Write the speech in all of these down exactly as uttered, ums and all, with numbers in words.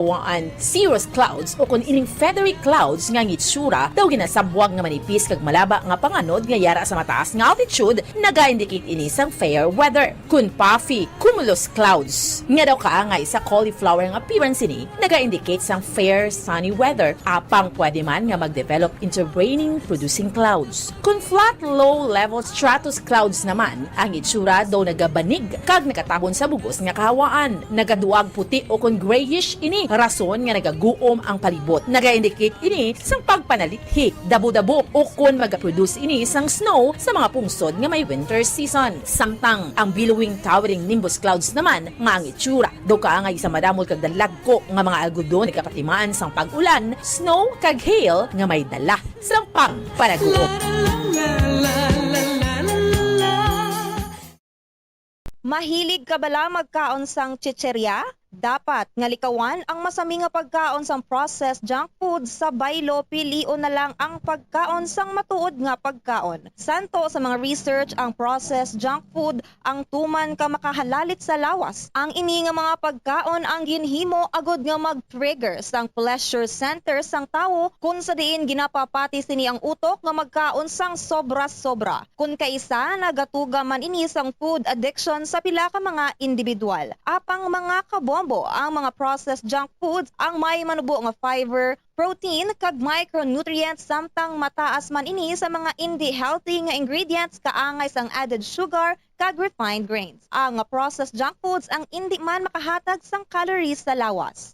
Waan cirrus clouds, o kon ining feathery clouds nga ang itsura daw ginasabwag nga manipis kag malaba nga panganod nga yara sa mataas nga altitude, naga-indicate ini sang fair weather. Kon puffy cumulus clouds nga daw kaangay sa cauliflower nga appearance ini, naga-indicate sang fair sunny weather, apang pwede man nga mag-develop into raining producing clouds. Kon flat low-level stratus clouds naman, ang itsura daw nagabanig kag nakatabon sa bug-os nga kahawaan. Nagaduag puti o kon grayish ini, rason nga nagaguom ang palibot. Naga-indicate ini sang pagpanalithi, dabo-dabo, o kon magaproduce ini sang snow sa mga pungsod nga may winter season. Samtang ang billowing towering nimbus clouds naman nga ang itsura daw kaangay sa madamol kag dalagko nga mga algodon nagapatimaan sang pag-ulan, snow, kag hail nga may dala sang pagpanaguom. Mahilig ka bala magkaon sang chicheria? Dapat nga likawan ang masami nga pagkaon sang processed junk food sa baylo, pilion na lang ang pagkaon sang matuod nga pagkaon. Santo sa mga research, ang processed junk food ang tuman ka makahalalit sa lawas. Ang ini nga mga pagkaon ang ginhimo agud nga mag-trigger sang pleasure center sang tawo, kun sa diin ginapapati sini ang utok nga magkaon sang sobra-sobra. Kun kaisa, nagatuga man ini sang food addiction sa pila ka mga individual. Apang mga kabombo, ang mga processed junk foods ang may manubo nga fiber, protein, kag micronutrients, samtang mataas man ini sa mga indi healthy nga ingredients kaangay sang added sugar kag refined grains. Ang processed junk foods ang indi man makahatag sang calories sa lawas.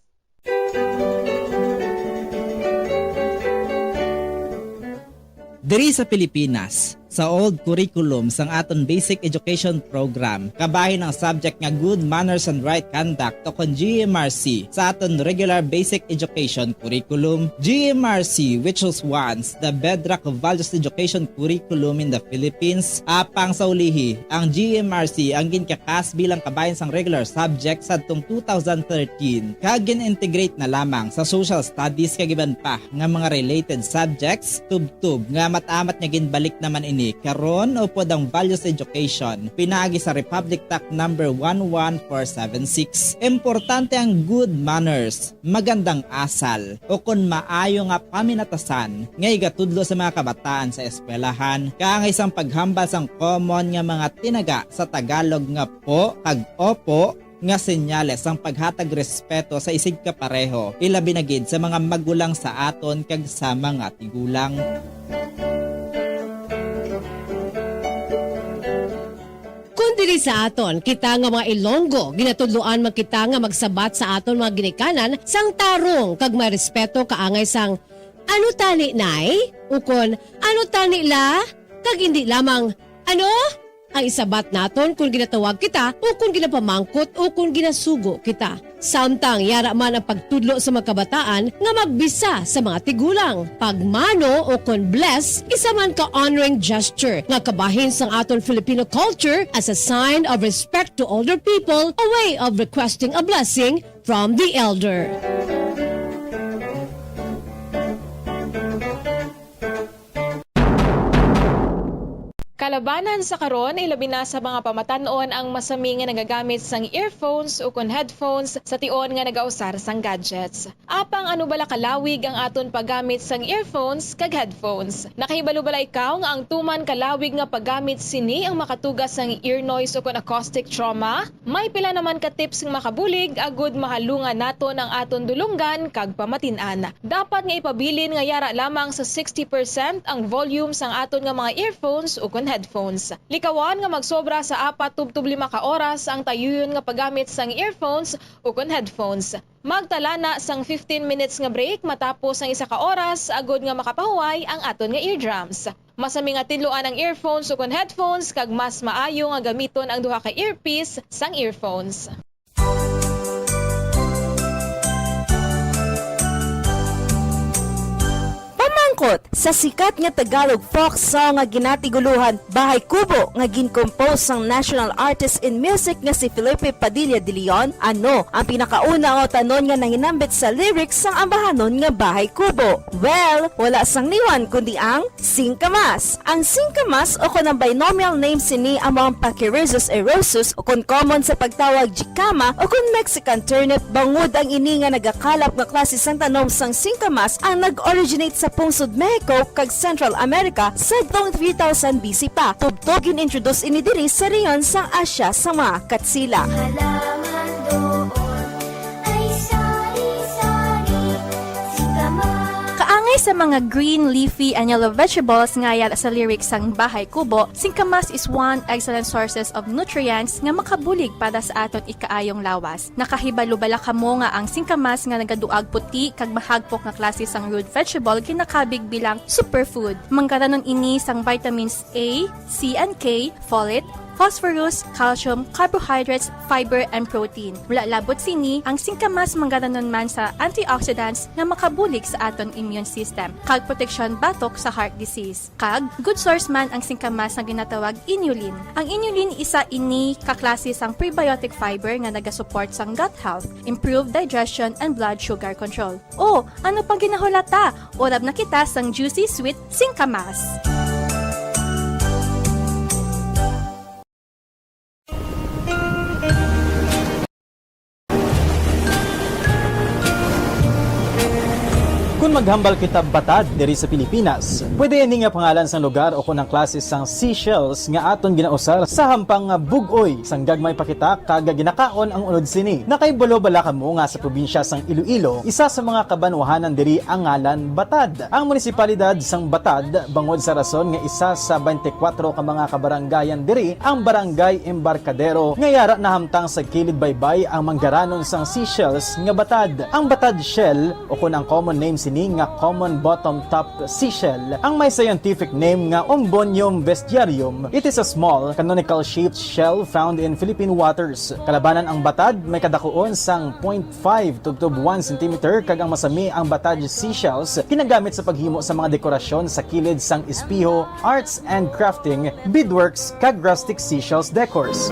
Diri sa Pilipinas, sa old curriculum sang aton basic education program, kabahin ang subject nga good manners and right conduct o kon G M R C sa aton regular basic education curriculum. G M R C, which was once the bedrock of values education curriculum in the Philippines, apang sa ulihi, ang G M R C ang ginkakas bilang kabahin sang regular subject sadtong two thousand thirteen, kag gin-integrate na lamang sa social studies kag iban pa nga mga related subjects, tubtob nga amat-amat nga ginbalik naman ini karon upod ang values education pinaagi sa Republic Act number one one four seven six. Importante ang good manners, magandang asal, o kon maayo nga paminatasan nga igatudlo sa mga kabataan sa eskwelahan, kaangay sang paghambal sang common nga mga tinaga sa Tagalog nga po kag opo, nga senyales sang paghatag respeto sa isigkapareho, ilabi na gid sa mga magulang sa aton kag sa mga tigulang. Kon diri sa aton, kita nga mga Ilonggo, ginatudloan man kita nga magsabat sa aton mga ginikanan sang tarong kag may respeto kaangay sang, "Ano tani, Nay?" ukon, "Ano tani, La?" kag indi lamang, "Ano?" Ang isabat naton kon ginatawag kita o kon ginapamangkot o kon ginasugo kita. Samtang yara man ang pagtudlo sa mga kabataan nga magbisa sa mga tigulang. Pagmano o kon bless, isa man ka honoring gesture nga kabahin sang aton Filipino culture as a sign of respect to older people, a way of requesting a blessing from the elder. Kalabanan sa karon, ilabi na sa mga pamatan-on ang masami nga nagagamit sang earphones ukon headphones sa tion nga nagausar sang gadgets. Apang ano bala kalawig ang aton paggamit sang earphones kag headphones? Nakahibalo bala ikaw nga ang tuman kalawig nga paggamit sini ang makatuga sang ear noise ukon acoustic trauma? May pila naman ka tips nga makabulig agud mahalungan naton ang aton dulonggan kag pamatin-an. Dapat nga ipabilin nga yara lamang sa sixty percent ang volume sang aton nga mga earphones ukon headphones. Likawan nga magsobra sa apat tubtob lima ka oras ang tayuyon nga paggamit sang earphones ukon headphones. Magtala na sang fifteen minutes nga break matapos ang isa ka oras agud nga makapahuway ang aton nga eardrums. Masami nga tidloan ang earphones ukon headphones, kag mas maayo nga gamiton ang duha ka earpiece sang earphones. Kot sa sikat nga Tagalog folk song nga ginatiguluhan Bahay Kubo nga gin-compose sang national artist in music nga si Felipe Padilla de Leon, ano ang pinakauna nga utanon nga nahinambit sa lyrics sang ambahanon nga Bahay Kubo? Well, wala sang liwan kundi ang singkamas. Ang singkamas o kon ang binomial name sini amo ang Pachyrhizis eriosus o kon common sa pagtawag jicama o kon Mexican turnip, bangod ang ini nga nagakalap nga klase sang tanom sang singkamas ang nag-originate sa pungsod Mexico kag Central America sadtong three thousand B C pa. Tubtob gin-introduce ini diri sa rehiyon sang Asia sa mga Katsila. Halaman doon ay sari-sari, singkamas. Kaangay sa mga green, leafy, and yellow vegetables nga yara sa lyrics sang Bahay Kubo, singkamas is one excellent sources of nutrients nga makabulig para sa aton ikaayong lawas. Nakahibalo bala kamo nga ang singkamas nga nagaduag puti kag mahagpok nga klase sang root vegetable ginakabig bilang superfood? Manggaranon ini sang vitamins A, C and K, folate, phosphorus, calcium, carbohydrates, fiber, and protein. Wala labot sini, ang singkamas manggaranon man sa antioxidants nga makabulig sa aton immune system kag proteksyon batok sa heart disease. Kag good source man ang singkamas nga ginatawag inulin. Ang inulin isa ini ka klase sang prebiotic fiber nga nagasupport sang gut health, improve digestion, and blood sugar control. O, ano pang ginahulat ta? Urab na kita sang juicy sweet singkamas. Kon maghambal kita batad diri sa Pilipinas, pwede ini nga pangalan sang lugar o kon ang klase sang seashells nga aton ginausar sa hampang nga bug-oy sang gagmay pa kita kag ginakaon ang unod sini. Nakaibalo bala kamo nga sa probinsya sang Iloilo, isa sa mga kabanwahanan diri ang ngalan Batad? Ang munisipalidad sang Batad, bangod sa rason nga isa sa twenty-four ka mga kabarangayan diri ang Barangay Embarcadero, nga yara nahamtang sa kilid baybay ang manggaranon sang seashells nga batad. Ang batad shell, o kon ang common name sini nga common bottom top seashell, ang may scientific name nga Ombonium vestiarium. It is a small, canonical shaped shell found in Philippine waters. Kalabanan ang batad, may kadakuon sang point five tubtob one centimeter, kag ang masami ang batad seashells ginagamit sa paghimo sa mga dekorasyon sa kilid sang espeho, arts and crafting, beadworks, kag rustic seashells decors.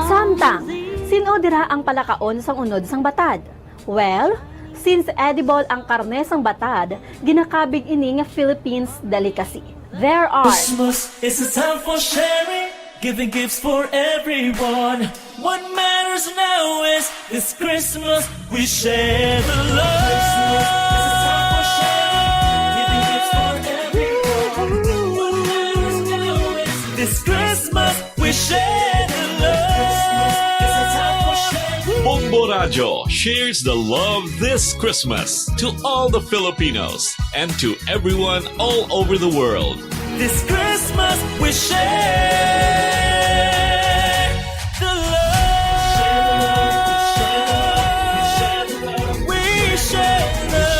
Samtang, sin-o dira ang palakaon sang unod sang batad? Well, since edible ang karne sang batad, ginakabig ini nga Philippines delicacy. There are Christmas is a time for sharing, giving gifts for everyone. What matters now is this Christmas we share the love. Christmas is a time for sharing, giving gifts for everyone. What matters now is this Christmas we share the love. Bombo Radyo shares the love this Christmas to all the Filipinos and to everyone all over the world. This Christmas we share the love. We share the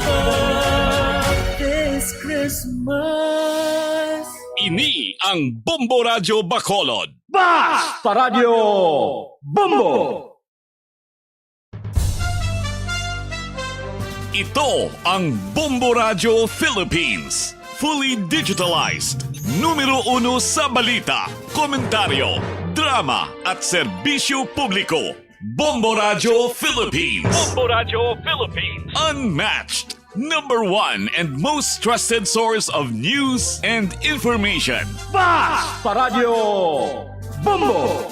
love this Christmas. Ini ang Bombo Radyo Bacolod. Basta Radyo Bombo! Ito ang Bombo Radyo Philippines. Fully digitalized. Numero uno sa balita, komentaryo, drama, at serbisyo publiko. Bombo Radyo Philippines. Bombo Radyo Philippines. Unmatched. Number one and most trusted source of news and information. Basta Radyo Bombo!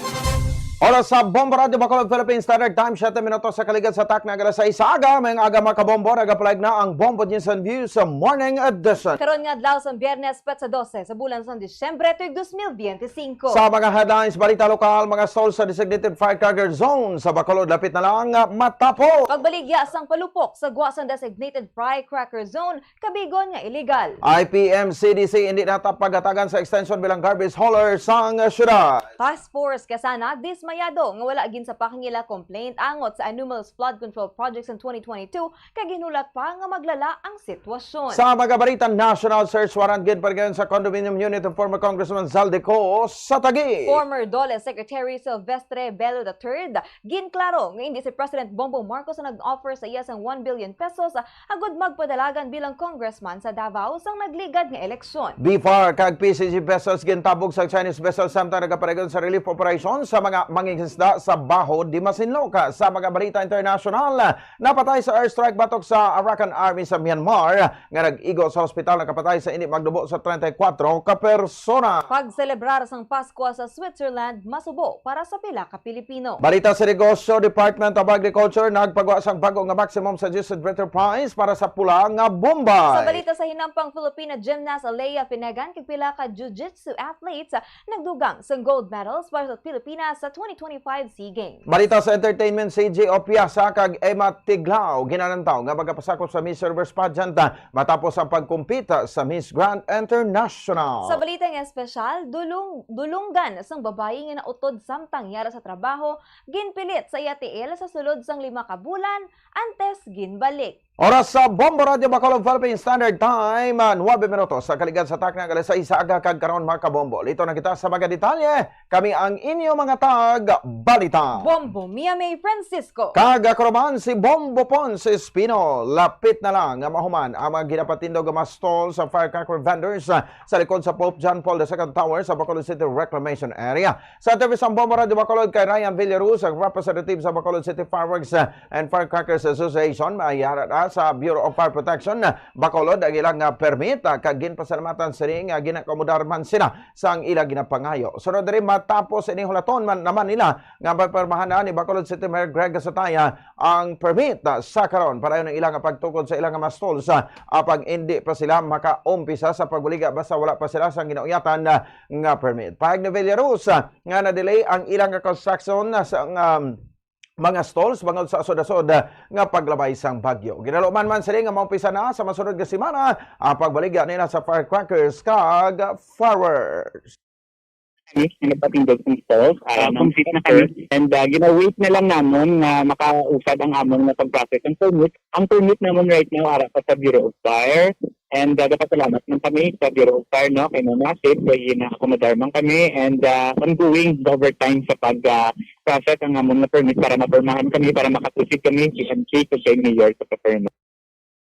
Oras sa Bombo Radyo Bacolod Philippine Standard Time, siyete minutos sa kaligad sa takna alas sais sa aga. Maayong aga, mga kabombo. Nagapalayag na ang Bombo News and Views sa Morning Edition. Karon nga adlaw sa Biyernes, petsa dose sa bulan sa Disyembre, tuig dos mil biyente singko. Sa mga headlines, balita lokal, mga stall sa designated firecracker zone sa Bacolod, lapit na lang matapos. Pagbaligya sang palupok sa gwa sang designated firecracker zone, kabigon nga illegal. I P M C D C, hindi na ta paghatagan sa extension bilang garbage hauler sang syudad. Task Force kasanag, dis- Mayado nga wala ginsapak ang ila complaint angot sa anomalous flood control projects in twenty twenty-two, kag ginhulat pa nga maglala ang sitwasyon. Sa mga balita national, search warrant ginparigayon sa condominium unit of former Congressman Zaldy Co sa Taguig. Former DOLE Secretary Silvestre Bello the third, ginklaro nga hindi si President Bongbong Marcos ang nag-offer sa iya sang one billion pesos agud magpadalagan bilang congressman sa Davao sang nagligad nga eleksyon. BFAR kag PCG vessels gintabog sa Chinese vessel samtang nagaparigon sa relief operation sa mga mangingisda sa Baho de Masinloc. Sa mga balita internasyonal, napatay sa airstrike batok sa Arakan Army sa Myanmar nga nag-igo sa hospital, nakapatay sa ini magdubo sa treinta y cuatro ka persona. Pagselebrar sang Paskwa sa Switzerland masubo para sa pila ka Pilipino. Balita sa negosyo, Department of Agriculture nagpagwa sang bago nga maximum suggested retail price para sa pula nga bombay. Sa balita sa hinampang, Filipina gymnast Alea Finegan kag pila ka jiu-jitsu athletes nagdugang sang gold medals para sa Pilipinas sa twenty twenty-five SEA Games. Balita sa entertainment, C J Opiasa kag Emma Tiglao ginalantaw nga magapasakop sa Miss Universe pageant matapos ang pagkumpita sa Miss Grand International. Sa balita nga espesyal, dulong, dulunggan sang babayi nga nautod samtang yara sa trabaho, ginpilit sa iya tiil sa sulod sang lima ka bulan antes ginbalik. Oras sa Bombo Radyo Bacolod Philippine Standard Time, ah, nuebe minutos sa kaligad sa takna nga alas sais sa aga, kag karon, mga kabombo, lito na kita sa mga detalye. Kami ang inyo mga tag-balita. Bombo Mia May Francisco. Kag ako naman si Bombo Ponce Espino. Lapit na lang nga mahuman ang mga ginapatindog nga mga stall sa firecracker vendors, ah, sa likod sa Pope John Paul the Second Tower sa Bacolod City Reclamation Area. Sa interview sa Bombo Radyo Bacolod kay Ryan Villaruz, ang representative sa Bacolod City Fireworks, ah, and Firecrackers Association, may yara na sa Bureau of Fire Protection, ah, Bacolod ang ilang, ah, permit, ah, kag ginpasalamatan sini nga ginakomodar man sila sang ila ginapangayo. Sunod diri, matapos ini, hulaton man naman nila nga mapirmahan na ni Bacolod City Mayor Greg Gasataya ang permit, ah, sa karon. Padayon ang ilang pagtukod sa ilang mga stalls, ah, apang indi pa sila makaumpisa sa pagbuliga basta wala pa sila sang ginauyatan, ah, nga permit. Pahayag ni Villaruz, ah, nga na-delay ang ilang construction, ah, sa, um, mga stalls bangod sa asod-asod, ah, nga paglabay sang bagyo. Ginaluman man sila nga maumpisa na sa masunod nga semana ang pagbaligya nila sa firecrackers kag fireworks. Kami nga nagpatindog sang stalls, ah, Ah, complete na, sir. And, ah, gina-wait na lang namon nga makausad ang amon nga pag-process ang permit. Ang permit namon right now ara pa sa Bureau of Fire. And, ah, nagapasalamat man kami sa Bureau of Fire, no, kay Ma'am Asip, kay gina-accommodar man kami, and, ah, ongoing overtime sa pag, ah, process ang amon nga permit para mapirmahan kami, para makaproceed kami, G M C, kay siya yung mayor sa permit.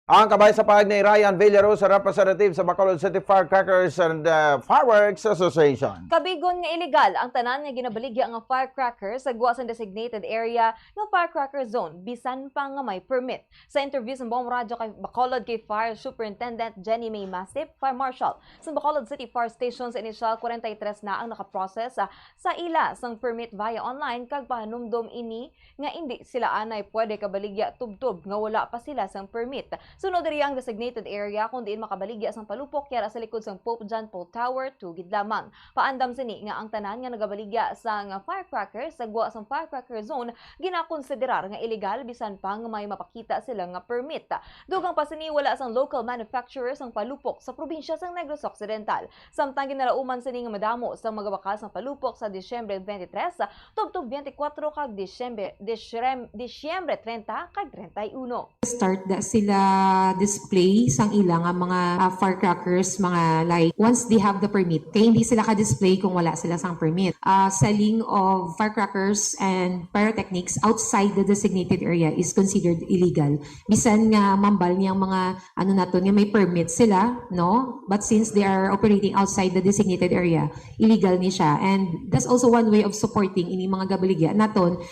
Ang kabay sa pahayag ni Ryan Villaruz, representative sa Bacolod City Firecrackers and, ah, Fireworks Association. Kabigon nga iligal ang tanan nga ginabaligya nga firecrackers sa gwa sang designated area nga firecracker zone, bisan pa nga may permit. Sa interview sa Bombo Radyo kay Bacolod kay Fire Superintendent Jenny May Masip, Fire Marshal sa Bacolod City Fire Station, sa inisyal, kwarenta y tres na ang nakaprocess, ah, sa ila sang permit via online, kag pahanumdom ini nga indi sila anay pwede kabaligya tubtob nga wala pa sila sang permit. Sunod diri ang designated area kon diin makabaligya sang palupok yara sa likod sang Pope John Paul Tower two gid lamang. Paandam sini nga ang tanan nga nagabaligya sang firecracker sa gwa sang firecracker zone ginakonsiderar nga iligal, bisan pa nga may mapakita sila nga permit. Dugang pa sini, wala sang local manufacturer sang palupok sa probinsya sang Negros Occidental. Samtang ginalauman sini nga madamo sang magabakal sang palupok sa Disyembre twenty-three, tubtob twenty-four kag Disyembre, Disyem-, Disyembre treinta kag treinta y uno. Start da sila display sang ila nga mga, ah, firecrackers, mga, like, once they have the permit. Kay hindi sila ka-display kung wala sila sang permit. Ah, selling of firecrackers and pyrotechnics outside the designated area is considered illegal. Bisan nga mambal niyang mga, ano naton, nga may permit sila, no? But since they are operating outside the designated area, illegal ni siya. And that's also one way of supporting ini mga gabaligya naton.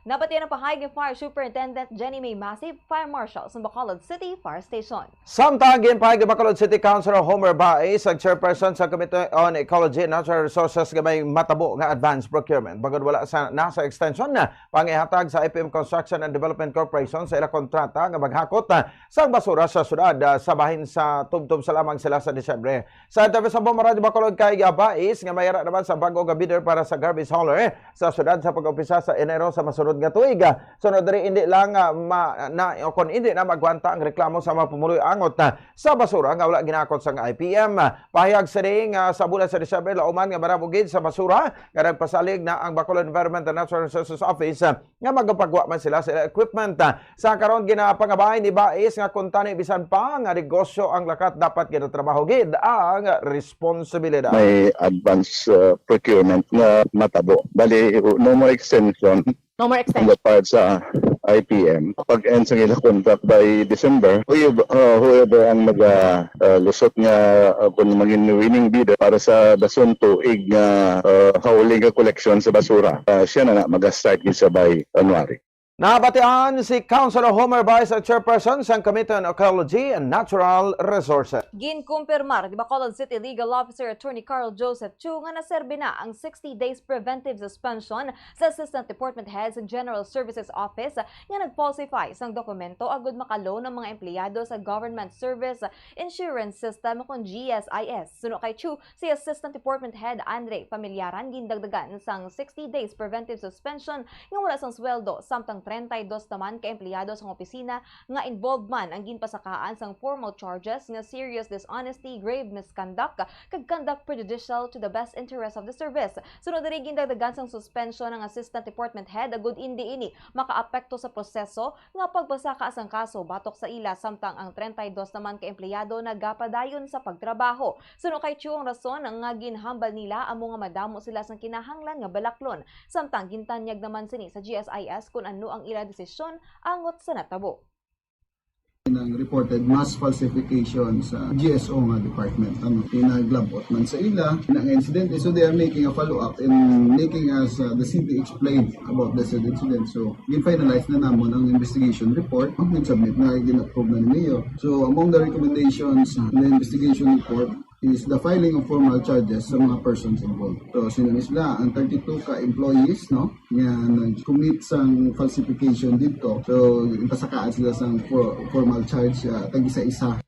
Nabatian ang pahayag ni Fire Superintendent Jenny May Masip, Fire Marshal sa Bacolod City Fire Station. Samtang ginpahayag ni Bacolod City Councilor Homer Bais, ang chairperson sa Committee on Ecology and Natural Resources, nga may matabo nga advance procurement bangod wala sa nasa extension na pangihatag sa I P M Construction and Development Corporation sa ila kontrata nga maghakot, ah, sang basura sa syudad, ah, sa bahin sa tubtob sa lamang sila sa Disyembre. Sa interview sa Bombo Radyo Bacolod kay, ah, Bais, nga may ara naman sa bag-o nga bidder para sa garbage hauler sa syudad sa pag-umpisa sa Enero sa masunod nga tuig. Sunod diri, hindi lang, ah, ma-, na, o kung hindi na magwanta ang reklamo sa mga pumuluyo angot, ah, sa basura nga wala ginakot sang I P M. Pahayag sini nga sa bulan sa Disyembre, lauman nga maramo gid sa basura nga nagpasalig na ang Bacolod Environment and Natural Resources Office, ah, nga magapagwa man sila sa ila equipment. Ah, sa karon, ginapangabay ni Bais nga kuntani bisan pa nga negosyo ang lakat, dapat ginatrabaho gid ang responsibilidad. May advance, uh, procurement nga matabo. Bali, no more extension. No more extension. On the part sa I P M, pag-end sa ila contract by December, whoever, uh, whoever ang mag, uh, uh, lusot nga, uh, kung maging winning bidder para sa dason tuig nga, uh, hauling nga collection sa basura, uh, siya na na mag-start gid sa by January. Nabatian si Councilor Homer Vice, ang chairperson sang Committee on Ecology and Natural Resources. Ginkumpirmar ni Bacolod City Legal Officer Attorney Carl Joseph Chu nga naserbi na ang sixty days preventive suspension sa Assistant Department Head sa General Services Office nga nag-falsify sang dokumento agud maka-loan ang mga empleyado sa Government Service Insurance System, kon G S I S. Suno kay Chu, si Assistant Department Head Andre Familiaran gindagdagan sang sixty days preventive suspension nga wala sang sweldo, samtang treinta y dos naman ka empleyado sang opisina nga involved man ang ginpasakaan sang formal charges nga serious dishonesty, grave misconduct, kag conduct prejudicial to the best interest of the service. Sunod diri, gindagdagan sang suspension ang Assistant Department Head agud indi ini makaapekto sa proseso nga pagpasaka sang kaso batok sa ila, samtang ang treinta y dos naman ka empleyado nagapadayon sa pagtrabaho. Suno kay Chu, ang rason nga ginhambal nila amo nga madamo sila sang kinahanglan nga balaklon, samtang gintanyag naman sini sa G S I S kon ano ang ila desisyon angot sa natabo. Nang reported mass falsification sa G S O nga department. Ano, pinaglabot man sa ila na nga insidente. So they are making a follow-up and making us, uh, the city explain about the said incident. So, gin-finalize na namon ang investigation report. Ang gin-submit na, gin-approve na ni Mayor. So, among the recommendations in the investigation report is the filing of formal charges sa mga persons involved. So, sino ni sila? Ang thirty-two ka employees, no, nga nag-commit sang falsification dito. So, ipasakaan sila sang for-, formal charge, ah, tag-isa-isa.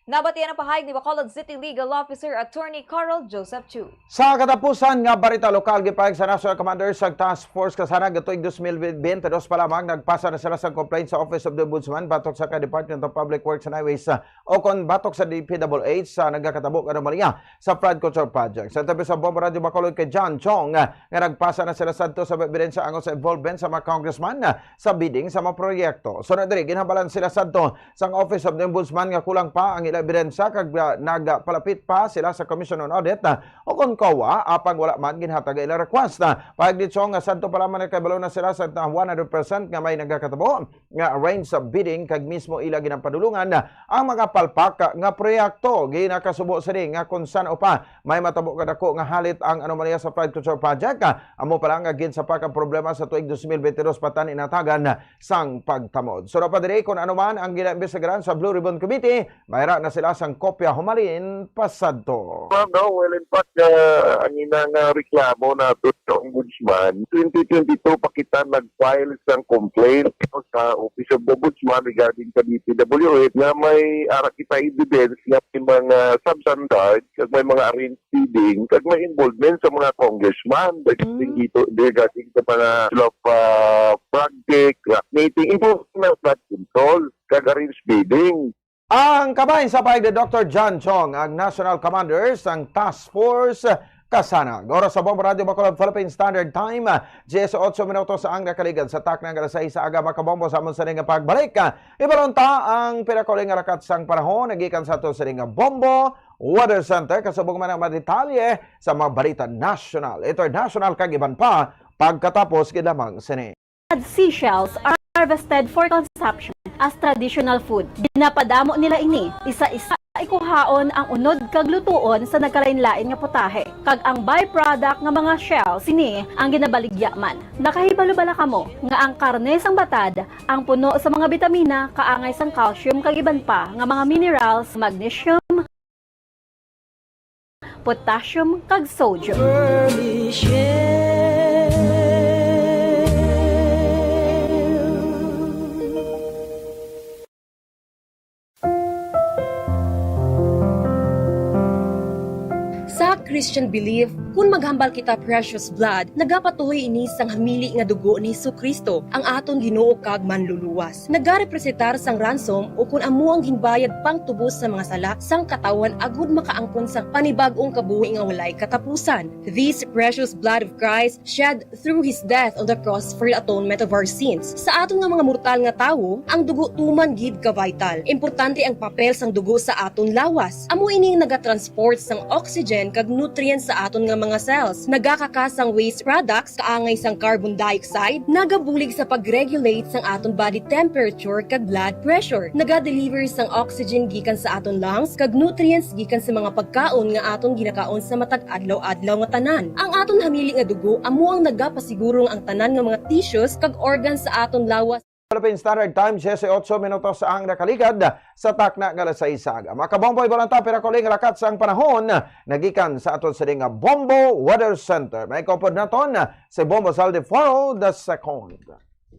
Nabatian ang pahayag ni Bacolod City Legal Officer Attorney Carl Joseph Chu. Sa katapusan nga balita lokal, gipahayag sa National Commander sa Task Force Kasanag nga tuig dos mil bente dos pa lamang nagpasa na sila sa complaint sa Office of the Ombudsman batok sa kay Department of Public Works and Highways, ah, o kon batok sa D P W H sa nagakatabo nga anomalya sa flood control project. Sa interview sa Bombo Radyo Bacolod kay John Chong, ah, nga nagpasa na sila sadto sa ebidensya angot sa involvement sa mga congressman, ah, sa bidding sa mga proyekto. Sunod diri, ginhambalan sila sadto sang Office of the Ombudsman nga kulang pa ang ila ebidensya kag, ah, nagpalapit pa sila sa Commission on Audit, ah, o kon COA, apang wala man ginhatag ang ila request. Ah, pahayag ni Chong nga sadto pa lamang nakahibalo na sila sa one hundred percent nga may nagakatabo nga arrange sa bidding kag mismo ila ginapadulungan ang mga palpak nga proyekto. Ginakasubo sini nga kon san-o pa may matabo nga dako nga halit ang anomalya sa flood control project, amo pa lang nga ginsapak ang problema sa tuig dos mil bente dos pa tan inatagan sang pagtamod. Suno pa diri, kon ano man ang ginaimbestigaran sa Blue Ribbon Committee, mayra na sila sang kopya humalin pasadto. Well, no, well, in fact, uh, ang ina nga reklamo nato sa Ombudsman, twenty twenty-two pa kita nag-file sang complaint sa Office of the Ombudsman regarding sa D P W H nga may ara kita evidence nga may mga substandard kag may mga arranged bidding kag may involvement sa mga congressman. Mm. Regarding dito, regarding sa mga slop, ah, project, rock meeting, involvement sa flood control kag arranged bidding. Ang kabahin sa pahayag ni Doctor John Chong, ang National Commander sang Task Force Kasanag. Oras sa Bombo Radyo Bacolod, Philippine Standard Time, diyes otso minutos ang nakaligad sa takna nga alas sais sa aga. Makabombo, sa amon sini nga pagbalik, ibalon ta ang pinakauli nga lakat sang panahon nagikan sa aton sini nga Bombo Weather Center, kasubong man ang mga detalye sa mga balita nasyonal, internasyonal, kag iban pa pagkatapos gid lamang sini. Seashells are harvested for consumption as traditional food. Ginapadamo nila ini, isa-isa ikuhaon ang unod kag lutuon sa nagkalainlain nga putahe, kag ang byproduct nga mga shell sini ang ginabaligya man. Nakahibalo bala kamo nga ang karne sang batad ang puno sa mga bitamina, kaangay sang calcium kag iban pa nga mga minerals, magnesium, potassium, kag sodium. Sa Christian belief, Kon maghambal kita precious blood, nagapatuhoy ini sang hamili nga dugo ni Jesu-Cristo, ang aton Ginoo kag Manluluwas. Nagarepresentar sang ransom, o kon amo ang ginbayad pangtubos sa mga sala sang katawhan agud makaangkon sang panibag-ong kabuhi nga walay katapusan. This precious blood of Christ shed through his death on the cross for the atonement of our sins. Sa aton nga mga mortal nga tawo, ang dugo tuman gid ka vital. Importante ang papel sang dugo sa aton lawas. Amo ini ang nagatransport sang oxygen kag nutrients sa aton nga mga cells. Nagakaka sang waste products, kaangay sang carbon dioxide, nagabulig sa pag-regulate sang aton body temperature kag blood pressure. Nagadeliver sang oxygen gikan sa aton lungs kag nutrients gikan sa mga pagkaon nga aton ginakaon sa matag adlaw-adlaw nga tanan. Ang aton hamili nga dugo amo ang nagapasiguro nga ang tanan nga mga tissues kag organs sa aton lawas. Philippine Standard Time, siyete ocho minutos ang nakaligad sa takna nga alas sais sa aga. Mga kabombo, imo lang ta, pira ka uling lakat sang panahon nagikan sa aton sini nga Bombo Weather Center. May kaupod naton si Bombo Zaldi Foro the second.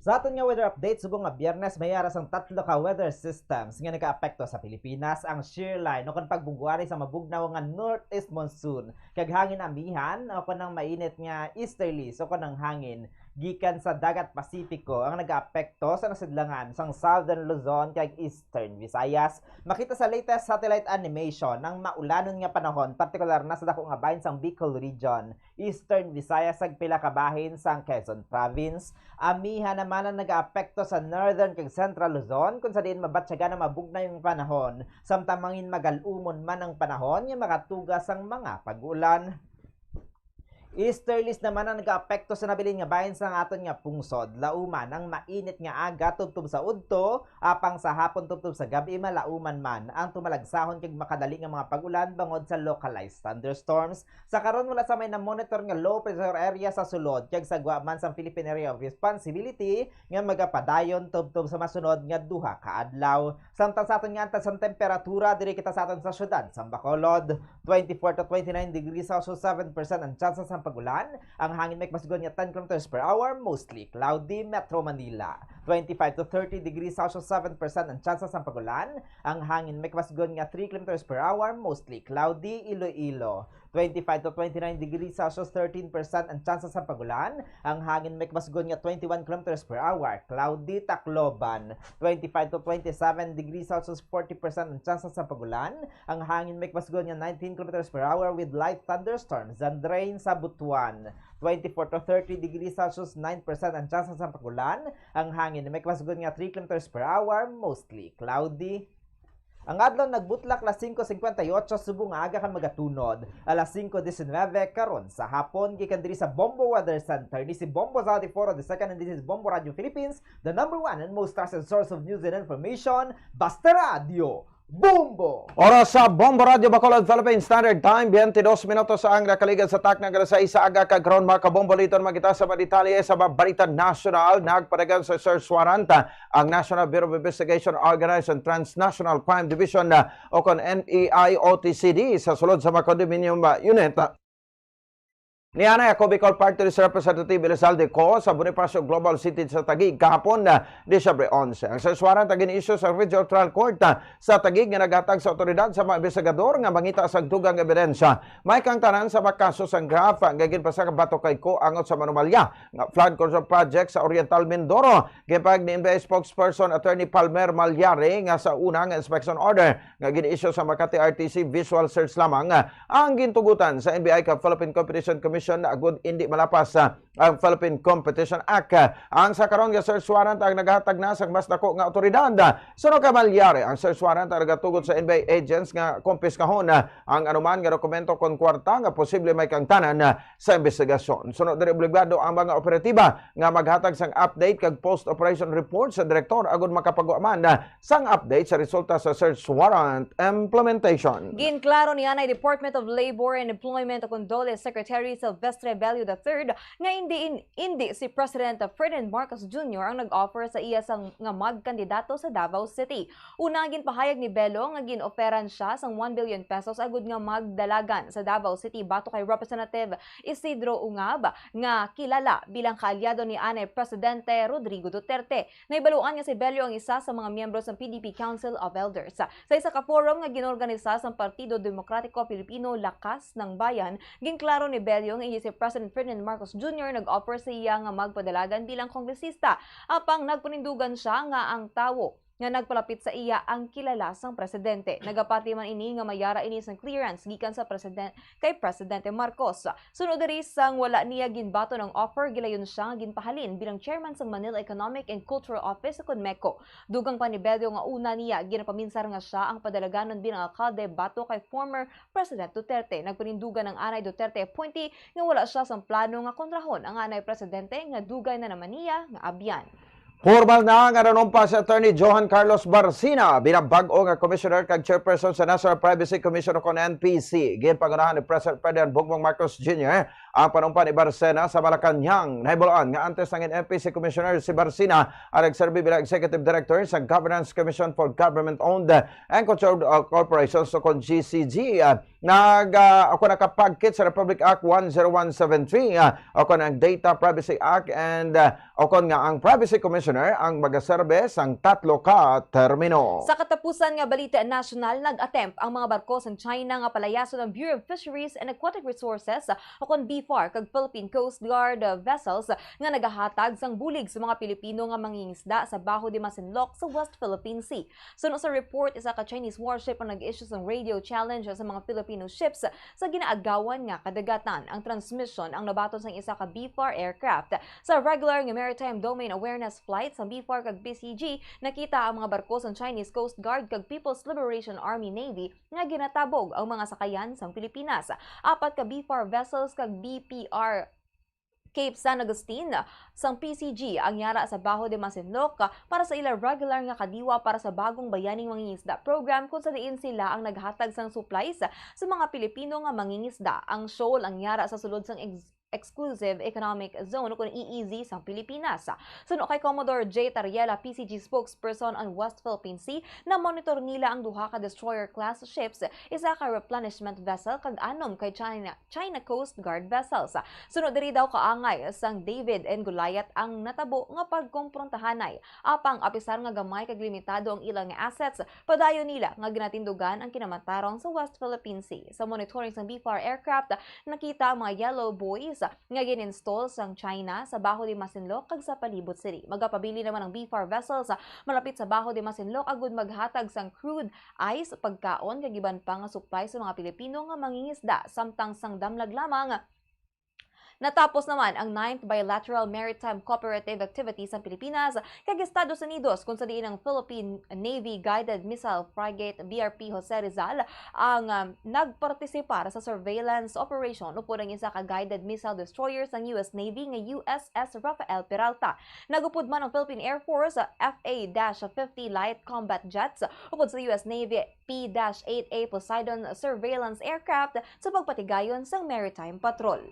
Sa aton nga weather update, subong nga Biyernes, may ara sang tatlo ka weather systems nga nagaapekto sa Pilipinas, ang shear line o kon pagbungguari sa mabugnaw nga northeast monsoon, kag hangin amihan o kon ang mainit nga easterlies o kon ang hangin gikan sa dagat Pasipiko ang nagaapekto sa nasidlangan sang Southern Luzon kag Eastern Visayas. Makita sa latest satellite animation ang maulanon nga panahon, partikular na sa dako nga bahin sang Bicol Region, Eastern Visayas, kag pila ka bahin sang Quezon Province. Amihan naman ang nagaapekto sa Northern kag Central Luzon, kung sa diin mabatyagan ang mabugnaw nga panahon, samtang mangin magal-umon man ang panahon nga makatuga sang mga pag-ulan. Easterlies naman ang nagaapekto sa nabilin nga bahin sang aton nga pungsod. Lauman ang mainit nga aga tubtob sa udto, apang sa hapon tubtob sa gab-i malauman man ang tumalagsahon kag makadali nga mga pag-ulan bangod sa localized thunderstorms. Sa karon, wala sa may na-monitor nga low pressure area sa sulod kag sa gwa man sang Philippine Area of Responsibility nga magapadayon tubtob sa masunod nga duha ka adlaw. Samtang sa aton nga antad sang temperatura diri kita sa aton sa siyudad sang Bacolod, twenty-four to twenty-nine degrees Celsius, seven percent ang tsansa sang pag-ulan. Ang hangin may kabasgon nga ten kilometers per hour, mostly cloudy. Metro Manila, twenty-five to thirty degrees Celsius, seven percent ang tsansa sang pag-ulan. Ang hangin may kabasgon nga three kilometers per hour, mostly cloudy. Iloilo, twenty-five to twenty-nine degrees Celsius, thirteen percent ang tsansa sang pag-ulan. Ang hangin may kabasgon nga twenty-one kilometers per hour, cloudy. Tacloban, twenty-five to twenty-seven degrees Celsius, forty percent ang tsansa sang pag-ulan. Ang hangin may kabasgon nga nineteen kilometers per hour with light thunderstorms and rain. Sa Butuan, twenty-four to thirty degrees Celsius, nine percent ang tsansa sang pag-ulan. Ang hangin may kabasgon nga three kilometers per hour, mostly cloudy. Ang adlaw nagbutlak alas singko cincuenta y ocho subong nga aga kag magatunod alas singko diecinuebe karon sa hapon. Gikan diri sa Bombo Weather Center, ni si Bombo Zaldi Foro the second, and this is Bombo Radio Philippines, the number one and most trusted source of news and information. Basta radyo, Bombo! Oras sa Bombo Radio Bacolod, Philippine Standard Time, twenty-dos minutos ang nakaligad sa takna nga alas sais sa aga, kag karon, mga kabombo, liton man kita sa mga detalye sa mga balita nasyonal. Nagpadagan sa search warrant ang National Bureau of Investigation Organization Transnational Crime Division, uh, o kon N B I O T C D, sa sulod sa mga condominium, uh, unit. Nianay ako, Bicol Party List Representative Elizalde Co sa Bonifacio Global City sa Taguig kahapon, uh, Disyembre onse. Ang search warrant ang gin-issue sa Regional Trial Court, uh, sa Taguig nga naghatag sa otoridad sa mga investigador nga mangita sa dugang ebidensya. May kaangtanan sa mga kaso sang graft, uh, nga ginpasaka batok kay Co angot sa manumalya nga flood control project sa Oriental Mindoro. Gipahayag ni N B I spokesperson Attorney Palmer Malyari nga sa una nga inspection order nga gin-issue sa Makati R T C, visual search lamang, ah, ang gintugutan sa N B I kag Philippine Competition Commission, agud indi malapas, ah, ang Philippine Competition Act. Ang sa karon nga search warrant ang nagahatag na sa mas dako nga otoridad. Suno kay Malyari, ang search warrant ang nagatugot sa N B I agents nga kumpiskahon, ah, ang anuman nga dokumento kon kwarta nga posible may kaangtanan, ah, sa imbestigasyon. Suno diri, obligado ang mga operatiba nga maghatag sang update kag post-operation report sa direktor agud makapagwa man sang update sa resulta sa search warrant implementation. Ginklaro nianay Department of Labor and Employment o kon DOLE Secretary sa Silvestre Bello the third nga indi, indi si President Ferdinand Marcos Junior ang nag-offer sa iya sang, nga magkandidato sa Davao City. Una, ginpahayag ni Bello nga gin-offeran siya sang one billion pesos agud nga magdalagan sa Davao City batok kay Representative Isidro Ungab, nga kilala bilang kaalyado ni anay Presidente Rodrigo Duterte. Nahibaluan nga si Bello ang isa sa mga miyembro sang P D P Council of Elders. Sa isa ka forum nga ginorganisa sang Partido Demokratiko Pilipino, Lakas ng Bayan, ginklaro ni Bello nga hindi si President Ferdinand Marcos Junior nag-offer sa iya nga magpadalagan bilang kongresista, apang nagpanindugan siya nga ang tawo nga nagpalapit sa iya ang kilala sang presidente. Nagapati man ini nga may ara ini sang clearance gikan sa president kay Presidente Marcos. Suno diri, sang wala niya ginbaton ang offer, gilayon siya nga ginpahalin bilang chairman sang Manila Economic and Cultural Office, ukon MECO. Dugang pa ni Bello nga una niya ginapaminsar nga siya ang padalaganon bilang alkalde batok kay former President Duterte. Nagpanindugan ang anay Duterte appointee nga wala siya sang plano nga kontrahon ang anay presidente nga dugay na naman niya nga abyan. Formal na nga nanumpa si Attorney Johan Carlos Barcina bilang bag-o nga Commissioner kag Chairperson sa National Privacy Commission, o kon N P C. Ginpangunahan ni President Ferdinand Bongbong Marcos Junior ang panumpa ni Barcena sa Malacañang. Nahibaluan nga antes nangin N P C Commissioner si Barcina, ang nagserbi bilang Executive Director sa Governance Commission for Government-Owned and Controlled, uh, Corporations, o kon G C G. Uh, nag, uh, ako nakapagkit sa Republic Act one zero one seven three, uh, o kon ang Data Privacy Act, and, uh, o kon nga ang Privacy Commissioner ang magaserbe sang tatlo ka termino. Sa katapusan nga balita nasyonal, nag-attempt ang mga barko sang China nga palayason ang Bureau of Fisheries and Aquatic Resources, o kon BFAR, kag Philippine Coast Guard, uh, vessels nga nagahatag sang bulig sa mga Pilipino nga mangingisda sa Baho de Masinloc sa West Philippine Sea. Suno sa report, isa ka Chinese warship ang nag-issue sang radio challenge sa mga Filipino ships sa ginaagawan nga kadagatan. Ang transmission ang nabaton sang isa ka BFAR aircraft. Sa regular nga maritime domain awareness flight sa BFAR kag PCG, nakita ang mga barko sang Chinese Coast Guard kag People's Liberation Army Navy nga ginatabog ang mga sakayan sang Pilipinas. Apat ka BFAR vessels kag BPR Cape San Agustin sang PCG ang yara sa Baho de Masinloc para sa ila regular nga kadiwa para sa bagong Bayaning Mangingisda Program, kung sa diin sila ang naghatag sang supplies sa mga Pilipino nga mangingisda. Ang shoal ang yara sa sulod sang ex-, Exclusive Economic Zone, o kon E E Z, sang Pilipinas. Suno kay Commodore J Tariela, PCG spokesperson on West Philippine Sea, na-monitor nila ang duha ka destroyer-class ships, isa ka replenishment vessel, kag anom kay China, China Coast Guard vessels. Suno diri daw, kaangay sang David and Goliath ang natabo nga pagkomprontahanay. Apang apisar nga gamay kag limitado ang ilang assets, padayon nila nga ginatindugan ang kinamatarong sa West Philippine Sea. Sa monitoring sang BFAR aircraft, nakita ang mga yellow buoys nga gin-install sang China sa Baho de Masinloc kag sa palibot sini. Magapabilin naman ang BFAR vessels malapit sa Baho de Masinloc agud maghatag sang crude, ice, pagkaon, kag iban pa nga supply sa mga Pilipino nga mangingisda, samtang sang damlag lamang, natapos naman ang ninth Bilateral Maritime Cooperative Activity sang Pilipinas kag Estados Unidos, kung sa diin ang Philippine Navy Guided Missile Frigate, BRP Jose Rizal, ang, um, nagpartisipar sa surveillance operation upod ang isa ka guided missile destroyer sang U S Navy nga U S S Rafael Peralta. Nagupod man ang Philippine Air Force F A fifty Light Combat Jets upod sa U S Navy P eight A Poseidon surveillance aircraft sa pagpatigayon sang maritime patrol.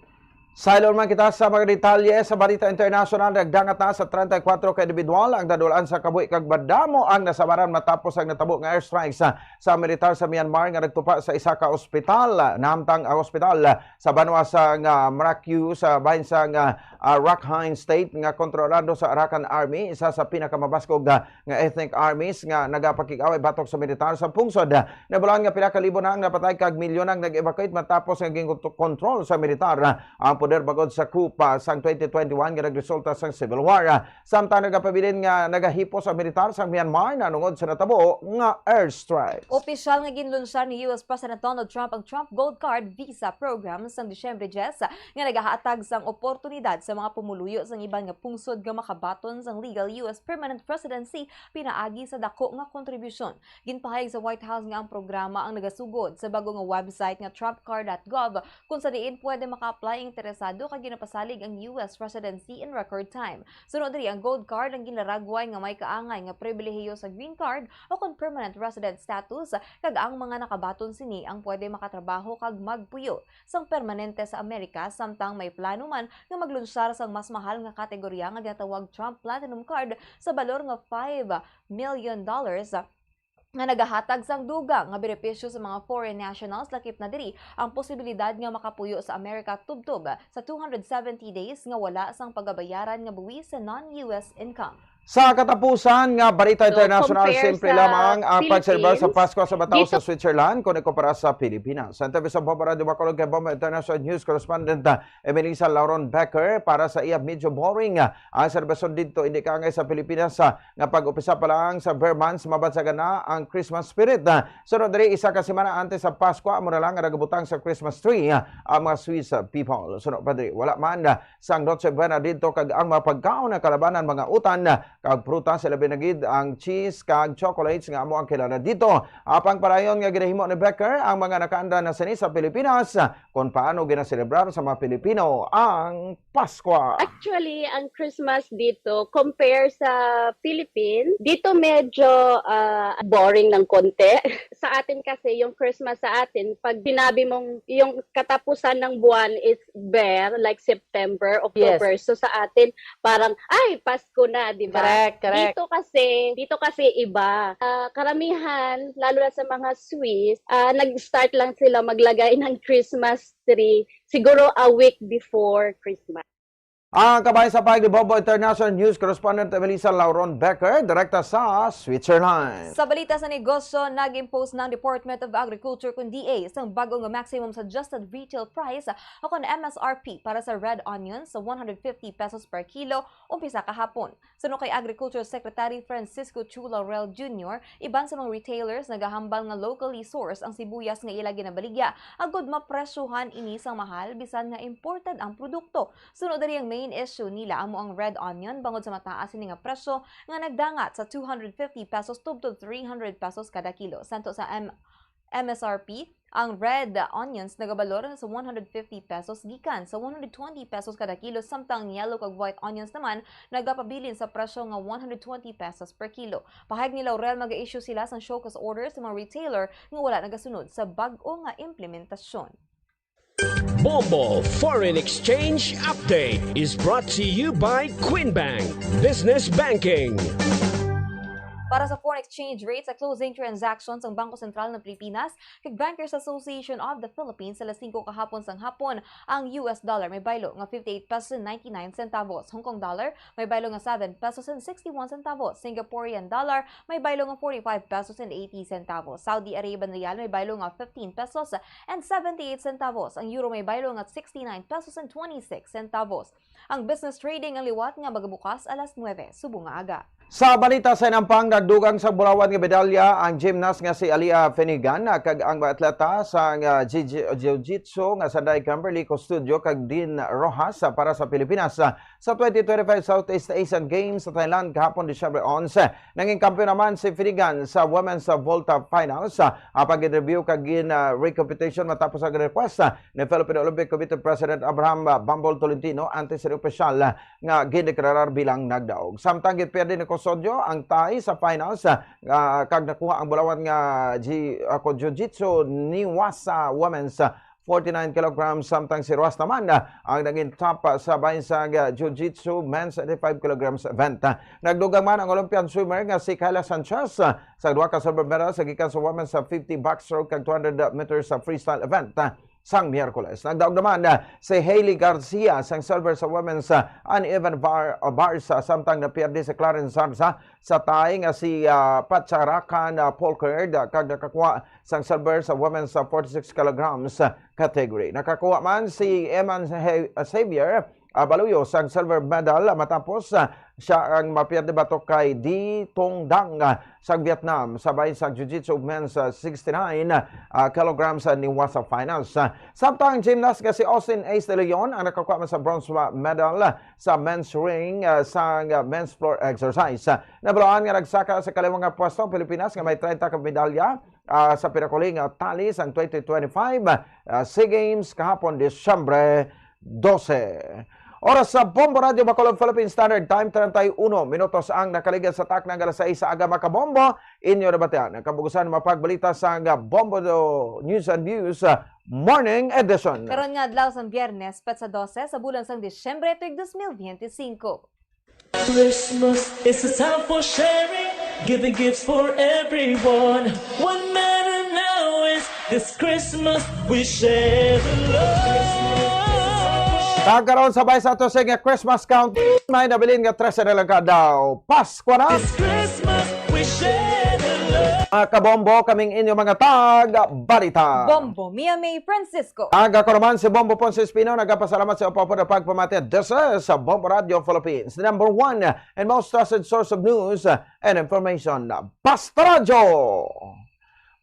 Saylo man kita sa mga detalye sa balita internasyonal. Nagdangat na sa treinta y cuatro ka individual ang nadul-an sa kabuhi kag madamo ang nasamaran matapos ang natabo nga airstrike sa, sa militar sa Myanmar nga nagtupa sa isa ka ospital. Nahamtang ang ospital sa banwa sa nga Marakyu sa bahin sa nga, ah, Rakhine State nga kontrolado sa Arakan Army, isa sa pinakamabaskog nga nga ethnic armies nga nagapakig-away batok sa militar sa pungsod. Nabalaan nga pila ka libo na ang napatay kag milyon ang nag-evacuate matapos nga ginkontrol sa militar ang poder bangod sa coup sang twenty twenty-one nga nagresulta sang civil war. Samtang nagapabilin nga nagahipos ang militar sa Myanmar nahanungod sa natabo nga airstrike. Opisyal nga ginlunsar ni U S President Donald Trump ang Trump Gold Card visa program sang Disyembre diyes nga nagahatag sang oportunidad sa mga pumuluyo sang iban nga pungsod nga makabaton sang legal U S permanent residency pinaagi sa dako nga kontribusyon. Ginpahayag sa White House nga ang programa ang nagasugod sa bag-o nga website nga trump card dot gov, kung sa diin pwede maka-apply ang Sado ka ginapasalig ang U S residency in record time. Suno diri, ang Gold Card ang ginlaragway nga may kaangay nga pribilehiyo sa Green Card o kon permanent resident status, kag ang mga nakabaton sini ang pwede makatrabaho kag magpuyo sang permanente sa Amerika, samtang may plano man nga maglunsyar sang mas mahal nga kategorya nga ginatawag Trump Platinum Card sa balor nga five million dollars, nga nagahatag sang dugang nga benepisyo sa mga foreign nationals. Lakip na diri ang posibilidad nga makapuyo sa Amerika tubtob sa two hundred seventy days nga wala sang pagabayaran nga buwis sa non-U S income. Sa katapusan nga balita So, international, compare simple sa lamang ang pagselebrar sa Philippines, Pasko sa Bataw dito sa Switzerland kung ikumpara sa Pilipinas. Sa interview sa Bombo Radio Bacolod kay Bombo International News Correspondent, ah, Emelisa Lauron Becker para sa iya medyo boring, ah, ang selebrasyon dito, hindi kaangay sa Pilipinas, ah, nga pag-upisa pa lang sa Ber months, mabansagan na ang Christmas spirit. Ah, sunod diri, isa ka semana antes sa Pasko, amo na lang nga nagabutang sa Christmas tree, ah, ang mga Swiss, ah, people. Sunod pa diri, wala man, ah, sang Noche Buena dito, kag ang mga pagkaon nga kalabanan, mga utan, ah, kag prutas, labi na gid ang cheese kag chocolates nga amo ang kilala dito. Apang padayon nga ginahimo ni Becker ang mga nakaandan na sini sa Pilipinas, ah, kung paano ginaselebrar sa mga Pilipino ang Pasko. Actually, ang Christmas dito, compare sa Philippines, dito medyo, ah, boring ng konti. Sa atin kasi, yung Christmas sa atin, pag sinabi mong yung katapusan ng buwan is Ber, like September, October. Yes. So sa atin, parang, "Ay, Pasko na," di ba? Correct, correct. Dito kasi, dito kasi iba. Ah, karamihan, lalo na sa mga Swiss, ah, nag-start lang sila maglagay ng Christmas tree siguro a week before Christmas. Ang kabahin sa pahayag ni Bombo International News Correspondent Emelisa Lauron Becker, direkta sa Switzerland. Sa balita sa negosyo, nag-impose ng Department of Agriculture, kun D A, isang bago nga maximum suggested retail price o kon M S R P para sa red onions sa one hundred fifty pesos per kilo, umpisa kahapon. Suno kay Agriculture Secretary Francisco Chu Laurel Junior, iban sa mga retailers nagahambal nga locally sourced ang sibuyas nga ila ginabaligya, agod mapresyohan ini sang mahal bisan nga imported ang produkto. Suno diri, ang main issue nila amo ang red onion, bangod sa mataas ini nga presyo nga nagdangat sa two hundred fifty pesos tubtob three hundred pesos kada kilo. Sa M-, M S R P, ang red onions nagabalor sa one hundred fifty pesos gikan sa one hundred twenty pesos kada kilo, samtang yellow kag white onions naman nagapabilin sa presyo nga one hundred twenty pesos per kilo. Pahayag ni Laurel, maga-issue sila sang show cause order sa mga retailer nga wala nagasunod sa bag-o nga implementasyon. Bombo Foreign Exchange Update is brought to you by Queen Bank Business Banking. Para sa foreign exchange rate sa closing transactions sang Bangko Sentral ng Pilipinas kag Bankers Association of the Philippines, alas singko kahapon sang hapon, ang U S dollar may baylo nga fifty-eight pesos and ninety-nine centavos, Hong Kong dollar may baylo nga seven pesos and sixty-one centavos, Singaporean dollar may baylo nga forty-five pesos and eighty centavos, Saudi Arabian rial may baylo nga fifteen pesos and seventy-eight centavos, ang euro may baylo nga sixty-nine pesos and twenty-six centavos. Ang business trading ang liwat nga magabukas alas nuebe subong nga aga. Sa balita sa inampang, nagdugang sa bulawan nga medalya ang gymnast nga si Alia Finigan, ah, kag ang mga atleta sa, ah, Jiu-, Jiu-Jitsu nga sanday Kimberly Custodio kag Dean Rojas, ah, para sa Pilipinas, ah, sa twenty twenty-five Southeast Asian Games sa Thailand kahapon, Disyembre onse. Nangin kampiyon naman si Finigan sa women's, ah, vault, ah, finals, ah, apang gin-review kag gin, ah, recompetition matapos ang request, ah, ni Philippine Olympic Committee President Abraham, ah, Bambol Tolentino, antes sa opisyal, ah, nga gindeklarar bilang nagdaog. Samtang ginpierde ni Custodio ang tie sa finals, ah, ah, kag nakuha ang bulawan nga ji-, ah, kon Jiu-Jitsu Niwasa Women's, ah, forty-nine kilograms, samtang si Rojas naman, ah, ang nangin top, ah, sa bahin sa, ah, Jiu-Jitsu Men's eighty-five kilograms event. Ah, nagdugang man ang Olympian swimmer nga si Kyla Sanchez, ah, sa duha ka silver medal sa gikan sa women's, ah, fifty backstroke kag two hundred meters sa freestyle event, ah, sang Miyerkules. Nagdaog naman, ah, si Hailey Garcia sang silver sa women's, ah, uneven bar, ah, bars, ah, samtang napierde si Clarence Zarza sa tie nga si, ah, Pacharakan, ah, Polkerd, ah, kag nakakuha sang silver sa women's, ah, forty-six kilograms, ah, category. Nakakuha man si Eman He-, ah, Xavier, ah, Baluyo sang silver medal, ah, matapos, ah, siya ang mapierde batok kay Di Tung Dang, ah, sa Vietnam, sa bahin sa Jiu-Jitsu men's, ah, sixty-nine, ah, kilograms, ah, Niwasa finals. Ah, samtang gymnast nga si Austin Ace de Leon ang nakakuha man sa bronze, ah, medal, ah, sa men's ring, ah, sa, ah, men's floor exercise. Ah, nabaluan nga nagsaka sa kalima nga pwesto ang Pilipinas nga may treinta ka medalya, ah, sa pinakuli nga tali sang twenty twenty-five, ah, SEA Games kahapon, Disyembre dose. Oras sa Bombo Radio Bacolod Philippine Standard Time, treinta y uno minutos ang nakaligad sa takna nga alas sais sa aga, mga kabombo. Inyo nabatian ang kabugusan nga mga pagbalita sa nga Bombo News and Views, ah, Morning Edition. Karon nga adlaw sang Biyernes, petsa dose sa bulan sang Disyembre tuig dos mil benti singko. Christmas is a time for sharing, giving gifts for everyone. What matter now is this Christmas we share the love. Kag karon, sabay sa ato sa nga Christmas count, may nabilin nga trese na lang ka daw. Paskwa na! This Christmas we share the love. Mga kabombo, kaming inyo mga tag balita. Bombo Mia May Francisco. Ag ako naman si Bombo Ponce Espino, nagapasalamat sa upapod na pagpamati. This is Bombo Radio Philippines, number one and most trusted source of news and information. Basta Radyo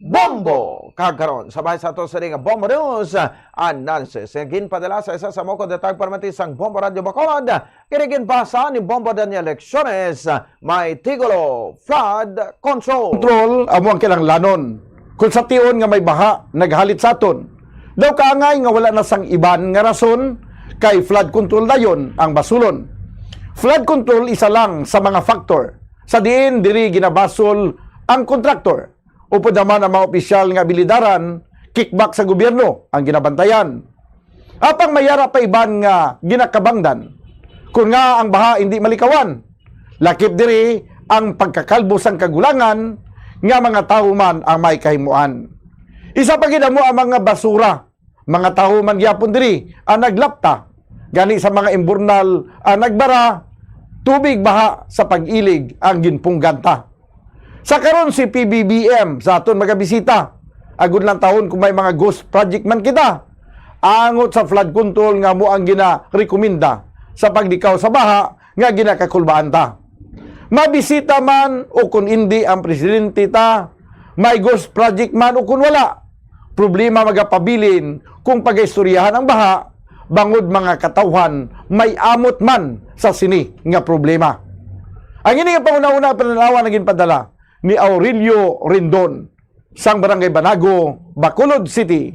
Bombo! Kag karon, sabay sa ato sa nga Bombo News Analysis nga ginpadala sa isa sa mga tagpalamati sang Bombo Radio Bacolod, kini ginbasa ni Bombo Daniel Lecciones, may titulo, Flood Control. Control amo ang kinahanglanon kung sa tion nga may baha naghalit sa aton. Daw kaangay nga wala na sang iban nga rason, kay flood control dayon ang basulon. Flood control isa lang sa mga factor sa diin diri ginabasol ang kontraktor. Upod naman ang mga opisyal nga abilidaran, kickback sa gobyerno ang ginabantayan. Apang may ara pa iban nga ginakabangdan. Kon nga ang baha hindi malikawan, lakip diri ang pagkakalbo sang kagulangan nga mga tawo man ang may kahimuan. Isa pa gid amo ang mga basura. Mga tawo man gyapon diri ang naglapta gani sa mga imburnal ang nagbara, tubig, baha sa pag-ilig ang ginpungganta. Sa karon, si P B B M sa aton magabisita. Agud lang tahon kung may mga ghost project man kita. Angot sa flood control nga mo ang ginarekomenda sa paglikaw sa baha nga ginakakulbaan ta. Mabisita man o kun indi ang presidente ta, may ghost project man o kun wala, problema magapabilin kung pagaistoryahan ang baha, bangod mga katawhan may amot man sa sini nga problema. Ang ini nga panghunahuna, pananawa na ginpadala ni Aurelio Rendon sang Barangay Banago, Bacolod City.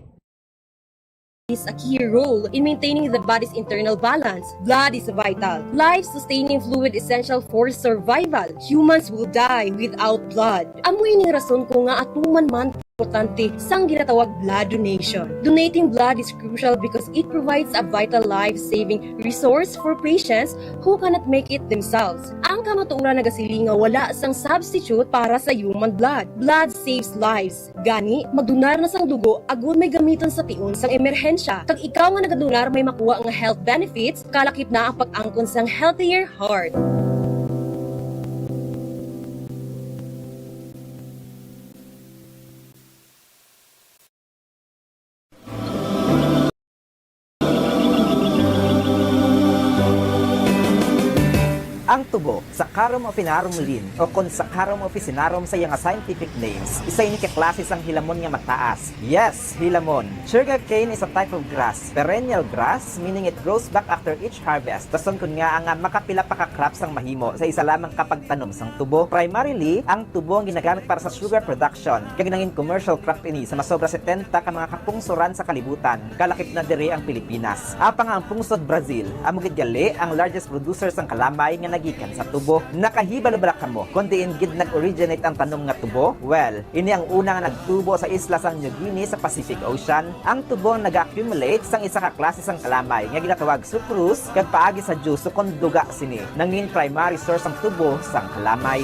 Plays a key role in maintaining the body's internal balance. Blood is vital, life-sustaining fluid essential for survival. Humans will die without blood. Amo ini nga rason ko nga atuman man importante sang ginatawag blood donation. Donating blood is crucial because it provides a vital life-saving resource for patients who cannot make it themselves. Ang kamatuoran nagasiling nga wala sang substitute para sa human blood. Blood saves lives. Gani, magdonar na sang dugo agod may gamiton sa tion sang emerhensya. Kag ikaw nga nagadonar may makuha nga health benefits, kalakip na ang pag-angkon sang healthier heart. Ang tubo, Saccharum officinarum Linn, o kon Saccharum officinarum sa iya nga scientific names, isa ini ka klase sang hilamon nga mataas. Yes, hilamon. Sugarcane is a type of grass, perennial grass, meaning it grows back after each harvest. Rason kon ngaa nga makapila pa ka crops ang mahimo sa isa lamang ka pagtanom sang tubo. Primarily, ang tubo ang ginagamit para sa sugar production, kag nangin commercial crop ini sa masobra setenta ka mga kapungsoran sa kalibutan, kalakip na diri ang Pilipinas. Apang ang pungsod Brazil, amo gid gali ang largest producer sang kalamay nga nagikan sa tubo. Nakahibalo bala kamo kon diin gid nag-originate ang tanom nga tubo? Well, ini ang una nga nagtubo sa isla sang New Guinea sa Pacific Ocean. Ang tubo ang naga-accumulate sang isa ka klase sang kalamay nga ginatawag sucrose, kag paagi sa juice kon duga sini, nangin primary source ang tubo sang kalamay.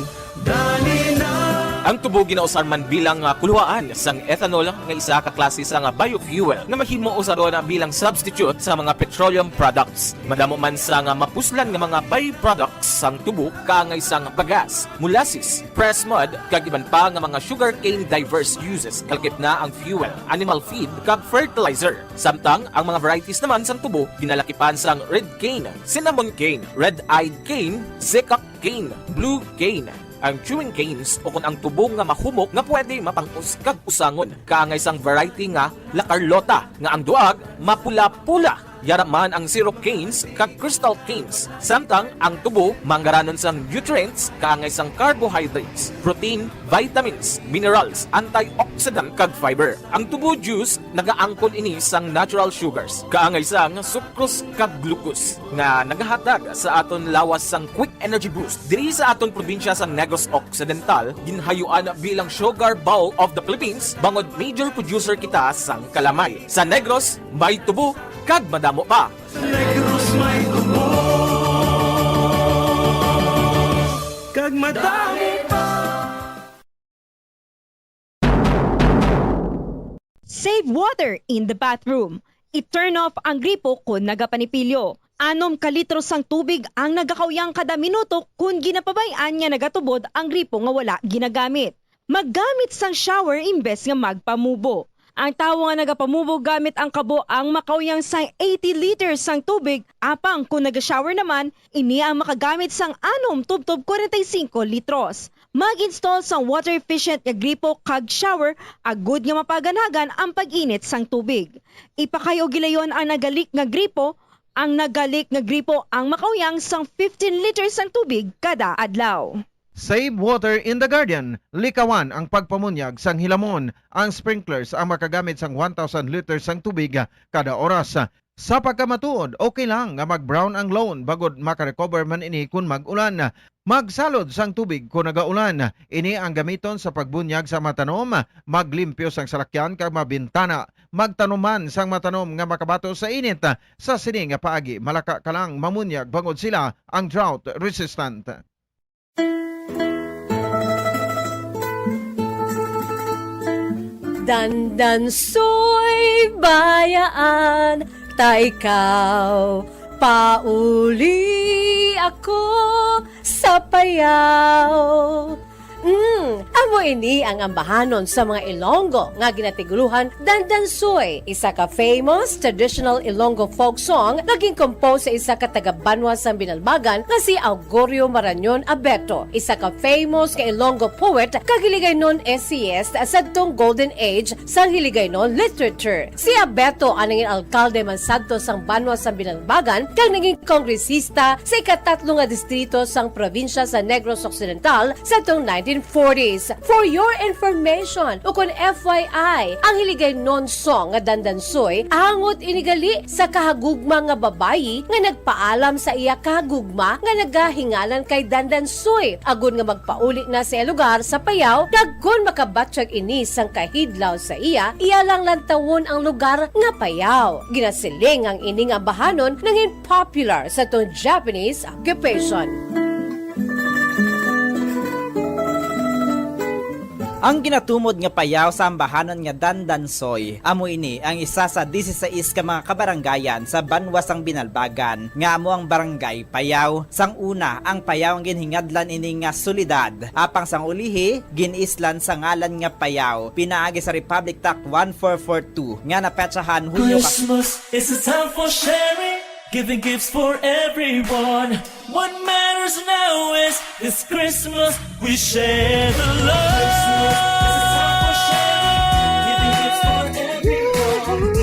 Ang tubo ginausar man bilang, ah, kuluhaan sang ethanol nga isa ka klase sang biofuel nga mahimo usaron bilang substitute sa mga petroleum products. Madamo man sang mapuslan nga mga byproducts sang tubo kaangay sang bagas, molasses, pressed mud, kag iban pa nga mga sugarcane diverse uses, kalakip na ang fuel, animal feed, kag fertilizer. Samtang ang mga varieties naman sang tubo ginalakipan sang red cane, cinnamon cane, red-eyed cane, zecca cane, blue cane, ang chewing canes, o kon ang tubo nga mahumok nga pwede mapang-os kag usangon, kaangay sang variety nga La Carlota, nga ang duag mapula-pula, Yara man ang syrup canes kag crystal canes, samtang ang tubo manggaranon sang nutrients kaangay sang carbohydrates, protein, vitamins, minerals, antioxidant, kag fiber. Ang tubo juice nagaangkon ini sang natural sugars, kaangay sang sucrose kag glucose, nga nagahatag sa aton lawas sang quick energy boost. Diri sa aton probinsya sang Negros Occidental, ginhayuan bilang sugar bowl of the Philippines bangod major producer kita sang kalamay. Sa Negros, may tubo kag madamo pa. Sa Negros may tubo kag madami pa. Save water in the bathroom. I-turn off ang gripo kon nagapanipilyo. Anom ka litro sang tubig ang nagakauyang kada minuto kon ginapabay-an nga nagatubod ang gripo nga wala ginagamit. Maggamit sang shower imbes nga magpamubo. Ang tawo nga nagapamubo gamit ang kabo ang makauyang sang eighty liters sang tubig, apang kon naga-shower naman, ini ang makagamit sang anom tubtob forty-five litros. Mag-install sang water-efficient nga gripo kag shower agud nga mapaganhagan ang pag-init sang tubig. Ipakay-o gilayon ang nagalik nga gripo. Ang nagalik nga gripo ang makauyang sang fifteen liters sang tubig kada adlaw. Save water in the garden. Likawan ang pagpamunyag sang hilamon. Ang sprinklers ang makagamit sang one thousand liters sang tubig kada oras. Sa pagkamatuod, okay lang nga mag-brown ang lawn bangod makarecover man ini kon mag-ulan. Magsalod sang tubig kon nagaulan. Ini ang gamiton sa pagbunyag sa mga tanom, maglimpyo sang salakyan kag mga bintana. Magtanom man sang mga tanom nga makabato sa init. Sa sini nga paagi, malaka ka lang mamunyag bangod sila ang drought resistant. Dandansoy, bayaan ta ikaw, pauli ako sa payaw. Mm, amo ini ang ambahanon sa mga Ilonggo nga ginatigulohan Dandansoy, isa ka famous traditional Ilonggo folk song nga gin-compose sa isa ka taga-banwa sang Binalbagan nga si Augurio Marañon Abeto, isa ka famous nga Ilonggo poet kag Hiligaynon essayist sadtong golden age sang Hiligaynon literature. Si Abeto ang nangin alkalde man sadto sang banwa sang Binalbagan kag nangin kongresista sa ikatatlo nga distrito sang probinsya sa Negros Occidental sadtong nineteen forties. For your information, ukon F Y I, ang Hiligaynon song nga Dandansoy angot ini gali sa kahagugma nga babayi nga nagpaalam sa iya kahagugma nga nagahinganan kay Dandansoy, agod nga magpauli na sa iya lugar sa Payao, kag kon makabatyag ini sang kahidlaw sa iya, iya lang lantawon ang lugar nga Payao. Ginasiling ang ini nga ambahanon nangin popular sa tong Japanese occupation. Ang ginatumod nga Payao sa ambahanon nga Dandansoy, amo ini ang isa sa disisais ka mga kabarangayan sa banwa sang Binalbagan, nga amo ang Barangay Payao. Sang una, ang Payao ang ginhingadlan ini nga syudad, apang sang ulihi, gin-islan sa ngalan nga Payao, pinaagi sa Republic Act one four four two nga napetsahan Hunyo ka Christmas is a time for sharing, giving gifts for everyone. What matters now is this Christmas we share the love. Christmas is a time for sharing, giving gifts for everyone.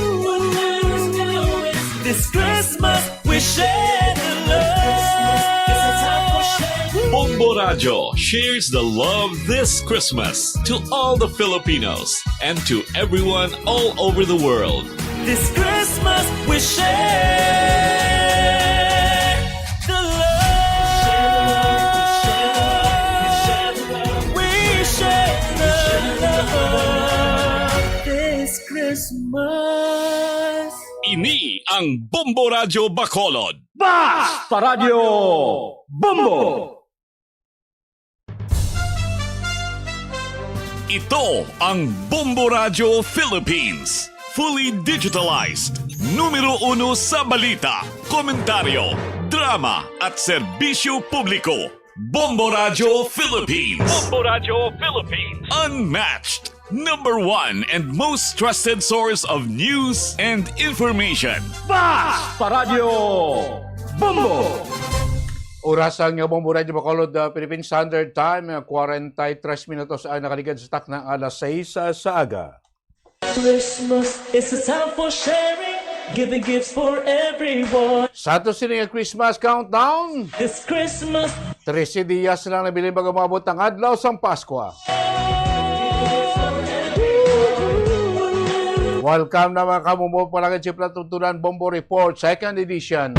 What matters now is this Christmas we share the love. Christmas is a time for sharing. Bombo Radyo shares the love this Christmas to all the Filipinos and to everyone all over the world. This Christmas we share the love. We share the love this Christmas. Ini ang Bombo Radyo Bacolod. Basta Radyo Bombo! Ito ang Bombo Radyo Philippines. Fully digitalized. Numero uno sa balita, komentaryo, drama, at serbisyo publiko. Bombo Radyo Philippines. Bombo Radyo Philippines. Unmatched. Number one and most trusted source of news and information. Basta Radyo Bombo! Oras ang Bombo Radyo Bacolod, uh, Philippine Standard Time, uh, forty-three minutos ang nakaligad sa takna alas sais, uh, sa aga. Christmas is a time for sharing, Giving gifts for everyone. Sa ato sini nga Christmas countdown, this Christmas, trese dias lang nabilin bago maabot ang adlaw sang Paskwa. Welcome na, mga kabombo, palagad sa Platutunan Bombo Report, second edition.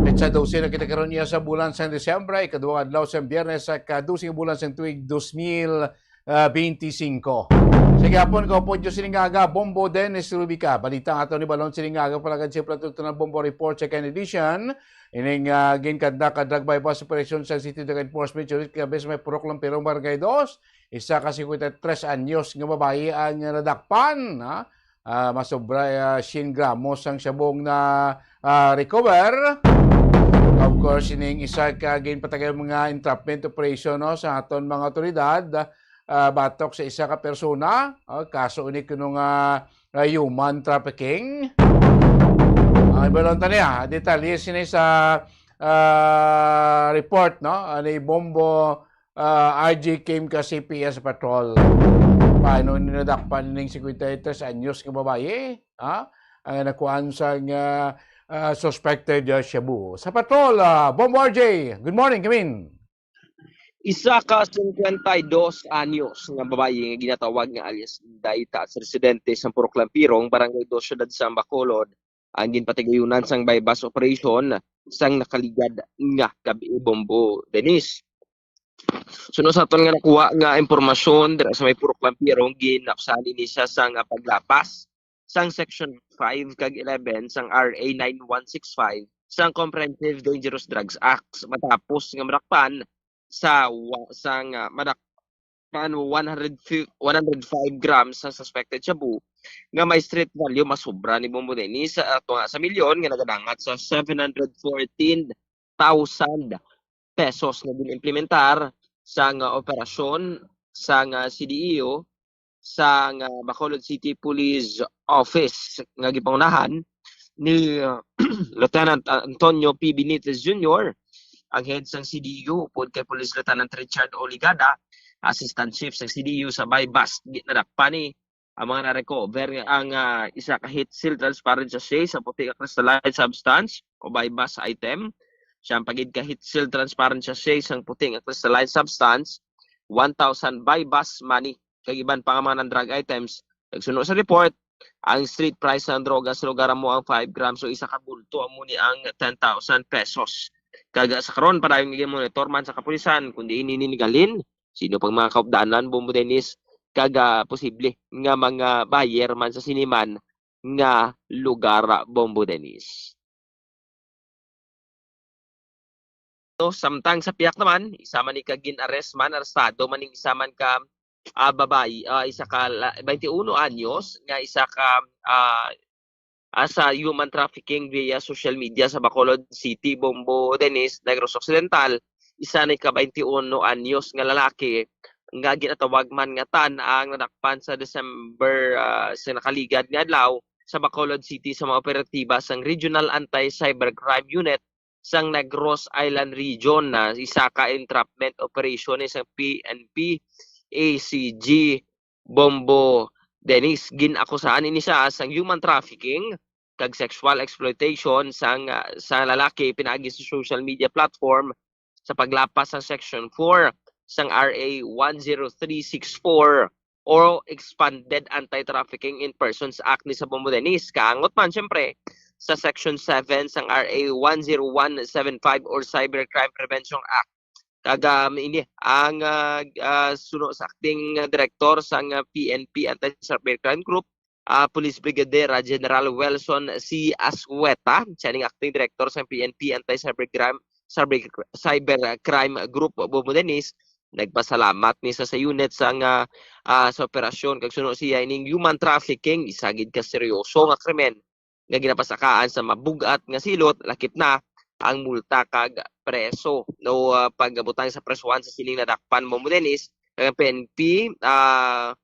Petsa dose na kita karon niya sa bulan sang Disyembre, ikaduhang adlaw sang Biyernes sa ika-dose nga bulan sang tuig dos mil ah, twenty-five. Sa gihapon, kaupod nyo sining aga, Bombo Dennis Rubica. Balita nga ato ni balon sining aga, palagad sa Platutunan Bombo Report, second edition. Ining, ah, ginkanda ka drug buy-bust operation sa City Drug Enforcement Unit, kabi sa may Purok Lampirong, Barangay Dos. Isa ka singkwenta y tres anyos nga babayi ang nadakpan, ha? Ah, masobra, ah, siyam gramos ang shabu ang na, ah, recover. Of course, ining isa ka ginpatagay mga entrapment operation, no, sa aton mga otoridad, ah, batok sa isa ka persona. Oh, kaso ini kuno nga, ah, human trafficking. Ang ibalon ta niya, detalye sini sa, ah, report, no, ni Bombo, ah, R J Kim ka C P S Patrol. Paano ni nadakpan ning singkwenta y tres anyos nga babayi, ha? Ang nakuhaan sa nga, ah, suspected, ah, shabu. Sa Patrol, ah, Bombo R J, good morning, come in. Isa ka singkwenta y dos anyos nga babayi nga ginatawag nga alias Inday, taas residente sa Purok Lampirong, Barangay Dos, Siyudad sa Bacolod, ang ginpatigayunan sang buy-bust operation sang nakaligad nga gabi, Bombo Dennis. Suno sa aton nga nakuha nga impormasyon, dira sa may Purok Lampirong, ginapsahan ini siya sang paglapas sang Section five kag eleven sang R A nine one six five sang Comprehensive Dangerous Drugs Act, matapos nga madakpan sa wa-, sang, ah, madakpan one hundred fi-, one hundred five grams sa suspected shabu nga may street value masobra ni Bombo Dennis sa, ah, tunga sa milyon nga nagadangat sa seven hundred fourteen thousand pesos nga gin-implementar sang operasyon sang C D E O sang Bacolod City Police Office nga gipangunahan ni, uh, Lieutenant Antonio P. Benitez Junior, ang head sang C D E O, upod kay Police Lieutenant Richard Oligada, Assistant Chief sang C D E O. Sa buy-bust, gi-, nadakpan ni ang mga na-recover ang, ah, isa ka heat seal transparent sachet sa puti nga crystalline substance o buy-bust item. Siya ang pagid ka heat seal transparent sachet sang puti nga crystalline substance, one thousand buy-bust money, kag iban pa nga mga non-drug items. Nagsuno sa report, ang street price sang droga sa lugar amo ang five grams o isa ka bulto amo ni ang ten thousand pesos. Kag sa karon, padayon nga gin-monitor man sa kapulisan kung diin ini nanggaling, sino pang mga kaupdanan, Bombo Dennis, kag, ah, posible nga mga buyer man sa sini man nga lugar, Bombo Dennis. So, samtang sa pihak naman, isa man ni ka gin-arrest man, arestado man ning isa man ka, ah, babayi, ah, isa ka la-, twenty-uno anyos, nga isa ka, ah, ah, sa human trafficking via social media sa Bacolod City, Bombo Dennis, Negros Occidental, isa ni ka twenty-uno anyos nga lalaki nga ginatawag man nga Tan ang nadakpan sa December, ah, sa nakaligad nga adlaw sa Bacolod City sa mga operatiba sang Regional Anti-Cybercrime Unit sang Negros Island Region, na isa ka entrapment operation ni sang P N P A C G. Bombo Dennis, gin-akusahan ini siya sang human trafficking kag sexual exploitation sang, ah, sa lalaki pinaagi sa social media platform sa paglapas sa Section four sang R A one zero three six four o Expanded Anti-Trafficking in Persons Act ni sa Bombo Dennis. Kaangot man, siyempre, sa Section seven sang R A one zero one seven five or Cybercrime Prevention Act. Kag, um, ini ang, ah, ah, suno sa acting director sang, ah, P N P Anti-Cybercrime Group, ah, Police Brigadier, ah, General Wilson C. Ascueta, siya ning acting director sang P N P Anti-Cybercrime, Cyber, Cybercrime Group, Bombo Dennis. Nagpasalamat ni sa, sa unit sang, ah, ah, sa operasyon, kag suno siya ining human trafficking, isa gid ka seryoso nga krimen nga ginapasakaan sa mabug-at nga silot, lakip na ang multa kag preso, no, ah, pagbutang sa presuhan sa sining nadakpan, Bombo Dennis, kag ang P N P, ah,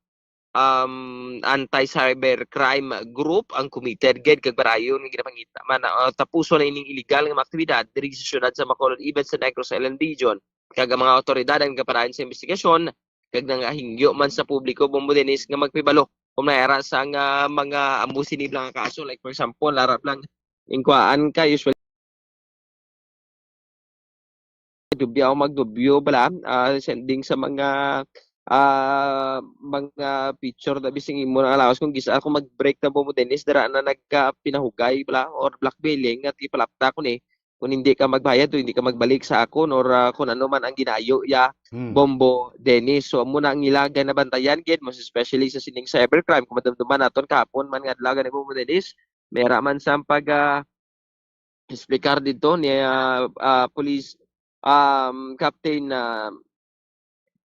um, Anti-Cybercrime Group ang committed gid kag padayon nga ginapangita man, ah, tapuson na ining illegal nga mga aktibidad diri sa siyudad sa Bacolod, even sa Negros Island Region. Kag ang mga awtoridad ang nagapadayon sa investigasyon kag nangahingyo man sa publiko, Bombo Dennis, nga magpahibalo Kung naira sa nga mga amo sini lang nga kaso, like for example, arap lang, ingkwaan ka, usually, dubyo ako magdubyo bala, ah, sending sa mga, ah, mga picture na bising imo na alawas kung gisa ako mag-break na mo, Dennis, dara na nagkapinahugay bala or blackmailing at ipalapta ko ni kung hindi ka magbayad o hindi ka magbalik sa akon or, ah, kung ano man ang ginayo ya, Hmm. Bombo Dennis. So, amo na ang ila ganabantayan gid, most especially sa sining cybercrime. Kung madumduman naton kahapon man nga adlaw gani, Bombo Dennis, may ara man sang pag, ah, explicar dito ni, ah, ah, Police, um, Captain, ah,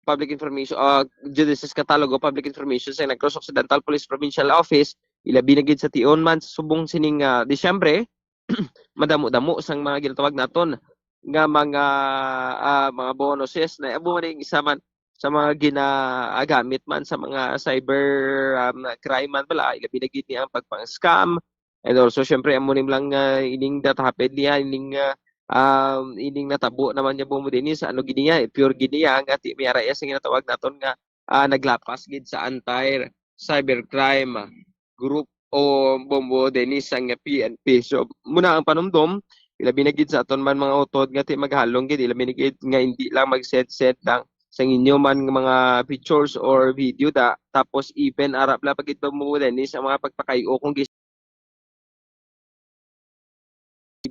Public Information, ah, Justice Catalogo, Public Information sa Negros Occidental Police Provincial Office, ilabi na gid sa tion man sa subong sining, ah, Disyembre, madamo-damo sang mga ginatawag naton nga mga, ah, mga bonuses na amo man ang isa man sa mga ginagamit man sa mga cyber, um, crime man bala, ilabi na gid ni ang pagpang-scam. And also, syempre, amo ni lang, ah, ining that happened niya, ining, ah, um, ining natabo naman niya, Bombo Dennis, ano gid niya, pure gid niya, nga ti-, may arayas ang ginatawag naton nga, ah, naglapas gid sa anti-cybercrime group o, Bombo Dennis, ang P N P. So, muna ang panumdom, ilabi na gid sa aton man mga utod nga ti maghalong gid, ilabi na gid nga hindi lang mag-send-send lang sa inyo man nga mga pictures or video da, tapos even arap lang pa gid, Bombo Dennis, ang mga pagpakayo kung gis-,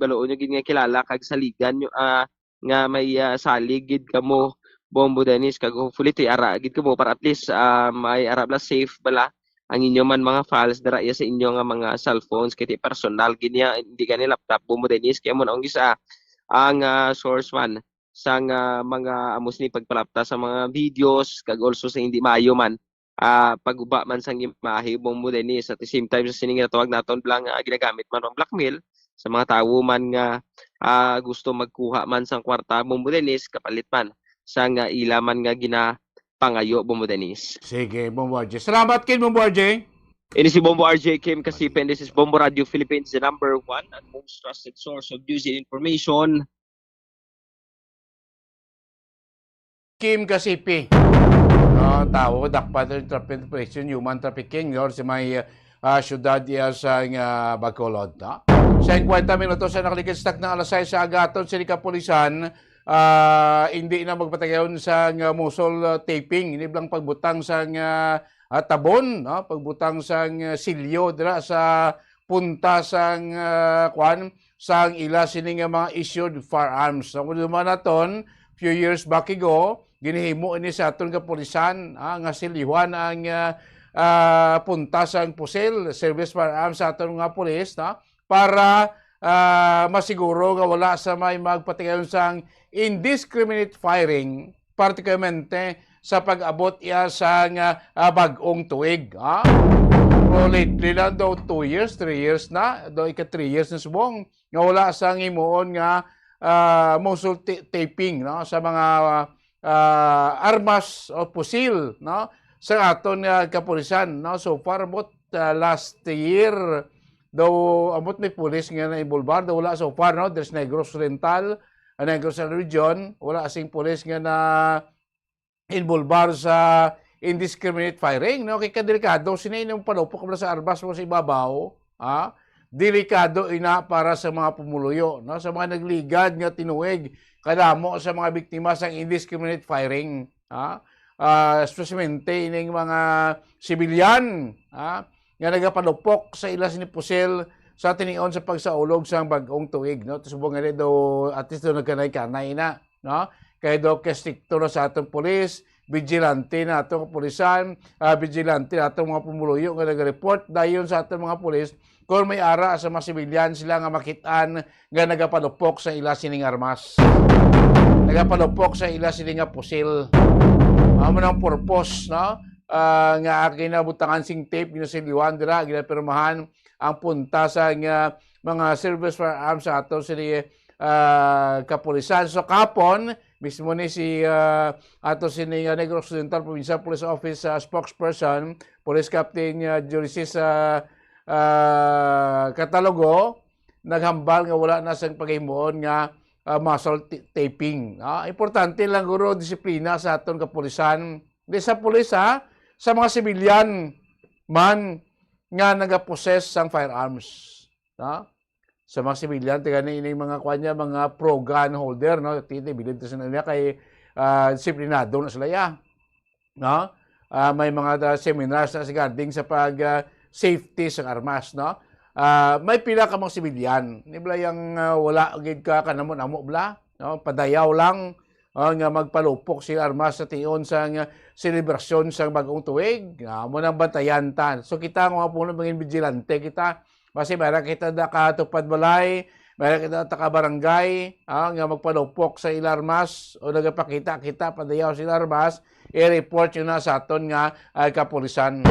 baloon nyo gid nga kilala kag saligan nyo, ah, nga may, ah, salig gid kamo, Bombo Dennis, kag hopefully ti ara gid kamo para at least, ah, may ara bala safe bala ang inyo man mga files dira iya sa inyo nga mga cellphones, kay ti personal gid niya, hindi gani laptop, Bombo Dennis, kay amo na ang isa ang, ah, source man sang, ah, mga amo sini pagpalapta sa mga videos kag also sa hindi maayo man, ah, pagguba man sang imahe, Bombo Dennis. At the same time, sa sining ginatawag naton bala nga ginagamit man ang blackmail sa mga tawo man nga, ah, gusto magkuha man sang kwarta, Bombo Dennis, kapalit man sang, ah, ila man nga ginapangayo, Bombo Dennis. Sige, Bombo R J. Salamat kay Bombo R J. Ini si Bombo R J Kim Kasipen. This is Bombo Radio Philippines, the number one and most trusted source of news and information. Kim Kasipi. Ah, tawo, dakpa sa traffic operation, human trafficking, or sa may, ah, syudad iya sa, ah, Bacolod, no? Sa kwenta minutos sa nakalikid sa takna alas sais sa aga, aton sini kapulisan, ah, hindi na magpatigayon sa, ah, muzzle, ah, taping, ini lang pagbutang sa, ah, ah, tabon, no? Pagbutang sa, ah, silyo dira sa punta sa, ah, kwan, sang ila sini nga mga issued firearms. Ang naman naton, few years back ago, ginhimo ini sa aton kapulisan, ah, nga silyuhan ang, ah, ah, punta sang pusil, service firearms sa aton nga pulis, no? Para, ah, masiguro nga wala sa may magpatigayon sang indiscriminate firing, particularmente sa pag-abot iya sang, ah, bag-ong tuig, ha? O lately lang daw, two years, three years na, daw ika three years na subong, nga wala sang himuon nga, ah, muzzle ti-, taping, no, sa mga, ah, armas o pusil, no, sa aton nga kapulisan, no. So far, about, ah, last year, daw, ambot may pulis nga na-involbar, daw wala so far, no. There's Negros Oriental, ah, Negros Oriental Region, wala sing pulis nga na-involbar sa indiscriminate firing, no? Kay kadelikado, sini inyong palupok mo sa armas mo sa ibabaw, ha? Delikado ina para sa mga pumuluyo, no? Sa mga nagligad nga tinuig, kadamo sa mga biktima sa indiscriminate firing, ha? Ah, especialmente ining mga sibilyan, ha? Nga nagapalupok sa ila sini pusil sa tinion sa pagsaulog sa bag-ong tuig, no? Subong nga daw, at least daw nagkanay-kanay na, no? Kay daw kastrikto na sa atong pulis, vigilante na atong kapulisan, ah, vigilante na atong mga pumuluyo nga nag-report dayon sa atong mga pulis kung may ara sa mga sibilyan sila nga makit-an nga nagapalupok sa ila sining armas. Nagapalupok sa ila sini nga pusil. Amo nang purpose, no? Ah, nga akin na butangan sing tape, ginasilyuhan dira, ginapirmahan ang punta sa nga mga service firearms sa ato sini, ah, kapulisan. So, kapon, mismo ni si, ah, ato sini nga Negros Occidental Provincial Police Office, ah, spokesperson, Police Captain, ah, Ulysses, ah, ah, Catalogo, naghambal nga wala na sang paghimuon nga, ah, muzzle ti-, taping. Ah, importante lang guro disiplina sa aton kapulisan. Di sa pulis, ha, sa mga sibilyan, man nga nagapossess sang firearms, no? Sa mga sibilyan, ti gani ining mga kuan niya, mga pro-gun holder, no? Ti, ti, bilib ta sa nila kay, ah, disiplinado na sila, ya. No? Ah, may mga, ah, seminars na regarding sa pag, ah, safety sa armas, no? Ah, may pila ka mga sibilyan, ni bala yang, ah, wala gid ka kanamo-namo bala, no? Padayaw lang, ah, nga magpalupok sila armas sa tion sang selebrasyon sang bag-ong tuig. Ah, amo nang bantayan ta. So, kita nga mga puno, maging vigilante kita. Basi may ra kita nakatupad balay, may ra kita naka-barangay, ah, nga magpalupok sa ila armas o nagapakita-kita, padayaw sila armas, i-report yun na sa aton nga, ah, kapulisan.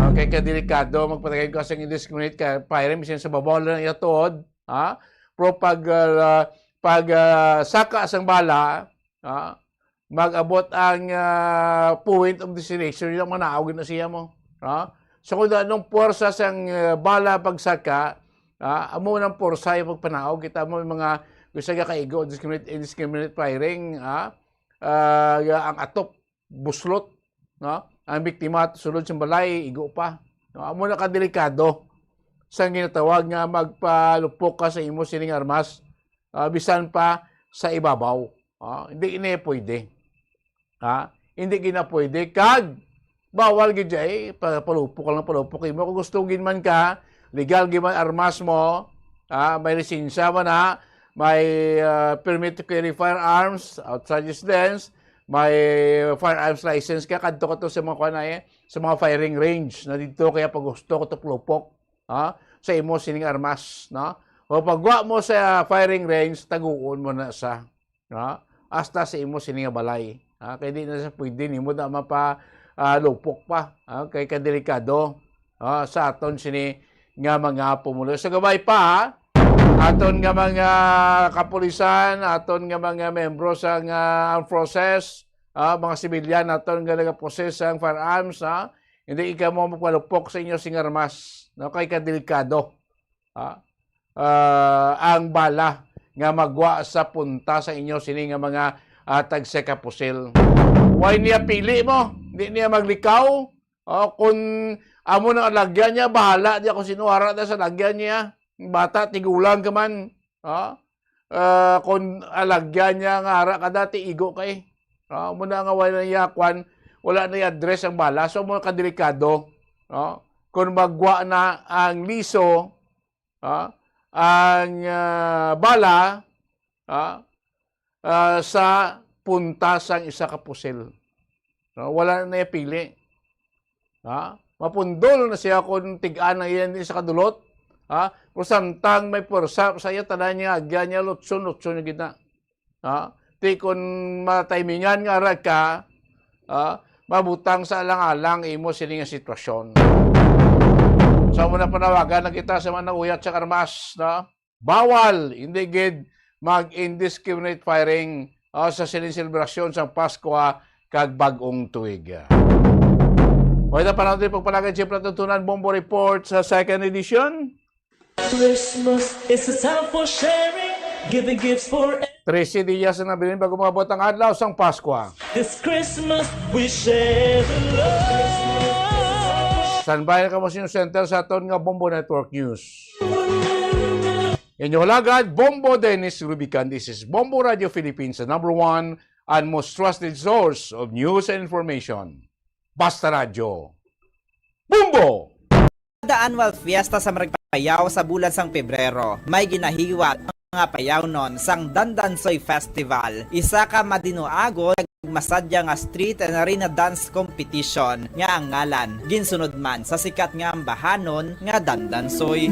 Okay, kay delikado, magpatagay ka sa indiscriminate ka, firing, bisan sa babaw lang iya tuod, ha? Pero pag, ah, pag, ah, saka sang bala, ah, mag-abot ang, ah, point of destination, yun ang manaog na siya mo. Ah? So, kung anong puwersa sang, ah, bala pagsaka, ah, amo nang puwersa yung pagpanaog. Kita mo yung mga gusto nga kaigo, discriminate, indiscriminate firing, ah, ah, ang atop, buslot, no? Ang biktima sulod sa balay, igo pa. No? Amo na kadelikado sa ginatawag nga magpalupok ka sa imo sining armas, ah, bisan pa sa ibabaw. Ah, hindi ini pwede. Ha? Hindi gina pwede. Kag, bawal gid siya eh. Pa-, palupok ka lang, palupok mo. Kung gusto gid man ka, legal gid man armas mo, ha? May lisensya man na, may, ah, permit to carry firearms outside residence, may firearms license ka, kadto ka to sa mga kuan na eh, sa mga firing range na dito, kaya pag gusto ko to palupok, ha? Sa imo sining armas, no? O pagwa mo sa firing range, taguon mo na sa, no? Hasta sa imo sini nga balay. Ha? Kay di na sa pwede nimo na mapa, ah, lupok pa. Ha? Kay kadelikado, ah, sa aton sini nga mga pumulo. Sa gabay pa, ha? Aton nga mga kapulisan, aton nga mga membro sa nga armed forces, ah, mga sibilyan naton nga nagapossess sang firearms, ha? Hindi ikaw mo magpalupok sa inyo sing armas, no? Kay kadelikado, ha? Ah, ang bala nga magwa sa punta sa inyo sini nga mga, ah, tagsa ka pusil. Way niya pili mo, di niya maglikaw. O, kung amo nang alagyan niya, bahala di ako sinuhara na sa alagyan niya. Bata, tigulang ka man. Ha? Ah, kung alagyan niya nga ara ka dati, igo kay. Ha? Muna nga wala na iya kwan, wala na iya address ang bala. So, mo kadelikado. Ha? Kung magwa na ang liso, ha? Ang, ah, bala, ha? Ah, sa punta sang isa ka pusil. No? Wala na iya pili. Ha? Mapundol na siya kung tigaan na iya sa kadulot. Ha? Pero samtang may pwersa sa iya, tanan niya, agyan niya, lutson, lutson niya gid na. Ha? Ti kung matimingan nga ara ka, ha? Mabutang sa alang-alang imo sini nga sitwasyon. So, muna panawagan na kita sa mga nag-uyat sa armas, no? Bawal, hindi gid mag-indiscriminate firing, ah, sa sining selebrasyon sa Pasko kag Bag-ong Tuig. Pwede pa natin pagpalagay, siyempre, tuntunan Bombo Report sa second edition. Christmas is a time for sharing, giving gifts for Trece dias na nabilin bago maabot ang adlaw sang Pasko. This Christmas, we share the love. Standby na kamo sa inyong center sa aton nga Bombo Network News. Inyo alagad, Bombo Dennis Rubican. This is Bombo Radio Philippines, the number one and most trusted source of news and information. Basta Radyo. Bombo! Kada annual fiesta sa Maragpayaw sa bulan sang Pebrero, may ginahiwat ang mga payawnon sang Dandansoy Festival, isa ka madinuagon kag masadya nga street and arena dance competition nga ang ngalan ginsunod man sa sikat nga ambahanon nga Dandansoy.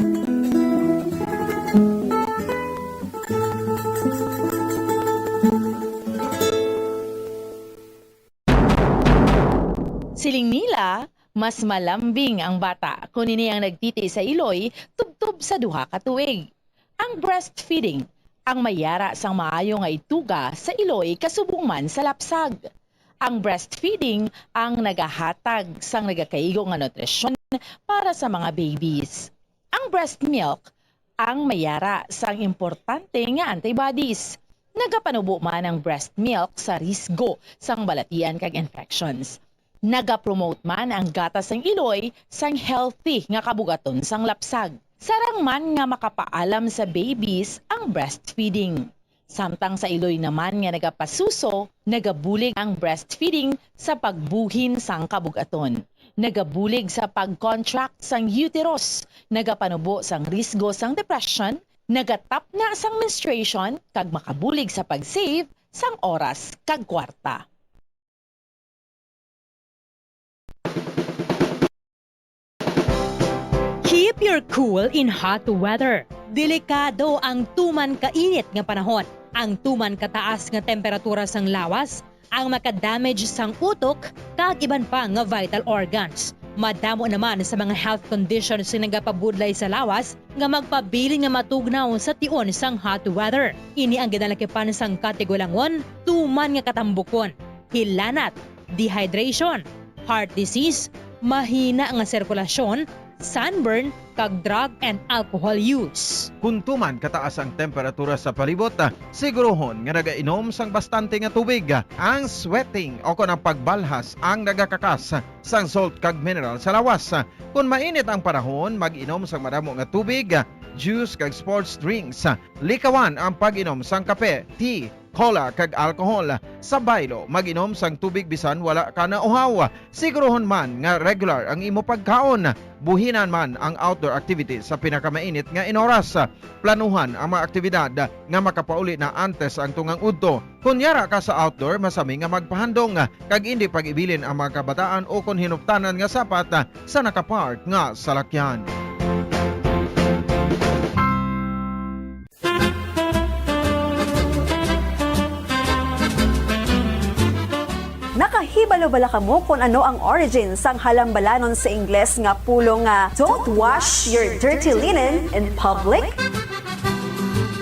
Siling nila, mas malambing ang bata kon ini ang nagtiti sa iloy tubtob sa duha ka tuig. Ang breastfeeding ang may yara sang maayo nga ituga sa iloy kasubong man sa lapsag. Ang breastfeeding ang nagahatag sang nagakaigo nga nutrisyon para sa mga babies. Ang breast milk ang may yara sang importante nga antibodies. Nagapanubo man ang breast milk sa risgo sang balatian kag infections. Nagapromote man ang gatas sang iloy sang healthy nga kabugaton sang lapsag. Sarang man nga makapaalam sa babies ang breastfeeding. Samtang sa iloy naman nga nagapasuso, nagabulig ang breastfeeding sa pagbuhin sang kabugaton. Nagabulig sa pag-contract sang uterus, nagapanubo sang risgo sang depression, nagatapna sang menstruation, kag makabulig sa pag-save sang oras kag kwarta. Keep your cool in hot weather. Delikado ang tuman kainit nga panahon. Ang tuman kataas nga temperatura sang lawas ang makadamage sang utok kag iban pa nga vital organs. Madamo naman sa mga health conditions nga nagapabudlay sa lawas nga magpabilin nga matugnaw sa tion sang hot weather. Ini ang ginalakipan sang katigulangon, tuman nga katambukon, hilanat, dehydration, heart disease, mahina nga sirkulasyon, sunburn, kag drug and alcohol use. Kon tuman kataas ang temperatura sa palibot, siguruhon nga nagainom sang bastante nga tubig. Ang sweating o kon ang pagbalhas ang nagakakas sang salt kag mineral sa lawas. Kon mainit ang panahon, mag-inom sang madamo nga tubig, juice kag sports drinks. Likawan ang pag-inom sang kape, tea, cola, kag alcohol. Sa baylo, mag-inom sang tubig bisan wala ka nauhaw. Siguruhon man nga regular ang imo pagkaon. Buhinan man ang outdoor activities sa pinakamainit nga inoras. Planuhan ang mga aktibidad nga makapauli na antes ang tungang udto. Kon yara ka sa outdoor, masami nga magpahandong kag indi pag-ibilin ang mga kabataan o kon hinuptanan nga sapat sa nakapark nga salakyan. Nakahibalo bala kamo kon ano ang origin sang halambalanon sa Ingles nga pulong nga "Don't wash your dirty linen in public"?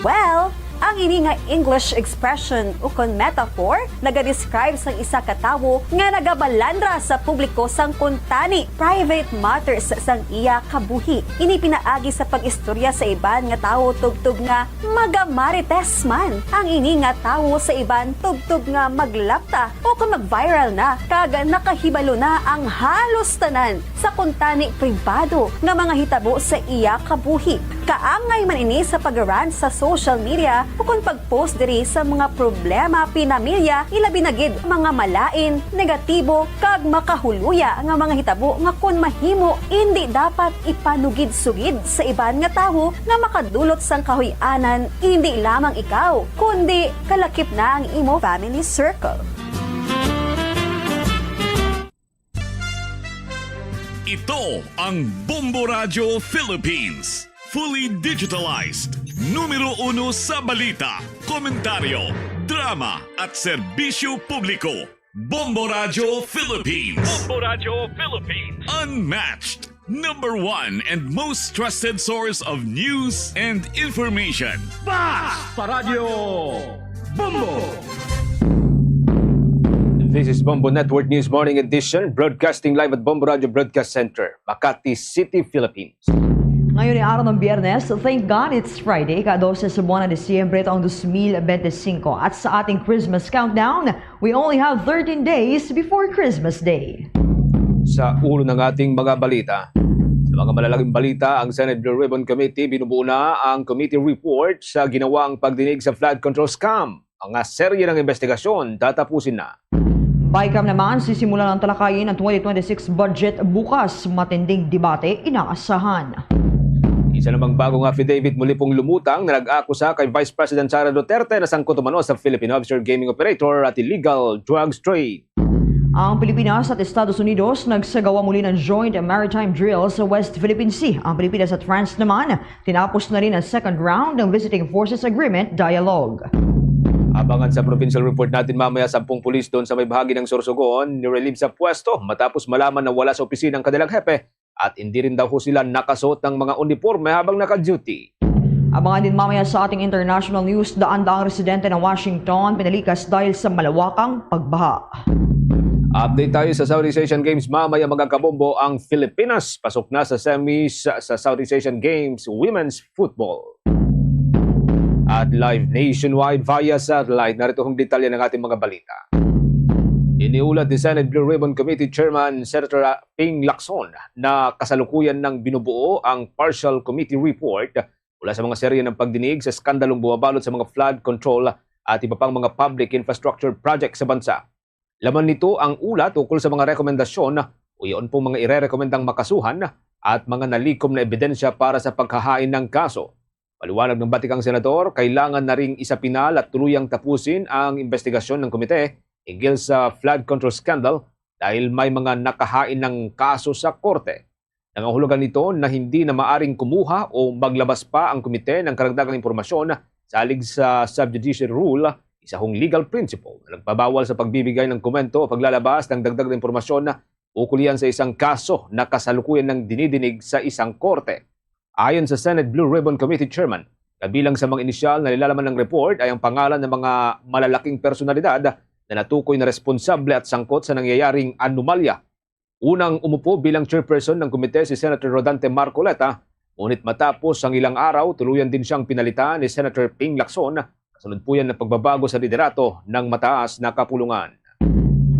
Well, ang ini nga English expression ukon metaphor nagadescribe sang isa ka tawo nga nagabalandra sa publiko sang kuntani, private matters, sang iya kabuhi. Ini pinaagi sa pag-istorya sa iban nga tawo tubtob nga magamarites man ang ini nga tawo sa iban tubtob nga maglapta o kon mag-viral na kag nakahibalo na ang halos tanan sa kuntani pribado nga mga hitabo sa iya kabuhi. Kaangay man ini sa pag-rant sa social media ukon pag-post diri sa mga problema pinamilya, ilabi na gid mga malain, negatibo, kag makahuluya nga mga hitabo nga kon mahimo, indi dapat ipanugid-sugid sa iban nga tawo nga makadulot sang kahuy-anan, indi lamang ikaw, kundi kalakip na ang imo family circle. Ito ang Bombo Radyo Philippines. Fully digitalized. Numero uno sa balita, komentaryo, drama, at serbisyo publiko. Bombo Radyo Philippines. Bombo Radyo Philippines. Unmatched. Number one and most trusted source of news and information. Basta Radyo Bombo! This is Bombo Network News Morning Edition, broadcasting live at Bombo Radyo Broadcast Center, Makati City, Philippines. Ngayon ay araw ng Biyernes. Thank God it's Friday, ika-dose sa buwan ng Disyembre, taong dos mil bente singko. At sa ating Christmas countdown, we only have thirteen days before Christmas Day. Sa ulo ng ating mga balita, sa mga malalaking balita, ang Senate Blue Ribbon Committee binubuo na ang committee report sa ginawang pagdinig sa flood control scam. Mga serye ng investigasyon tatapusin na. BICAM naman, sisimulan ang talakayin ang twenty twenty-six budget bukas. Matinding debate inaasahan. Isa namang bagong affidavit muli pong lumutang na nag-akusa kay Vice President Sara Duterte na sangkot umano sa Philippine offshore gaming operator at illegal drugs trade. Ang Pilipinas at Estados Unidos nagsagawa muli ng joint maritime drill sa West Philippine Sea. Ang Pilipinas at France naman, tinapos na rin ang second round ng Visiting Forces Agreement Dialogue. Abangan sa provincial report natin mamaya, sampung pulis doon sa may bahagi ng Sorsogon nirelieve sa pwesto matapos malaman na wala sa opisina ang kanilang hepe at hindi rin daw ho sila nakasuot ng mga uniporme habang naka-duty. Abangan din mamaya sa ating international news, daan-daang residente ng Washington pinalikas dahil sa malawakang pagbaha. Update tayo sa Southeast Asian Games. Mamaya, mga kabombo, ang Filipinas pasok na sa semis sa Southeast Asian Games Women's Football. At live nationwide via satellite, narito ang detalye ng ating mga balita. Iniulat ni Senate Blue Ribbon Committee Chairman Senator Ping Lacson na kasalukuyan nang binubuo ang partial committee report mula sa mga serye ng pagdinig sa eskandalong bumabalot sa mga flood control at iba pang mga public infrastructure project sa bansa. Laman nito ang ulat ukol sa mga rekomendasyon o yaon pong mga irerekomendang makasuhan at mga nalikom na ebidensya para sa paghahain ng kaso. Paliwanag ng batikang senador, kailangan na ring isapinal at tuluyang tapusin ang investigasyon ng komite hinggil sa flood control scandal dahil may mga nakahain ng kaso sa korte. Nangangahulugan nito na hindi na maaring kumuha o maglabas pa ang komite ng karagdagang impormasyon salig sa sub judice rule, isa hong legal principle na nagbabawal sa pagbibigay ng komento o paglalabas ng dagdag na impormasyon ukol yan sa isang kaso na kasalukuyan ng dinidinig sa isang korte. Ayon sa Senate Blue Ribbon Committee Chairman, kabilang sa mga inisyal na nilalaman ng report ay ang pangalan ng mga malalaking personalidad na natukoy na responsable at sangkot sa nangyayaring anomalya. Unang umupo bilang chairperson ng komite si Senator Rodante Marcoleta, ngunit matapos ang ilang araw, tuluyan din siyang pinalitan ni Senator Ping Lacson, kasunod po yan ng pagbabago sa liderato ng mataas na kapulungan.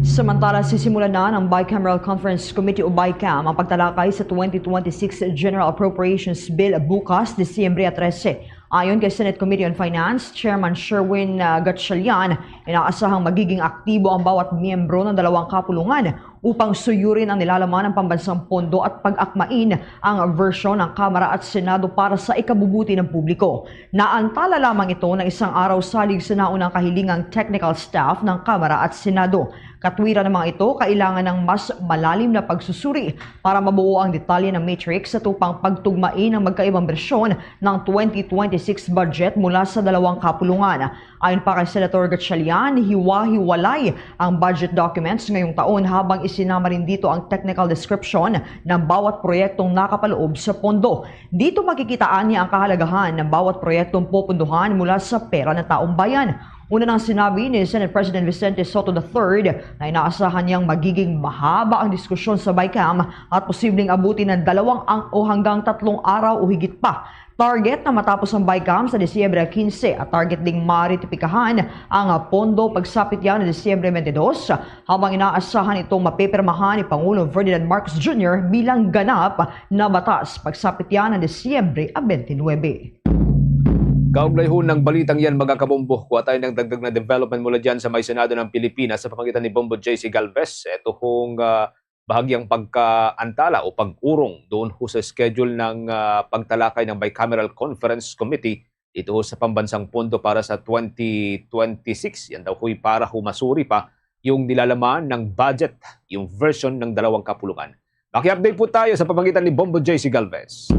Samantala, sisimulan na ng Bicameral Conference Committee o BICAM ang pagtalakay sa twenty twenty-six General Appropriations Bill bukas, Disyembre trese. Ayon kay Senate Committee on Finance Chairman Sherwin, ah, Gatchalian, inaasahang magiging aktibo ang bawat miyembro ng dalawang kapulungan upang suyurin ang nilalaman ng pambansang pondo at pag-akmain ang version ng Kamara at Senado para sa ikabubuti ng publiko. Naantala lamang ito ng isang araw salig sa naunang kahilingang technical staff ng Kamara at Senado. Katwiran ng mga ito, kailangan ng mas malalim na pagsusuri para mabuo ang detalye ng matrix sa tupang pagtugmai ng magkaibang bersyon ng twenty twenty-six budget mula sa dalawang kapulungan. Ayon pa kay Senator Gatchalian, hiwa-hiwalay ang budget documents ngayong taon habang isinama rin dito ang technical description ng bawat proyektong nakapaloob sa pondo. Dito makikitaan niya ang kahalagahan ng bawat proyektong popondohan mula sa pera ng taong bayan. Una nang sinabi ni Senate President Vicente Sotto the third na inaasahan niyang magiging mahaba ang diskusyon sa BICAM at posibleng abutin ng dalawang ang, o hanggang tatlong araw o higit pa. Target na matapos ang BICAM sa Disyembre quince at target ding maritipikahan ang pondo pagsapit yan ng Disyembre twenty-two, habang inaasahan itong mapipirmahan ni Pangulong Ferdinand Marcos Junior bilang ganap na batas pagsapit yan ng Disyembre twenty-nine. Kaugnay ho ng balitang yan, mga kabombo, kuha tayo ng dagdag na development mula dyan sa may Senado ng Pilipinas sa pamagitan ni Bombo J C Galvez. Ito hong ah, bahagyang pagkaantala o pag-urong doon ho sa schedule ng ah, pagtalakay ng Bicameral Conference Committee dito ho sa pambansang pondo para sa twenty twenty-six. Yan daw ho'y para ho masuri pa yung nilalaman ng budget, yung version ng dalawang kapulungan. Maki-update po tayo sa pamagitan ni Bombo J C Galvez.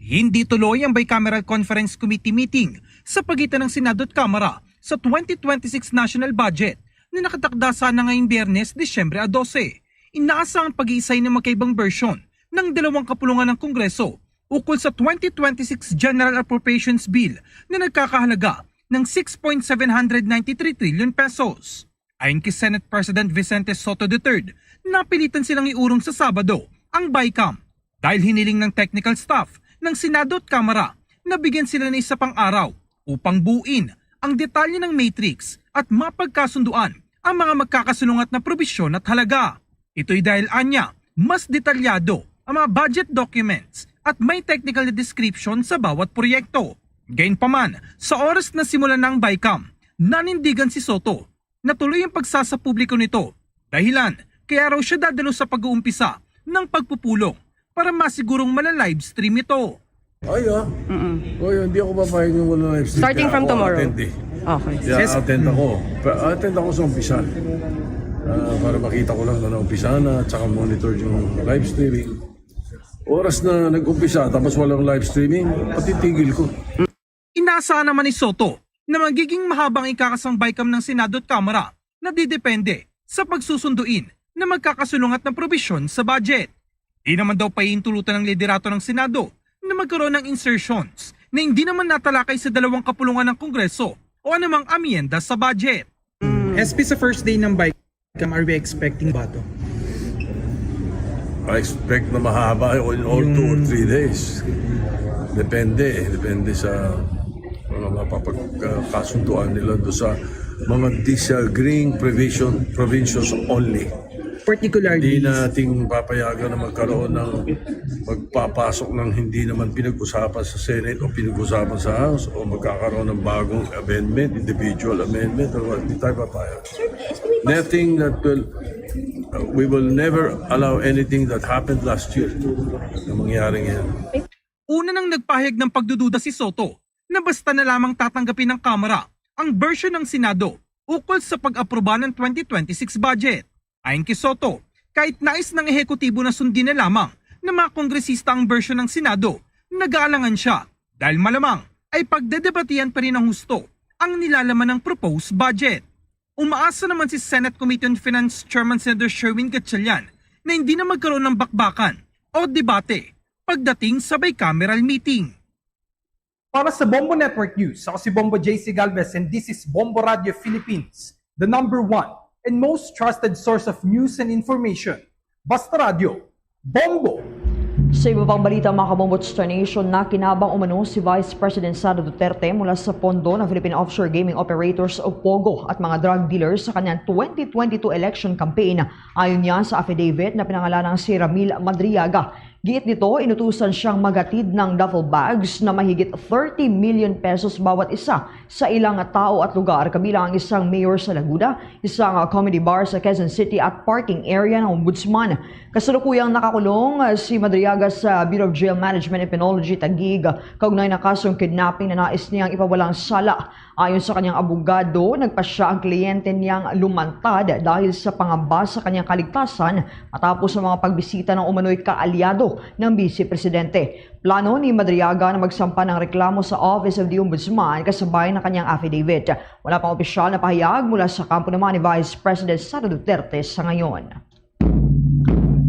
Hindi tuloy ang Bicameral Conference Committee meeting sa pagitan ng Senado at Kamara sa twenty twenty-six national budget na nakatakda sana ngayong Biyernes, Disyembre a dose. Inaasa ang pag-iisay ng magkaibang bersyon ng dalawang kapulungan ng Kongreso ukol sa twenty twenty-six General Appropriations Bill na nagkakahalaga ng six point seven hundred ninety-three trillion pesos. Ayon kay Senate President Vicente Sotto the third, napilitan silang iurong sa Sabado ang BICAM dahil hiniling ng technical staff ng Senado at Kamara na bigyan sila ng isa pang araw upang buuin ang detalye ng matrix at mapagkasunduan ang mga magkakasalungat na probisyon at halaga. Ito'y dahil anya, mas detalyado ang mga budget documents at may technical na description sa bawat proyekto. Gayunpaman, sa oras na simulan na ang BICAM, nanindigan si Sotto na tuloy ang pagsasapubliko nito. Dahilan, kaya raw siya dadalo sa pag-uumpisa ng pagpupulong para masigurong mala-livestream ito. Ay, ah. Mm-mm. Oy, hindi ako papayag yung wala live stream. Starting Kaya from ako tomorrow. Attend, eh. Okay. Yeah, attend ako. Pa- attend ako sa umpisa. Ah, para makita ko lang ano umpisa na, tsaka monitor yung live streaming. Oras na nag-umpisa tapos walang live streaming, patitigil ko. Inaasahan naman ni Sotto na magiging mahaba ang ikakasang BICAM ng Senado at Kamara na didepende sa pagsusunduin na magkakasalungat na probisyon sa budget. Di naman daw pahihintulutan ng liderato ng Senado na magkaroon ng insertions na hindi naman natalakay sa dalawang kapulungan ng Kongreso o anumang amyenda sa budget. S P, sa first day ng BICAM, are we expecting bato? I expect na mahaba in all two or three days. Depende, depende sa mga mapapagkasunduan nila doon sa Mga disagreeing provision, provisions only. Hindi Particularly, natin papayagan na magkaroon ng magpapasok ng hindi naman pinag-usapan sa Senate o pinag-usapan sa House o magkakaroon ng bagong amendment, individual amendment or what. Hindi tayo papayag. Nothing that will, uh, we will never allow anything that happened last year na mangyari ngayon. Una nang nagpahayag ng pagdududa si Soto na basta na lamang tatanggapin ng Kamara ang bersyon ng Senado ukol sa pag-aproba ng twenty twenty-six budget. Ayon kay Soto, kahit nais ng ehekutibo na sundin na lamang ng mga kongresista ang bersyon ng Senado, nag-aalangan siya dahil malamang ay pagdedebatihan pa rin ng husto ang nilalaman ng proposed budget. Umaasa naman si Senate Committee on Finance Chairman Senator Sherwin Gatchalian na hindi na magkaroon ng bakbakan o debate pagdating sa bicameral meeting. Para sa Bombo Network News, ako si Bombo J C Galvez and this is Bombo Radio Philippines, the number one and most trusted source of news and information. Basta Radyo, Bombo! Sa iba pang balita, mga kabombo, Star Nation, nakinabang umano si Vice President Sara Duterte mula sa pondo ng Philippine Offshore Gaming Operators o POGO at mga drug dealers sa kanyang twenty twenty-two election campaign. Ayon niya sa affidavit na pinangalanang si Ramil Madriaga, giit dito, inutusan siyang maghatid ng duffel bags na mahigit thirty million pesos bawat isa sa ilang tao at lugar, kabilang ang isang mayor sa Laguna, isang, ah, comedy bar sa Quezon City at parking area ng Ombudsman. Kasalukuyang nakakulong, ah, si Madriaga sa Bureau of Jail Management and Penology Taguig, kaugnay ng kasong kidnapping na nais niyang ipawalang sala. Ayon sa kanyang abogado, nagpasya ang kliyente niyang lumantad dahil sa pangamba sa kanyang kaligtasan matapos sa mga pagbisita ng umano'y kaalyado ng Vice Presidente. Plano ni Madriaga na magsampa ng reklamo sa Office of the Ombudsman kasabay ng kanyang affidavit. Wala pang opisyal na pahayag mula sa kampo naman ni Vice President Sara Duterte sa ngayon.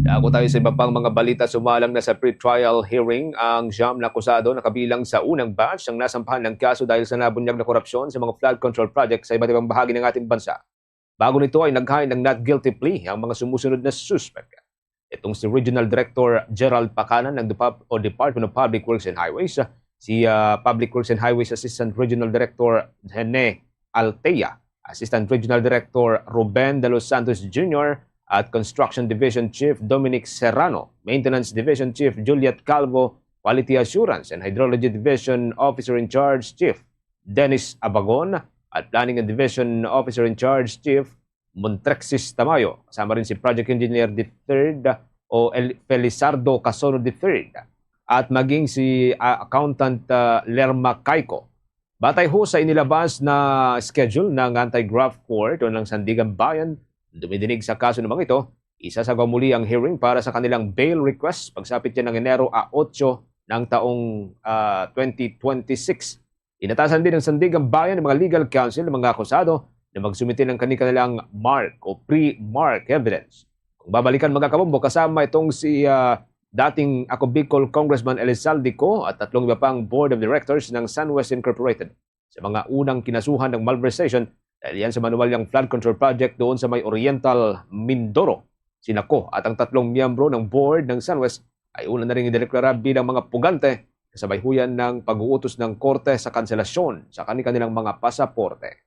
Dako tayo sa iba pang mga balita. Sumalang na sa pre-trial hearing ang siyam na akusado na kabilang sa unang batch ang nasampahan ng kaso dahil sa nabunyag na korupsyon sa mga flood control project sa iba't ibang bahagi ng ating bansa. Bago nito ay naghain ng not guilty plea ang mga sumusunod na suspek. Itong si Regional Director Gerald Pacanan ng Depart- o Department of Public Works and Highways, si ah, Public Works and Highways Assistant Regional Director Rene Altea, Assistant Regional Director Ruben De Los Santos Junior, at Construction Division Chief Dominic Serrano, Maintenance Division Chief Juliet Calvo, Quality Assurance and Hydrology Division Officer in Charge Chief Dennis Abagon, at Planning and Division Officer in Charge Chief Montrexis Tamayo, kasama rin si Project Engineer the third o El Felizardo Casono the third, at maging si ah, Accountant ah, Lerma Caico. Batay ho sa inilabas na schedule ng Anti-Graft Court o ng Sandiganbayan, dumidinig sa kaso namang ito, isasagawa muli ang hearing para sa kanilang bail request pagsapit niya ng Enero a otso ng taong ah, twenty twenty-six. Inatasan din ng Sandiganbayan ng mga legal counsel ng mga akusado na magsumite ng kanilang mark o pre-mark evidence. Kung babalikan, mga kabombo, kasama itong si ah, dating Ako Bicol Congressman Elizalde Co at tatlong iba pang Board of Directors ng Sunwest Incorporated sa mga unang kinasuhan ng malversation dahil yan sa manuwalyang flood control project doon sa may Oriental Mindoro. Sina Co at ang tatlong miyembro ng board ng Sunwest ay una na rin ideklara bilang mga pugante, kasabay ho yan ng pag-uutos ng korte sa kanselasyon sa kani-kanilang mga pasaporte.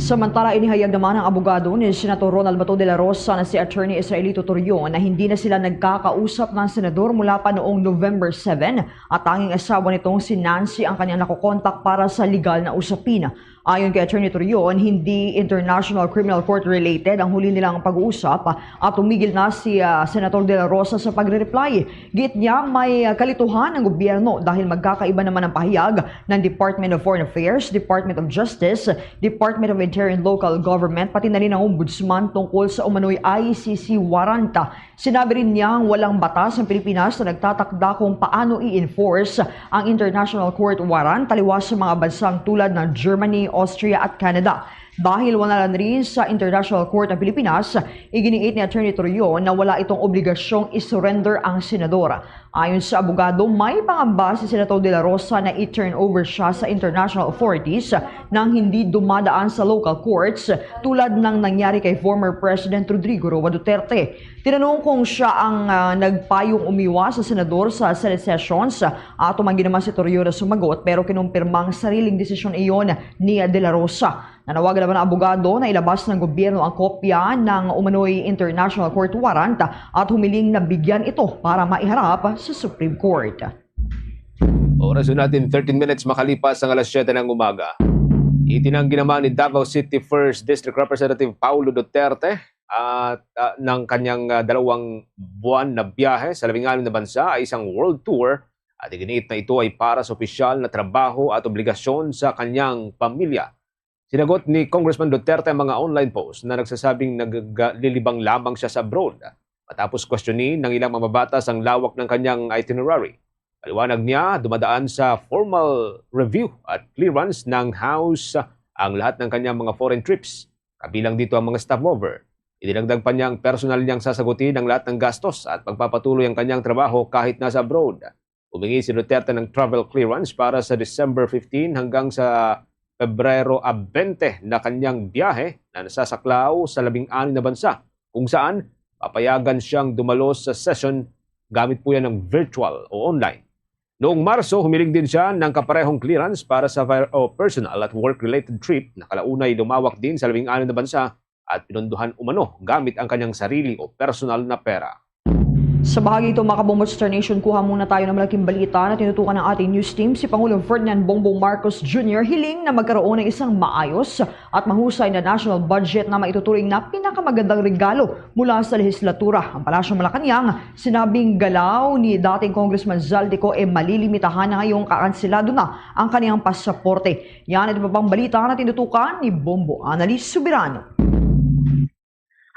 Samantala, inihayag naman ng abogado ni Senator Ronald Bato de la Rosa na si Attorney Israelito Torreon na hindi na sila nagkakausap ng senador mula pa noong November seven at tanging asawa nitong si Nancy ang kanyang nakokontak para sa legal na usapin. Ayon kay Attorney Torreon, hindi international criminal court related ang huli nilang pag-uusap at tumigil na si ah, Senator de la Rosa sa pagre-reply. Giit niya may ah, kalituhan ang gobyerno dahil magkakaiba naman ang pahayag ng Department of Foreign Affairs, Department of Justice, Department of Interior and Local Government, pati na rin ang Ombudsman tungkol sa umano'y I C C warrant. Sinabi rin niyang walang batas ang Pilipinas na nagtatakda kung paano i-enforce ang International Court Warrant taliwas sa mga bansang tulad ng Germany, Austria at Canada. Dahil wala na rin sa International Court ang Pilipinas, iginiit ni Attorney Torreon na wala itong obligasyong isurrender ang senador. Ayon sa abogado, may pangamba si Senator De La Rosa na i-turn over siya sa international authorities nang hindi dumadaan sa local courts tulad ng nangyari kay former President Rodrigo Roa Duterte. Tinanong kung siya ang ah, nagpayong umiwas sa senador sa Senate sessions, ato man gid naman si Torreon na sumagot pero kinumpirma ang sariling desisyon iyon ni De La Rosa. Nanawagan naman ang abogado na ilabas ng gobyerno ang kopya ng umano'y international court warrant at humiling na bigyan ito para maiharap sa Supreme Court. Oras natin, thirteen minutes makalipas ang alas siyete ng umaga. Itinanggi naman ni Davao City First District Representative Paulo Duterte at ah, ng kanyang ah, dalawang buwan na biyahe sa labing anim na bansa ay isang world tour at iginiit na ito ay para sa opisyal na trabaho at obligasyon sa kanyang pamilya. Sinagot ni Congressman Duterte ang mga online post na nagsasabing naglilibang lamang siya sa abroad matapos kwestiyonin ng ilang mamabatas ang lawak ng kanyang itinerary. Paliwanag niya, dumadaan sa formal review at clearance ng House ang lahat ng kanyang mga foreign trips, kabilang dito ang mga stopover. Idinagdag pa niya ang personal niyang sasagutin ang lahat ng gastos at pagpapatuloy ang kanyang trabaho kahit nasa abroad. Humingi si Duterte ng travel clearance para sa December fifteen hanggang sa Pebrero a bente na kanyang biyahe na nasasaklaw sa labing anim na bansa, kung saan papayagan siyang dumalo sa session gamit po yan ng virtual o online. Noong Marso, humiling din siya ng kaparehong clearance para sa vir- o personal at work-related trip na kalaunay lumawak din sa labing anim na bansa at pinunduhan umano gamit ang kanyang sarili o personal na pera. Sa bahagi ito, mga kabombo sa Star Nation, kuha muna tayo ng malaking balita na tinutukan ng ating news team. Si Pangulong Ferdinand Bongbong Marcos Junior hiling na magkaroon ng isang maayos at mahusay na national budget na maituturing na pinakamagandang regalo mula sa lehislatura. Ang Palasyong Malacañang, sinabing galaw ni dating Congressman Zaldy Co ay malilimitahan na ngayong kakanselado na ang kanyang pasaporte. Yan at iba pang balita na tinutukan ni Bombo Annalise Soberano.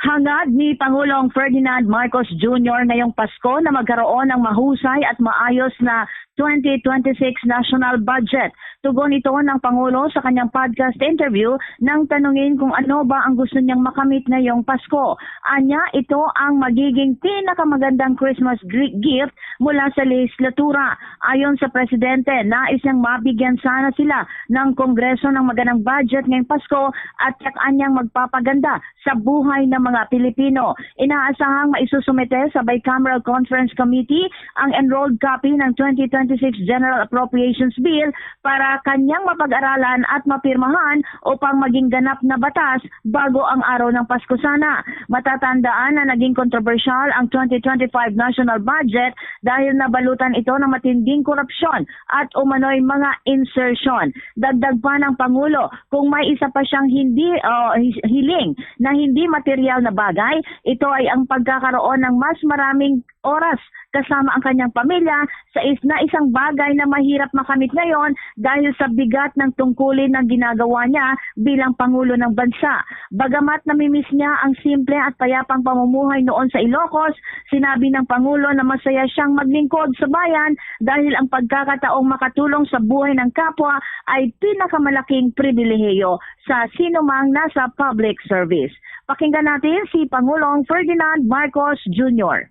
Hangad ni Pangulong Ferdinand Marcos Junior ngayong Pasko na magkaroon ng mahusay at maayos na twenty twenty-six national budget. Tugon ito ng Pangulo sa kanyang podcast interview nang tanungin kung ano ba ang gusto niyang makamit ngayong Pasko. Anya, ito ang magiging pinakamagandang Christmas gri- gift mula sa lehislatura. Ayon sa presidente, nais niyang mabigyan sana sila ng Kongreso ng magandang budget ngayong Pasko at tiyak-an niyang magpapaganda sa buhay ng mga Pilipino. Inaasahang maisusumite sa Bicameral Conference Committee ang enrolled copy ng twenty twenty-six General Appropriations Bill para kanyang mapag-aralan at mapirmahan upang maging ganap na batas bago ang araw ng Pasko sana. Matatandaan na naging kontrobersyal ang twenty twenty-five national budget dahil nabalutan ito ng matinding korupsyon at umano'y mga insertion. Dagdag pa ng Pangulo, kung may isa pa siyang hindi uh, hiling na hindi material na bagay, ito ay ang pagkakaroon ng mas maraming oras kasama ang kanyang pamilya sa is na isang bagay na mahirap makamit ngayon dahil sa bigat ng tungkulin na ginagawa niya bilang Pangulo ng Bansa. Bagamat namimiss niya ang simple at payapang pamumuhay noon sa Ilocos, sinabi ng Pangulo na masaya siyang maglingkod sa bayan dahil ang pagkakataong makatulong sa buhay ng kapwa ay pinakamalaking pribilehiyo sa sinumang nasa public service. Pakinggan natin si Pangulong Ferdinand Marcos Junior.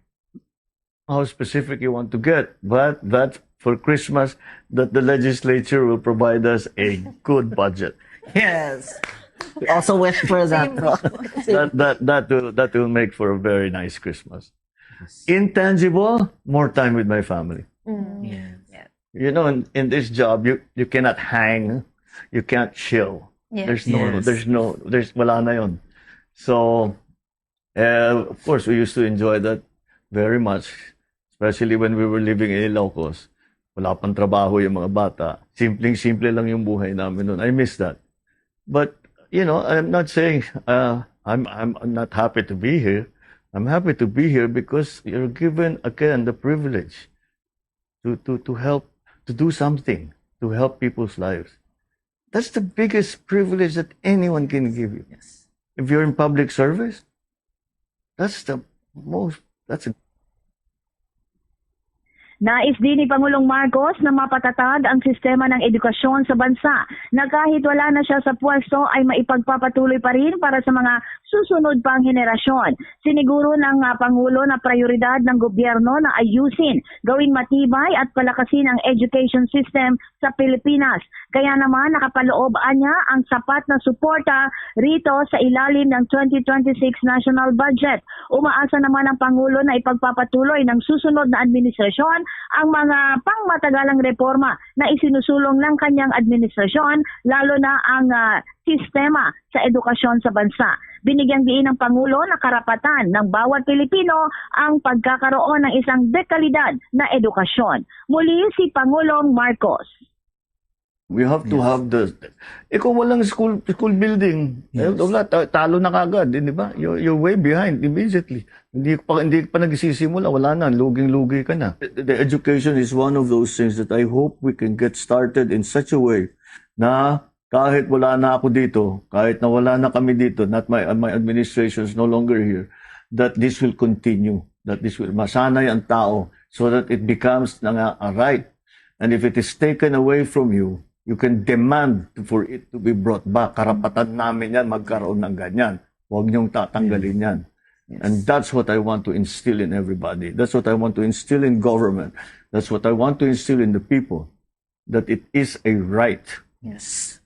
How specific you want to get, but that for Christmas, that the legislature will provide us a good budget. Yes. We also wish for that. that that that will that will make for a very nice Christmas. Intangible, more time with my family. Mm. Yeah. You know, in, in this job, you you cannot hang, you can't chill. Yes. There's no, Yes. there's no, there's wala na yon. So, uh, of course, we used to enjoy that very much, especially when we were living in Ilocos. Wala pang trabaho yung mga bata. Simpleng-simple lang yung buhay namin noon. I miss that. But, you know, I'm not saying uh, I'm, I'm I'm not happy to be here. I'm happy to be here because you're given again the privilege to to to help to do something to help people's lives. That's the biggest privilege that anyone can give you. Yes. If you're in public service, that's the most that's a Nais din ni Pangulong Marcos na mapatatag ang sistema ng edukasyon sa bansa na kahit wala na siya sa pwesto ay maipagpapatuloy pa rin para sa mga susunod pang henerasyon. Siniguro ng ah, Pangulo na prioridad ng gobyerno na ayusin, gawing matibay at palakasin ang education system sa Pilipinas. Kaya naman nakapaloob anya ang sapat na suporta rito sa ilalim ng twenty twenty-six national budget. Umaasa naman ang Pangulo na ipagpapatuloy ng susunod na administrasyon ang mga pangmatagalang reforma na isinusulong ng kanyang administrasyon, lalo na ang, ah, sistema sa edukasyon sa bansa. Binigyang diin ng Pangulo na karapatan ng bawat Pilipino ang pagkakaroon ng isang dekalidad na edukasyon. Muli si Pangulong Marcos. We have to Yes. have the... Eh, kung walang school school building, eh, Yes. wala, ta- talo na kagad, di ba? You're, you're way behind immediately. Hindi pa hindi pa nagsisimula, wala na, luging-lugi ka na. The, the education is one of those things that I hope we can get started in such a way na kahit wala na ako dito, kahit na wala na kami dito, not my my administration is no longer here, that this will continue, that this will masanay ang tao so that it becomes na nga a right. And if it is taken away from you, you can demand for it to be brought back. Karapatan namin yan, magkaroon ng ganyan. Huwag niyong tatanggalin yan. And that's what I want to instill in everybody. That's what I want to instill in government. That's what I want to instill in the people, that it is a right. Yes.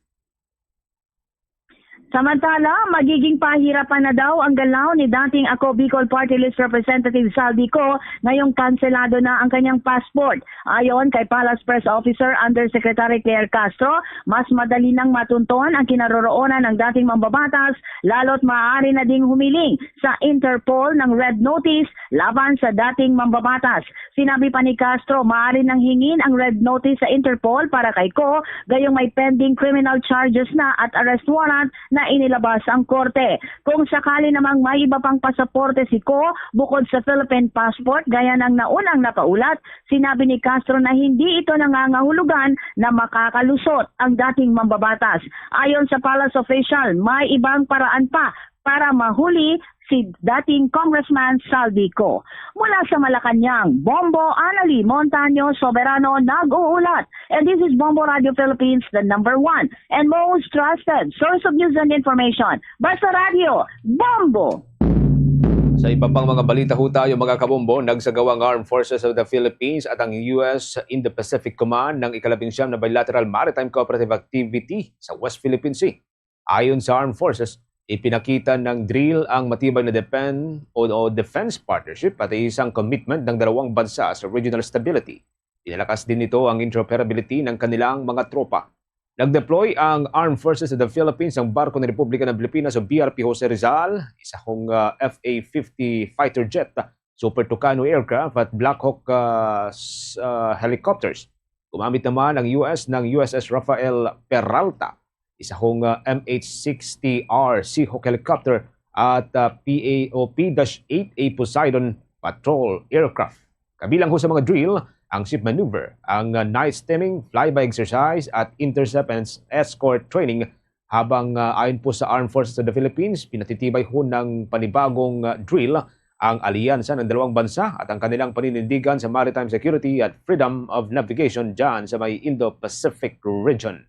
Samantala, magiging pahirapan na daw ang galaw ni dating Ako Bicol Party List Representative Saldi Co ngayong kanselado na ang kanyang passport. Ayon kay Palace Press Officer Undersecretary Claire Castro, mas madali nang matunton ang kinaroroonan ng dating mambabatas, lalo't maaari na ding humiling sa Interpol ng Red Notice laban sa dating mambabatas. Sinabi pa ni Castro, maaari nang hingin ang Red Notice sa Interpol para kay Co, gayong may pending criminal charges na at arrest warrant na inilabas ang korte. Kung sakali namang may iba pang pasaporte si Co bukod sa Philippine passport gaya ng naunang napaulat, sinabi ni Castro na hindi ito nangangahulugan na makakalusot ang dating mambabatas. Ayon sa Palace official, may ibang paraan pa para mahuli si dating Congressman Saldi Co. Mula sa Malacañang, Bombo Anali Montaño Soberano nag-uulat. And this is Bombo Radio Philippines, the number one and most trusted source of news and information. Basta Radio, Bombo! Sa iba pang mga balita ho tayo, mga kabombo, nagsagawa ang Armed Forces of the Philippines at ang U S Indo-Pacific Command ng ikalabing siyam na bilateral maritime cooperative activity sa West Philippine Sea. Ayon sa Armed Forces, ipinakita ng drill ang matibay na depen o, o defense partnership at isang commitment ng dalawang bansa sa regional stability. Pinalakas din nito ang interoperability ng kanilang mga tropa. Nag-deploy ang Armed Forces of the Philippines, ang barko ng Republika ng Pilipinas o B R P Jose Rizal, isa kong ah, F A fifty fighter jet, Super Tucano aircraft at Black Hawk ah, s- ah, helicopters. Gumamit naman ang U S ng U S S Rafael Peralta, isa kong ah, M H sixty R Seahawk helicopter at ah, P A o P dash eight A Poseidon patrol aircraft. Kabilang ho sa mga drill ang ship maneuver, ang ah, night steaming, flyby exercise at intercept and s- escort training, habang ah, ayon po sa Armed Forces of the Philippines, pinatitibay ho ng panibagong ah, drill ang alyansa ng dalawang bansa at ang kanilang paninindigan sa maritime security at freedom of navigation dyan sa may Indo-Pacific region.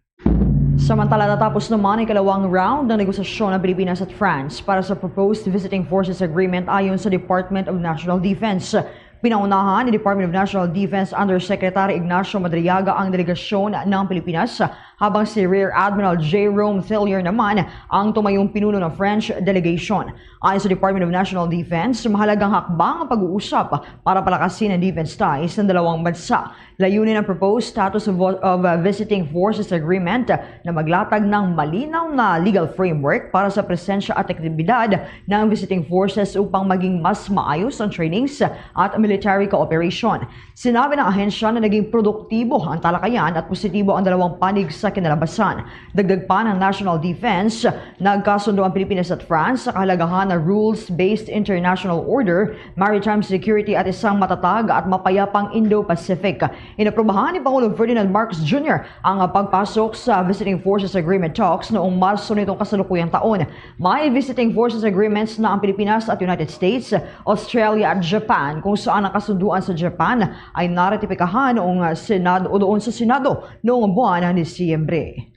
Samantala, natapos naman ang ikalawang round ng negosasyon ng Pilipinas at France para sa proposed Visiting Forces Agreement ayon sa Department of National Defense. Pinaunahan ni Department of National Defense Undersecretary Ignacio Madriaga ang delegasyon ng Pilipinas, habang si Rear Admiral Jerome Thillier naman ang tumayong pinuno ng French delegation. Ayon sa Department of National Defense, mahalagang hakbang ang pag-uusap para palakasin ang defense ties ng dalawang bansa. Layunin ng proposed Status of, of uh, Visiting Forces Agreement na maglatag ng malinaw na legal framework para sa presensya at aktibidad ng visiting forces upang maging mas maayos ang trainings at military cooperation. Sinabi ng ahensya na naging produktibo ang talakayan at positibo ang dalawang panig sa kinalabasan. Dagdag pa ng National Defense, nagkasundo ang Pilipinas at France sa kahalagahan ng rules-based international order, maritime security at isang matatag at mapayapang Indo-Pacific. Inaprubahan ni Pangulo Ferdinand Marcos Junior ang pagpasok sa Visiting Forces Agreement talks noong Marso nitong kasalukuyang taon. May Visiting Forces Agreements na ang Pilipinas at United States, Australia at Japan, kung saan ang kasunduan sa Japan ay naratipikahan noong Senado o doon sa Senado noong buwan ni Disyembre.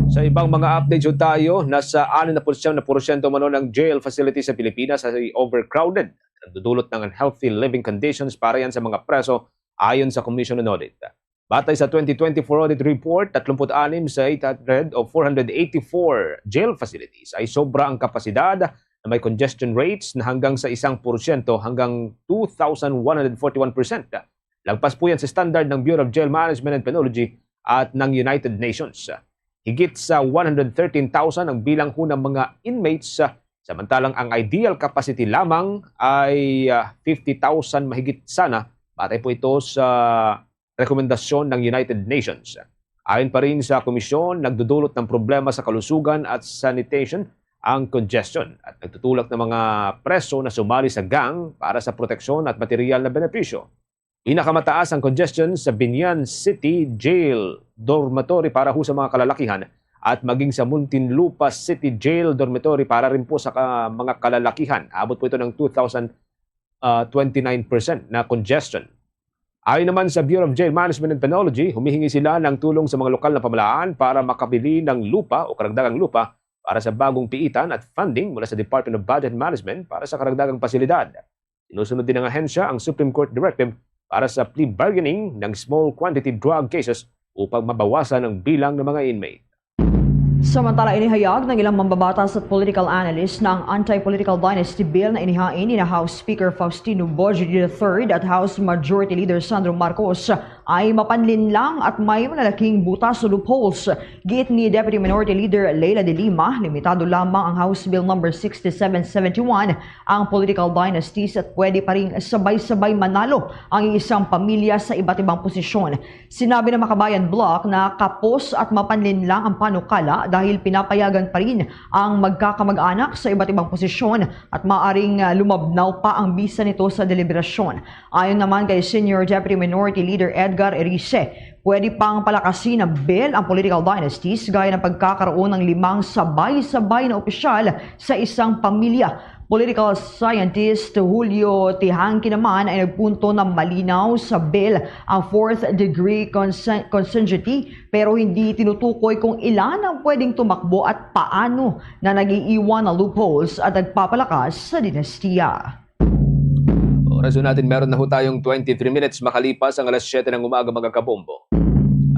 Sa ibang mga updates ho tayo, nasa anim na putsyam na porsyento umano ng jail facilities sa Pilipinas ay overcrowded. Nagdudulot ng unhealthy living conditions para yan sa mga preso ayon sa Commission on Audit. Batay sa twenty twenty-four audit report, tatlumpu't anim sa eight hundred o four hundred eighty-four jail facilities ay sobra ang kapasidad na may congestion rates na hanggang sa isang porsyento hanggang two thousand one hundred forty-one percent. Lagpas po yan sa standard ng Bureau of Jail Management and Penology at ng United Nations. Higit sa one hundred thirteen thousand ang bilang ho ng mga inmates, ah, samantalang ang ideal capacity lamang ay, ah, fifty thousand mahigit sana, batay po ito sa rekomendasyon ng United Nations. Ayon pa rin sa komisyon, nagdudulot ng problema sa kalusugan at sanitation ang congestion at nagtutulak ng mga preso na sumali sa gang para sa proteksyon at material na benepisyo. Pinakamataas ang congestion sa Binyan City Jail Dormitory para ho sa mga kalalakihan at maging sa Muntinlupa City Jail Dormitory para rin po sa ka-, mga kalalakihan. Abot po ito ng two thousand, ah, twenty-nine percent na congestion. Ayon naman sa Bureau of Jail Management and Penology, humihingi sila ng tulong sa mga lokal na pamahalaan para makabili ng lupa o karagdagang lupa para sa bagong piitan at funding mula sa Department of Budget Management para sa karagdagang pasilidad. Sinusunod din ng ahensya ang Supreme Court directive para sa plea bargaining ng small quantity drug cases upang mabawasan ang bilang ng mga inmate. Samantala, inihayag ng ilang mambabatas at political analyst na ang Anti-Political Dynasty Bill na inihain ni na House Speaker Faustino Bojoy the third at House Majority Leader Sandro Marcos ay mapanlinlang at may malalaking butas o loopholes. Giit ni Deputy Minority Leader Leila de Lima, limitado lamang ang House Bill Number sixty-seven seventy-one ang political dynasties at pwede pa ring sabay-sabay manalo ang isang pamilya sa iba't ibang posisyon. Sinabi ng Makabayan Bloc na kapos at mapanlinlang ang panukala dahil pinapayagan pa rin ang magkakamag-anak sa iba't ibang posisyon at maaring, ah, lumabnaw pa ang bisa nito sa deliberasyon. Ayon naman kay Senior Deputy Minority Leader Edgar Erice, pwede pang palakasin ng bill ang political dynasties gaya ng pagkakaroon ng limang sabay-sabay na opisyal sa isang pamilya. Political scientist Julio Tihangki naman ay nagpunto na malinaw sa bill ang fourth degree consan-, consanguinity, pero hindi tinutukoy kung ilan ang pwedeng tumakbo at paano na nag-iiwan ng loopholes at nagpapalakas sa dinastiya. Oras ho natin, meron na ho tayong twenty-three minutes makalipas ang alas siyete ng umaga, mga kabombo.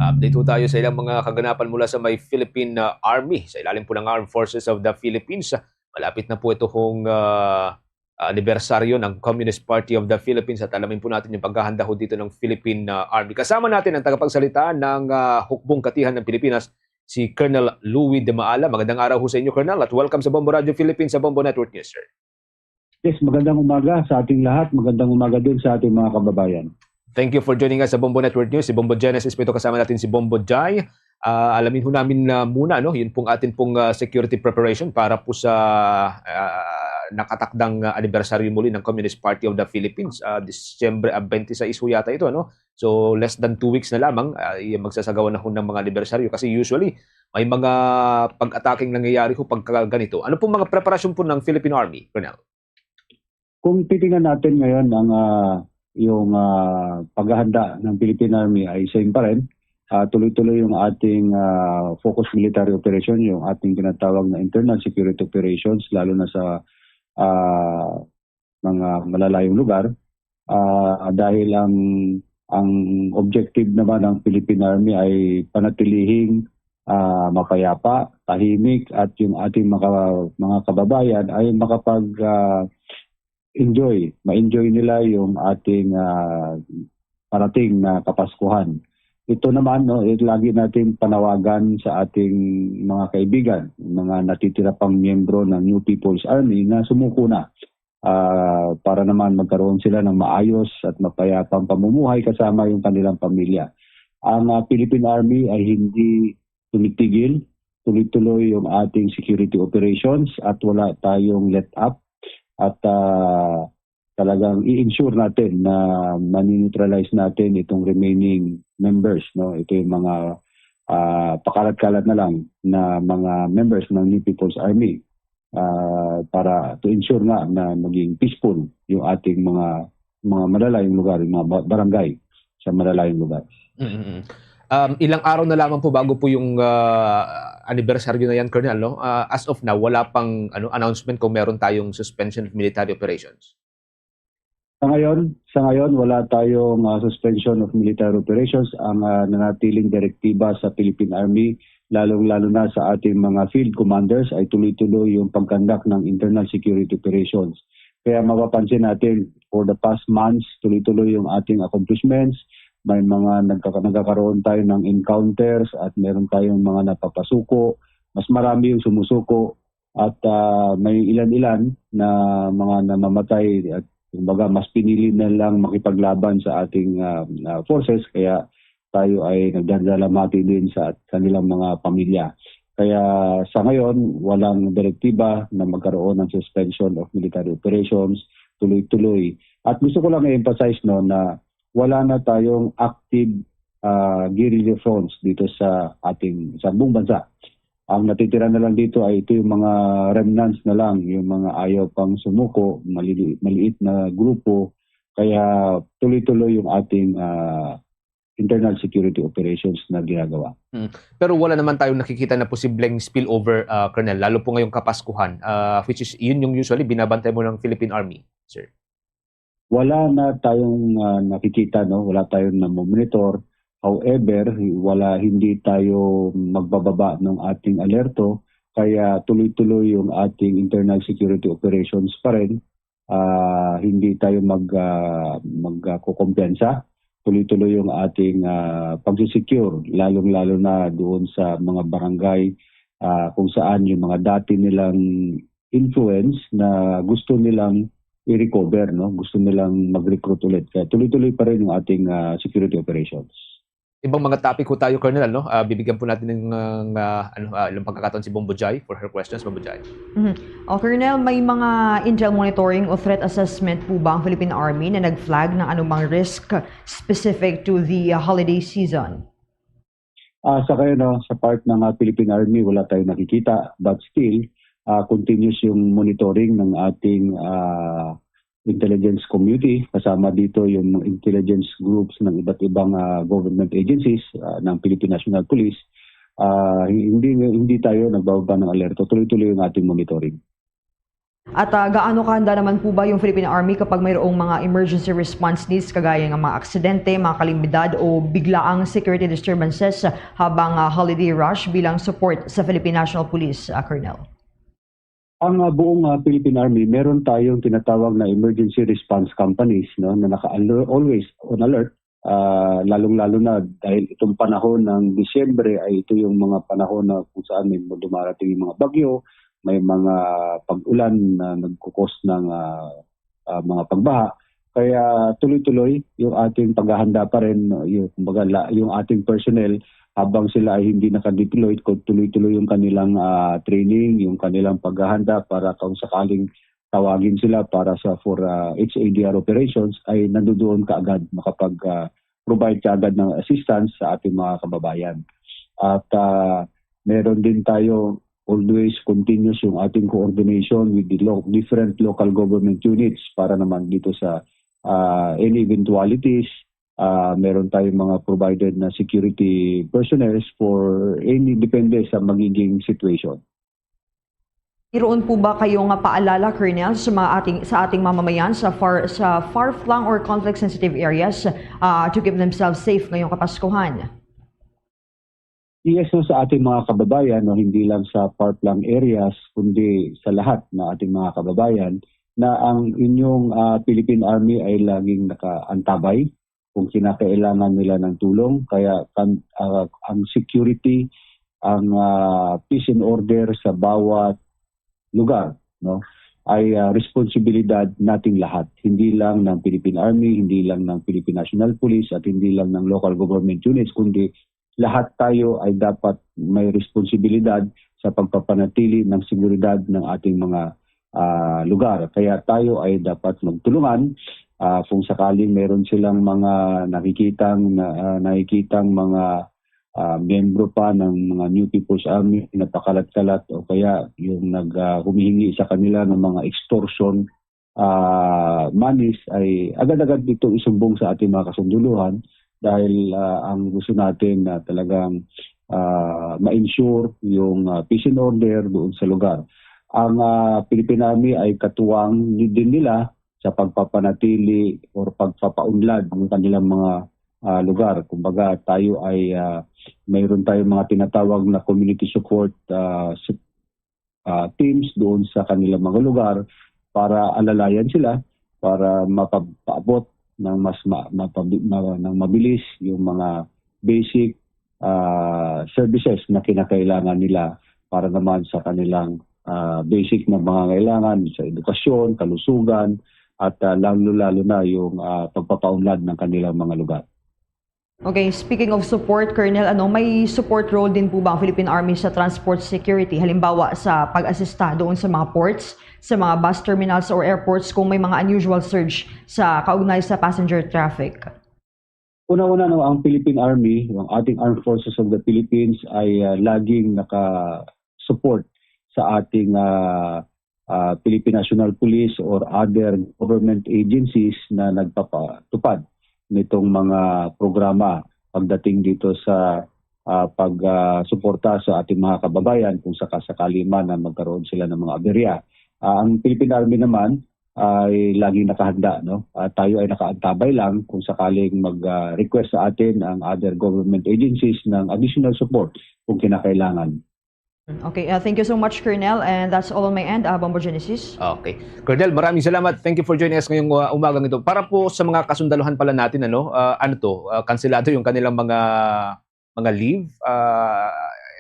Update ho tayo sa ilang mga kaganapan mula sa may Philippine, ah, Army, sa ilalim po ng Armed Forces of the Philippines. Malapit na po ito hong, ah, anibersaryo ng Communist Party of the Philippines at alamin po natin yung paghahanda ho dito ng Philippine, ah, Army. Kasama natin ang tagapagsalita ng, ah, Hukbong Katihan ng Pilipinas, si Colonel Louie de Maala. Magandang araw ho sa inyo, Colonel, at welcome sa Bombo Radio Philippines, sa Bombo Network News, sir. Yes, magandang umaga sa ating lahat. Magandang umaga din sa ating mga kababayan. Thank you for joining us sa Bombo Network News. Si Bombo Genesis po ito, kasama natin si Bombo Jai. Ah, alamin ho namin na muna, no, yun pong atin pong, ah, security preparation para po sa, ah, nakatakdang, ah, anibersaryo muli ng Communist Party of the Philippines. Ah, Disyembre, ah, twenty-six ho yata ito, no? So, less than two weeks na lamang, ah, yung magsasagawa na ho ng mga anibersaryo. Kasi usually, may mga pag-ataking nangyayari ho pagka ganito. Ano pong mga preparasyon po ng Philippine Army, Colonel? Kung titingnan natin ngayon ang, ah, yung, ah, paghahanda ng Philippine Army ay same pa rin. Ah, tuloy-tuloy yung ating, ah, focus military operation, yung ating tinatawag na internal security operations, lalo na sa, ah, mga malalayong lugar. Ah, dahil ang, ang objective naman ng Philippine Army ay panatilihing, ah, mapayapa, tahimik, at yung ating maka-, mga kababayan ay makapag, ah, enjoy, ma-enjoy nila yung ating, ah, parating na Kapaskuhan. Ito naman, no, eh, lagi nating panawagan sa ating mga kaibigan, mga natitira pang miyembro ng New People's Army na sumuko na, ah, para naman magkaroon sila ng maayos at mapayapang pamumuhay kasama yung kanilang pamilya. Ang, ah, Philippine Army ay hindi tumitigil, tuloy-tuloy yung ating security operations at wala tayong let up at, ah, talagang i-ensure natin na mani-neutralize natin itong remaining members, no? Ito yung mga, ah, pakalat-kalat na lang na mga members ng New People's Army, ah, para to ensure nga na maging peaceful yung ating mga, mga malalayong lugar, yung mga ba-, barangay sa malalayong lugar. Mm, mm. Um, ilang araw na lamang po bago po yung, ah, anibersaryo na yan, Colonel, no? Ah, as of now, wala pang, ano, announcement kung meron tayong suspension of military operations. Sa ngayon, sa ngayon, wala tayong, ah, suspension of military operations. Ang, ah, nanatiling direktiba sa Philippine Army, lalong-lalo na sa ating mga field commanders, ay tuloy-tuloy yung pag-conduct ng internal security operations. Kaya mapapansin natin, for the past months, tuloy-tuloy yung ating accomplishments. May mga nagkaka-, nagkakaroon tayo ng encounters at meron tayong mga napapasuko. Mas marami yung sumusuko at, ah, may ilan-ilan na mga namamatay at, kumbaga, mas pinili na lang makipaglaban sa ating, ah, ah, forces. Kaya tayo ay nagdadalamhati din sa kanilang mga pamilya. Kaya sa ngayon, walang direktiba na magkaroon ng suspension of military operations, tuloy-tuloy. At gusto ko lang i-emphasize, no, na wala na tayong active, ah, guerrilla fronts dito sa ating, sa buong bansa. Ang natitira na lang dito ay ito yung mga remnants na lang, yung mga ayaw pang sumuko, malili-, maliit na grupo. Kaya tuloy-tuloy yung ating, ah, internal security operations na ginagawa. Mm. Pero wala naman tayong nakikita na posibleng spillover, ah, Colonel, lalo po ngayong Kapaskuhan, ah, which is, yun yung usually binabantay mo ng Philippine Army, sir. Wala na tayong, ah, nakikita, no? Wala tayong namomonitor. However, wala, hindi tayo magbababa ng ating alerto, kaya tuloy-tuloy yung ating internal security operations pa rin. Ah, hindi tayo mag, ah, magkukumpiyansa. Tuloy-tuloy yung ating, ah, pagsisecure, lalong-lalo na doon sa mga barangay, ah, kung saan yung mga dati nilang influence na gusto nilang i-recover, no? Gusto nilang mag-recruit ulit. Kaya tuloy-tuloy pa rin yung ating, ah, security operations. Ibang mga topic ho tayo, Colonel, no? Ah, bibigyan po natin ng, ah, ng, ah, ano, ah, ilang pagkakataon si Bombo Jai for her questions, Bombo Jai. Mhm. O, Colonel, may mga intel monitoring o threat assessment po ba ang Philippine Army na nag-flag ng anumang risk specific to the, ah, holiday season? Ah, sa kayo, no, sa part ng, ah, Philippine Army, wala tayong nakikita. But still, ah, continuous yung monitoring ng ating, ah, intelligence community. Kasama dito yung mga intelligence groups ng iba't ibang, ah, government agencies, ah, ng Philippine National Police. Ah, hindi, hindi tayo nagbababa ng alerto. Tuloy-tuloy yung ating monitoring. At, ah, gaano kahanda naman po ba yung Philippine Army kapag mayroong mga emergency response needs, kagaya ng mga aksidente, mga kalamidad o biglaang security disturbances habang, ah, holiday rush bilang support sa Philippine National Police, ah, Colonel? Ang, ah, buong, ah, Philippine Army, meron tayong tinatawag na emergency response companies, no, na naka-, always on alert, ah, lalong-lalo na dahil itong panahon ng Disyembre ay ito yung mga panahon na kung saan may dumarating yung mga bagyo, may mga pag-ulan na nagkukos ng, ah, ah, mga pagbaha. Kaya tuloy-tuloy yung ating paghahanda pa rin, no? Yung, kumbaga, la-, yung ating personnel, habang sila ay hindi naka-deploy, kung tuloy-tuloy yung kanilang, ah, training, yung kanilang paghahanda para kung sakaling tawagin sila para sa, for, ah, H A D R operations, ay nandoon kaagad, makapag, ah, provide kaagad ng assistance sa ating mga kababayan. At, ah, meron din tayo always continuous yung ating coordination with the lo-, different local government units para naman dito sa, ah, any eventualities. Ah, meron tayong mga provided na security personnel for any, depende sa magiging situation. Mayroon po ba kayong paalala, Colonel, sa mga ating, sa ating mamamayan sa far, sa far-flung or conflict-sensitive areas, ah, to keep themselves safe ngayong Kapaskuhan? Yes, no, sa ating mga kababayan, no, hindi lang sa far-flung areas, kundi sa lahat ng ating mga kababayan, na ang inyong, ah, Philippine Army ay laging nakaantabay kung kinakailangan nila ng tulong. Kaya kan-, ah, ang security, ang, ah, peace and order sa bawat lugar, no, ay, ah, responsibilidad nating lahat. Hindi lang ng Philippine Army, hindi lang ng Philippine National Police, at hindi lang ng local government units, kundi lahat tayo ay dapat may responsibilidad sa pagpapanatili ng seguridad ng ating mga, ah, lugar. Kaya tayo ay dapat magtulungan. Ah, kung sakaling meron silang mga nakikitang, na, ah, nakikitang mga, ah, miyembro pa ng mga New People's Army na pakalat-kalat o kaya yung nag, ah, humihingi sa kanila ng mga extortion, ah, monies, ay agad-agad dito isumbong sa ating mga kasunduluhan dahil, ah, ang gusto natin na talagang, ah, ma-ensure yung, ah, peace and order doon sa lugar. Ang, ah, Philippine Army ay katuwang ni-, din nila sa pagpapanatili or pagpapaunlad ng kanilang mga, ah, lugar. Kumbaga, tayo ay, ah, mayroon tayong mga tinatawag na community support, ah, sup-, ah, teams doon sa kanilang mga lugar para alalayan sila, para mapapaabot ng mas ma-, mapabi-, ma-, ng mabilis yung mga basic, ah, services na kinakailangan nila para naman sa kanilang, ah, basic na mga kailangan sa edukasyon, kalusugan, at, ah, lalo-lalo na yung, ah, pagpapaunlad ng kanilang mga lugar. Okay, speaking of support, Colonel, ano, may support role din po ba ang Philippine Army sa transport security? Halimbawa, sa pag-asista doon sa mga ports, sa mga bus terminals or airports kung may mga unusual surge sa kaugnay sa passenger traffic? Una-una, no, ang Philippine Army, ang ating Armed Forces of the Philippines ay, ah, laging naka-support sa ating, ah, ah, Philippine National Police or other government agencies na nagpapatupad nitong mga programa pagdating dito sa, ah, pag, ah, suporta sa ating mga kababayan kung sakasakali man na magkaroon sila ng mga aberya. Ah, ang Philippine Army naman ay laging nakahanda, no? Ah, tayo ay nakaantabay lang kung sakaling mag, ah, request sa atin ang other government agencies ng additional support kung kinakailangan. Okay, uh, thank you so much, Colonel, and that's all on my end, uh, Bombo Genesis. Okay. Colonel, maraming salamat. Thank you for joining us ngayong uh, umagang ito. Para po sa mga kasundaluhan pala natin, ano, uh, ano to, uh, kanselado yung kanilang mga mga leave, uh,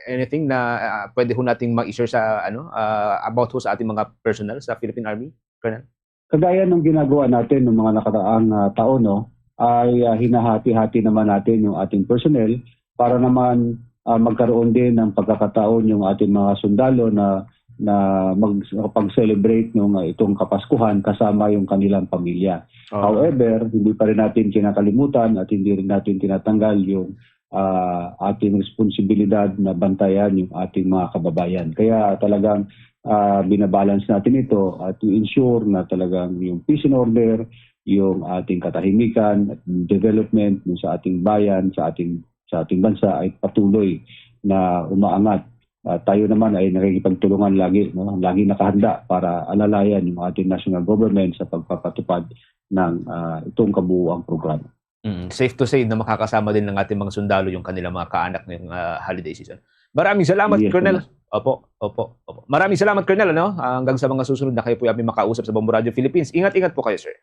anything na uh, pwede ho nating ma-share sa ano uh, about ho sa ating mga personnel sa Philippine Army, Colonel? Kagaya ng ginagawa natin ng mga nakaraang, ah, taon, no, ay, ah, hinahati-hati naman natin yung ating personnel para naman, ah, magkaroon din ng pagkakataon yung ating mga sundalo na, na mag-, makapag-celebrate nung, ah, itong Kapaskuhan kasama yung kanilang pamilya. However, hindi pa rin natin kinakalimutan at hindi rin natin tinatanggal yung, ah, ating responsibilidad na bantayan yung ating mga kababayan. Kaya talagang, ah, binabalance natin ito, ah, to ensure na talagang yung peace and order, yung ating katahimikan at development dun sa ating bayan, sa ating, sa ating bansa ay patuloy na umaangat. At tayo naman ay nakikipagtulungan lagi, no? Lagi nakahanda para alalayan yung ating national government sa pagpapatupad ng, ah, itong kabuuang programa. Mm, safe to say na makakasama din ng ating mga sundalo yung kanilang mga kaanak ngayong ah, holiday season. Maraming salamat, Yes, Colonel. salamat. Opo, opo, opo. Maraming salamat, Colonel. Ano? Hanggang sa mga susunod na kayo po aming makausa sa Bombo Radio Philippines. Ingat-ingat po kayo, sir.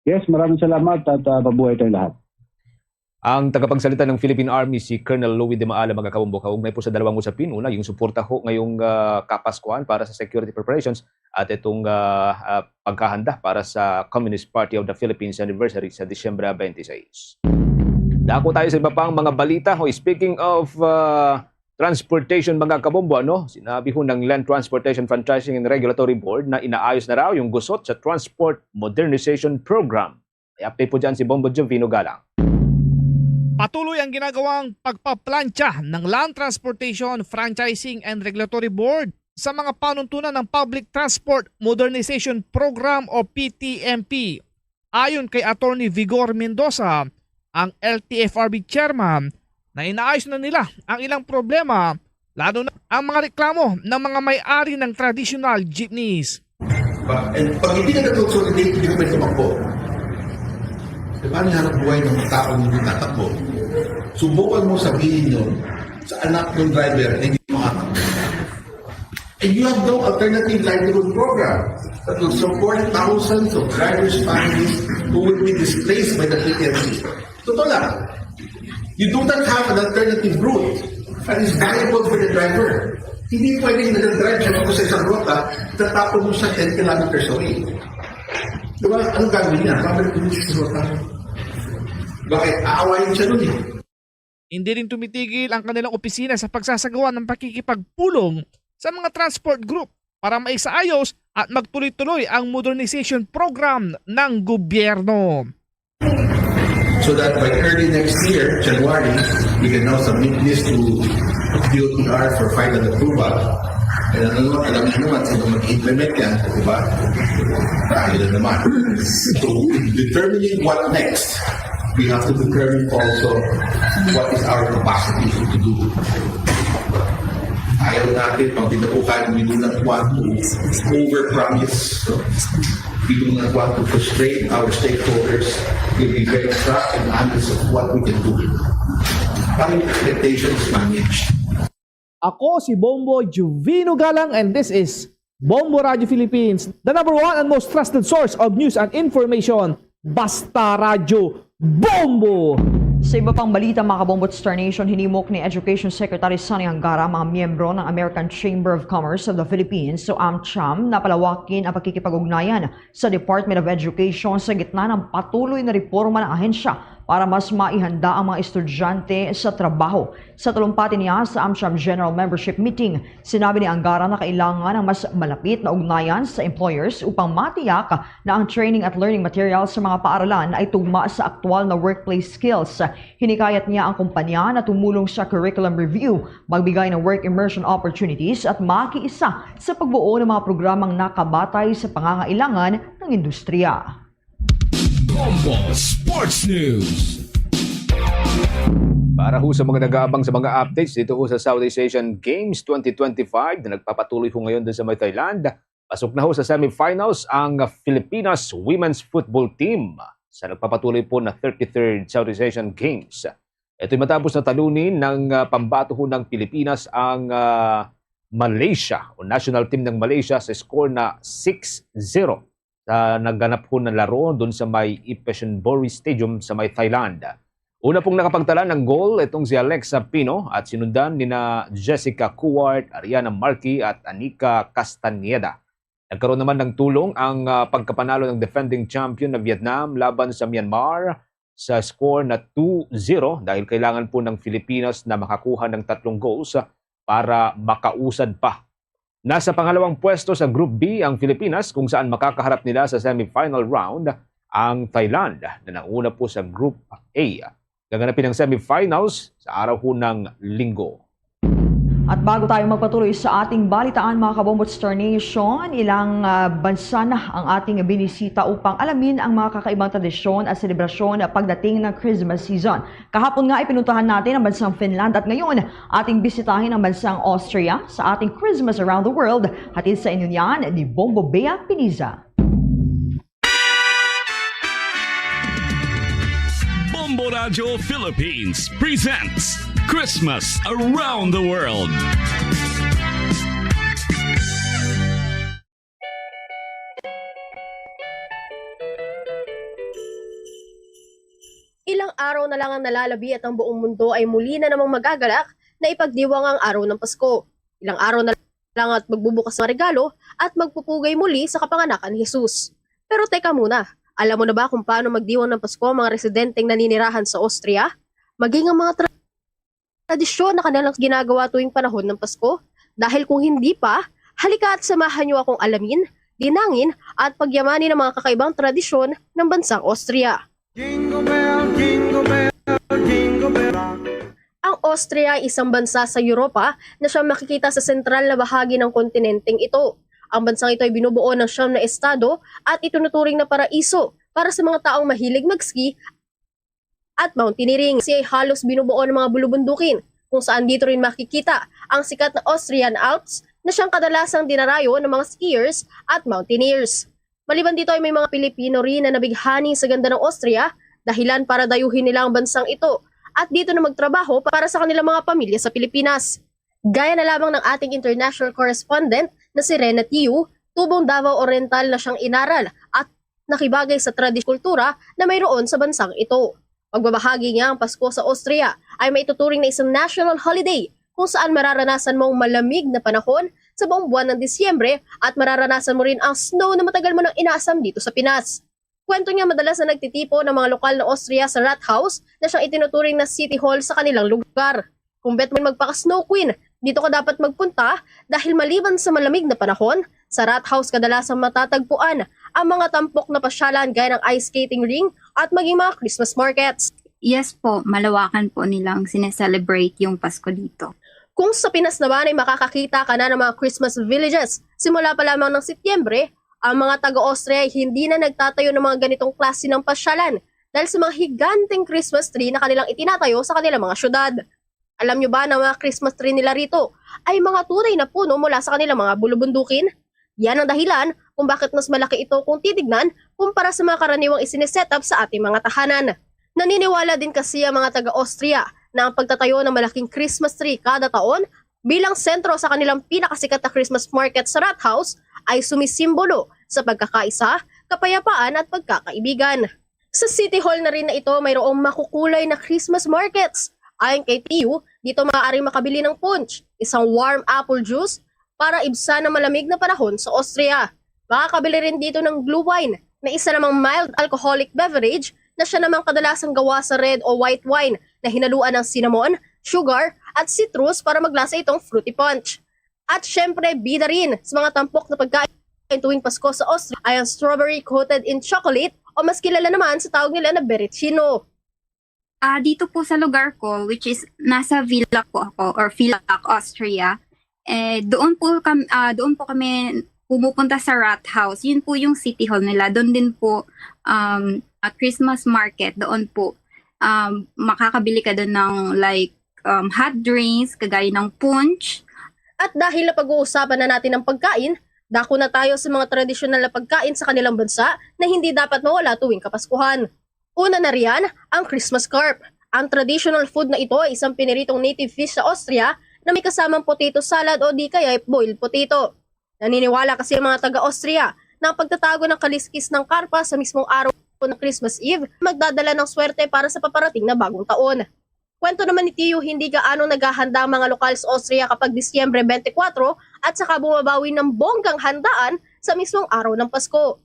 Yes, maraming salamat at, ah, mabuhay tayong lahat. Ang tagapagsalita ng Philippine Army, si Colonel Louis de Maala, mga kabombo, kaugnay po sa dalawang usapin. Una, yung suporta ho ngayong ah, Kapaskuhan para sa security preparations at itong ah, ah, pagkahanda para sa Communist Party of the Philippines anniversary sa Disyembre twenty-six. Dako tayo sa iba pang mga balita. Hoy, speaking of ah, transportation, mga kabombo, ano? Sinabi ho ng Land Transportation Franchising and Regulatory Board na inaayos na raw yung gusot sa Transport Modernization Program. May update po dyan si Bombo Jovino Galang. Patuloy ang ginagawang pagpaplantsa ng Land Transportation Franchising and Regulatory Board sa mga panuntunan ng Public Transport Modernization Program o P T M P. Ayon kay Attorney Vigor Mendoza, ang L T F R B chairman, na inaayos na nila ang ilang problema, lalo na ang mga reklamo ng mga may-ari ng traditional jeepneys. Ba, eh, pag hindi ka nag-consolidate, hindi ka pwede tumakbo. Diba, ang hanap buhay ng taong hindi tatakbo? Subukan mo sabihin yun sa anak ng driver na hindi makatakbo. And you have no alternative livelihood program that will support thousands of drivers' families who will be displaced by the P T M C. Totoo lang. You do not have an alternative route that is viable for the driver. Hindi pwedeng nag-drive siya sa isang ruta, tatapon mo siya ten kilometers away. Diba? Anong gagawin niya? Babalik din siya sa ruta. Bakit? Aawayin siya nun eh. Hindi rin tumitigil ang kanilang opisina sa pagsasagawa ng pakikipagpulong sa mga transport group para maisaayos at magtuloy-tuloy ang modernization program ng gobyerno. So that by early next year, January, we can now submit this to D O T R for final approval. And ano naman, alam niyo naman, sino mag-implement yan, di ba? Tayo na naman. So, in determining what next, we have to determine also what is our capacity to do. Ayaw natin pag binukuhan, we do not want to overpromise. No? We do not want to frustrate our stakeholders. We'll be very frank and honest of what we can do. Our expectations managed. Ako si Bombo Juvino Galang and this is Bombo Radio Philippines, the number one and most trusted source of news and information. Basta Radyo Bombo! Sa iba pang balita, mga kabombo at Star Nation, hinimok ni Education Secretary Sonny Angara ang mga miyembro ng American Chamber of Commerce of the Philippines o AmCham na palawakin ang pakikipag-ugnayan sa Department of Education sa gitna ng patuloy na reforma ng ahensya para mas maihanda ang mga estudyante sa trabaho. Sa talumpati niya sa AmCham General Membership Meeting, sinabi ni Angara na kailangan ang mas malapit na ugnayan sa employers upang matiyak na ang training at learning materials sa mga paaralan ay tugma sa aktual na workplace skills. Hinikayat niya ang kumpanya na tumulong sa curriculum review, magbigay ng work immersion opportunities at makiisa sa pagbuo ng mga programang nakabatay sa pangangailangan ng industriya. Bombo Sports News. Para ho sa mga nag-aabang sa mga updates dito ho sa Southeast Asian Games twenty twenty-five na nagpapatuloy ho ngayon dun sa may Thailand, pasok na ho sa semifinals ang Filipinas women's football team sa nagpapatuloy po na thirty-third Southeast Asian Games. Ito'y matapos na talunin ng ah, pambato ho ng Pilipinas ang ah, Malaysia o national team ng Malaysia sa score na six zero sa nagganap ho na laro dun sa may Ipeshinbori Stadium sa may Thailand. Una pong nakapagtala ng goal itong si Alexa Pino at sinundan nina Jessica Kuwart, Ariana Marquis at Anika Castañeda. Nagkaroon naman ng tulong ang ah, pagkapanalo ng defending champion na Vietnam laban sa Myanmar sa score na two zero dahil kailangan po ng Filipinas na makakuha ng tatlong goals para makausad pa. Nasa pangalawang pwesto sa Group B ang Filipinas kung saan makakaharap nila sa semifinal round ang Thailand na nauna po sa Group A. Gaganapin ang semifinals sa araw ho ng Linggo. At bago tayo magpatuloy sa ating balitaan, mga Kabombo at Star Nation, ilang ah, bansa na ang ating binisita upang alamin ang mga kakaibang tradisyon at selebrasyon pagdating ng Christmas season. Kahapon nga, ipinuntahan natin ang bansang Finland at ngayon, ating bisitahin ang bansang Austria sa ating Christmas Around the World. Hatid sa inyo niyan ni Bombo Bea Piniza. Bombo Radio Philippines presents Christmas Around the World. Ilang araw na lang ang nalalabi at ang buong mundo ay muli na namang magagalak na ipagdiwang ang araw ng Pasko. Ilang araw na lang at magbubukas ng regalo at magpupugay muli sa kapanganakan ni Jesus. Pero teka muna, alam mo na ba kung paano magdiwang ng Pasko ang mga residenteng naninirahan sa Austria? Maging ang mga tra- tradisyon na kanilang ginagawa tuwing panahon ng Pasko? Dahil kung hindi pa, halika at samahan niyo akong alamin, dinangin, at pagyamanin ang mga kakaibang tradisyon ng bansang Austria. Jingle bell, jingle bell, jingle bell rock. Ang Austria ay isang bansa sa Europa na siyang makikita sa sentral na bahagi ng kontinenteng ito. Ang bansang ito ay binubuo ng siyam na estado at itinuturing na paraiso para sa mga taong mahilig mag-ski at mountaineering. Siya ay halos binubuo ng mga bulubundukin, kung saan dito rin makikita ang sikat na Austrian Alps na siyang kadalasang dinarayo ng mga skiers at mountaineers. Maliban dito ay may mga Pilipino rin na nabighani sa ganda ng Austria, dahilan para dayuhin nila ang bansang ito at dito na magtrabaho para sa kanilang mga pamilya sa Pilipinas. Gaya na lamang ng ating international correspondent na si Rena Tiu, tubong Davao Oriental na siyang inaral at nakibagay sa tradis kultura na mayroon sa bansang ito. Pagbabahagi niya, ang Pasko sa Austria ay maituturing na isang national holiday kung saan mararanasan mo ang malamig na panahon sa buong buwan ng Disyembre at mararanasan mo rin ang snow na matagal mo nang inaasam dito sa Pinas. Kwento niya, madalas na nagtitipon ang mga lokal na Austria sa Rathaus na siyang itinuturing na city hall sa kanilang lugar. Kung bet mo magpaka-snow queen, dito ka dapat magpunta dahil maliban sa malamig na panahon, sa Rathaus kadalasang matatagpuan ang mga tampok na pasyalan gaya ng ice skating ring at maging mga Christmas markets. Yes po, malawakan po nilang sineselebrate yung Pasko dito. Kung sa Pinas naman ay makakakita ka na ng mga Christmas villages simula pa lamang ng Setyembre, ang mga taga-Austria ay hindi na nagtatayo ng mga ganitong klase ng pasyalan dahil sa mga higanteng Christmas tree na kanilang itinatayo sa kanilang mga syudad. Alam nyo ba na ang mga Christmas tree nila rito ay mga tunay na puno mula sa kanilang mga bulubundukin? Yan ang dahilan kung bakit mas malaki ito kung titignan kumpara sa mga karaniwang isinisetup sa ating mga tahanan. Naniniwala din kasi ang mga taga-Austria na ang pagtatayo ng malaking Christmas tree kada taon bilang sentro sa kanilang pinakasikat na Christmas market sa Rathaus ay sumisimbolo sa pagkakaisa, kapayapaan at pagkakaibigan. Sa City Hall na rin na ito, mayroong makukulay na Christmas markets. Ayon kay Tiyo, dito maaari makabili ng punch, isang warm apple juice, para ibsan ang malamig na panahon sa Austria. Makakabili rin dito ng Glühwein, na isa namang mild alcoholic beverage na siya namang kadalasang gawa sa red o white wine na hinaluan ng cinnamon, sugar, at citrus para maglasa itong fruity punch. At syempre, bida rin sa mga tampok na pagkain tuwing Pasko sa Austria ay ang strawberry coated in chocolate, o mas kilala naman sa tawag nila na beretsino. Ah, dito po sa lugar ko, which is nasa Villach po ako, or Villach, Austria, eh, doon po kami, ah, doon po kami pumupunta sa Rathaus. Yun po yung city hall nila. Doon din po, um, ah, Christmas market. Doon po, um, makakabili ka doon ng, like, um, hot drinks, kagaya ng punch. At dahil na pag-uusapan na natin ang pagkain, dako na tayo sa mga tradisyonal na pagkain sa kanilang bansa na hindi dapat mawala tuwing Kapaskuhan. Una na riyan, ang Christmas carp. Ang traditional food na ito ay isang piniritong native fish sa Austria na may kasamang potato salad o di kaya boiled potato. Naniniwala kasi ang mga taga-Austria na ang pagtatago ng kaliskis ng karpa sa mismong araw ng Christmas Eve magdadala ng swerte para sa paparating na bagong taon. Kwento naman ni Tiyo, hindi gaano naghahanda ang mga lokal sa Austria kapag Disyembre twenty-four at saka bumabawi ng bonggang handaan sa mismong araw ng Pasko.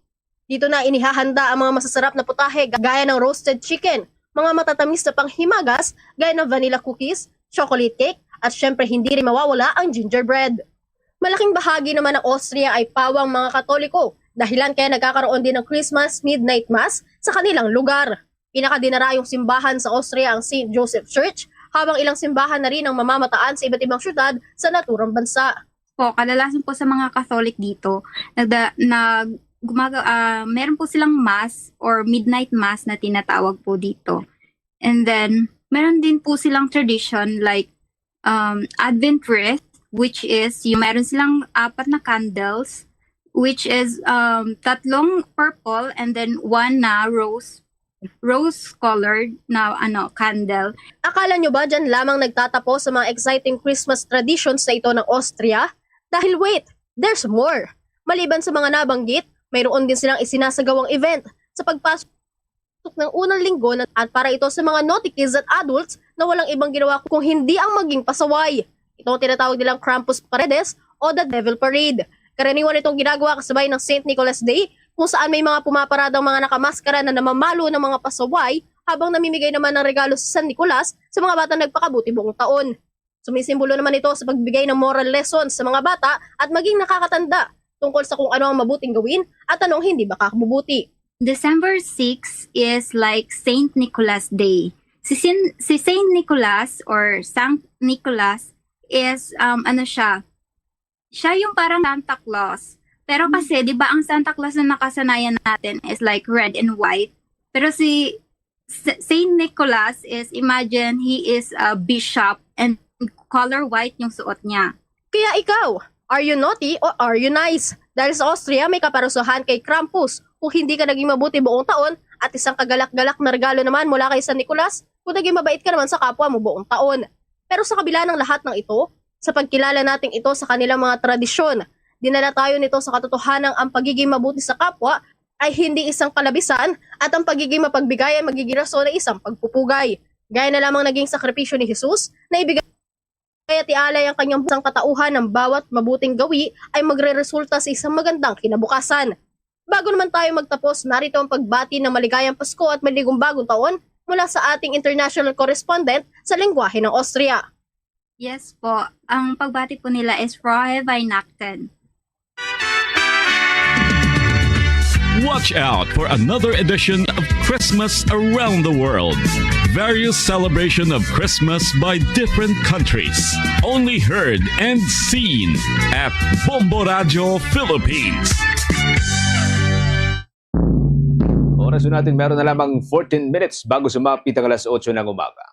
Dito na inihahanda ang mga masasarap na putahe gaya ng roasted chicken, mga matatamis na panghimagas gaya ng vanilla cookies, chocolate cake, at syempre hindi rin mawawala ang gingerbread. Malaking bahagi naman ng Austria ay pawang mga Katoliko, dahilan kaya nagkakaroon din ng Christmas Midnight Mass sa kanilang lugar. Pinakadinarayong simbahan sa Austria ang Saint Joseph Church, habang ilang simbahan na rin ang mamamataan sa iba't ibang syudad sa naturang bansa. Po, kadalasan po sa mga Catholic dito, nagda, nag, gumaga, ah, meron po silang mass or midnight mass na tinatawag po dito. And then, meron din po silang tradition like um, Advent wreath, which is yung meron silang apat na candles, which is um, tatlong purple and then one na rose rose-colored na ano candle. Akala nyo ba dyan lamang nagtatapos sa mga exciting Christmas traditions na ito ng Austria? Dahil wait, there's more! Maliban sa mga nabanggit, mayroon din silang isinasagawang event sa pagpasok ng unang linggo na, at para ito sa mga naughty kids at adults na walang ibang ginawa kung hindi ang maging pasaway. Ito ang tinatawag nilang Krampus Paredes o the Devil Parade. Karaniwan itong ginagawa kasabay ng Saint Nicholas Day, kung saan may mga pumaparadang mga nakamaskara na namamalo ng mga pasaway habang namimigay naman ng regalo si San Nicolas sa mga batang nagpakabuti buong taon. Sumisimbolo naman ito sa pagbigay ng moral lessons sa mga bata at maging nakakatanda tungkol sa kung ano ang mabuting gawin at anong hindi makakabubuti. December six is like Saint Nicholas Day. Si, Sin, si Saint Nicholas or Saint Nicholas is, um, ano siya, siya yung parang Santa Claus. Pero kasi, di ba, ang Santa Claus na nakasanayan natin is like red and white. Pero si Saint Nicholas is, imagine, he is a bishop and color white yung suot niya. Kaya ikaw, are you naughty or are you nice? Dahil sa Austria, may kaparusahan kay Krampus. Kung hindi ka naging mabuti buong taon, at isang kagalak-galak na regalo naman mula kay San Nicolas kung naging mabait ka naman sa kapwa mo buong taon. Pero sa kabila ng lahat ng ito, sa pagkilala nating ito sa kanilang mga tradisyon, dinala tayo nito sa katotohanan ang pagiging mabuti sa kapwa ay hindi isang kalabisan at ang pagiging mapagbigay ay magiging rason ng isang pagpupugay. Gaya na lamang naging sakripisyo ni Jesus na ibigay at ialay ang kanyang buhay sa katauhan. Ang bawat mabuting gawi ay magreresulta sa isang magandang kinabukasan. Bago naman tayo magtapos, narito ang pagbati ng maligayang Pasko at maligong bagong taon mula sa ating international correspondent sa lengguwahe ng Austria. Yes po, ang pagbati po nila is Frohe Weihnachten. Watch out for another edition of Christmas around the world. Various celebration of Christmas by different countries. Only heard and seen at Bombo Radio Philippines. Oras po natin, meron na lamang fourteen minutes bago sumapit ang alas otso ng umaga.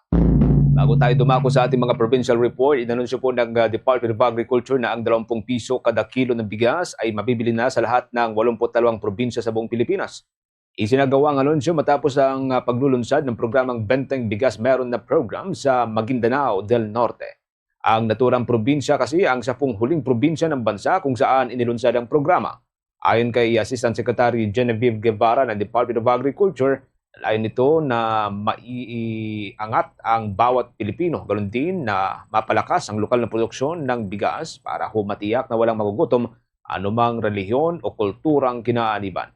Bago tayo dumako sa ating mga provincial report, inanunsyo po ng, ah, Department of Agriculture na ang dalawampung piso kada kilo ng bigas ay mabibili na sa lahat ng walumput dalawang probinsya sa buong Pilipinas. Isinagawa ang anunsyo matapos ang, ah, paglulunsad ng programang Benteng Bigas Meron Na Program sa Maguindanao del Norte. Ang naturang probinsya kasi ang sapung huling probinsya ng bansa kung saan inilunsad ang programa. Ayon kay Assistant Secretary Genevieve Guevara ng Department of Agriculture, layon nito na maiangat ang bawat Pilipino, ganon din na mapalakas ang lokal na produksyon ng bigas para ho matiyak na walang magugutom anumang relihiyon o kulturang kinaaniban.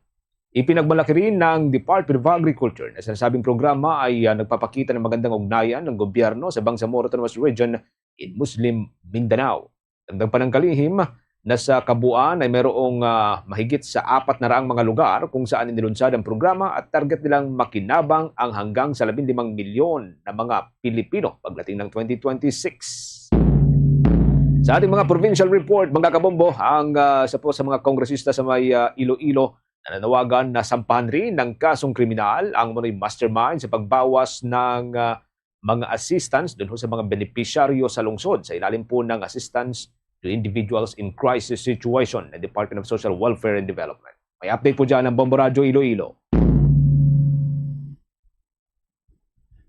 Ipinagmalaki rin ng Department of Agriculture na sinasabing programa ay, ah, nagpapakita ng magandang ugnayan ng gobyerno sa Bangsamoro Autonomous Region in Muslim Mindanao. Dagdag pa ng kalihim na sa kabuuan ay mayroong, ah, mahigit sa apat na raang mga lugar kung saan inilunsad ang programa at target nilang makinabang ang hanggang sa labing limang milyon na mga Pilipino pagdating ng twenty twenty-six. Sa ating mga provincial report, mga kabombo, ang, ah, sa po sa mga kongresista sa may, ah, Iloilo, nananawagan na sampahan rin ng kasong kriminal ang umano'y mastermind sa pagbawas ng, ah, mga assistance dun ho sa mga benepisyaryo sa lungsod sa ilalim po ng Assistance to Individuals in Crisis Situation ng Department of Social Welfare and Development. May update po dyan ang Bombo Radyo Iloilo.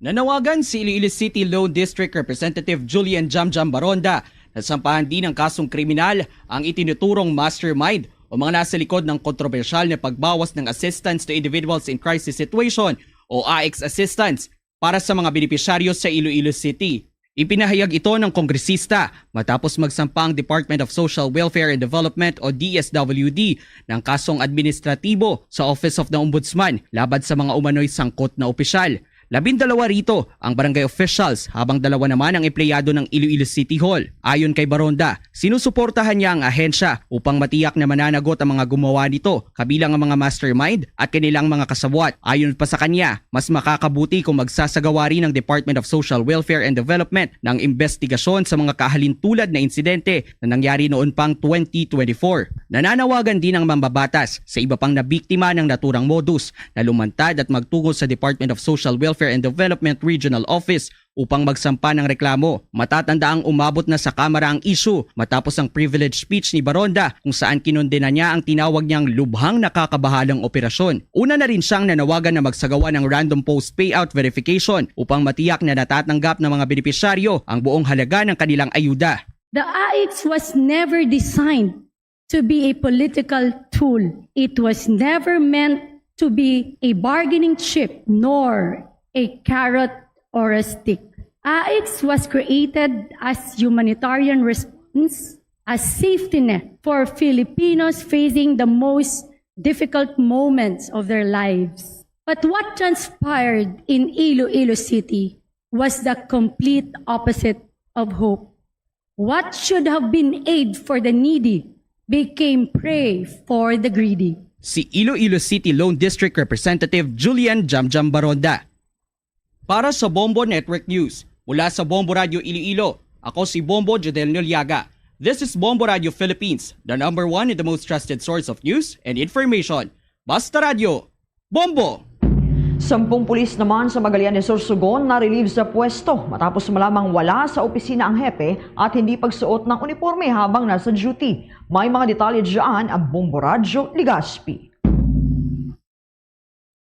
Nanawagan si Iloilo City Lone District Representative Julian Jamjam Baronda na sampahan din ng kasong kriminal ang itinuturong mastermind o mga nasa likod ng kontrobersyal na pagbawas ng Assistance to Individuals in Crisis Situation o AICS assistance para sa mga benepisyaryo sa Iloilo City. Ipinahayag ito ng kongresista matapos magsampa ang Department of Social Welfare and Development o D S W D ng kasong administratibo sa Office of the Ombudsman laban sa mga umano'y sangkot na opisyal. Labindalawa rito ang barangay officials, habang dalawa naman ang empleyado ng Iloilo City Hall. Ayon kay Baronda, sinusuportahan niya ang ahensya upang matiyak na mananagot ang mga gumawa nito, kabilang ang mga mastermind at kanilang mga kasabwat. Ayon pa sa kanya, mas makakabuti kung magsasagawa rin ang Department of Social Welfare and Development ng investigasyon sa mga kahalintulad na insidente na nangyari noon pang twenty twenty-four. Nananawagan din ang mambabatas sa iba pang nabiktima ng naturang modus na lumantad at magtungo sa Department of Social Welfare and Development Regional Office upang magsampa ng reklamo. Matatanda ang umabot na sa Kamara ang issue matapos ang privilege speech ni Baronda, kung saan kinondena niya ang tinawag niyang lubhang nakakabahalang operasyon. Una na rin siyang nanawagan na magsagawa ng random post payout verification upang matiyak na natatanggap ng mga benepisyaryo ang buong halaga ng kanilang ayuda. The AICS was never designed to be a political tool. It was never meant to be a bargaining chip nor a carrot or a stick. AICS was created as humanitarian response, a safety net for Filipinos facing the most difficult moments of their lives. But what transpired in Iloilo City was the complete opposite of hope. What should have been aid for the needy became prey for the greedy. Si Iloilo City Lone District Representative Julian Jamjam Baronda. Para sa Bombo Network News, mula sa Bombo Radio Iloilo, ako si Bombo Jodel Noliaga. This is Bombo Radio Philippines, the number one and the most trusted source of news and information. Basta Radyo, Bombo! Sampung pulis naman sa Magallanes Sorsogon na-relieve sa pwesto matapos malamang wala sa opisina ang hepe at hindi pagsuot ng uniporme habang nasa duty. May mga detalye dyan ang Bombo Radyo Legazpi.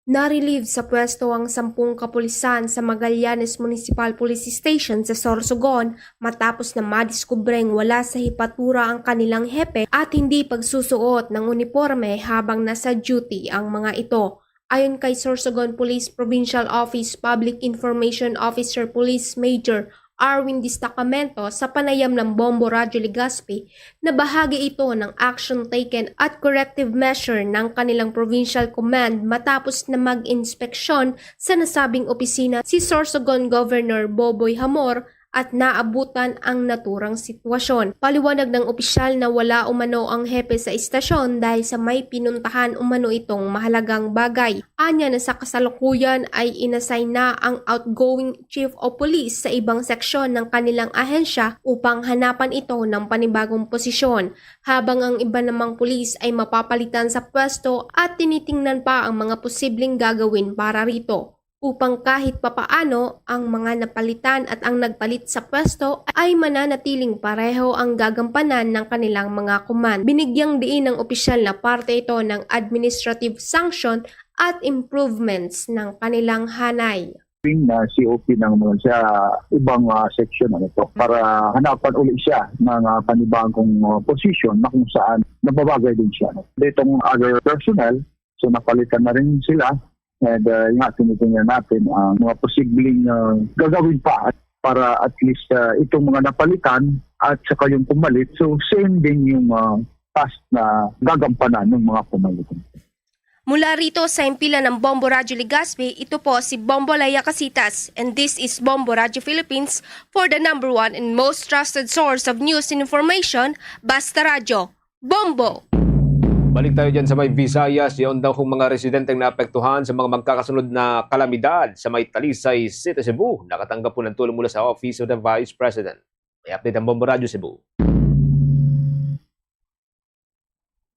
Na-relieve sa pwesto ang sampung kapulisan sa Magallanes Municipal Police Station sa Sorsogon matapos na madiskubreng wala sa hipatura ang kanilang hepe at hindi pagsusuot ng uniporme habang nasa duty ang mga ito. Ayon kay Sorsogon Police Provincial Office Public Information Officer Police Major Arwin Destacamento sa panayam ng Bombo Radyo Legazpi, na bahagi ito ng action taken at corrective measure ng kanilang provincial command matapos na mag-inspeksyon sa nasabing opisina si Sorsogon Governor Boboy Hamor at naabutan ang naturang sitwasyon. Paliwanag ng opisyal na wala umano ang hepe sa istasyon dahil sa may pinuntahan umano itong mahalagang bagay. Anya na sa kasalukuyan ay inassign na ang outgoing chief of police sa ibang seksyon ng kanilang ahensya upang hanapan ito ng panibagong posisyon, habang ang iba namang pulis ay mapapalitan sa pwesto at tinitingnan pa ang mga posibleng gagawin para rito, upang kahit papaano ang mga napalitan at ang nagpalit sa pwesto ay mananatiling pareho ang gagampanan ng kanilang mga command. Binigyang diin ng opisyal na parte ito ng administrative sanction at improvements ng kanilang hanay. Ping na C O P ng mga sa ibang, ah, section, ano to, para hanapan uli siya ng, ah, panibagong, ah, position na kung saan nababagay din siya. Itong other personnel, so napalitan na rin sila, and, ah, yun nga, tinitingnan natin ang mga posibleng, ah, gagawin pa para at least, ah, itong mga napalitan at saka yung pumalit, so same din yung, ah, task na gagampanan ng mga pumalit. Mula rito sa himpilan ng Bombo Radyo Legazpi, ito po si Bombo Laya Casitas, and this is Bombo Radyo Philippines, for the number one and most trusted source of news and information, Basta Radyo, Bombo! Balik tayo dyan sa may Visayas. Yaon daw kung mga residenteng naapektuhan sa mga magkakasunod na kalamidad sa may Talisay City, Cebu, nakatanggap po ng tulong mula sa Office of the Vice President. May update ang Bombo Radyo Cebu.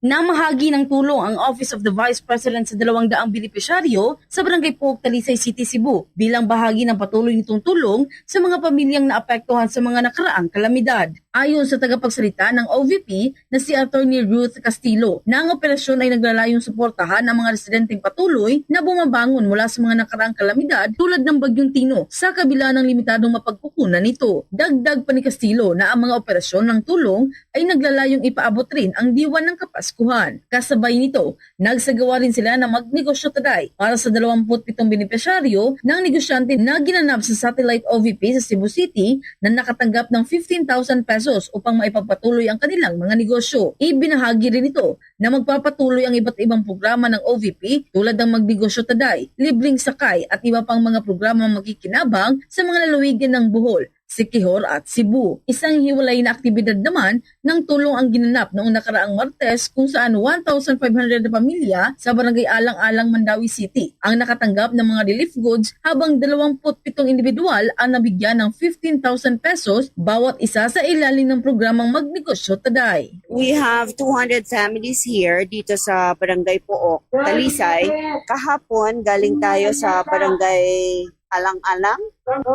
Namahagi ng tulong ang Office of the Vice President sa dalawang daang benepisyaryo sa Barangay Puok, Talisay City, Cebu, bilang bahagi ng patuloy nitong tulong sa mga pamilyang naapektuhan sa mga nakaraang kalamidad. Ayon sa tagapagsalita ng O V P na si Attorney Ruth Castillo, na ang operasyon ay naglalayong suportahan ang mga residenteng patuloy na bumabangon mula sa mga nakaraang kalamidad tulad ng Bagyong Tino, sa kabila ng limitadong mapagkukunan nito. Dagdag pa ni Castillo na ang mga operasyon ng tulong ay naglalayong ipaabot rin ang diwa ng Kapaskuhan. Kasabay nito, nagsagawa rin sila ng Magnegosyo Taday para sa dalawampu't pitong benepisyaryo ng negosyante na ginanap sa Satellite O V P sa Cebu City na nakatanggap ng fifteen thousand pesos upang maipagpatuloy ang kanilang mga negosyo. Ibinahagi rin nito na magpapatuloy ang iba't ibang programa ng O V P tulad ng Magnegosyo Taday, Libreng Sakay at iba pang mga programa makikinabang sa mga lalawigan ng Bohol, Siquijor at Cebu. Isang hiwalay na aktibidad naman ng tulong ang ginanap noong nakaraang Martes, kung saan one thousand five hundred na pamilya sa Barangay Alang-Alang, Mandaue City ang nakatanggap ng mga relief goods, habang dalawampu't pitong individual ang nabigyan ng fifteen thousand pesos bawat isa sa ilalim ng programang Magnegosyo Taday. We have two hundred families here dito sa Barangay Pook, Talisay. Kahapon, galing tayo sa Barangay Alang-Alang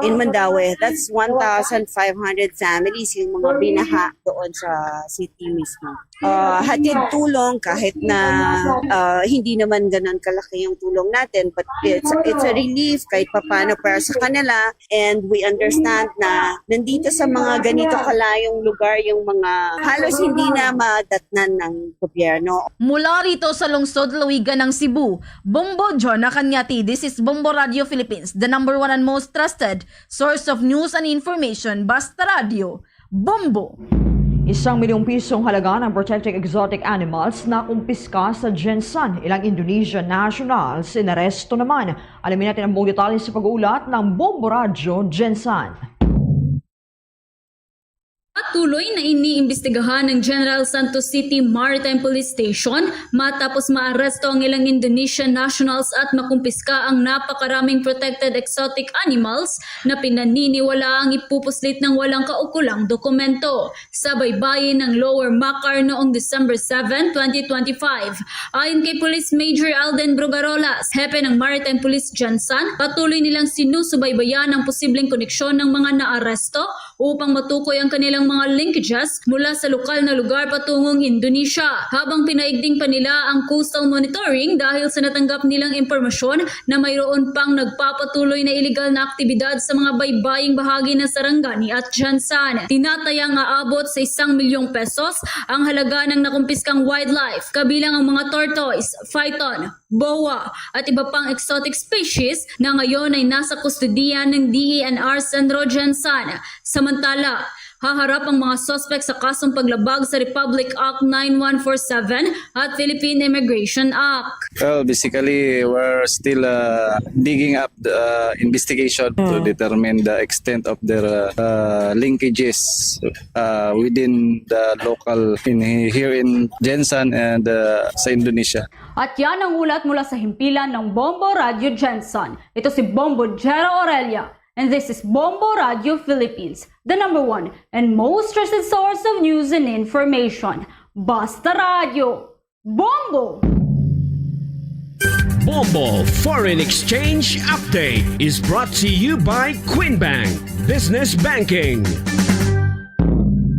in Mandaue. That's one thousand five hundred families yung mga binaha doon sa city mismo. Ah, hatid tulong kahit na, ah, hindi naman ganun kalaki yung tulong natin, but it's, it's a relief kahit papano para sa kanila, and we understand na nandito sa mga ganito kalayong lugar yung mga halos hindi na madatnan ng gobyerno. Mula rito sa lungsod lalawigan ng Cebu, Bombo Jonah Cañate. This is Bombo Radio Philippines, the number one and most trusted source of news and information. Basta Radio, Bombo! Isang milyong pisong halaga ng protecting exotic animals na kumpiska sa Gensan. Ilang Indonesian nationals inaresto naman. Alamin natin ang buong detalye sa pag-uulat ng Bombo Radyo Gensan. Patuloy na iniimbestigahan ng General Santos City Maritime Police Station matapos maaresto ang ilang Indonesian nationals at makumpiska ang napakaraming protected exotic animals na pinaniniwala ang ipupuslit ng walang kaukulang dokumento sa baybayin ng Lower Makar noong December seven, twenty twenty-five. Ayon kay Police Major Alden Brugarolas, hepe ng Maritime Police Gensan, patuloy nilang sinusubaybayan ang posibleng koneksyon ng mga naaresto upang matukoy ang kanilang mga linkages mula sa lokal na lugar patungong Indonesia, habang pinaigting pa nila ang coastal monitoring dahil sa natanggap nilang impormasyon na mayroon pang nagpapatuloy na iligal na aktibidad sa mga baybaying bahagi ng Sarangani at Gensan. Tinatayang aabot sa isang milyong pesos ang halaga ng nakumpiskang wildlife, kabilang ang mga tortoise, python, boa, at iba pang exotic species na ngayon ay nasa kustodiya ng D E N R Centro Gensan. Samantala, haharap ang mga suspek sa kasong paglabag sa Republic Act nine one four seven at Philippine Immigration Act. Well, basically, we're still, uh, digging up the, uh, investigation to Hmm. determine the extent of their, uh, uh, linkages, uh, within the local in, here in Gensan and, uh, sa Indonesia. At yan ang ulat mula sa himpilan ng Bombo Radyo Gensan. Ito si Bombo Jero Aurelia, and this is Bombo Radyo Philippines, the number one and most trusted source of news and information. Basta Radyo, Bombo! Bombo Foreign Exchange Update is brought to you by Queen Bank Business Banking.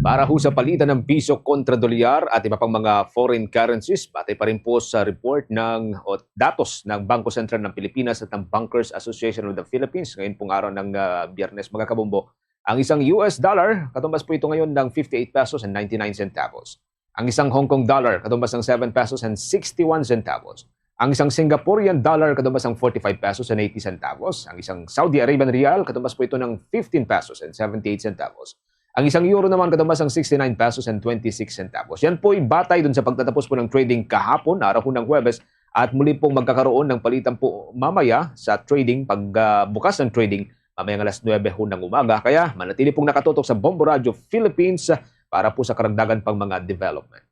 Para ho sa palitan ng piso kontra dolyar at iba pang mga foreign currencies, batay pa rin po sa report ng, o datos ng Bangko Sentral ng Pilipinas at ng Bankers Association of the Philippines, ngayon pong araw ng, ah, Biyernes, mga kabombo, ang isang U S dollar, katumbas po ito ngayon ng fifty-eight pesos and ninety-nine centavos. Ang isang Hong Kong dollar, katumbas ng seven pesos and sixty-one centavos. Ang isang Singaporean dollar, katumbas ng forty-five pesos and eighty centavos. Ang isang Saudi Arabian riyal, katumbas po ito ng fifteen pesos and seventy-eight centavos. Ang isang euro naman, katumbas ng sixty-nine pesos and twenty-six centavos. Yan po'y batay dun sa pagtatapos po ng trading kahapon, araw po ng Huwebes, at muli pong magkakaroon ng palitan po mamaya sa trading pag, ah, bukas ng trading mamayang alas nuwebe ho ng umaga. Kaya manatili pong nakatutok sa Bombo Radio Philippines, ah, para po sa karagdagan pang mga development.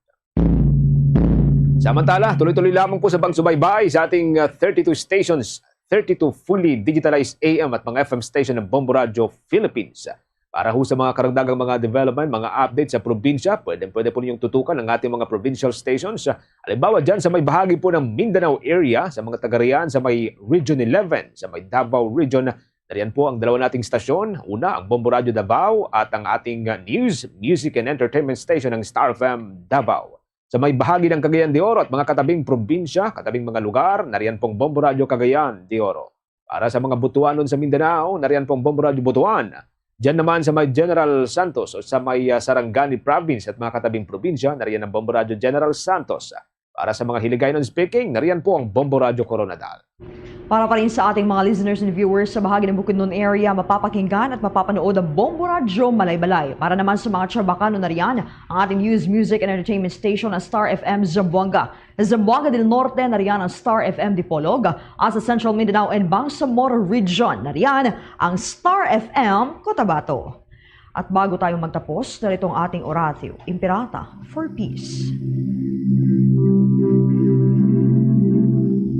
Samantala, tuloy-tuloy lamang po sa pagsubaybay sa ating, ah, thirty-two stations, thirty-two fully digitalized A M at mga F M station ng Bombo Radio Philippines. Para ho sa mga karagdagang mga development, mga update sa probinsya, pwede, pwede po ninyong tutukan ang ating mga provincial stations. Halimbawa, dyan sa may bahagi po ng Mindanao area, sa mga taga riyan, sa may Region eleven, sa may Davao Region, nariyan po ang dalawa nating stasyon. Una, ang Bombo Radio Davao at ang ating, uh, news, music, and entertainment station, ang Star F M Davao. Sa may bahagi ng Cagayan de Oro at mga katabing probinsya, katabing mga lugar, nariyan pong Bombo Radio Cagayan de Oro. Para sa mga Butuanon sa Mindanao, nariyan pong Bombo Radio Butuan. Diyan naman sa may General Santos o sa may, ah, Sarangani Province at mga katabing probinsya, nariyan ang Bombo Radio General Santos. Para sa mga Hiligaynon speaking, nariyan po ang Bombo Radio Koronadal. Para pa rin sa ating mga listeners and viewers sa bahagi ng Bukidnon area, mapapakinggan at mapapanood ang Bombo Radio Malaybalay. Para naman sa mga Chavacano, nariyan ang ating news, music, and entertainment station, ang Star F M Zamboanga. Zamboanga del Norte, nariyan ang Star F M Dipolog, at sa Central Mindanao and Bangsamoro Region, nariyan ang Star F M Cotabato. At bago tayo magtapos, narito ang ating Oratio Imperata for Peace.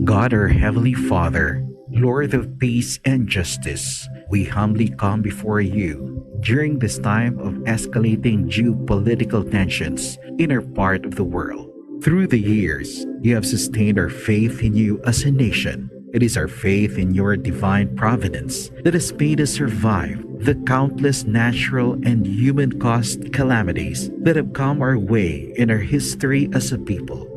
God, our Heavenly Father, Lord of peace and justice, we humbly come before you during this time of escalating geopolitical tensions in our part of the world. Through the years, you have sustained our faith in you as a nation. It is our faith in your divine providence that has made us survive the countless natural and human-caused calamities that have come our way in our history as a people.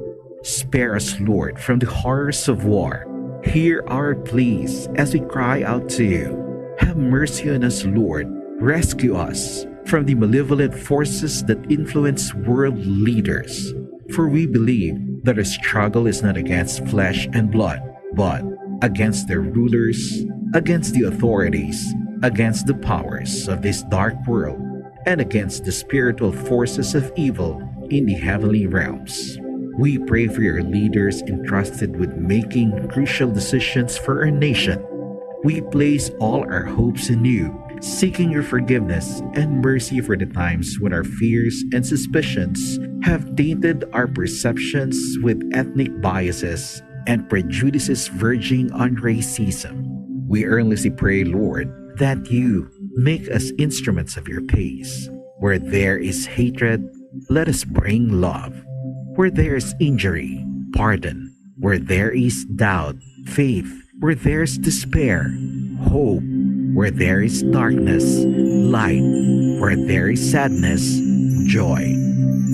Spare us, Lord, from the horrors of war. Hear our pleas as we cry out to you. Have mercy on us, Lord. Rescue us from the malevolent forces that influence world leaders. For we believe that our struggle is not against flesh and blood, but against their rulers, against the authorities, against the powers of this dark world, and against the spiritual forces of evil in the heavenly realms. We pray for your leaders entrusted with making crucial decisions for our nation. We place all our hopes in you, seeking your forgiveness and mercy for the times when our fears and suspicions have tainted our perceptions with ethnic biases and prejudices verging on racism. We earnestly pray, Lord, that you make us instruments of your peace. Where there is hatred, let us bring love. Where there is injury, pardon. Where there is doubt, faith. Where there is despair, hope. Where there is darkness, light. Where there is sadness, joy.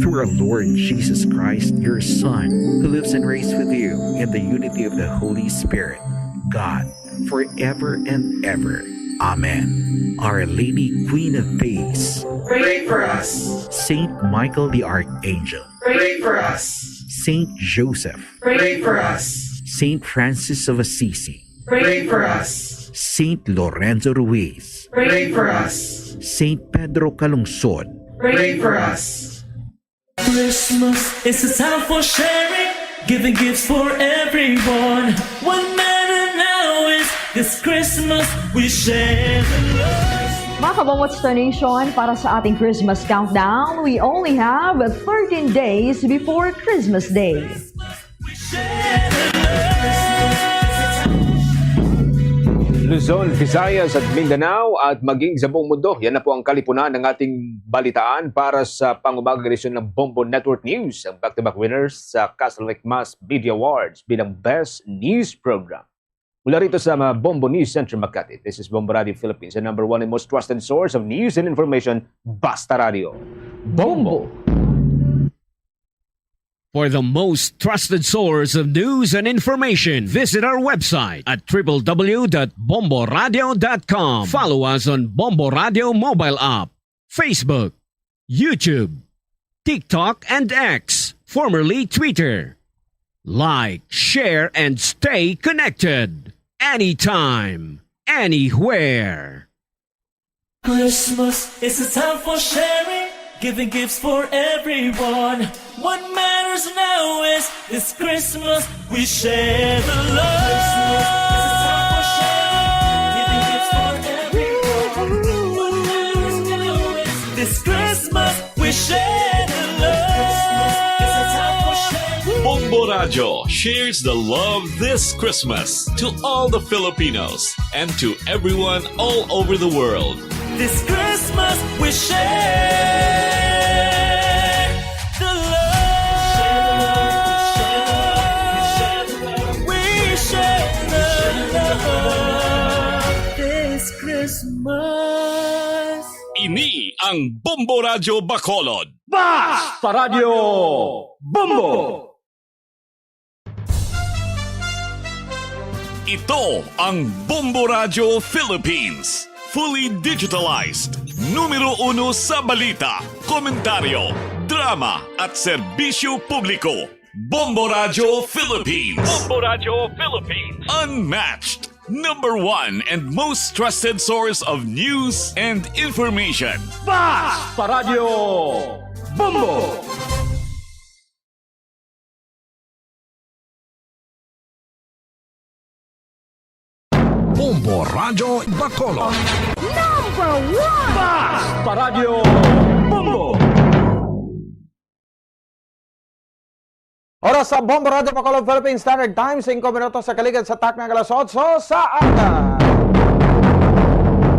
Through our Lord Jesus Christ, your Son, who lives and reigns with you in the unity of the Holy Spirit, God, forever and ever. Amen. Our Lady, Queen of Peace, pray for us. Saint Michael the Archangel, pray for us. Saint Joseph, pray for us. Saint Francis of Assisi, pray for us. Saint Lorenzo Ruiz, pray for us. Saint Pedro Calungsod, pray for us. Christmas is a time for sharing, giving gifts for everyone. What matter now is this Christmas we share the love. Mga kabombo, Star Nation, para sa ating Christmas countdown, we only have thirteen days before Christmas Day. We share the love. Luzon, Visayas at Mindanao at maging sa buong mundo. Yan na po ang kalipunan ng ating balitaan para sa pang-umaga edisyon ng Bombo Network News, ang back-to-back winners sa Catholic Mass Media Awards bilang Best News Program. Mula rito sa mga Bombo News Center, Makati, this is Bombo Radio Philippines, the number one and most trusted source of news and information, Basta Radio. Bombo! For the most trusted source of news and information, visit our website at triple w dot bomboradio dot com. Follow us on Bombo Radio mobile app, Facebook, YouTube, TikTok, and X, formerly Twitter. Like, share, and stay connected. Anytime, anywhere. Christmas is a time for sharing, giving gifts for everyone. What matters now is this Christmas we share the love. Christmas is a time for sharing, giving gifts for everyone. What matters now is this Christmas we share the love. Bombo Radyo shares the love this Christmas to all the Filipinos and to everyone all over the world. This Christmas we share the love. We share the love this Christmas. Ini ang Bombo Radyo Bacolod. Basta Radyo Bombo! Ito ang Bombo Radyo Philippines. Fully digitalized. Numero uno sa balita, komentaryo, drama, at serbisyo publiko. Bombo Radyo Philippines. Bombo Radyo Philippines. Unmatched. Number one and most trusted source of news and information. Basta Radyo Bombo! Bombo Radyo Bacolod. Number one! Basta Radyo Bombo! Oras sa Bombo Radyo Bacolod, Philippine Standard Time, singko minutos sa kaligad sa takna nga alas otso sa aga.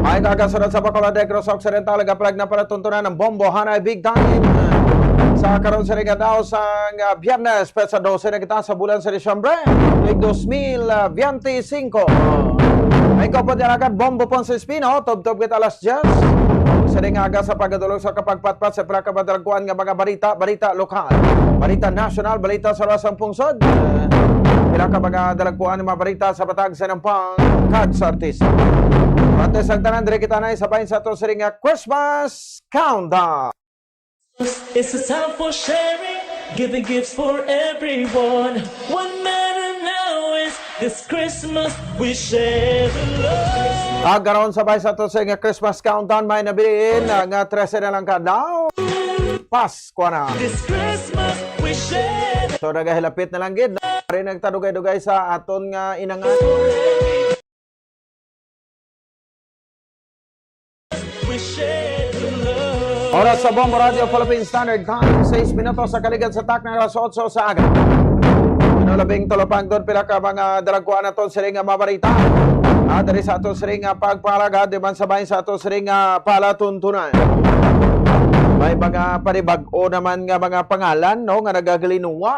May kagasunod sa Bacolod, Negros Occidental, nagapalag na palatuntunan ang Bombo Hanay Big Time. Sa karon sa ring adlaw sang, ah, Biyernes, petsa dose na kita sa bulan sa Disyembre, tuig dos mil biyente singko. May kaupod nga alagad, Bombo Ponce Espino, tubtob kita alas diyes. Sa ring aga sa pagkadulog sa kapagpatpat sa pila ka madalagkuan nga mga balita, balita lokal, balita nasyonal, balita sa luwas sang pungsod. Pila ka mga dalagkuan nga mga balita sa patag sa nampang kag sa artista. Antes ang tanan, diri kita na sa bahin sa ato sa ring Christmas Countdown. It's a time for sharing, giving gifts for everyone. What matter now is this Christmas we share the love. Ag karon, sabay sa ato sa nga Christmas countdown, may nabilin na nga trese na lang ka daw. Paskwa na. This Christmas we share. So, nagahilapit na lang gid. Ari nagtadugay-dugay sa aton nga inangan. Oras sa Bombo Radio Philippine Standard Time, sais minutos sa kaligad sa takna alas otso sa aga. Ano labing tulopangton pila ka mga dalagkuan naton sini nga mabarita. Ah, diri sa ato sini nga pagpalagad, di man sabay sa ato sini nga palatuntunan. May mga panibag-o naman nga mga pangalan, no, nga nagagalinuwa.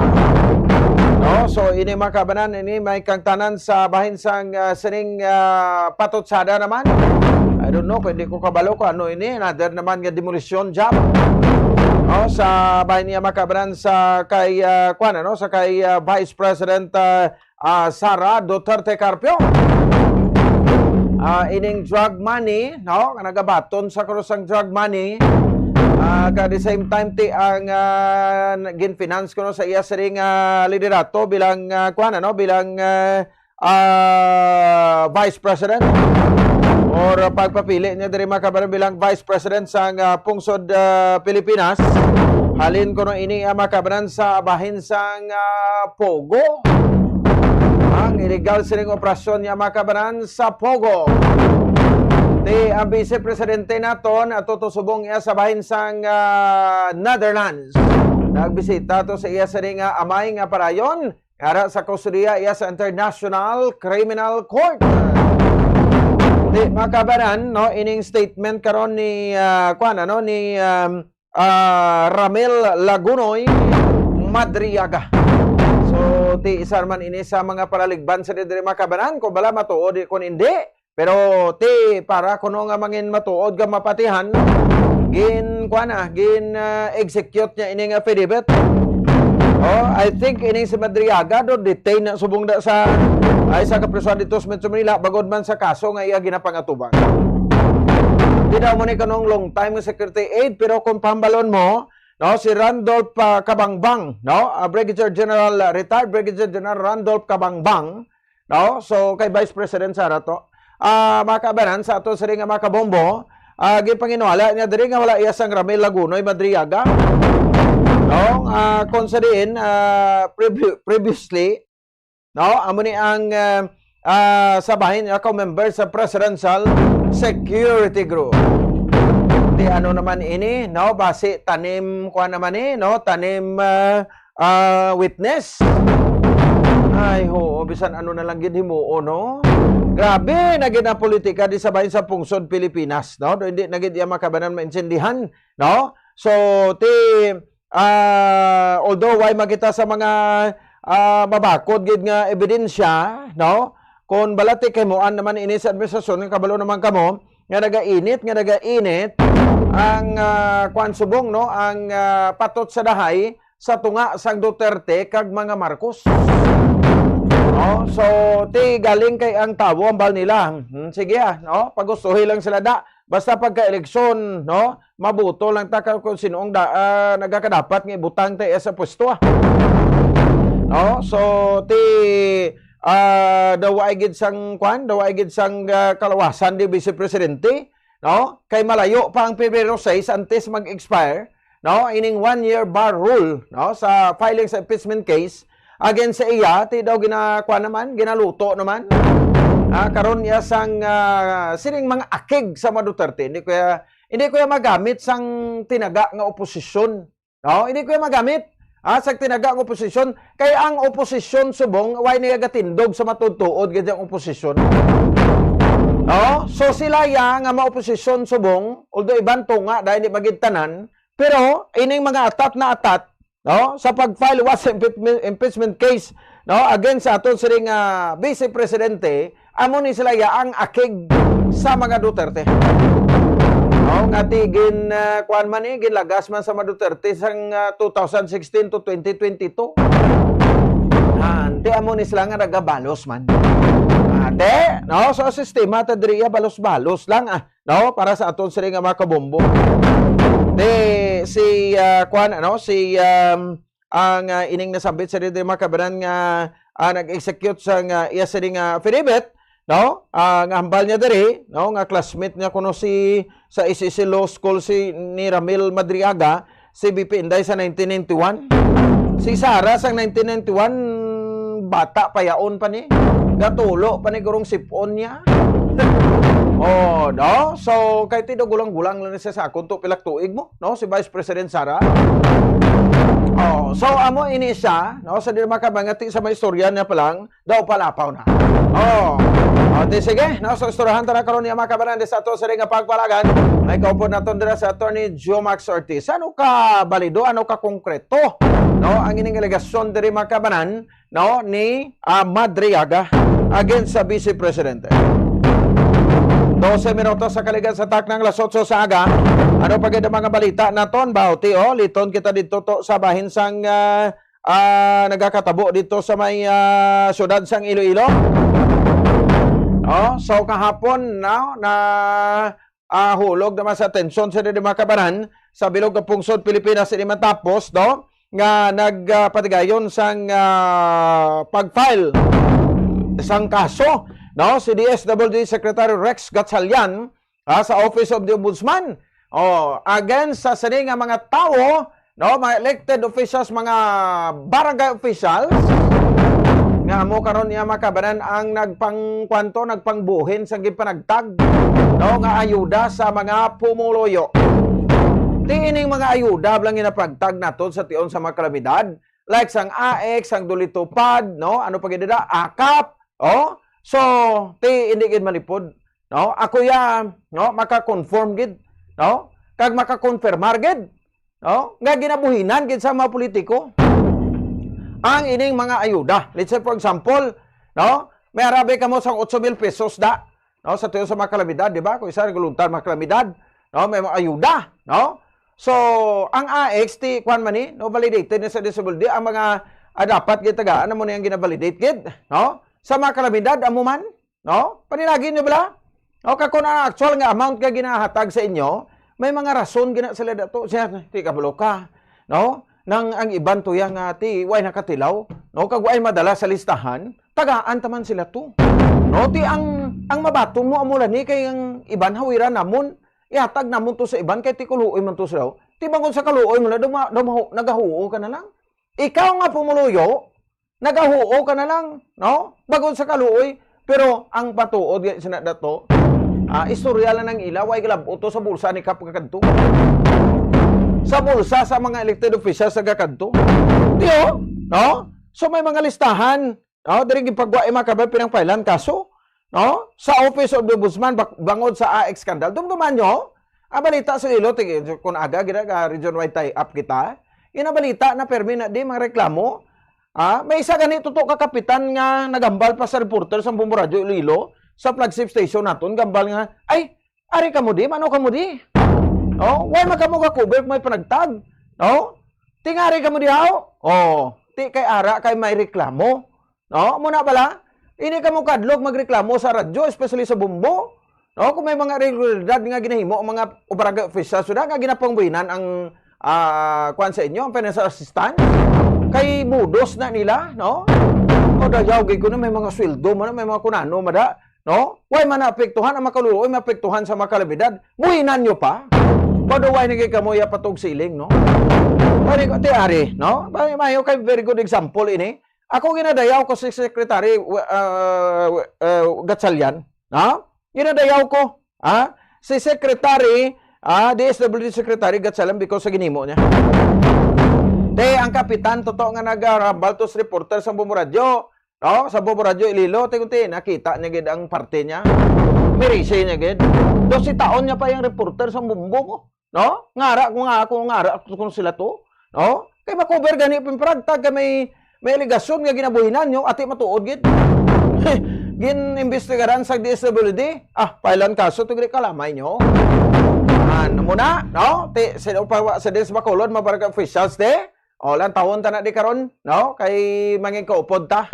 No, so ini mga kabanan, ini may kangtanan sa bahin sang, ah, sining, ah, patutsada naman. I don't know kung hindi ko kabalo kung ano ini, another naman nga demolition job. No, sa bahin niya mga kabanan sa kay, ah, kuwan, ano, sa kay, ah, Vice President, ah, ah, Sara Duterte Carpio. Ah, ining drug money, no, nga nagabaton sa krus ang drug money. Ah, ka the same time ti ang, ah, gin-finance kuno sa iya siring, ah, liderato bilang, ah, kuwan, ano, bilang, ah, ah, Vice President or pagpapili niya diri mga kabanan bilang Vice President sang, ah, pungsod, ah, Pilipinas. Halin kuno ini, ah, mga kabanan sa bahin sang, ah, Pogo. Ang illegal sining operasyon niya mga kabanan sa Pogo. Ti ang Vice Presidente naton ato to subong iya sa bahin sang, ah, Netherlands. Nagbisita to sa iya sining, ah, amay nga parayon. Ara sa kustodiya iya sa International Criminal Court. Di makabaran, no, ining statement karon ni, ah, kuwan, ano, ni, um, ah, Ramil Lagunoy Madriaga. So, Ti isa man ini sa mga paraligban sa diri, mga kabanan, kung bala matuod, di, kung hindi. Pero ti para kuno nga mangin matuod nga mapatihan, gin, kuan na, gin, ah, execute niya ini nga affidavit. Oh, I think ini si Madriaga do detain na subong da sa, ay, sa kaprisohan dito sa Metro Manila, bagod man sa kaso nga iya ginapangatubang. Di daw mo ni kanong long time nga security aid, pero kung pambalon mo, no, si Randolph, ah, Kabangbang, no, ah, Brigadier General, ah, retired Brigadier General Randolph Kabangbang, no, so kay Vice President Sara to. Ah, mga kabanan, sa ato sini nga mga kabombo, ah, gipanginwala niya diri nga wala iya sang Ramil Lagunoy Madriaga, no, ah, kung sa diin, ah, previ-, previously, no, amo ni ang, ah, ah, sa bahin ako member sa Presidential Security Group. Di ano naman ini, no? Basi tanim, kuan naman ni, no? Tanim, ah, ah, witness. Ay, ho, bisan ano na lang gid himuon, no? Grabe na gid ang politika di sa bahin sa pungsod Pilipinas, no? Do hindi na gid iya makabanan maintindihan, no? So, ti, ah, although way makita sa mga, ah, mabakod gid nga ebidensya, no? Kung balati kay muan naman ini sa administrasyon, nga kabalo naman kamo, nga nagainit, nga nagainit ang, ah, kuan subong, no? Ang, ah, patot sa dahay sa tunga sang Duterte kag mga Marcos. No? So, ti galing kay ang tawo ang bal nila. Hmm, sige, ah, no? Pagustuhi lang sila da. Basta pagka-eleksyon, no? Mabuto lang ta ka kung sino ang da-, ah, nagakadapat nga ibutang ta iya sa pwesto, ah. No? So, ti, ah, daw ay gid sang, kwan, daw ay gid sang, ah, kalawasan di Vice Presidente, no? Kay malayo pa ang Pebrero sais antes mag-expire, no? Ining one-year bar rule, no? Sa filing sa impeachment case against sa iya, ti daw gina-, kwan naman, ginaluto naman. Ah, karon iya sang, ah, sining mga akig sa mga Duterte. Hindi ko ya, hindi ko ya magamit sang tinaga nga oposisyon. No, hindi ko ya magamit. Ah, sa tinaga nga oposisyon, kay ang oposisyon subong, way niya gatindog sa matuod-tuod gid ang oposisyon. No? So sila ya nga maoposisyon subong, although iban tunga dahil di magid tanan, pero ining mga atat na atat, no, sa pag-file was impeachment, impeachment case, no, against sa aton siring, ah, Vice Presidente, amo ni sila ya ang akig sa mga Duterte. No, nga ti gin, ah, kuan man ni, ginlagas man sa mga Duterte sang, ah, two thousand sixteen to twenty twenty-two. Ah, ti amo ni sila nga nagabalos man. Ate, no, so sistema ta diri ya balos-balos lang, ah, no, para sa aton sini nga mga kabombo. Di si, ah, kuan, ano, si, um, ang, ah, ining nasabit sa diri mga kabanan nga, ah, nag-execute sa nga iya sini nga affidavit, no? Ah, nga hambal niya diri, no, nga classmate niya kuno si sa S S C Law School si ni Ramil Madriaga, si V P Inday sa nineteen ninety-one. Si Sara sang nineteen ninety-one, bata pa yaon pa ni. Gatulo pa ni gurong sipon niya. Oh, no? So, kay ti daw gulang-gulang lang siya sa akon to pilak tuig mo, no? Si Vice President Sara. Oh, so amo ini siya, no? Sa di makamangati sa mga istorya niya pa lang, daw palapaw na. Oh. Oh, di sige, no? So istoryahan ta na karon niya mga kabanan di sa ato sa nga pagpalagan. May kaupod naton dira sa Attorney Jomax Ortiz. Ano ka balido, ano ka konkreto, no? Ang ining alegasyon diri mga kabanan, no, ni, ah, Madriaga against sa Vice Presidente. Dose minutos sa kaligan sa taknang las otso sa aga. Ano pa gid ang mga balita naton? Bauti, oh, liton kita dito to sa bahin sang, ah, ah, nagakatabo dito sa may, ah, siyudad sang Iloilo. Oh, so kahapon, no, na ah, hulog naman sa atensyon sa diri mga kabanan sa bilog nga pungsod Pilipinas ini matapos, no, nga nagpatigayon sang, ah, pag-file sang kaso, no, si D S W D Secretary Rex Gatchalian, ah, sa Office of the Ombudsman, oh, against sa sini nga mga tawo, no, mga elected officials, mga barangay officials, nga amo karon niya makabanan ang nagpangkwanto, nagpangbuhin sa gipanagtag, no, nga ayuda sa mga pumuluyo. Ti ining mga ayuda lang ginapagtag naton sa tion sa mga kalamidad, like sang AICS, sang Dulitupad, no, ano pa gid dida, AKAP, oh, so ti hindi gid malipod, no, ako ya, no, maka-confirm gid, no, kag maka-confirmar gid, no, nga ginabuhinan gid sa mga politiko. ang ining mga ayuda. Let's say, for example, no, may arabi kamo sang otso mil pesos da, no, sa tuyo sa mga kalamidad, di ba? Kung isa naguluntan mga kalamidad, no, may mga ayuda, no? So, ang A X ti, kuwan man ni, no, validated na sa disability, ang mga, ah, dapat gitagaan, amo ni ang ginavalidate gid, no? Sa mga kalamidad, amo man, no? Panilagi nyo bala? No, kag kung ang actual nga amount nga ginahatag sa inyo, may mga rason gina sila dato. Siya, ti kabalo ka, no? Nang ang iban tuya nga ti, way nakatilaw, no? Kag way madala sa listahan, tagaan taman sila to. No, ti ang, ang mabaton mo amo lang ni kay ang iban hawiran namon, ihatag namon to sa iban kay ti kuluoy man to sila. Ti bangod sa kaluoy mo na, duma-, dumaho-, nagahuo ka na lang. Ikaw nga pumuluyo, nagahuo ka na lang, no? Bangod sa kaluoy, pero ang patuod nga sina dato, ah, istorya lang ang ila, way galab-ot to sa bulsa ni Kap kakadto. Sa bulsa sa mga elected officials sa kakadto. Tiyo, no? So may mga listahan, no? Diri gipagwa ang mga kabay pinangpailan kaso, no? Sa Office of the Ombudsman bak-, bangod sa A X scandal. Dumduman nyo, ang balita sa Iloilo, ti-, kung aga gid nga region-wide tie-up kita, ina balita na permi na di mga reklamo. Ah, may isa gani tuto ka kapitan nga nagambal pa sa reporter sa Bombo Radyo Iloilo sa flagship station naton, gambal nga, "Ay, ari kamo di, mano kamo di?" No? Why man kamo ga-cover kung may panagtag? No? Tingari kamo di, haw? Oh, ti kay ara kay may reklamo. No? Muna bala, ini kamo kadlok magreklamo sa radyo, especially sa Bombo. No? Kung may mga irregularidad nga ginahimo ang mga barangay officials, suda nga ginapangbuhinan ang, ah, kuwan sa inyo, ang financial assistance, kay budos na nila, no? O dayaw, gid ko na may mga sweldo mo na, may mga kunano, mada, no? Way man naapektuhan ang makaluoy, maapektuhan sa mga kalamidad. Buhinan nyo pa. Paduway na gid kamo ya patog siling, no? Pwede ko, ti ari, no? May, may, okay, very good example ini. Ako ginadayaw ko si Secretary, uh, uh, Gatchalian, ha? Ginadayaw ko, ha? Si Secretary, ah, D S W D Secretary Gatchalian because sa ginimo niya. Te, ang kapitan, totoo nga nagarambal to sa reporter sa Bombo Radyo, no? Sa Bombo Radyo Iloilo, te, kunti, nakita niya gid ang parte niya. Mirisi niya gid. Dose taon niya pa yung reporter sa Bombo ko. No? Ngara ko nga ako, ngara ko kung sila to. No? Kay makover gani pin paragtag kay may, may aligasyon nga ginabuhinan nyo, ati matuod gid. Gin-imbestigaran sa D S W D. Ah, pailan kaso to gid kalamay nyo. Ano mo na, no? Ti, sino pa wa-, sa Des Bacolod, mga barangay officials, te? O, lantawon ta na di karon, no? Kay mangin kaupod ta.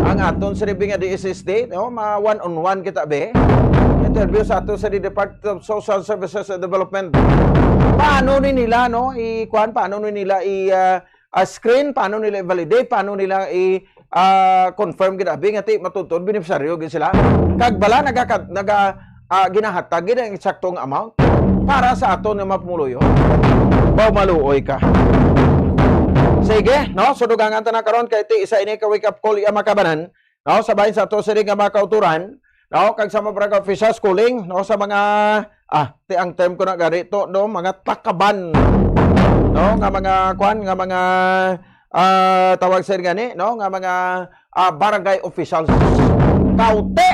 Ang aton siribing nga D S S D, no? Ma one on one kita, be. Interview sa ato sa Department of Social Services and Development. Paano ni nila, no? I, kuan, paano ni nila i, ah, ah, screen, paano nila i-validate, paano nila i, ah, confirm gid abi nga ti matuod-tuod benepisaryo gid sila. Kag bala nagaka-, naga, ah, ginahatag gid ang eksaktong amount para sa aton nga mga pumuluyo. Baw maluoy ka. Sige, no? So dugangan ta na karon kay ti isa ini ka wake up call ya makabanan, no? Sa bahin sa ato sini nga mga kauturan, no? Kag sa mga barangay officials, calling, no? Sa mga, ah, ti ang term ko na gani to, no? Mga takaban, no? Nga mga kwan, nga mga, ah, tawag sa gani, no? Nga mga, ah, barangay officials. Kaute!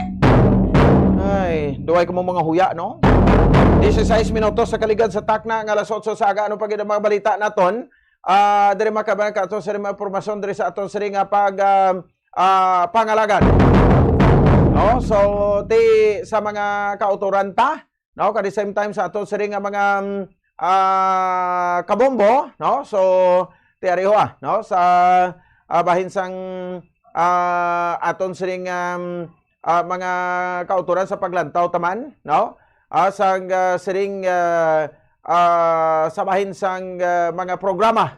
Ay, duway ko mo mga huya, no? Dieciséis minutos sa kaligad sa takna nga alas otso sa aga. Ano pa gid ang mga balita naton? Ah, diri makabanan ka ato sa mga impormasyon diri sa aton sini nga pag, ah, ah, pangalagan. No? So, ti sa mga kauturan ta, no? Kag the same time sa ato sini nga mga, mm, ah, kabombo, no? So, ti ari ho, ah, no? Sa, ah, bahin sang, ah, aton sini nga, mm, ah, mga kauturan sa paglantaw taman, no? Ah, sang, ah, siring, ah, ah, sa bahin sang, ah, mga programa,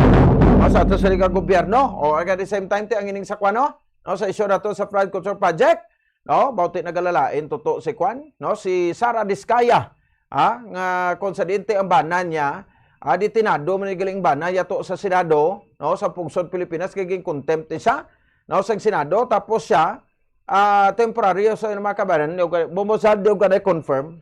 no, sa ato siring nga gobyerno. O, at the same time, ti ang ining sa kwano, no, sa isyu nato sa flood control project, no, bauti nagalalain tuto si kwan, no, si Sara Discaya, ah, nga kung sa diente ang bana niya, ah, detenado man ni galing bana yato sa Senado, no, sa pungsod Pilipinas, kay gin-contempt ni siya, no, sa Senado, tapos siya, ah, temporaryo sa mga kabanan, yung ka-, bumosad yung ka confirm.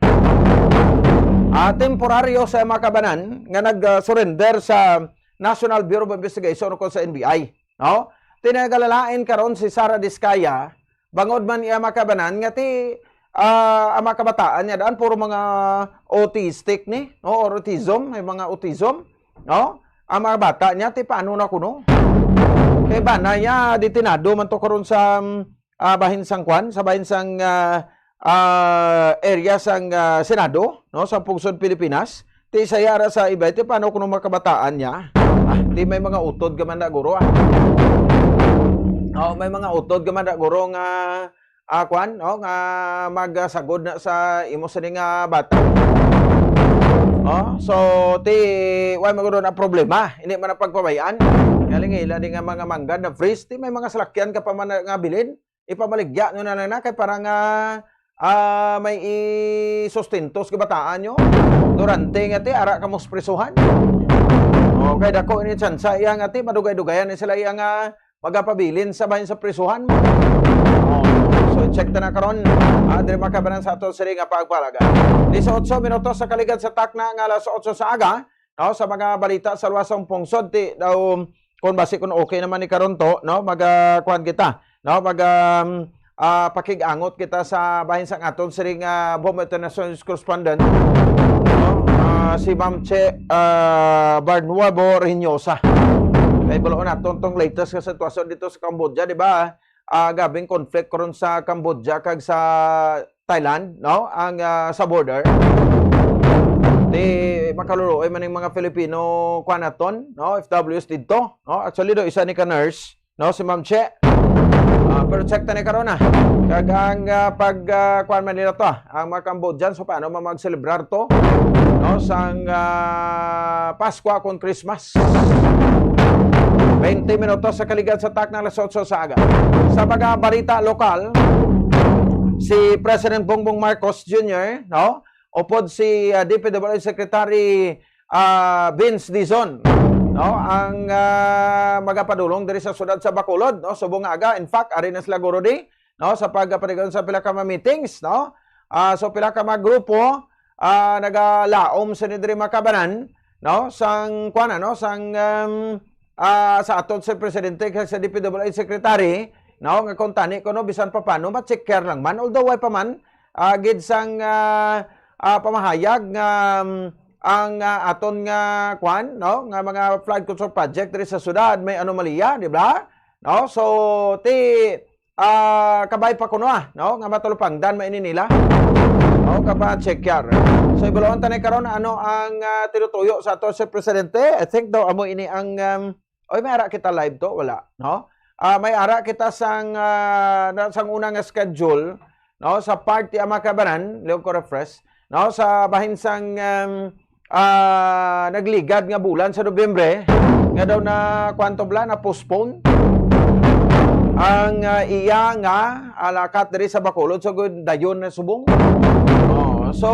Ah, temporaryo sa mga kabanan nga nag-surrender sa National Bureau of Investigation o sa N B I, no? Ti nagalalain karon si Sara Discaya, bangod man iya mga kabanan nga ti, ah, ang mga kabataan niya daan puro mga autistic ni, no? Or autism, may mga autism, no? Ang mga bata niya, ti paano na kuno? Kay bana ya, detenado man to karon sa, mm, ah, bahin sang kwan, sa bahin sang, ah, ah, area sang, ah, Senado, no, sa pungsod Pilipinas. Ti sa yara sa iba, ti paano kuno makabataan niya? Ah, ti may mga utod ka man na, guro, ah. Oh, may mga utod ka man na, guro, nga, ah, kwan, no, nga magasagod na sa imo sini nga bata. Oh, so, ti, why man guro na problema? Hindi man ang pagpabayaan. Galing ila di nga mga manggad na freeze, ti may mga salakyan ka pa man nga bilin. Ipamaligya nyo na lang na kay para nga, ah, may isustento sa kabataan nyo. Durante nga ti, ara ka mo sa prisuhan. Okay, dako ini tsansa iya nga ti, madugay-dugayan ni sila iya nga magapabilin sa bahin sa prisuhan. Oh, so check ta na karon. Ah, diri makabanan sa ato sini nga pagpalaga. Disiotso minutos sa kaligad sa takna nga alas otso sa aga, no, sa mga balita sa luwas sang pungsod, ti daw kung basi kung okay naman ni karon to, no, maga kuan kita, no, mag, um, ah, pakig-angot kita sa bahin sang aton siring nga Bombo International News correspondent, no, ah, si Ma'am Che, ah, Barnuevo Reñosa. Kay buloon naton tong latest nga sitwasyon dito sa Cambodia, di ba? Ah, gabing conflict karon sa Cambodia kag sa Thailand, no? Ang, ah, sa border. Di makaluluoy man yung mga Filipino, kuan naton, no? F W Ws didto, no? Actually, do, isa ni ka nurse, no? Si Ma'am Che. Ah, pero check ta ni karon, ah. Kag ang, ah, pag, ah, kuan man nila to, ah, ang mga Cambodians, so paano man mag-celebrar to, no? Sang, ah, Pasko kung Christmas. Twenty minutos sa kaligad sa takna alas otso sa aga. Sa mga balita lokal, si President Bongbong Marcos Junior, no? Upod si, ah, D P W H Secretary, ah, Vince Dizon, no? Ang, ah, magapadulong diri sa siyudad sa Bacolod, no? Subong nga aga, in fact, ari na sila guro di, no? Sa pagpatigayon sa pila ka mga meetings, no? Ah, so pila ka mga grupo, ah, nagalaom sa diri makabanan, no? Sang, kuan, ano? Sang, um, ah, sa aton sa presidente kag sa D P W H secretary, no? Nga kung tani kuno bisan pa paano, ma-check care lang man. Although, way pa man, ah, gid sang, ah, ah, pamahayag nga, um, ang, ah, aton nga, kuan, no? Nga mga flood control project diri sa syudad may anomalya, di ba? No? So, ti, ah, kabay pa kuno, ah, no? Nga matalupangdan man ini nila. No? Kapa-check yar. So, ibaluan ta na karon ano ang, ah, tinutuyo sa ato sa presidente. I think daw amo ini ang, um, oy, may ara kita live to, wala, no? Ah, may ara kita sang, ah, na, sang una nga schedule, no? Sa party ang makabanan, Leon ko refresh, no? Sa bahin sang, um, ah, nagligad nga bulan sa Nobyembre, nga daw na, kwanto bala, na postpone ang, ah, iya nga alakat diri sa Bacolod sa gud dayon na subong. Oh, so,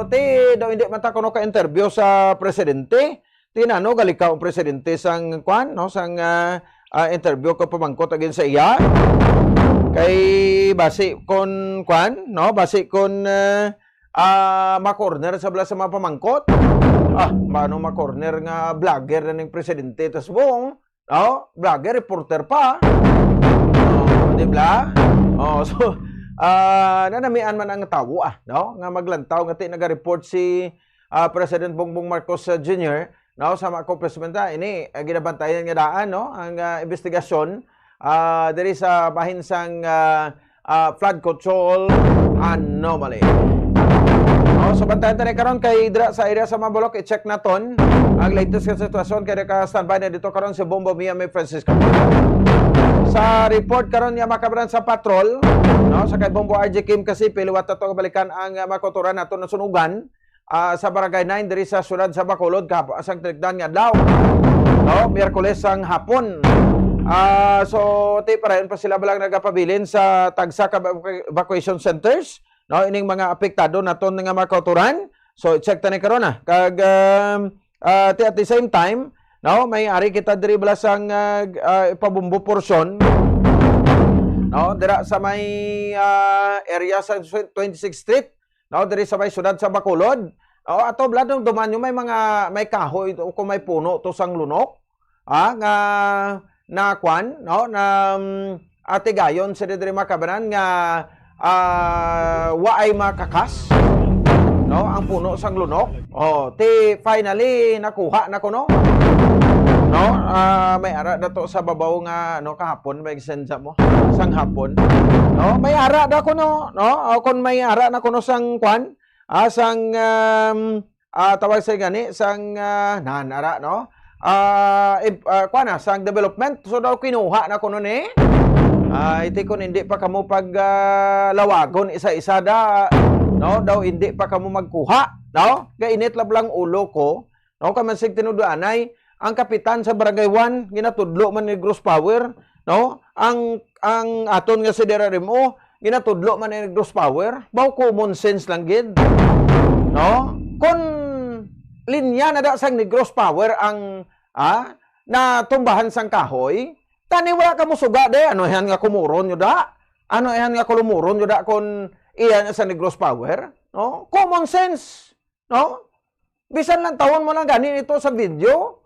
ti, daw hindi man ta kuno ka-interview sa presidente. Ti nano, galikaw ang presidente sang, kwan, no, sang, ah, ah, interview ko pamangkot again sa iya. Kay basi kon, kwan, no, basi kon, ah, ah, ma-corner sa bala sa mga pamangkot. Ah, mano ma-corner nga vlogger na ning presidente, tas buong, no, vlogger, reporter pa. Oh, di ba? Oh, so, ah, nanamian man ang tawo, ah, no, nga maglantaw nga ti naga-report si, ah, President Bongbong Marcos, ah, Junior, no, sa mga accomplishment na ini, ah, ginabantayan nga daan, no, ang, ah, investigasyon, ah, diri sa bahin sang, ah, ah, flood control anomaly. No, so bantayan ta ni karon kay dira sa area sa Mabolok, i-check naton ang latest nga sitwasyon kay naka-standby na dito karon si Bombo Mia May Francisco. Sa report karon niya makabaran sa patrol, no, sa kay Bombo R J Kim Kasipi, liwat ato balikan ang, ah, makuturan nato na sunugan, ah, sa Barangay nine diri sa siyudad sa Bacolod kahapon sang tinigdan nga adlaw. No, Miyerkules sang hapon. Ah, so, ti, parayon pa sila balang nagapabilin sa tagsa ka evacu-, evacuation centers, no, ining mga apektado naton nga mga kauturan. So, check ta ni karon, ah. Kag, um, ah, ti, at the same time, no, may ari kita diri bala sang, ah, ah, ipabumbo porsyon, no, dira sa may, ah, area sa twenty-sixth Street, no, diri sa may siyudad sa Bacolod. O, ato, bala, dong duman nyo, may mga, may kahoy o kung may puno to sang lunok, ah, nga, na kwan, no, na, um, atigayon sa diri makabanan nga, ah, waay makakas, no, ang puno sang lunok. Oh, ti finally nakuha na kuno. no? Ah, may ara dato sa babaw nga, no, kahapon, may send sa mo, sang hapon. No? May ara da kuno, no? O kung may ara na kuno sang kwan, ah, sang, um, ah, tawag sa gani, sang, ah, nan, ara, no? Ah, ib-, ah, kwan na, sang development. So daw kinuha na kuno ni. Ah, iti kung hindi pa kamo pag, ah, lawagon isa-isa da, no? Daw hindi pa kamo magkuha, no? Gainit lab lang ulo ko, no? Kay man sig tinuduanay, ang kapitan sa Barangay One, ginatudlo man ni Negros Power, no? Ang, ang aton nga si Dera Remo, ginatudlo man ni Negros Power. Baw common sense lang gid, no? Kung linya na da sang Negros Power ang, ah, natumbahan sang kahoy, tani wala ka musuga de. Ano yan nga kumuron nyo da? Ano yan nga kulumuron nyo da kung iya na sa Negros Power? No? Common sense, no? Bisan lang tawon mo lang gani ito sa video.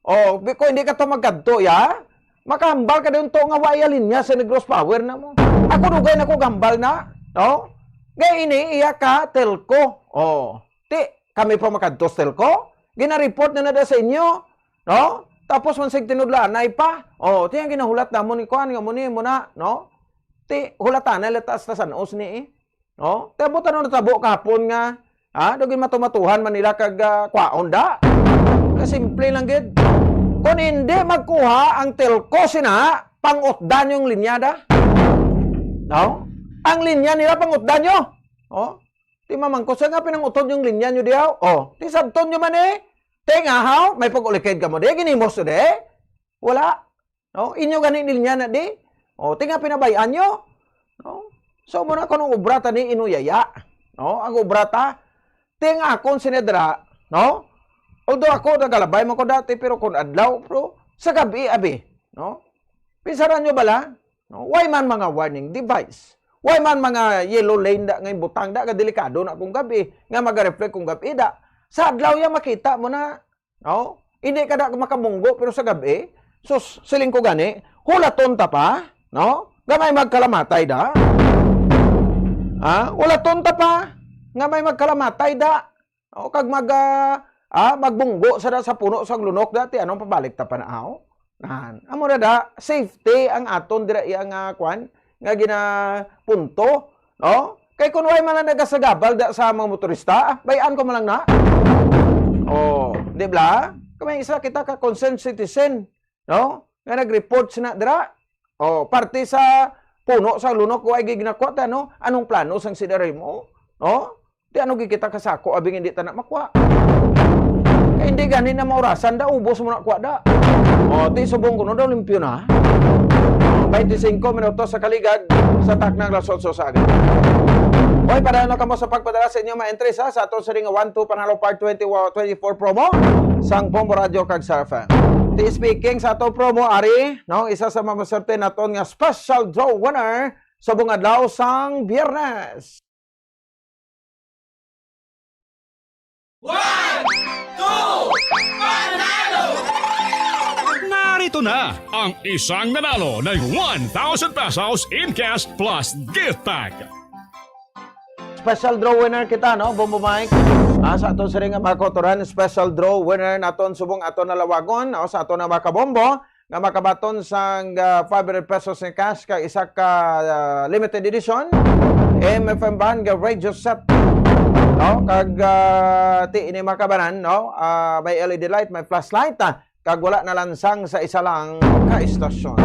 O, bi-, kung hindi ka to magkadto, ya, makahambal ka din to nga wa iya linya sa Negros Power na mo. Ako dugay na ko gambal na, no? Kay ini iya ka telco. O, ti, kami pa makadto sa telco? Gina-report na na da sa inyo, no? Tapos man sig tinudlanay pa. O, ti ang ginahulat namon ni kuan nga mo ni mo na, no? Ti, hulatan na lata sa sanos ni, eh. No? Ti, abot ano natabo kahapon nga, ha? Daw ginmatumatuhan man nila kag, ah, kwaon da. Kasimple lang gid. Kung hindi magkuha ang telco sina, pangutdan yung linya da. No? Ang linya nila pangutdan nyo. Oh? Ti mamangkot sa nga pinangutod yung linya nyo diyaw. Oh, ti sabton nyo man eh. Ti nga haw, may pag-ulikid ka mo di, ginimos to di. Wala. No? Inyo gani linya na di. Oh, ti nga pinabayaan nyo. No? So, muna ko nung obra ta ni inuyaya. No? Ang obra ta, ti nga akon sinedra, no? Although ako nagalabay man ko dati, pero kung adlaw, bro, sa gabi, abi, no? Pinsaran nyo bala? No? Why man mga warning device? Why man mga yellow lane da nga butang da, nga delikado na kung gabi, nga maga-reflect kung gabi da. Sa adlaw ya makita mo na, no? Hindi ka da makabunggo, pero sa gabi, sus, siling ko gani, hulaton ta pa, no? Gamay magkalamatay da. Ha? Hulaton ta pa, nga may magkalamatay da. O, kag mag, ah, ah, magbunggo sa, sa puno sang lunok dati, anong pabalik ta pa na, aw? Nan, amo na da, safety ang aton dira iya nga kwan, nga ginapunto, no? Kay kun way man lang nagasagabal da sa mga motorista, ah, bayan ko man lang na. Oh, di ba? Kami isa kita ka concerned citizen, no? Nga nag-report sina dira. Oh, parte sa puno sa lunok, wa gid ginakuha ta, no? Anong plano sang C D R M O? No? Ti ano gid kita kasako, abing hindi ta na makuha. Kay hindi gani na maurasan da, ubos mo na kuha da. Oh, ti subong ko no daw limpyo na. Twenty-cinco minutos sa kaligad sa taknang alas otso sa aga. Hoy, padayon na kamo sa pagpadala sa inyo mga entries, ha, sa ato sa Ring one two Panalo Part twenty, twenty-four promo sang Bombo Radio kag Star F M. Ti speaking sa ato promo, ari, no, isa sa mamaswerte naton nga special draw winner subong adlaw sang Biyernes. One, two, panalo! Narito na ang isang nanalo ng one thousand pesos in cash plus gift pack. Special draw winner kita, no, Bombo Mike? Ah, sa aton siring nga mga kautoran, special draw winner naton subong aton nalawagon, no, sa aton na mga kabombo, nga makabaton sang, ah, five hundred pesos nga cash kag isa ka, ah, limited edition M F M band nga radio set. No? Kag, ah, ti ini makabanan, no? Ah, may L E D light, may flashlight, ah, kag wala nalansang sa isa lang ka istasyon.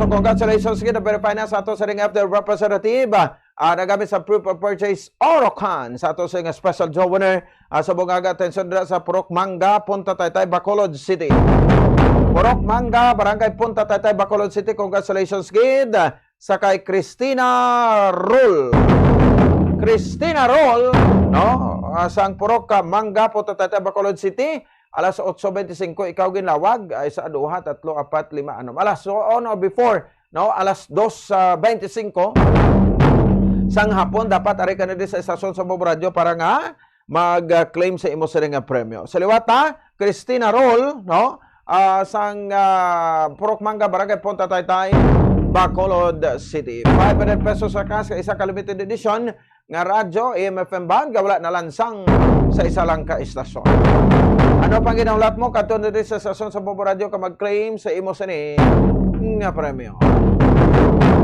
So, congratulations gid, na-verify na sa ato sa Ring F D representative, ah, nagamit sa proof of purchase Orocan sa ato sa nga special draw winner, ah, sa Bungaga, atensyon dira sa Purok Mangga, Punta Taytay, Bacolod City. Purok Mangga, Barangay Punta Taytay, Bacolod City. Congratulations gid sa kay Christina Roll. Christina Roll, no? Ah, sang Purok, ah, Mangga, Punta Taytay, Bacolod City. Alas otso bente-singko ikaw ginlawag, ay sa duha, tatlo, apat, lima, anom. Alas, so, on or before, no? Alas dos, ah, bente-singko sang hapon, dapat ari ka na di sa estasyon sa Bombo Radio para nga mag-claim sa imo sini nga premyo. Sa liwat, ha, Christina Roll, no? Ah, sang, ah, Purok Mangga, Barangay Punta Taytay, Bacolod City. Five hundred pesos sa cash, isa ka limited edition nga radyo, A M F M band, nga wala nalansang sa isa lang ka istasyon. Ano pang ginahulat mo? Kadto na diri sa stasyon sa Bobo Radio ka mag-claim sa imo sini nga premyo.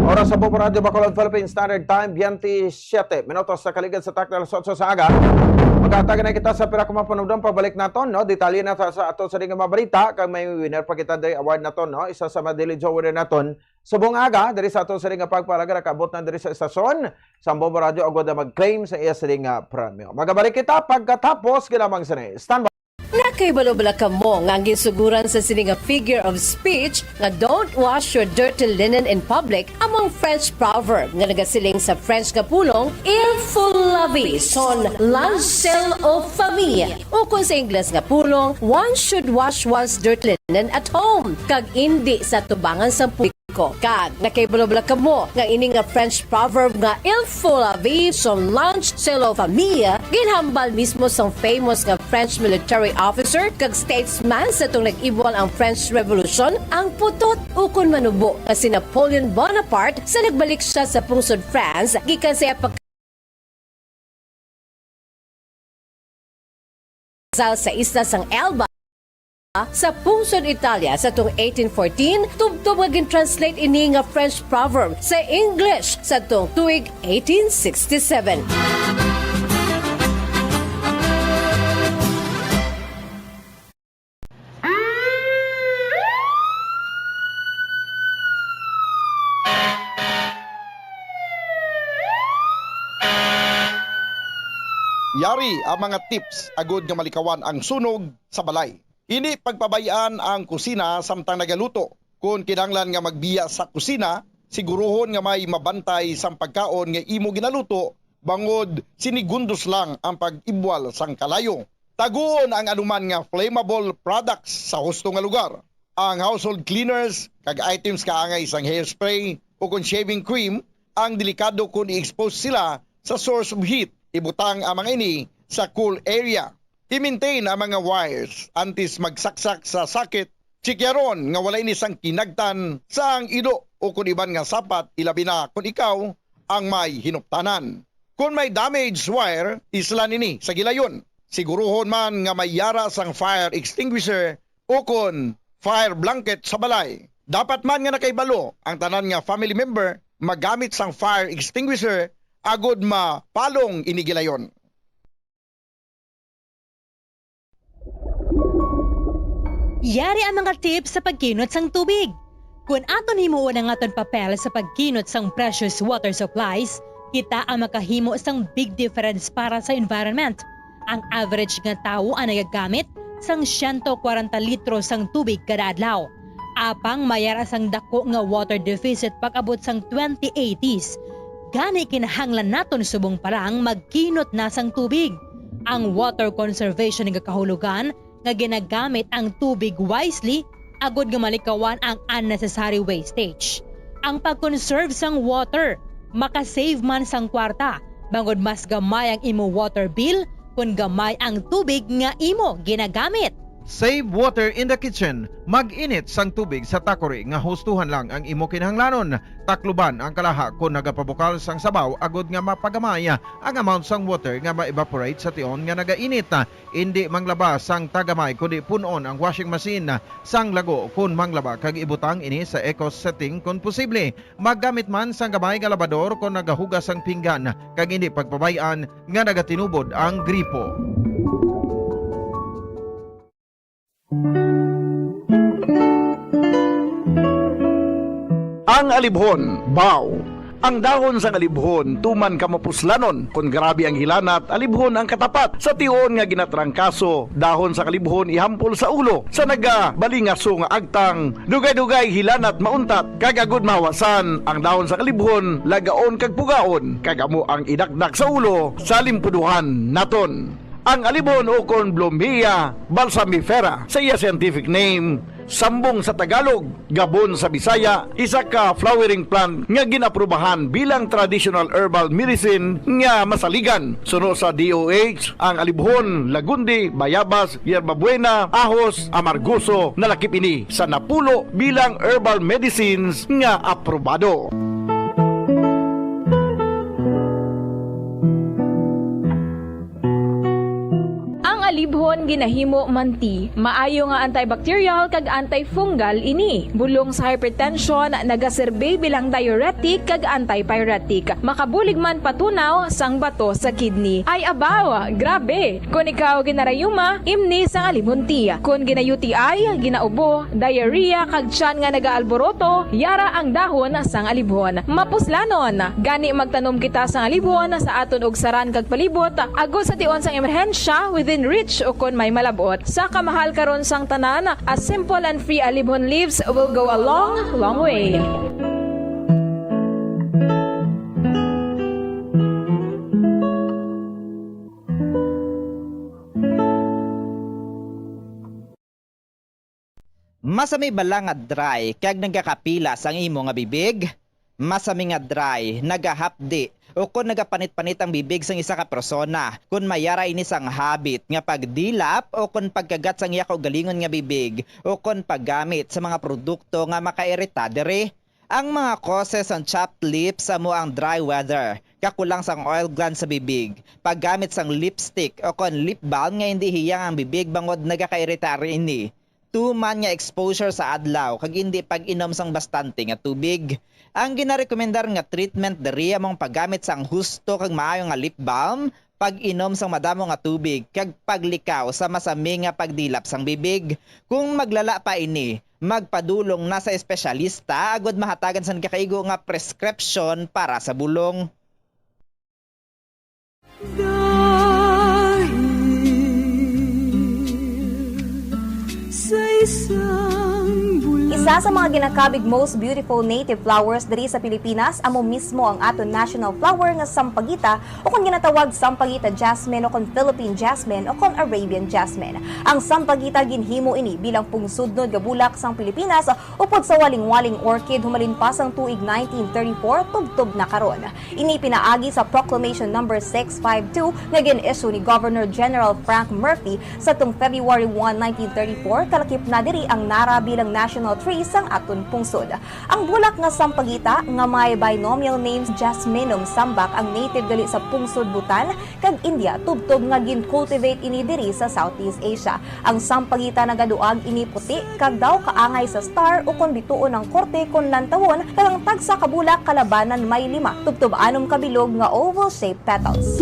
Oras sa Bobo Radio, Bacolod, Philippine Standard Time, twenty-seven minutos sa kaligad sa takna alas otso sa aga. Maghatag na kita sa pila ka mga panudang pagbalik naton, no? Detalye na sa, sa ato sa mga balita, kag may winner pa kita diri award naton, no? Isa sa mga Daily Joe winner naton subong aga, diri sa ato sini nga pagpalaga, nakaabot na diri sa estasyon sa Bobo Radio, agud na mag-claim sa iya sini nga premyo. Magabalik kita pagkatapos ginamang sini. Stand by. Nakahibalo bala kamo nga ang ginsuguran sa sini nga figure of speech nga "Don't wash your dirty linen in public" amo ang French proverb nga nagasiling sa French nga pulong, "Il faut laver son linge sale aux femmes," ukon sa Ingles nga pulong, "One should wash one's dirty linen at home," kag indi sa tubangan sang publiko. Kag nakahibalo bala kamo nga ini nga French proverb nga "Il faut laver son linge sale aux femmes" ginhambal mismo sang famous nga French military officer kag statesman sa atong nag-ibwal ang French Revolution, ang putot ukon manubo nga si Napoleon Bonaparte, sa nagbalik sia sa pungsod France gikan sa iya pag- kasal sa isla sang Elba, sa pungsod Italia sa tuong eighteen fourteen, tubtob nga gin-translate ini nga French proverb sa English sa tuong tuig eighteen sixty-seven. Yari ang mga tips agud nga malikawan ang sunog sa balay. Indi pagpabay-an ang kusina samtang nagaluto. Kon kinahanglan nga magbiya sa kusina, siguruhon nga may mabantay sang pagkaon nga imo ginaluto, bangod sinigundos lang ang pag-ibwal sang kalayo. Taguon ang anuman nga flammable products sa husto nga lugar. Ang household cleaners kag items kaangay sang hairspray o kon shaving cream ang delikado kon i-expose sila sa source of heat. Ibutang ang mga ini sa cool area. I-maintain ang mga wires antes magsaksak sa socket. Tsikyaron nga wala ini sang kinagtan sang ilo o kon iban nga sapat, ilabi na kon ikaw ang may hinuptanan. Kon may damaged wire, islan ini sa gilayon. Siguruhon man nga may yara sang fire extinguisher o kon fire blanket sa balay. Dapat man nga nakahibalo ang tanan nga family member magamit sang fire extinguisher agud mapalong ini gilayon. Yari ang mga tips sa pagkinot sang tubig. Kon aton himuon ang aton papel sa pagkinot sang precious water supplies, kita ang makahimo sang big difference para sa environment. Ang average nga tawo ang nagagamit sang siyento kwarenta litro sang tubig kada adlaw. Apang may ara sang dako nga water deficit pag-abot sang twenty eighties. Gani, kinahanglan naton subong pa lang magkinot na sang tubig. Ang water conservation nagakahulugan nga ginagamit ang tubig wisely agud nga malikawan ang unnecessary wastage. Ang pag-conserve sang water maka-save man sang kwarta, bangod mas gamay ang imo water bill kon gamay ang tubig nga imo ginagamit. Save water in the kitchen. Mag-init sang tubig sa takuri nga hustuhan lang ang imo kinahanglanon. Takluban ang kalaha kon nagapabukal sang sabaw agud nga mapagamay ang amount sang water nga ma-evaporate sa tion nga nagainit. Indi manglaba sang tagamay, kundi pun-on ang washing machine sang lago kon manglaba kag ibutang ini sa eco setting kon posible. Maggamit man sang gamay nga labador kon nagahugas sang pinggan, kag indi pagpabay-an nga nagatinubod ang gripo. Ang alibhon, baw. Ang dahon sang alibhon tuman ka mapuslanon. Kon grabe ang hilanat, alibhon ang katapat. Sa tion nga ginatrangkaso, dahon sang alibhon ihampol sa ulo. Sa nagabalingaso nga agtang, dugay-dugay hilanat mauntat, kag agud mahawasan, ang dahon sang alibhon lagaon kag pugaon, kag amo ang idakdak sa ulo sa limpuduhan naton. Ang alibhon ukon Blumea balsamifera, sa iya scientific name, sambong sa Tagalog, gabon sa Bisaya, isa ka flowering plant nga gin-aprubahan bilang traditional herbal medicine nga masaligan. Suno sa D O H, ang alibhon, lagundi, bayabas, yerbabuena, ahos, amargoso, nalakip ini sa napulo bilang herbal medicines nga aprobado. Ang Ibhon ginahimo man ti. Maayo nga antibacterial kag antifungal ini. Bulong sa hypertension, nagaserbi bilang diuretic kag antipyretic. Makabulig man patunaw sang bato sa kidney. Ay abaw, grabe! Kon ikaw ginarayuma, imni sang alibhon ti. Kon gina-U T I, ginaubo, diarrhea, kag tiyan nga nagaalboroto, yara ang dahon sang alibhon. Mapuslanon! Gani magtanom kita sang alibhon sa aton ugsaran kag palibot, agod sa tion sang emerhensya, within reach o kon may malab-ot. Sa kamahal karon sang tanan, a simple and free alibhon leaves will go a long, long way. Masami bala nga dry kag nagakapilas ang imo nga bibig? Masami nga dry, nagahapdi, o kon nagapanit-panit ang bibig sang isa ka persona. Kon may ara ini sang habit nga pagdilap o kon pagkagat sang iya kaugalingon nga bibig o kon paggamit sa mga produkto nga makairita diri. Ang mga causes sang chapped lips amo ang dry weather, kakulang sang oil gland sa bibig, paggamit sang lipstick o kon lip balm nga indi hiyang ang bibig bangod nagakairita ini, tuman nga exposure sa adlaw kag indi pag-inom sang bastante nga tubig. Ang ginarekomendar nga treatment diri amo ang paggamit sang husto kag maayo nga lip balm, pag-inom sang madamo nga tubig, kag paglikaw sa masami nga pagdilap sang bibig. Kung maglala pa ini, magpadulong na sa espesyalista agud mahatagan sang gakaigo nga prescription para sa bulong. Dahil sa isang bulan. Isa sa mga ginakabig most beautiful native flowers diri sa Pilipinas amo mismo ang aton national flower nga sampagita, o kon ginatawag sampagita jasmine, o kon Philippine jasmine, o kon Arabian jasmine. Ang sampagita, ginhimo ini bilang pungsudnod nga bulak sang Pilipinas upod sa walingwaling orchid humalin pa sang tuig nineteen thirty-four tubtob na karon. Ini pinaagi sa Proclamation Number six five two nga gin-issue ni Governor General Frank Murphy sadtong February one, nineteen thirty-four, kalakip na diri ang nara bilang national tree sang aton pungsod. Ang bulak nga sampagita nga may binomial names Jasminum sambac ang native gali sa pungsod Bhutan kag India, tubtob nga gin-cultivate ini diri sa Southeast Asia. Ang sampagita nagaduag ini puti kag daw kaangay sa star ukon bituon ang korte kon lantawon, kag ang tagsa ka bulak kalabanan may lima, tubtob anom ka bilog nga oval-shaped petals.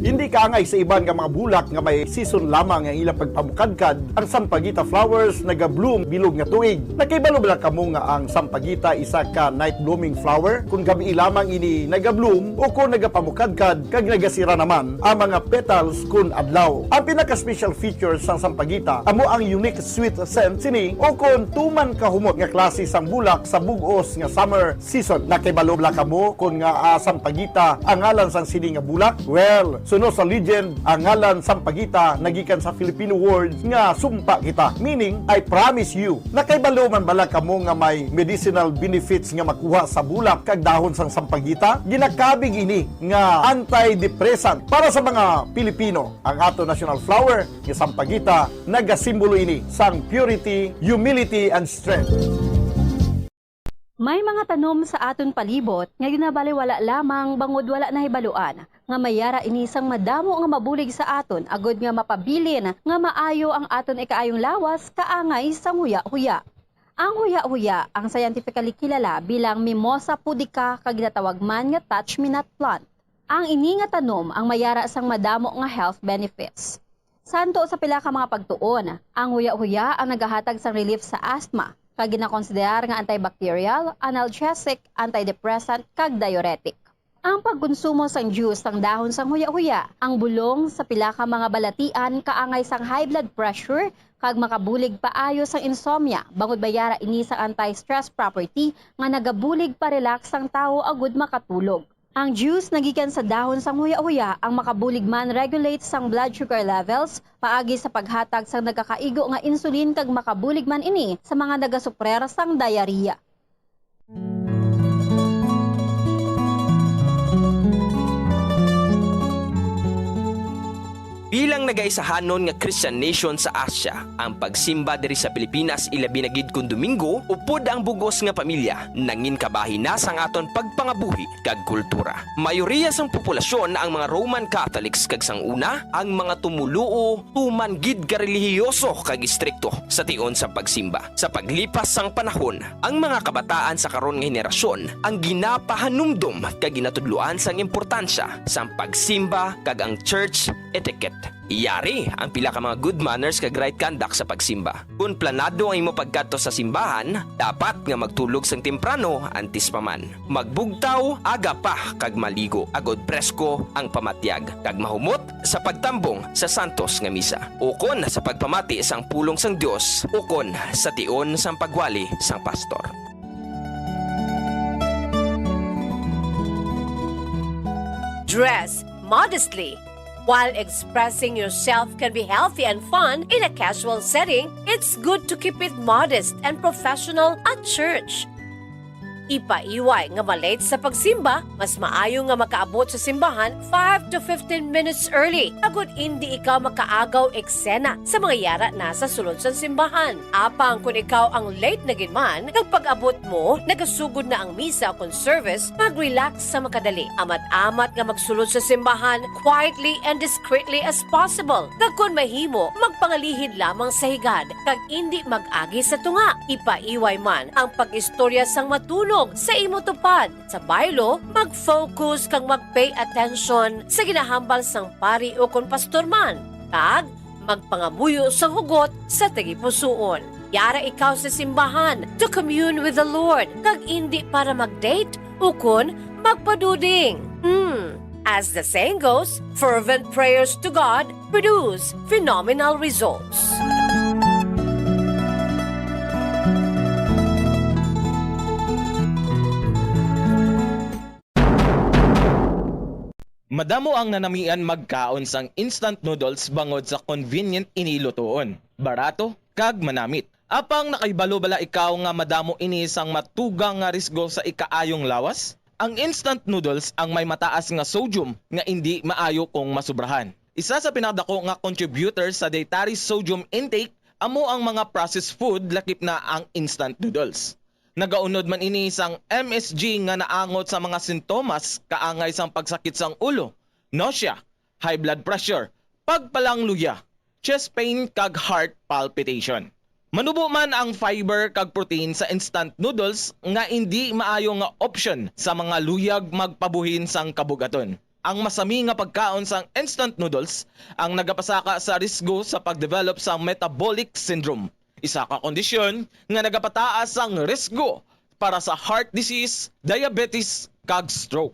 Hindi kaangay sa iban nga mga bulak nga may season lamang ang ilang pagpamukadkad, ang sampagita flowers nagabloom bilog nga tuig. Nakahibalo bala kamo nga ang sampagita isa ka night blooming flower? Kung gabii lamang ini nagabloom o kung nagapamukadkad kag nagasira naman ang mga petals kun adlaw. Ang pinaka-special feature sang sampagita amo ang unique sweet scent sini o kon tuman kahumot nga klase sang bulak sa bug-os nga summer season. Nakahibalo bala kamo kon ngaa sampagita ang ngalan sang sini nga bulak? Well, suno sa legend, ang ngalan sampagita nagikan sa Filipino word nga sumpa kita, meaning I promise you. Nakahibalo man bala kamo nga may medicinal benefits nga makuha sa bulak kag dahon sang sampagita? Ginakabig ini nga antidepressant para sa mga Pilipino. Ang ato national flower nga sampagita nagasimbolo ini sang purity, humility, and strength. May mga tanom sa aton palibot nga ginabaliwala lamang bangod wala nahibaluan nga may ara ini sang madamo nga mabulig sa aton agud nga mapabilin nga maayo ang aton ikaayong lawas kaangay sang huya-huya. Ang huya-huya ang scientifically kilala bilang Mimosa pudica kag ginatawag man nga touch-me-not plant. Ang ini nga tanom ang may ara sang madamo nga health benefits. Santo sa pila ka mga pagtuon, ang huya-huya ang nagahatag sang relief sa asthma, kag ginakonsiderar nga antibacterial, analgesic, antidepressant, kag diuretic. Ang pagkonsumo sang juice sang dahon sang huya-huya, ang bulong sa pila ka mga balatian kaangay sang high blood pressure kag makabulig paayo sang insomnia, bangod may ara ini sang anti-stress property nga nagabulig pa-relax sang tawo agud makatulog. Ang juice nagikan sa dahon sang huya-huya ang makabulig man regulate sang blood sugar levels paagi sa paghatag sang nagakaigo nga insulin kag makabulig man ini sa mga nagasuprer sang diarrhea. Bilang Nagaisahanon nga Christian nation sa Asia, ang pagsimba diri sa Pilipinas, ilabi na gid kon Domingo, upod ang bug-os nga pamilya, nangin kabahin na sang aton pagpangabuhi kag kultura. Mayoriya sang populasyon ang mga Roman Catholics, kag sang una, ang mga tumoluo tuman gid ka relihiyoso kag istrikto sa tion sang pagsimba. Sa paglipas sang panahon, ang mga kabataan sa karon nga henerasyon ang ginapahanumdom kag ginatudloan sang importansya sang pagsimba kag ang church etiquette. Yari ang pila ka mga good manners kag right conduct sa pagsimba. Kon planado ang imo pagkadto sa simbahan, dapat nga magtulog sang temprano antes pa man. Magbugtaw aga pa kag maligo, agod presko ang pamatyag, kag mahumot sa pagtambong sa santos nga misa, ukon sa pagpamati sang pulong sang Dios, ukon sa tion sang pagwali sang pastor. Dress modestly. While expressing yourself can be healthy and fun in a casual setting, it's good to keep it modest and professional at church. Ipaiway nga ma-late sa pagsimba, mas maayo nga makaabot sa simbahan five to fifteen minutes early, agod indi ikaw makaagaw eksena sa mga yara na sa sulod sang simbahan. Apang kon ikaw ang late na gid man, kag pag-abot mo, nagasugod na ang misa kon service, mag-relax sa makadali. Amat-amat nga magsulod sa simbahan quietly and discreetly as possible. Kag kon mahimo, magpangalihid lamang sa higad, kag indi mag-agi sa tunga. Ipaiway man ang pag-istorya sang matunog sa imo tupad. Sa baylo, mag-focus kag mag-pay attention sa ginahambal sang pari ukon pastor man, kag magpangamuyo sang hugot sa tagipusoon. Yara ikaw sa simbahan to commune with the Lord, kag indi para mag-date ukon magpaduding. Hmm. As the saying goes, fervent prayers to God produce phenomenal results. Madamo ang nanamian magkaon sang instant noodles bangod sa convenient ini lutoon, barato, kag manamit. Apang nakahibalo bala ikaw nga madamo ini sang matugang nga risgo sa ikaayong lawas? Ang instant noodles ang may mataas nga sodium nga indi maayo kung masubrahan. Isa sa pinakadako nga contributor sa dietary sodium intake amo ang mga processed food, lakip na ang instant noodles. Nagaunod man ini sang M S G nga naangot sa mga sintomas kaangay sang pagsakit sang ulo, nausea, high blood pressure, pagpalangluya, chest pain, kag heart palpitation. Manubo man ang fiber kag protein sa instant noodles nga indi maayo nga option sa mga luyag magpabuhin sang kabug-aton. Ang masami nga pagkaon sang instant noodles ang nagapasaka sa risgo sa pag-develop sang metabolic syndrome, isa ka kondisyon nga nagapataas sang risgo para sa heart disease, diabetes, kag stroke.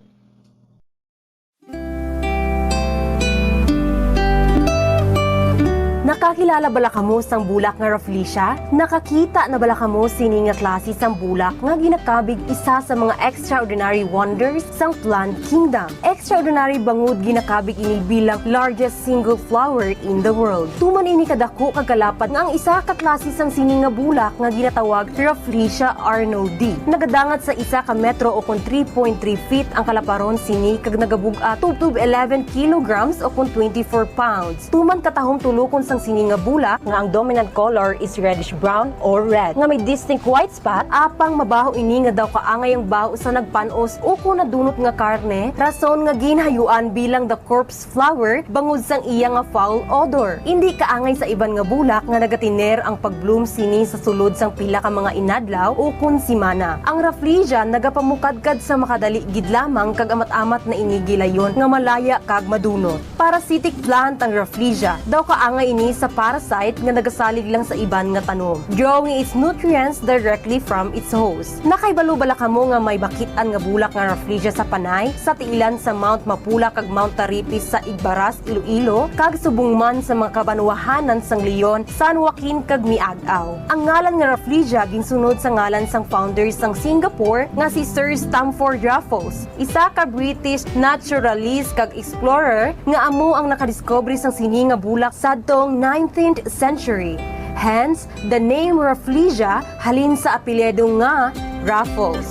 Nakakilala bala kamo sang bulak nga Rafflesia? Nakakita na bala kamo sini nga klase sang bulak nga ginakabig isa sa mga extraordinary wonders sang plant kingdom? Extraordinary bangod ginakabig ini bilang largest single flower in the world. Tuman ini kadako kag kalapad nga ang isa ka klase sang sini nga bulak nga ginatawag Rafflesia arnoldii nagadangat sa isa ka metro o kon three point three feet ang kalaparon sini kag nagabug-at tubtob eleven kilograms o kon twenty-four pounds. Tuman katahom tulokon sang sini nga bulak nga ang dominant color is reddish brown or red nga may distinct white spot, apang mabaho ini nga daw kaangay ang baho sa nagpan-os o kon nadunot nga karne, rason nga ginhayuan bilang the corpse flower bangod sang iya nga foul odor. Indi kaangay sa iban nga bulak nga nagatiner ang pag-bloom sini sa sulod sang pila ka mga inadlaw o kon simana. Ang Rafflesia nagapamukadkad sa makadali gid lamang kag amat-amat na ini gilayon nga malaya kag madunot. Parasitic plant ang Rafflesia. Daw kaangay ini sa parasite nga nagasalig lang sa iban nga tanom, drawing its nutrients directly from its host. Nakahibalo bala kamo nga may makit-an nga bulak nga Rafflesia sa Panay, sa tiilan sa Mount Mapula kag Mount Taripis sa Igbaras, Iloilo, kag subong man sa mga kabanwahanan sang Leon, San Joaquin, kag Miag-ao? Ang ngalan nga Rafflesia ginsunod sa ngalan sang founder sang Singapore nga si Sir Stamford Raffles, isa ka British naturalist kag explorer nga amo ang nakadiskubre sang sini nga bulak sadtong nineteenth century. Hence, the name Rafflesia halin sa apelyido nga Raffles.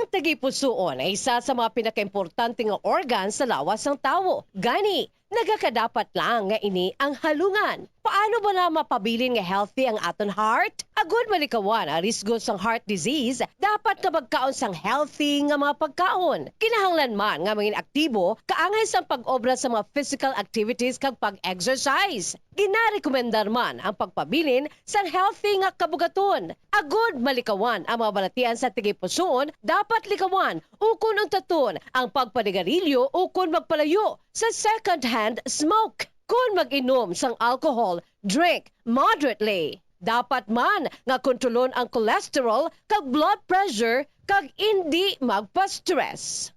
Tagipusoon ay isa sa mga pinakaimportante nga organ sa lawas sang tawo. Gani, nagakadapat lang nga ini ang halungan. Paano ba na mapabilin nga healthy ang aton heart? Agud malikawan ang risgo sang heart disease, dapat nga magkaon sang healthy nga mga pagkaon. Kinahanglan man nga mangin aktibo kaangay sang pag-obra sa mga physical activities kag pag-exercise. Ginarekomendar man ang pagpabilin sang healthy nga kabugaton. Agud malikawan ang mga balatian sa tagipusoon, dapat likawan ukon untaton ang pagpanigarilyo ukon magpalayo sa second-hand smoke. Kon mag-inom sang alcohol, drink moderately. Dapat man nga kontrolon ang cholesterol kag blood pressure kag indi magpa-stress.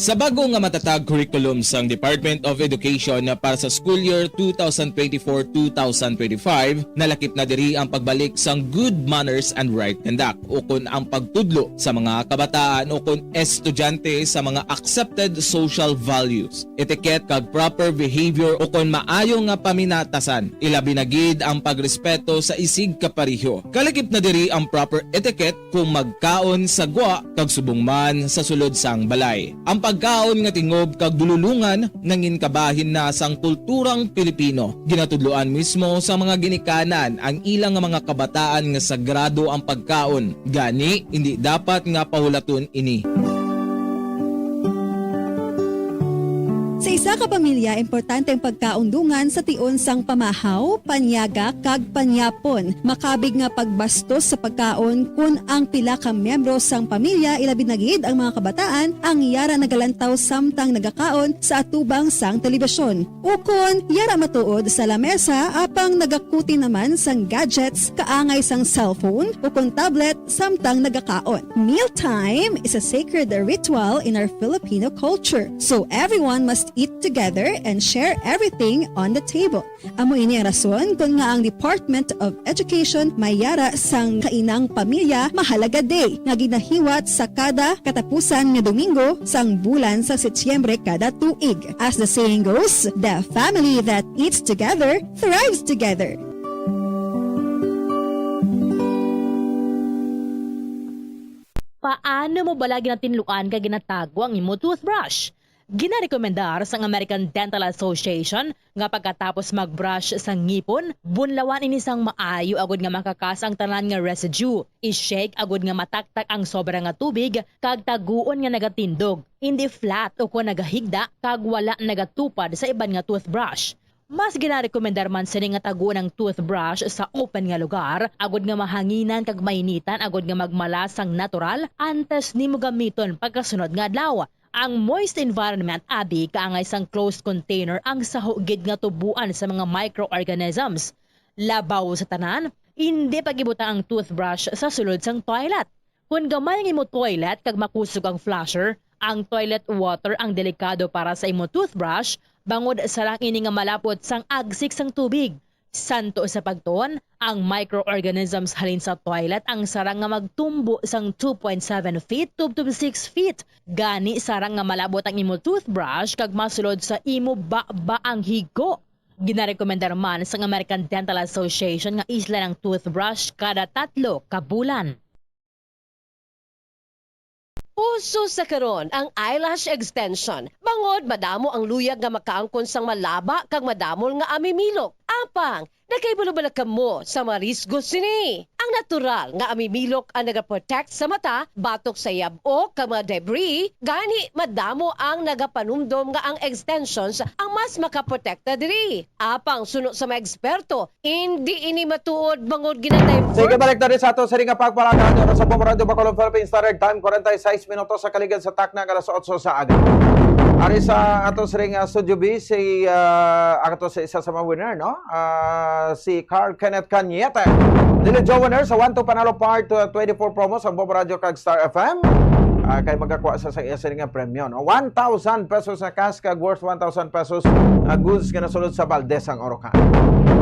Sa bago nga matatag curriculum sang Department of Education para sa school year two thousand twenty-four, two thousand twenty-five, nalakip na diri ang pagbalik sang good manners and right conduct, ukon ang pagtudlo sa mga kabataan ukon estudyante sa mga accepted social values, etiquette kag proper behavior ukon maayo nga paminatasan, ilabi na gid ang pagrespeto sa isigkapareho. Kalakip na diri ang proper etiquette kung magkaon sa gwa kag subong man sa sulod sang balay. Ang pagkaon nga tingob kag dululongan nangin kabahin na sang kulturang Pilipino. Ginatudloan mismo sa mga ginikanan ang ilang nga mga kabataan nga sagrado ang pagkaon. Gani, indi dapat nga pahulaton ini. Sa isa ka pamilya, importante ang pagkaon dungan sa tion sang pamahaw, panyaga, kag panyapon. Makabig nga pagbastos sa pagkaon kon ang pila ka miyembro sang pamilya, ilabi na gid ang mga kabataan, ang yara nagalantaw samtang nagakaon sa atubang sang telebisyon. Ukon, yara matuod sa lamesa apang nagakuti naman sang gadgets kaangay sang cellphone ukon tablet samtang nagakaon. Mealtime is a sacred ritual in our Filipino culture, so everyone must eat together and share everything on the table. Amo ini ang rason kon nga ang Department of Education may yara sang Kainang Pamilya Mahalaga Day nga ginahiwat sa kada katapusan nga Domingo sang bulan sa Setyembre kada tuig. As the saying goes, the family that eats together thrives together. Paano mo bala ginatinluan kag ginatago ang imo toothbrush? Ginarekomendar sang American Dental Association nga pagkatapos mag-brush sa ngipon, bunlawan ini sang maayo agud nga makakas ang tanan nga residue. I-shake agud nga mataktak ang sobra nga tubig kag taguon nga nagatindog, indi flat ukon nagahigda kag wala nagatupad sa iban nga toothbrush. Mas ginarekomendar man sini nga taguon ang toothbrush sa open nga lugar, agud nga mahanginan kag mainitan agud nga magmala sang natural antes nimo gamiton pagkasunod nga adlaw. Ang moist environment abi kaangay sang closed container ang saho gid nga tuboan sa mga microorganisms. Labaw sa tanan, indi pag-ibutang ang toothbrush sa sulod sang toilet. Kon gamay ang imo toilet kag makusog ang flusher, ang toilet water ang delikado para sa imo toothbrush, bangod sarang ini nga malapot sang agsik sang tubig. Santo sa pagtuon, ang microorganisms halin sa toilet ang sarang nga magtumbo sang two point seven feet tubtob six feet. Gani, sarang nga malabot ang imo toothbrush kag masulod sa imo baba ang higo. Ginarekomendar man sang American Dental Association nga islan ang toothbrush kada tatlo ka bulan. Uso sa karon ang eyelash extension, bangod madamo ang luyag nga makaangkon sang malaba kag madamol nga amimilok. Apang, nakahibalo bala kamo sa mga risgo sini? Ang natural nga amimilok ang nagaprotect sa mata batok sa yab-o kag mga debris, gani madamo ang nagapanumdom nga ang extensions ang mas makaprotekta diri. Apang, suno sa mga eksperto, indi ini matuod bangod ginadivert. Sige, balik na rin sa ato sa ring nga pagpalakahan. Sa Bombo Radio Bacolod, Philippines Standard Time, forty-six minutos sa kaligid sa takna nga alas otso sa aga. Ari sa ato sa ring, ah, Studio B, si, ah, ato sa isa sa mga winner, no? Ah, si Carl Kenneth Cañete. Dili Joe winner, Sa One to Panalo Part uh, twenty-four promo sa Bombo Radio kag Star F M, ah, kay magakuha sa sa iya sini nga premyo, no? One thousand pesos na cash kag worth one thousand pesos na goods nga nasulod sa Valdez ang Orocan.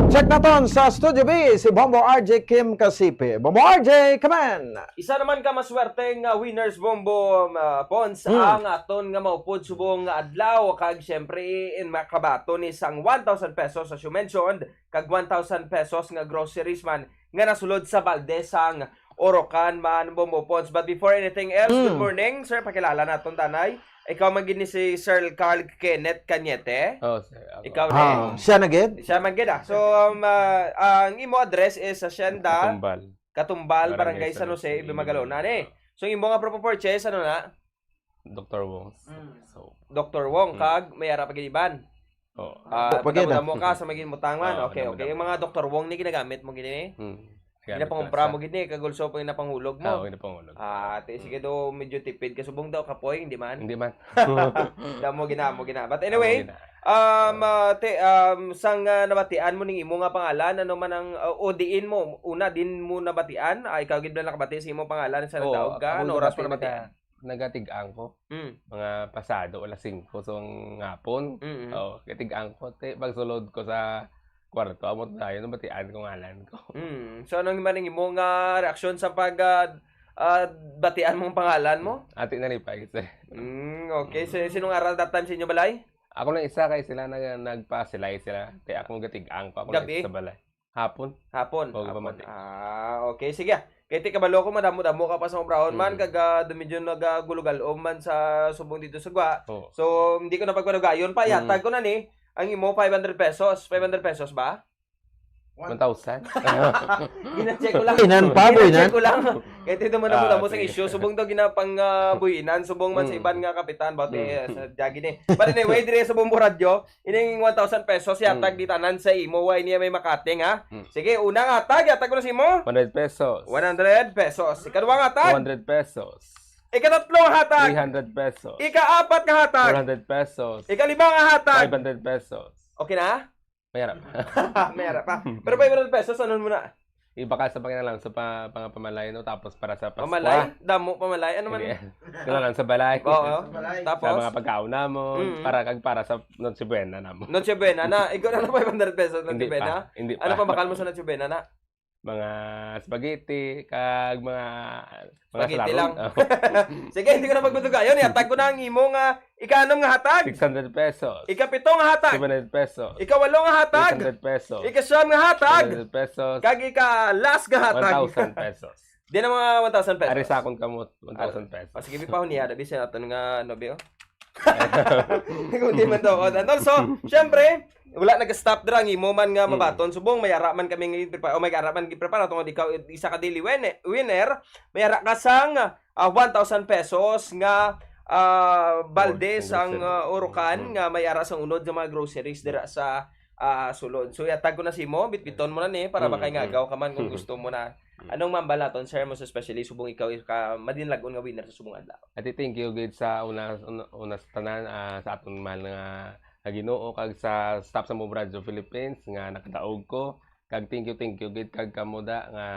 Check naton sa Studio B si Bombo R J Kim Kasipi. Bombo R J, come on! Isa naman ka maswerte nga winners, Bombo, um, ah, Pons, Mm. ang aton nga maupod subong nga adlaw. Kag siyempre, in makabaton ni sang one thousand pesos, as you mentioned, kag one thousand pesos nga groceries man nga nasulod sa Valdez sang Orocan man, Bombo Pons. But before anything else, good Mm. morning, sir. Pakilala naton, tanay. Ikaw man gid ni si Sir Carl Kenneth Cañete? Oh, sir. Ako. Ikaw Ah, ni. siya na gid? Siya man gid, ah. So, um, ah, ang imo address is Hacienda Katumbal. Katumbal, Barangay Barangay San San Jose, Jose, Ibimagalonan, eh. So, imo nga proper purchase, ano na? Doctor Wong's. Mm. So, Doctor Wong, Mm. kag may ara pa gid iban? Oo. Ah, Wa pa gid, ah. damo-damo ka sa magin butang man. Oo, Okay, okay. damo-damo. Yung mga Doctor Wong ni ginagamit mo gini? Hmm. Ginapangumpra Gamit mo sa gini, kag also pang ginapanghulog mo? Ah, oo, ginapanghulog. Ah, ti, sige do, medyo tipid ka. Subong daw kapoy, hindi man? Hindi man. Damo gina, mo gina. But anyway, Damo gina. um, ah, ti, um, sang, ah, nabatian mo ning imo nga pangalan, ano man ang, ah, o diin mo, una din mo nabatian? Ah, ikaw gid ba nakabati sa imong pangalan sa Oo, nagdaog ka? ako Ano oras mo nabati nabatian? naka-, nagatig-ang ko. Mm. Mga pasado alas singko sa hapon. Mm-mm. Oh, katigang ko, te, pagsulod ko sa kwarto, amo dayon nabatian ko ngalan ko. Mm. So, anong man ang imo nga reaksyon sa pag, ah, ah, batian mong pangalan mo? Ati na ni pa, sir. Mm, okay. So, sinong ara that time sa inyo balay? Ako lang isa kay sila nag-, nagpasilay sila. Te, ako gatig-ang ko, ako lang Gabi? isa sa balay. Hapon. Hapon. O, Hapon. pamati. Ah, okay. Sige. Kay ti kabalo ko, madamo-damo ka pa sa obrahon man, Mm. kag, ah, do medyo nagagulo-galo man sa subong dito sa gwa. Oo. So, hindi ko na pagpadugayon pa. Mm. Ihatag ko na ni ang imo five hundred pesos. Five hundred pesos ba? One thousand. Gina-check ko lang. Inan pa, boy, Gina-check inan. ko lang. Kay ti do man Ah, madamo sa sige. issue. Subong daw ginapang, ah, buyinan. Subong man sa Mm. iban nga kapitan. But, Mm. eh, sa jagi ni. But anyway, dire sa Bombo Radyo, ining one thousand pesos, ihatag Mm. di tanan sa imo. Why niya may makating, ha? Mm. Sige, unang hatag, ihatag ko na sa imo. One hundred pesos. One hundred pesos. Ikaduhang hatag. Two hundred pesos. Ikatatlo nga hatag. Three hundred pesos. Ikaapat nga hatag. Four hundred pesos. Ikalima nga hatag. Five hundred pesos. Okay na? Mayara pa. Mayara pa. Pero five hundred pesos, ano mo na? Iba ka sa panginalang sa pa-, mga pamalayan, no? Tapos para sa Pasko. Pamalay? Damo pamalay? Ano man? Hindi. Kailangan sa balay. Oo. Sa balay. Tapos? Sa mga pagkaon namo, Mm. para kag para sa Noche Buena namo. Noche Buena na. Ikaw na lang five hundred pesos Noche Hindi Buena? pa. Hindi Ano pa. pa bakal mo sa Noche Buena na? Mga spaghetti, kag mga, mga Spaghetti salabong. lang. Oh. Sige, hindi ko na magbutugayon. Ihatag ko na ang imo nga ikanom nga hatag. Six hundred pesos. Ikapito nga hatag. Seven hundred pesos. Ikawalo nga hatag. Eight hundred pesos. Ikasiyam nga hatag. Seven hundred pesos. Kag ika-last nga hatag. One thousand pesos. Di na mga one thousand pesos. Ari sa akon kamot, one thousand pesos. Ah, sige, bi pa niya, dabi sa aton nga, ano, bi, oh. Kung di man to. And also, syempre, wala nag-stop dira ang imo man nga Mm. mabaton. Subong, may ara man kami nga giprepara, o may ara man giprepara, tungod ikaw, isa ka daily win-, winner, may ara ka sang, ah, one thousand pesos nga, ah, balde Gold sang, gold ah, Orocan, Mm. nga may ara sang unod sa mga groceries dira sa, ah, sulod. So, ihatag ko na sa imo, bitbiton mo na ni, para Mm, makay nga mm. agaw ka man kung Mm. gusto mo na. Mm. Anong mambal naton, sir, mo, especially subong ikaw ka madinlagon nga winner sa subong adlaw? Ati, thank you gid sa una, una, una sa tanan, ah, sa aton mahal nga, nga Ginoo, kag sa staff sa Move Radio Philippines nga nakadaog ko. Kag thank you, thank you gid kag kamo da nga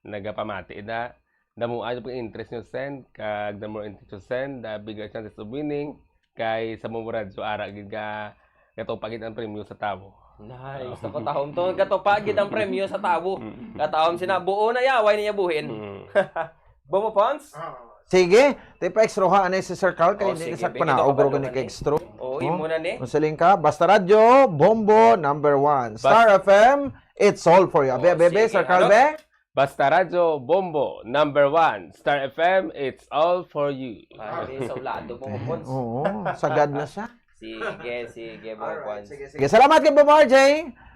nagapamati da. The more ang interest nyo send, kag the more interest nyo send, the bigger chances of winning. Kay sa Move Radio, ara gid ka, katupa gid ang premyo sa tawo. Nice. Oh. Nakatahom to. Katupa gid ang premyo sa tawo. Mm. Katahom sina, buo na ya, way niya buhin. Mm. Bombo Pons? Ah. Sige, tipa extra ha, anay si Sir Carl, kay Oh, hindi sige, sa bigyan panaog ko ro gani pagdungan kay eh. extra. Oo, Oh? imo na ni. Masaling ka, Basta Radyo, Bombo, number one. Bas- Star F M, it's all for you. Abi, Oh, abi, abi, sige, Sir Carl, ano? be? Basta Radyo, Bombo, number one. Star F M, it's all for you. Ay, di, sa ulado mo, Pons. Oo, sagad na siya. Sige, sige, Bombo Alright, Pons. sige, sige. Sige, salamat kay Bombo R J.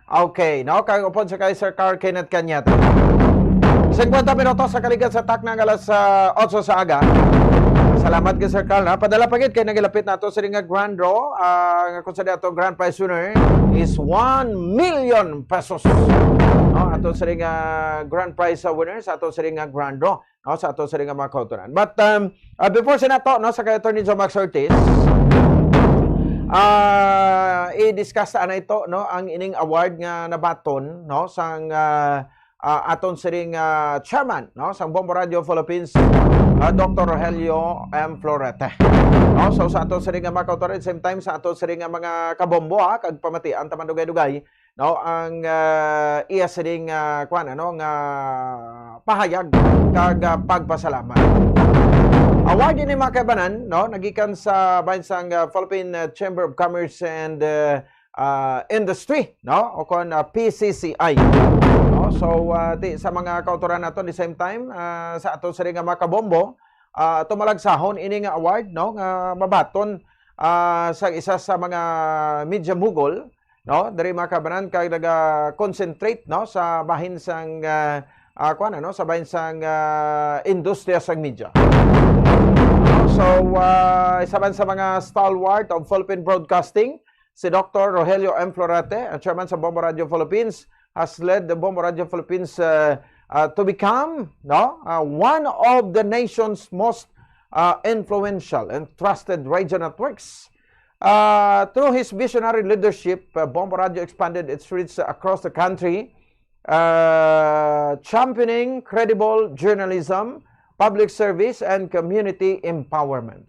Okay, no? Kag upod sa kay Sir Carl Kenneth Cañete. Singkwenta minutos sa kaligat sa takna nga alas, ah, otso sa aga. Salamat kay Sir Carl, ha? Padala pa gid kay nagilapit nato sa nga grand draw. Ah, nga kung sa ato grand prize winner is one million pesos. No? Ato sa nga grand prize, ah, winner sa ato sa nga grand draw. No, sa ato sa nga mga kautoran. But, um, uh, before sa nato, no, sa kay Attorney Joe Max Ortiz, uh, i-discuss na ito, no, ang ining award nga nabaton, no, sang, uh, ah, aton siring, ah, chairman, no, sang Bombo Radio Philippines, ah, Doctor Rogelio M Florete. No, so sa aton siring nga mga kautoran, same time sa aton siring nga mga kabombo, ha, kag pamatian ta man dugay-dugay, no, ang, ah, iya siring, ah, kuwan, ano, nga pahayag kag, ah, pagpasalamat. Award ini, mga kaibanan, no, nagikan sa bahin sang, ah, Philippine, ah, Chamber of Commerce and, ah, ah, Industry, no, o kon, ah, P C C I. No, so, ah, ti, sa mga kautoran nato, the same time, ah, sa ato sila nga mga kabombo, ah, ato malagsahon ini nga award, no, nga mabaton, ah, sa isa sa mga media mogul, no, diri, mga kaibanan, kay naga-concentrate, no, sa bahin sang, ah, ah, kuwan, ano, sa bahin sang, ah, industriya sang media. So, ah, isa man sa mga stalwart of Philippine broadcasting, si Doctor Rogelio M Florete, ang chairman sa Bombo Radio Philippines, has led the Bombo Radio Philippines, uh, uh, to become, no, uh, one of the nation's most, uh, influential and trusted radio networks. Uh, through his visionary leadership, uh, Bombo Radio expanded its reach across the country, uh, championing credible journalism, public service, and community empowerment.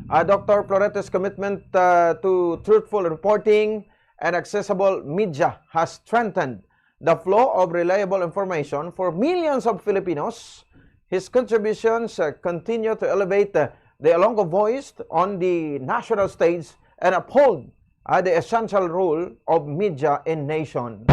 Uh, Doctor Florete's commitment, uh, to truthful reporting and accessible media has strengthened the flow of reliable information for millions of Filipinos. His contributions, uh, continue to elevate, uh, the Ilonggo voice on the national stage and uphold, uh, the essential role of media in nation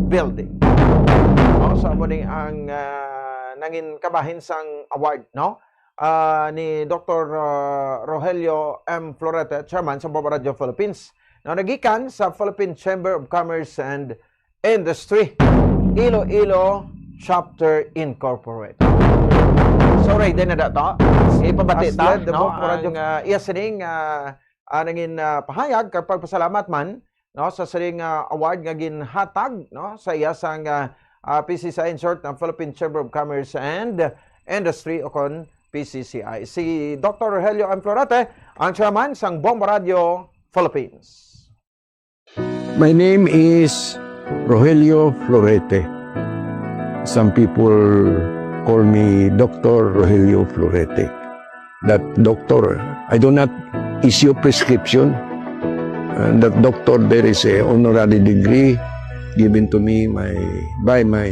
building. No, so amo ni ang, uh, nangin kabahin sang award, no? Uh, ni Doctor, uh, Rogelio M Florete, chairman sa Bombo Radio Philippines, no, nagikan sa Philippine Chamber of Commerce and Industry, Iloilo Chapter Incorporated. So, ready na daw to. Ipabati ta, no, ang, uh, iya sining, uh, uh, nangin, uh, pahayag kag pagpasalamat man, no, sa sining, uh, award nga ginhatag, no, sa iya sang, uh, uh, P C C I, in short, ang Philippine Chamber of Commerce and Industry, o kon P C C I. Si Doctor Rogelio M Florete, ang chairman sang Bombo Radio Philippines. My name is Rogelio Florete. Some people call me Doctor Rogelio Florete. That doctor, I do not issue prescription. And that doctor, there is a honorary degree given to me my, by my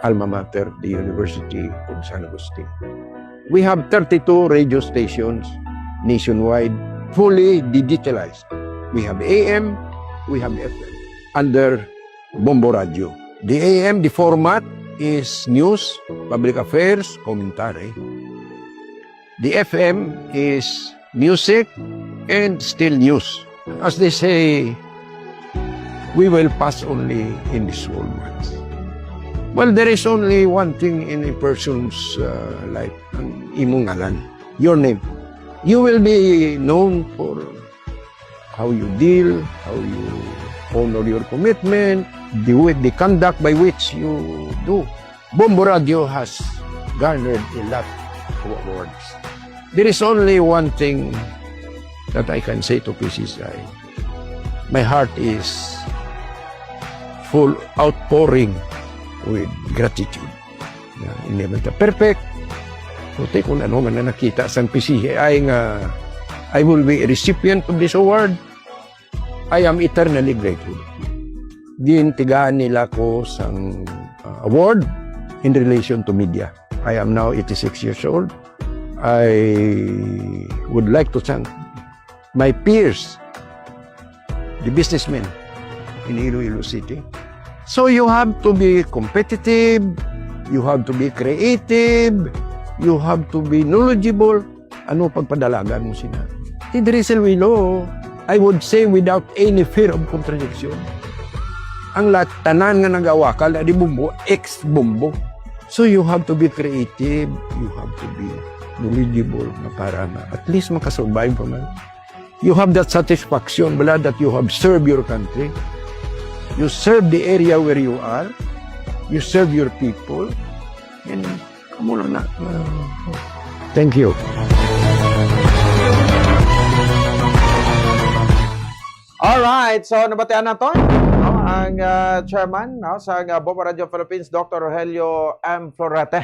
alma mater, the University of San Agustin. We have thirty-two radio stations nationwide, fully digitalized. We have A M, we have F M, under Bombo Radio. The A M, the format is news, public affairs, commentary. The F M is music and still news. As they say, we will pass only in this world once. Well, there is only one thing in a person's, uh, life, ang imong ngalan, your name. You will be known for how you deal, how you honor your commitment, the way, the conduct by which you do. Bombo Radio has garnered a lot of awards. There is only one thing that I can say to P C C I. My heart is full, outpouring with gratitude. Yeah, hindi man ta perfect. Puti kung ano man na nakita sang P C C I nga I will be a recipient of this award, I am eternally grateful. Gintigaan nila ko sang, uh, award in relation to media. I am now eighty-six years old. I would like to thank my peers, the businessmen in Iloilo City. So you have to be competitive, you have to be creative, you have to be knowledgeable. Ano pagpadalagan mo sina? Ti diri sa Iloilo, I would say without any fear of contradiction, ang lat-, tanan nga nagawakal na di Bombo, ex-Bombo. So you have to be creative, you have to be knowledgeable na para na at least makasurvive pa man. You have that satisfaction, bala, that you have served your country. You serve the area where you are. You serve your people. And amo lang na. Thank you. Alright, so nabatian naton, no, ang Ang, ah, chairman, no, sa, ah, Bombo Radio Philippines, Doctor Rogelio M. Florete.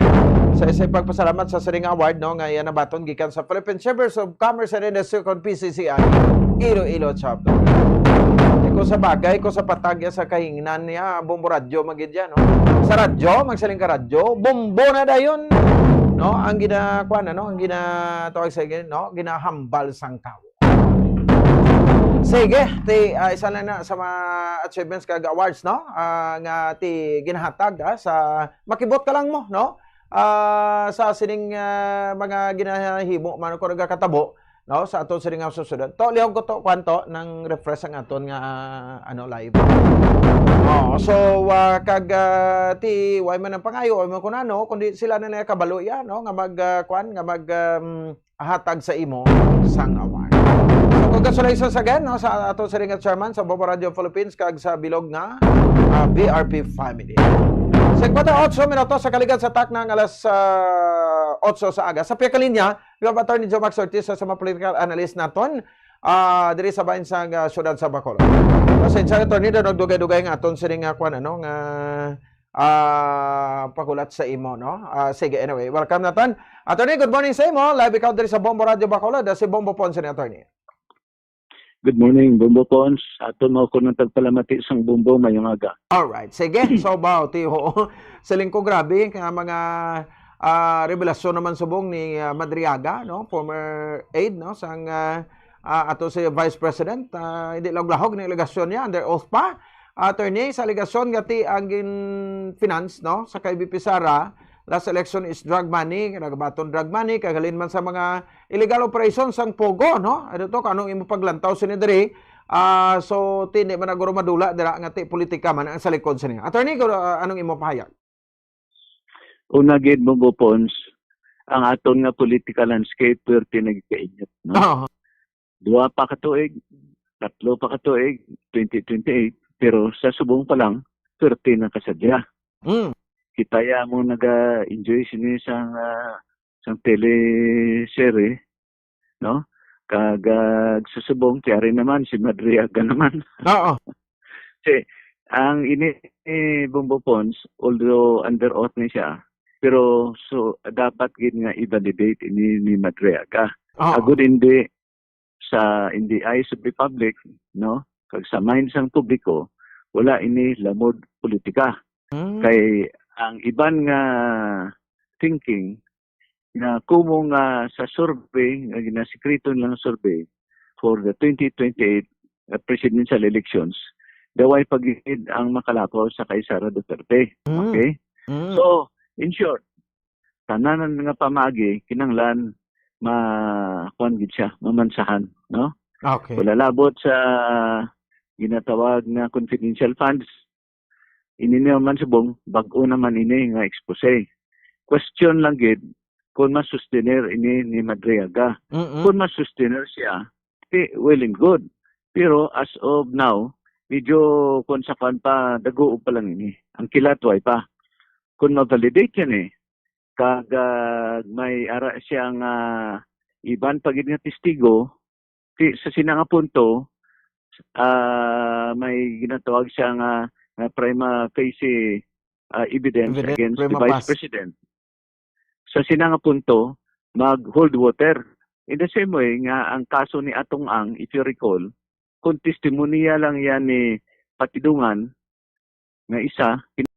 Sa isa pagpasalamat sa sining award, no, nga iya nabaton gikan sa Philippine Chambers of Commerce and Industry, kon P C C I, Iloilo Chapter. Eh, kung sa bagay, kung sa patag ya sa kahingnan niya, Bombo Radio, magid yan, no? Sa radyo, magsiling ka radyo, bombo na dayon, no? Ang gina-, kuwan, ano, ang gina-, tawag sa gin-, no? Ginahambal sang tawo. Sige, ti, ah, isa na na sa mga achievements kag awards, no? Ah, nga ti ginahatag, ah, sa makibot ka lang mo, no? Ah, sa sining, ah, mga ginahimo man ko nagakatabo, no? Sa aton sining nga susunod. To, lihog ko to, kwanto, nang refresh ang aton nga, ah, ano, live. Oh, so, ah, kag, ah, ti, way man ang pangayo, way man kung ano, kundi sila na nakabalo yan, no? Nga mag, ah, kwan, nga mag, um, hatag sa imo sang award. So, congratulations again, no, sa ato siring nga chairman sa Bombo Radio Philippines kag sa bilog nga, ah, B R P family. Sa kwatro otso minutos sa kaligad sa takna nga alas, ah, otso sa aga. Sa pihak linya, we have Attorney Joe Max Ortiz sa mga political analyst naton, ah, diri sa bahin sa, ah, siyudad sa Bacolod. Pasensya, Attorney, daw nagdugay-dugay nga aton siring nga kwan, ano, nga ah, pahulat sa imo, no? Ah, sige, anyway, welcome naton. Attorney, good morning sa imo. Live ikaw diri sa Bombo Radio Bacolod. Ah, si Bombo Ponce ni, Attorney. Good morning, Bombo Pons. Aton mo ko nang tagpalamati sang Bombo, mayong aga. All right, sige. So, baw, ti, oo. Siling ko, grabe, nga mga, ah, revelasyon naman subong ni, ah, Madriaga, no? Former aide, no? Sang, ah, ah, ato si Vice President, ah, hindi lahog-lahog ni alegasyon niya, under oath pa. Attorney, sa alegasyon nga ti ang gin-finance, no, sa kay V P Sara, last election is drug money, nagabaton drug money, kag halin man sa mga illegal operations sang Pogo, no? Ano to, kanong imo paglantaw sini diri? Ah, so, ti, hindi man naguro madula dira nga ti politika man ang sa likod sini. Attorney, ikaw, ah, anong imo pahayag? Una gid, Bombo Pons, ang aton nga political landscape, perti nagkainit, no? Oo. Dua pa ka tuig, tatlo pa ka tuig, twenty twenty-eight, pero sa subong pa lang, perti na kasadya. Mm. Kita ya mo naga-enjoy sini sang, ah, sang teleserye, no? Kag, ah, sa subong, tiyari naman, si Madriaga naman. Oo. Si, ang ini, eh, Bombo Pons, although under oath ni siya, pero so, dapat gid nga i-validate ini ni Madriaga. Oo. Agud hindi sa, in the eyes of the public, no? Kag sa mind sang publiko, wala ini lamod politika. Mm. Kay ang iban nga thinking nga kumo nga sa survey, nga ginasikreto nilang survey for the twenty twenty-eight, uh, presidential elections, daw ay pagid ang makalapaw sa kay Sara Duterte. Mm. Okay? Mm. So, in short, tanan nga pamaagi kinahanglan ma-, kuwan gid siya, mamansahan, no? Okay. Wala labot sa ginatawag nga confidential funds. Ini naman subong, bag-o naman ini nga expose. Question lang gid kung masustener ini ni Madriaga. Mm-mm. Kung masustener siya, ti, well and good. Pero as of now, medyo kung sa kwan pa, daguob pa lang ini. Ang kilat, way pa. Kung ma-validate yan eh, kag, ah, may ara siya nga iban pa gid nga testigo, ti, sa sina nga punto, ah, may ginatawag siya nga, nga prima facie, ah, evidence Evidence, against the prima vice facie. President. Sa sina nga punto, mag-hold water. In the same way nga ang kaso ni Atong Ang, if you recall, kung testimonya lang yan ni Patidungan, nga isa, kin-,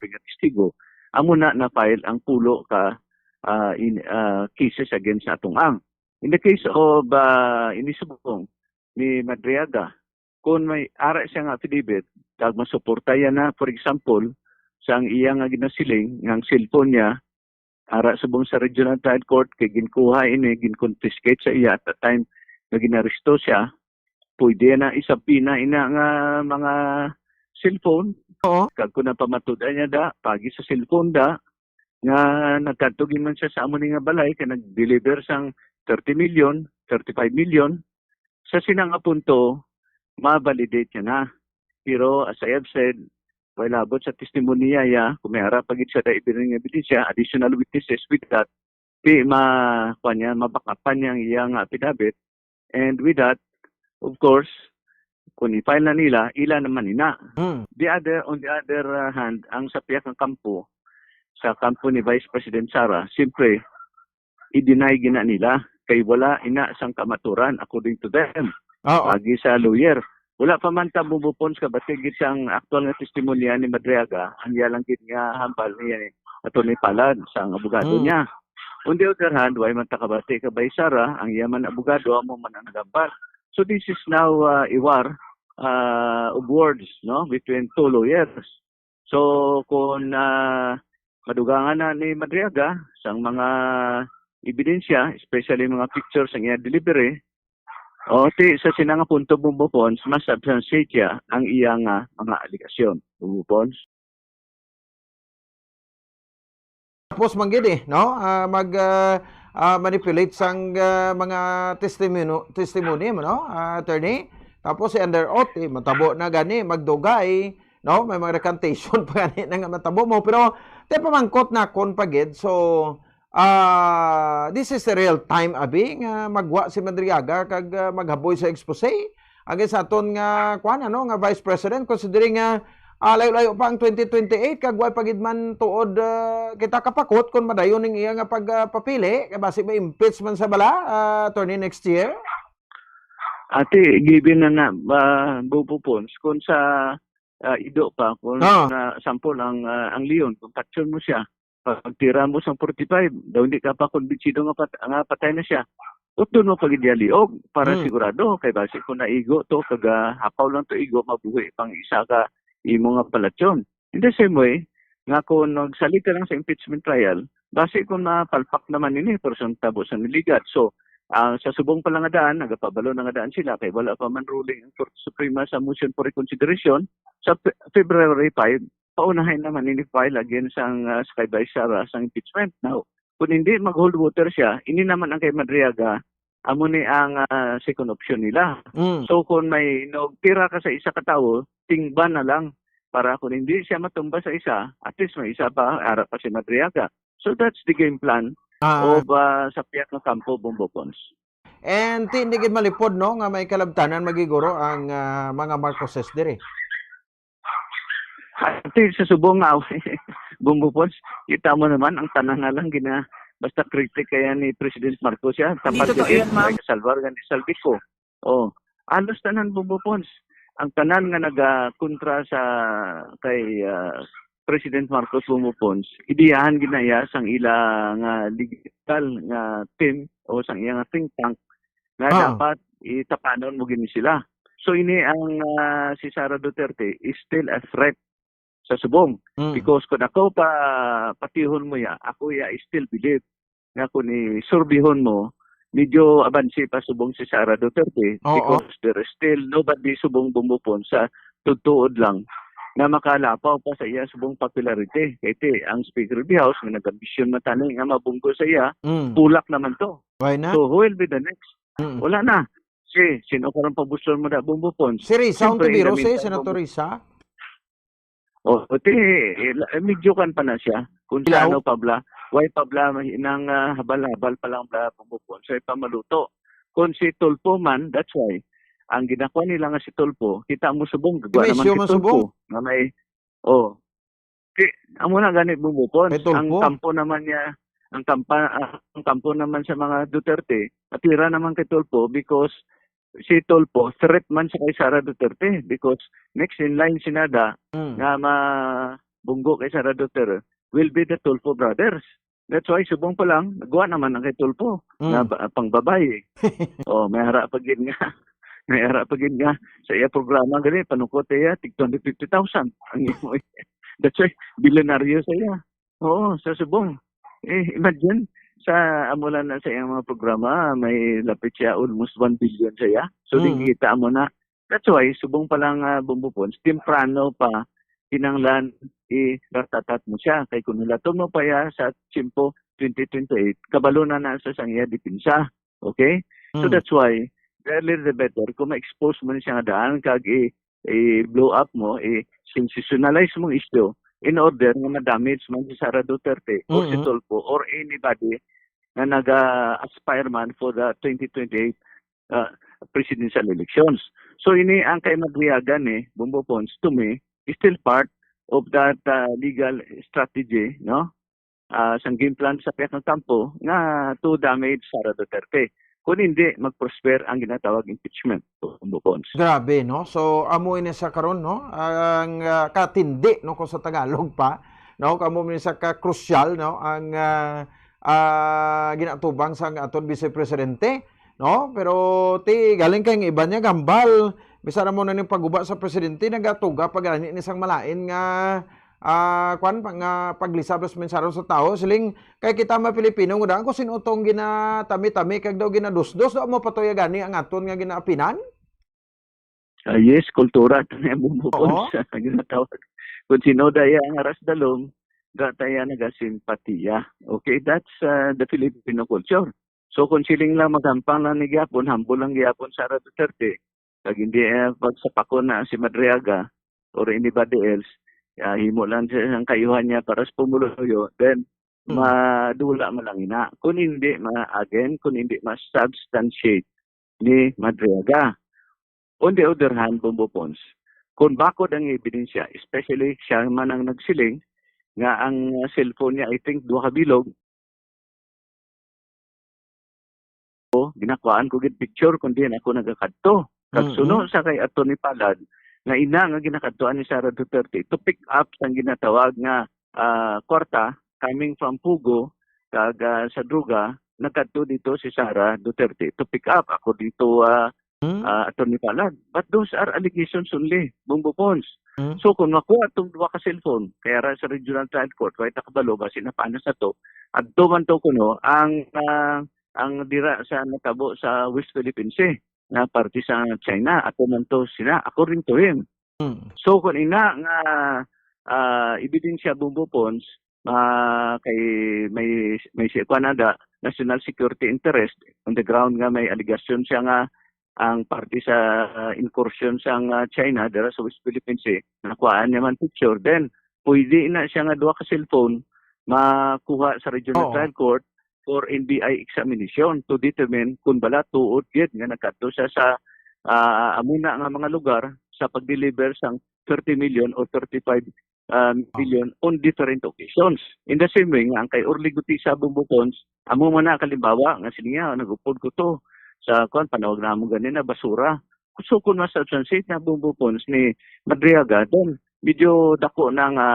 nga testigo, amo na na-file ang pulo ka, ah, in, ah, cases against sa Atong Ang. In the case of, ah, ini subong ni Madriaga, kung may ara siya nga affidavit, kag masuporta yan na, for example, sa ang iya nga ginasiling, nga ang cellphone niya, ara subong sa Regional Trial Court, kay ginkuha ini, gin-confiscate sa iya at the time nga ginaresto siya, pwede na isabina ina nga mga cellphone. Oo. Kag kung napamatud-an niya da, pagi sa cellphone da, nga nagkadto gid man siya sa amo ni nga balay, kay nag-deliver sang thirty million, thirty-five million, sa sina nga punto, ma-validate niya na. Pero as I have said, way labot sa testimonya ya, kung may ara pa gid siya da ebidensya, additional witnesses with that, di ma-, kuwan niya, mabakapan niya ang iya nga affidavit. And with that, of course, Kung i-file na nila, ila naman ina. Mm. The other, on the other, uh, hand, ang sa pihak ng kampo, sa kampo ni Vice President Sara, siyempre, i-deny gina nila kay wala ina sang kamaturan, according to them. Oo. Agi sa lawyer. Wala pa man ta, Bombo Pons, kabati gid sang aktual nga testimonya ni Madriaga, ang iya lang gid nga hambal ni Attorney Palad sang abogado Hmm. niya. On the other hand, way man ta kabati kay Vice Sara, ang iya man abogado, amo man ang nagambal. So this is now, uh, a war, uh, of words, no, between two lawyers. So kung, uh, madugangan na ni Madriaga sang mga ebidensya, especially mga pictures ang iya delivery, o ti sa sina nga punto, Bombo Pons, mas substantiate siya ang iya nga mga alegasyon, Bombo Pons. Tapos man gid eh, no? Ah, mag, ah, ah, manipulate sang, ah, mga testimony, testimony mo, no? Ah, attorney. Tapos si under oath, eh, matabo na gani, magdugay, no? May mga recantation pa gani na nga matabo mo. Pero, te pamangkot na kon pa gid. So, ah, this is the real time, abi, nga magwa si Madriaga kag, ah, maghaboy sa expose. Agi sa aton nga, kuwan, ano, nga Vice President, considering nga, ah, layo-layo pa ang twenty twenty-eight, kag wa pa gid man tuod, ah, kita kapakot kung madayon ning iya nga pag, ah, papili, kay basi ma-impeach man sa bala, ah, attorney, next year? Ati, given na na, ah, Bombo Pons, kung sa, ah, ido pa, kung Ah. na, sample, ang, ah, ang Leon, kung patyon mo siya, pagtira mo sang forty-five, daw hindi ka pa kumbinsido nga pat-, nga patay na siya, utdon mo pa gid iya liog para Hmm. sigurado, kay basi kung naigo to, kag, ah, hapaw lang to igo, mabuhi pang isa ka imo nga palatyon. In the same way, nga kung nagsalig ka lang sa impeachment trial, basi kung mapalpak naman ini, pero sa tabo sa niligat. So, ah, sa subong pa lang nga daan, nagapabalo na nga daan sila, kay wala pa man ruling ang Korte Suprema sa motion for reconsideration. Sa Fe-, February five, paunahin naman ini file against ang, ah, sa kay Vice Sara sa impeachment. Now, kung hindi mag-hold water siya, ini naman ang kay Madriaga, amo ni ang, ah, second option nila. Mm. So, kung may nagtira ka sa isa ka tawo, tingban na lang para kung hindi siya matumba sa isa, at least may isa pa, ara pa si Madriaga. So, that's the game plan Ah. of, ah, sa pihak nga kampo, Bombo Pons. And ti, hindi gid malipod, no, nga may kalabtanan magiguro ang, ah, mga Marcoses diri. Ati sa subong nga, Bombo Pons, kita mo naman ang tanan na lang gina-, basta kritik kaya ni President Marcos siya, tapos Hindi totoo yan, ma'am. Salvar, gani Salvico. Oh, alos tanan, Bombo Pons. Ang tanan nga nagakontra sa kay, ah, President Marcos, Bombo Pons, idiyahan ginaya sang ila nga legal nga team o sang iya nga think tank nga Ah. dapat itapanon mo gini sila. So ini ang, ah, si Sara Duterte is still a threat sa subong. Mm. Because kung ako pa patihon mo ya, ako ya still believe nga kung isurbihon mo, medyo abansi pa subong si Sara Duterte Oo. because there is still nobody subong Bombo Pons sa tutuod lang na makalapaw pa sa iya subong popularity. Kay ti, ang Speaker of the House, nga nag-ambisyon man tani nga mabunggo sa iya, Mm. bulak naman to. Why not? So, who will be the next? Mm. Wala na. Si, sino karon pabuston mo na, Bombo Pons? Si Risa, Siyempre, Ontiveros, in the eh, meantime, Senator Bombo Risa. Oh, ti, ila-, medyo kan pa na siya. Kung Ilaw? Sa ano pa bla, why pa bla, nang, ah, habal-habal pa lang bla, Bombo Pons, why pa maluto. Kung si Tulfo man, that's why. Ang ginakwa nila nga si Tulfo, kita mo subong, gagwa May naman issue si man Tulfo, subong. Nga may, oh. Ti, amo na gani, Bombo Pons. May Tulfo. Ang kampo naman niya, ang kampa-, ah, ang kampo naman sa mga Duterte, atira naman kay Tulfo because si Tulfo, threat man sa kay Sara Duterte because next in line si Nada Mm. nga mabunggo kay Sara Duterte will be the Tulfo brothers. That's why subong pa lang, nagwa naman ang kay Tulfo Mm. na ba, pangbabayi. Oh, may hara pa gid nga. May hara pa gid nga. Sa iya programa gali, panukot iya, tig twenty fifty thousand ang imo. That's why, bilyonaryo sa iya. Oo, sa subong. Eh, imagine, sa amo lang na sa iyang mga programa, may lapit siya almost one billion sa iya. So, Mm. di kita amo na. That's why, subong pa lang, ah, Bombo Pons, temprano pa, kinahanglan i-ratatat mo siya. Kay kung hulaton mo pa iya sa tiyempo twenty twenty-eight, kabalo na na sa sang iya depensa. Okay? So, Mm. that's why, the earlier the better. Kung ma-expose mo na siya nga daan, kag i-, i-blow up mo, i-sensationalize mong issue in order nga ma-damage man si Sara Duterte or si Mm. Tulfo or anybody na naga-aspire man for the twenty twenty-eight, uh, presidential elections. So ini ang kay Madriaga ni Bombo Pons, to me, is still part of that, ah, legal strategy, no? Ah, sang game plan sa pihak ng kampo nga to damage Sara Duterte. Kung hindi, mag-prosper ang ginatawag impeachment, Bombo Pons. Grabe, no? So, amo ini sa karon, no? Ang ah, katindi, no, kung sa Tagalog pa, no? Kamo ini sa ka-crucial, no? Ang ah, ah, ginatubang sang aton Vice Presidente, no? Pero ti galing kay ang iban niya gambal, bisan na mo na ning pagguba sa presidente, nagatuga pa gani ni sang malain nga ah, kwan pa nga paglisab sa mensahe sa tawo, siling kay kita mga Pilipino nga daan kung sino tong ginatami-tami kag daw ginadusdos, daw mo patuya gani ang aton nga ginaapinan? Ah, yes, kultura to niya, Bombo Pons, sa ginatawag. Kung sino daya ang aras dalom, da taya nagasimpatiya. Okay, that's uh, the Filipino culture. So kung siling lang magampang lang ni gyapon, humble lang gyapon Sara Duterte, kag hindi eh, pagsapakon na si Madriaga or anybody else, ah, himo lang siya ang kayuhan niya para sa pumuluyo, then Hmm. madula man lang ina. Kung hindi ma-, again, kung hindi ma-substantiate ni Madriaga. On the other hand, Bombo Pons, kung bakod ang ebidensya, especially siya man ang nagsiling nga ang uh, cellphone niya, I think, duha ka bilog, ginakuhaan ko gid picture kung diin ako nagakadto. Kag Mm-mm. Suno sa kay Attorney Palad, nga ina nga ginakadtuan ni Sara Duterte to pick up sang ginatawag nga ah, kwarta coming from Pugo kag ah, sa droga, nagkadto dito si Sara Duterte to pick up, according to ah, Mm. ah, Attorney Palad. But those are allegations only, Bombo Pons. Mm. So kung makuha tong duha ka cellphone, kaya ra sa Regional Trial Court, way takbalo, basi napanas na to, adto man to kuno ang ah, ang dira sa natabo sa West Philippine Sea na parte sa China. Ato man to sila, according to him. Mm. So kung ina nga ah, ebidensya, Bombo Pons, ah, kay may may si kuan ada, national security interest on the ground nga may allegation siya nga ang parte sa ah, incursion sang ah, China dira sa West Philippine Sea, nakuhaan niya man picture, then pwede na siya nga duha ka cellphone makuha sa Regional Oo. Trial Court for N B I examination to determine kung bala tuod gid nga nagkadto siya sa ah, amo na nga mga lugar sa pag-deliver sang thirty million or thirty-five ah, million on different occasions. In the same way nga ang kay Orly Gutisa, Bombo Pons, amo man na kalimbawa nga siniya, nag-upod ko to sa kuan, panawag namo ganina, basura. So kung ma-substantiate na, Bombo Pons, ni Madriaga, then medyo dako na nga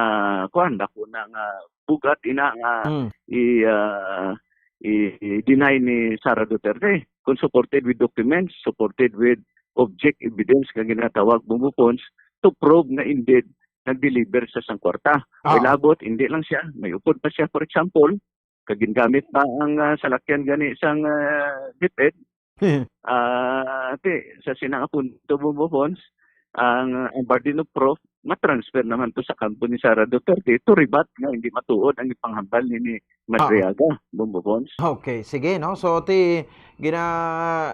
kuan, dako na nga bugat ina nga Mm. i ah, i-deny ni Sara Duterte kung supported with documents, supported with object evidence nga ginatawag, Bombo Pons, to prove nga indeed nag-deliver sa sang kwarta. May Ah. labot, hindi lang siya. May upod pa siya, for example, kag gingamit pa ang ah, salakyan gani sang ah, DepEd. Ah, ate, sa sina nga punto, Bombo Pons, ang, ang burden of proof matransfer naman to sa kampo ni Sara Duterte to rebut nga hindi matuod ang ipanghambal ni, ni Madriaga, Bombo Pons. Okay, sige, no? So ti gina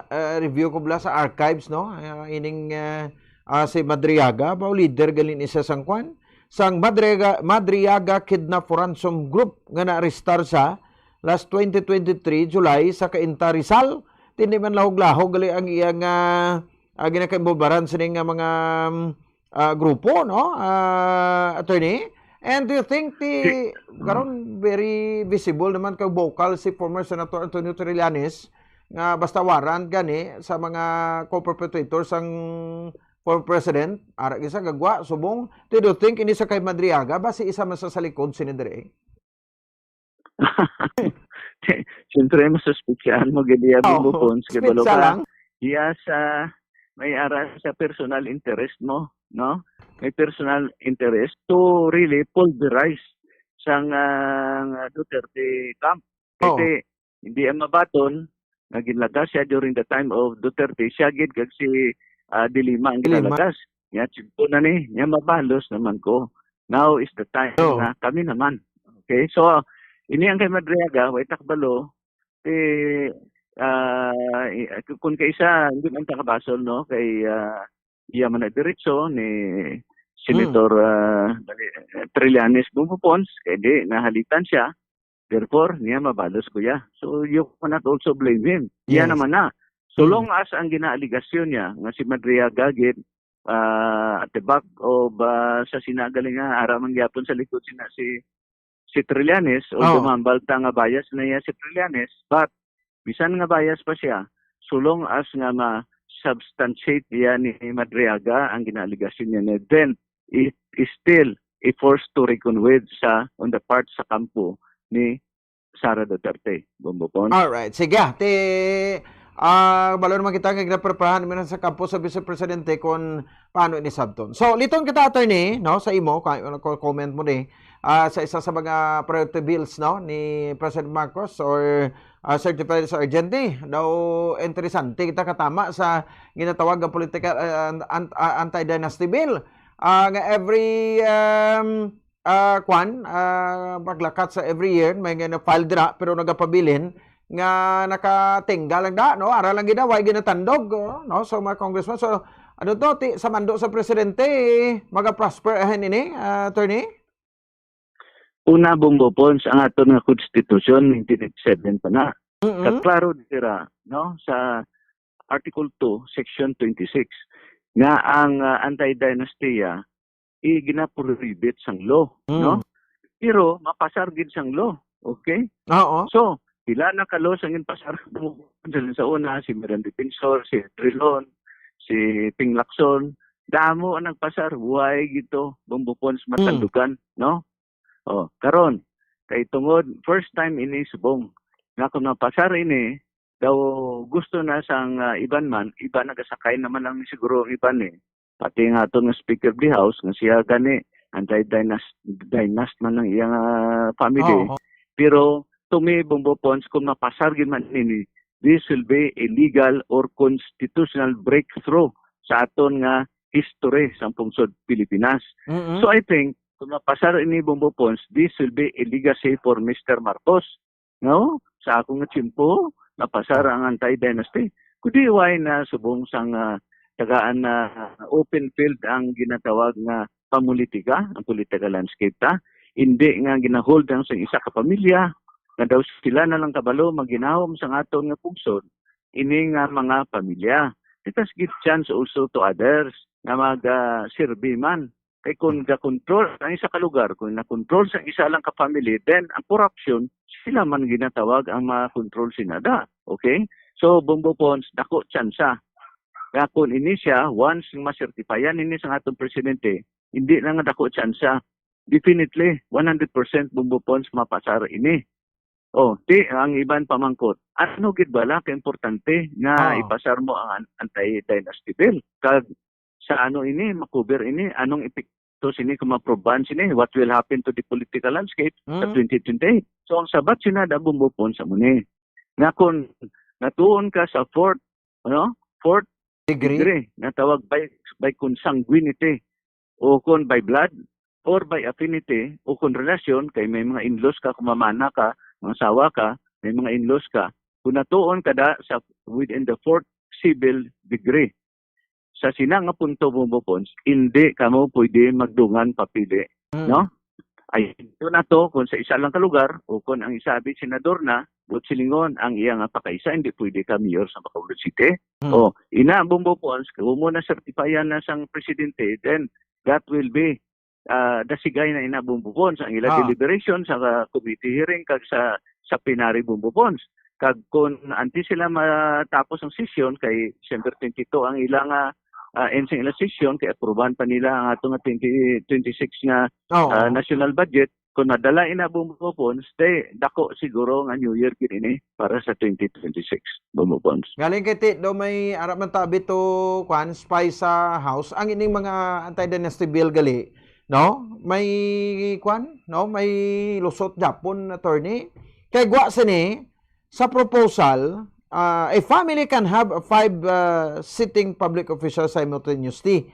ah, review ko bala sa archives, no? Ah, ining ah, ah, si Madriaga, ba leader gali ni sa sangkwan? Sang Madriaga, Madriaga Kidnap for Ransom Group nga naarestar sa last twenty twenty-three July sa Cainta, Rizal. Tindi man lahog-lahog gali ang iyang ah, ah, ginakaimbabaran sini nga mga mm, ah, grupo, no? Ah, attorney? And do you think ti Si- karon very visible naman kag vocal si former Senator Antonio Trillanes nga basta warrant gani sa mga co-perpetrators sang former president, ara gisa gagwa, subong, ti do you think ini sa kay Madriaga ba si isa man sa, sa likod sini diri? Siyempre, masuspitsyahan mo gid iya, Oh, Bombo Pons, kay balo suspitsa ka, lang. iya sa may ara sa personal interest mo, no? May personal interest to really pulverize sang ah, Duterte camp. Oh. Kasi hindi ang mabaton nga ginlagas siya during the time of Duterte, siya gid kag si ah, De Lima ang De Lima. ginalagas. Nya, tiyempo na ni, nya mabalos naman ko. Now is the time Oh. na kami naman. Okay? So, ini ang kay Madriaga, way takbalo, eh, ah, i- kun kay isa, hindi man ta kabasol, no? Kay ah, iya man na diretso ni Senator ah, dali, eh, Trillanes Bombo Pons, kay di, nahalitan siya. Therefore, niya mabalos ko iya. So, you cannot also blame him. Iya Yes. naman na. So long as ang ginaaligasyon niya nga si Madriaga gid, ah, at the back of, ah, sa sina galing nga ara man gyapon sa likod sina si si Trillanes, although mahambal ta nga bias na iya si Trillanes, but bisan nga bias pa siya, so long as nga ma-substantiate niya ni Madriaga ang ginaaligasyon niya, then it is still a force to reckon with sa, on the part sa kampo ni Sara Duterte, Bombo Pons. Alright. Sige, ah. Ti, ah, balo naman kita nga ginapreparahan naman sa kampo sa Vice Presidente kung paano ini sabton. So, liton kita, attorney, no, sa imo, ka-, ano, ko-, comment mo ni, ah, sa isa sa mga priority bills, no, ni President Marcos or, ah, certified as urgent ni. Daw interesante kita katama sa ginatawag nga political, ah, an-, an-, ah, anti-dynasty bill. Ah, nga every, um, ah, kwan, ah, paglakat sa every year, may nga na-file dira, pero nagapabilin nga nakatingga lang da, no? Ara lang gid na, way ginatandog, oh, no? So, mga congressman, so, ano to, ti, sa mando sa presidente, maga-prosper ahin ini, ah, attorney? Una, Bombo Pons, ang aton nga konstitusyon, nineteen eighty-seven pa na. Mm-mm. Kaklaro dira, no? Sa Article two, Section twenty-six, nga ang, ah, anti-dynasty, ah, i-, ginaprohibit sang law, Mm. no? Pero mapasar gid sang law, okay? Oo. So, pila na ka law sang ginpasar sa, sa una, si Miranda Defensor, si Drilon, si Ping Lacson, damo ang nagpasar, way gid to, Bombo Pons, Mm. matandugan, no? Oh, karon, kay tungod first time ini subong, nga kung mapasar ini, daw gusto na sang, ah, iban man, iba nagasakay naman lang siguro ang iban, eh. Pati nga aton nga Speaker of the House, nga siya gani, anti-dynast-, dynast man ang iyang, ah, family. Oo. Pero to me, Bombo Pons, kung mapasar gid man ini, this will be a legal or constitutional breakthrough sa aton nga history sa pungsod Pilipinas. Mm-mm. So, I think, kung mapasar ini, Bombo Pons, this will be a legacy for Mister Marcos. No? Sa akong nga tiyempo, napasar ang anti-dynasty. Kundi way na subong sang, ah, tagaan na open field ang ginatawag nga pamulitika, ang political landscape ta. Hindi nga ginahold ang sa isa ka pamilya, nga daw sila na lang kabalo maginahom sang aton nga pungsod, ini nga mga pamilya. Let us give chance also to others nga mag, ah, sirbi man. Kay kung ga-control ang isa ka lugar, kung na-control sa isa lang ka family, then ang corruption, sila man ginatawag ang mga control sinada. Okay? So, Bombo Pons, dako tsansa. Nga kung ini siya, once masertipayan ini sa atong presidente, hindi na nga dako tsansa. Definitely, one hundred percent Bombo Pons mapasar ini. Oh, ti, ang iban pamangkot. Ano gid bala ka importante nga Ah. ipasar mo ang an-, anti-dynasty bill? Kag sa ano ini, makuber ini, anong epekto sini kung maprobahan sini? What will happen to the political landscape sa Mm. twenty twenty-eight? So, ang sabat sina da Bombo Pons sa muni. Nga kung natuon ka sa fourth, ano, fourth Degree? degree, natawag by, by consanguinity, o kon by blood, or by affinity, o kon relasyon, kay may mga in-laws ka, kung mamana ka, mangasawa ka, may mga in-laws ka, kung natuon ka da sa within the fourth civil degree. Sa sina nga punto, Bombo Pons, hindi kamo pwede magdungan papili, Mm. no? Ay, ito na to, kung sa isa lang ka lugar, o kung ang isa abi senador na, buot silingon, ang iya nga pakaisa, hindi pwede ka mayor sa Makaulod City. Mm. O, ina, Bombo Pons, kung mo na certifyan na sang presidente, then that will be, ah, dasigay na ina, Bombo Pons, ang ila Ah. deliberation sa, ah, committee hearing kag sa, sa plenary, Bombo Pons. Kag kung antes sila matapos ang sesyon, kay December twenty-two ang ila nga, ah, end sang ila sesyon, kay aprubahan pa nila ang ato nga twenty twenty-six nga, Oo. ah, national budget. Kung madala ina, Bombo Pons, te, dako siguro nga New Year gid ini para sa twenty twenty-six, Bombo Pons. Galing kay ti, daw may ara man tabi to, kwan, spy sa House. Ang ining mga anti-dynasty bill gali, no? May, kwan, no? May lusot Japon, attorney. Kay gwa sini, sa proposal, ah, a family can have a five, ah, sitting public officials simultaneously.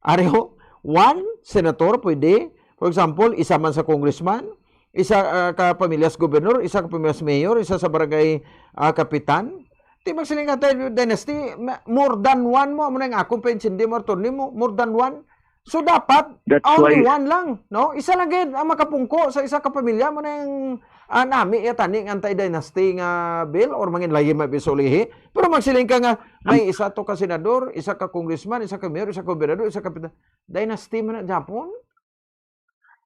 Ari ho, one senator pwede. For example, isa man sa congressman, isa, ah, ka pamilyas gobernador, isa ka pamilyas mayor, isa sa barangay, ah, kapitan. Di magsiling ka tayo, dynasty, ma-, more than one mo, amo na yung akong paintindi mo, attorney mo, more than one. So, dapat That's only why one lang, no? Isa lang gid ang makapungko sa isa ka pamilya, mo na yung Ah, nami iya tani nga anti-dynasty nga bill or mangin lahi may bisulihi. Pero magsiling ka nga may isa to ka senador, isa ka congressman, isa ka mayor, isa ka gobernador, isa ka pita-, dynasty man na Japon.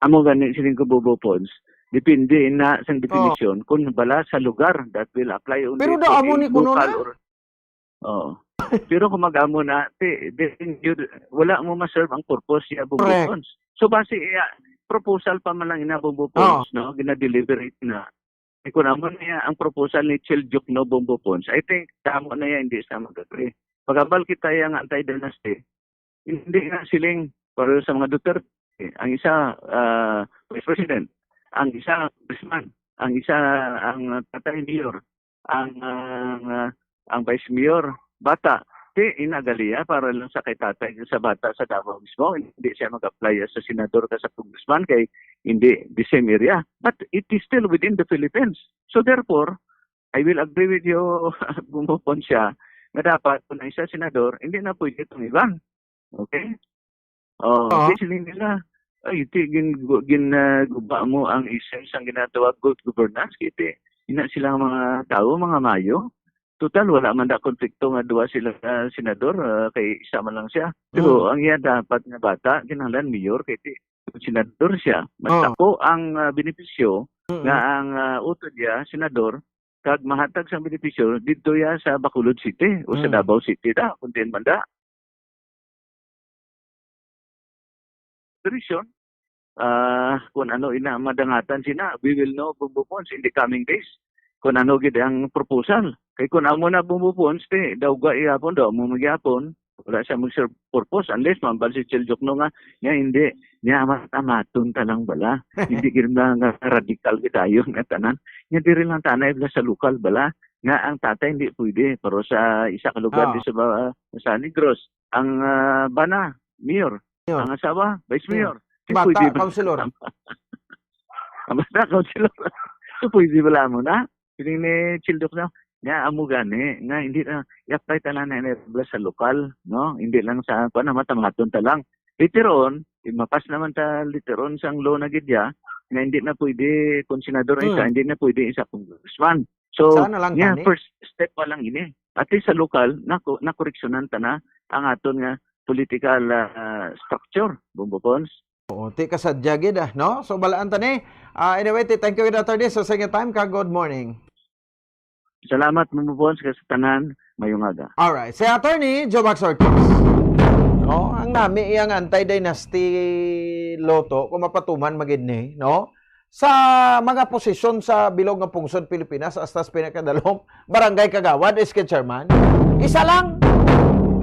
Amo gani siling ko, Bobo Pons, depende na sang definisyon kung bala sa lugar that will apply only Pero to daw amo a ni kuno local na. Or Oo. Pero kung mag-amo na, ti, then you, wala mo ma-serve ang purpose niya, Bobo Correct. Pons. So basi iya, proposal pa man lang ina, Bobo Ah. Pons, no? Gina-deliberate na. Eh, kung amo niya ang proposal ni Chil Jukno, Bobo Pons, I think tamo na yan, hindi sa mag-agree. Pagabal kita yang anti-dynasty, hindi na siling pareho sa mga Duterte. Ang isa, ah, vice president. Ang isa, congressman. Ang isa, ang tatay mayor. Ang, ah, ang, ah, ang vice mayor, bata. Ti, ina galiya para lang sa kay tatay sa bata sa Davao mismo. Hindi siya mag-apply sa senador ka sa congressman kay hindi the same area. But it is still within the Philippines. So therefore, I will agree with you, Bobo Pons, siya, nga dapat kung ang isa senador, hindi na pwede itong iban. Okay? Oh, Oo. di siling nila, ay, ti, gin, gin, ah, guba mo ang essence sang ginatawag good governance, kay ti, ina sila mga tao, mga mayo. Total, wala man da konflikto nga duha sila, ah, senador, ah, kay isa man lang siya. Pero Mm. ang iya dapat nga bata, kinahanglan mayor, kay ti, senador siya. Mas Oh. dako ang, ah, benepisyo Mm-mm. nga ang, ah, utod niya, senador, kag mahatag sang benepisyo didto ya sa Bacolod City o sa Mm. Davao City da, kung diin man da. The reason, ah, kung ano ina madangatan sina, we will know, Bobo Pons, in the coming days. Kung ano gid ang proposal. Kay kung amo na, Bobo Pons, ti, daw gwa ihapon, daw mo magyapon, wala siya mag-serve purpose unless mambal si Chil Jukno nga, niya hindi, niya amat-amaton ta lang bala. Hindi gid na nga radical gid tayo nga tanan. Niya diri lang tanay bala sa lokal bala nga ang tatay hindi pwede, pero sa isa ka lugar Ah. di sa ba-, sa Negros, ang, ah, bana, mayor, Mayor. ang asawa, vice Hmm. mayor. Di Bata, pwede ba? councilor. Ang bata, councilor. So, pwede bala mo na? Piling ni Chil Jukno, niya amo gani, nga hindi na, i-apply tanan na enable sa lokal, no? Hindi lang sa, kuwan na, matamaton ta lang. Later on, mapas naman ta later on sang law na gid ya, nga hindi na pwede, kung senador ang isa, Hmm. hindi na pwede isa congressman. So, Sana lang yeah, tani. First step pa lang ini. At least sa lokal, nako-, nakoreksyonan ta na ang aton nga political, ah, structure, Bobo Pons. Oo, ti kasadya gid, ah, no? So, balaan ta ni. Ah, anyway, ti, thank you gid, Attorney, sa, sa inyong time ka. Good morning. Salamat, Bobo Pons, ka sa tanan. Mayong aga. Alright. Si Attorney Joe Max Ortiz. No, ang nami iyang anti-dynasty law to, kung mapatuman magid ni, no? Sa mga posisyon sa bilog nga pungsod Pilipinas, hasta sa pinakadalom, barangay kagawad, S K chairman, isa lang,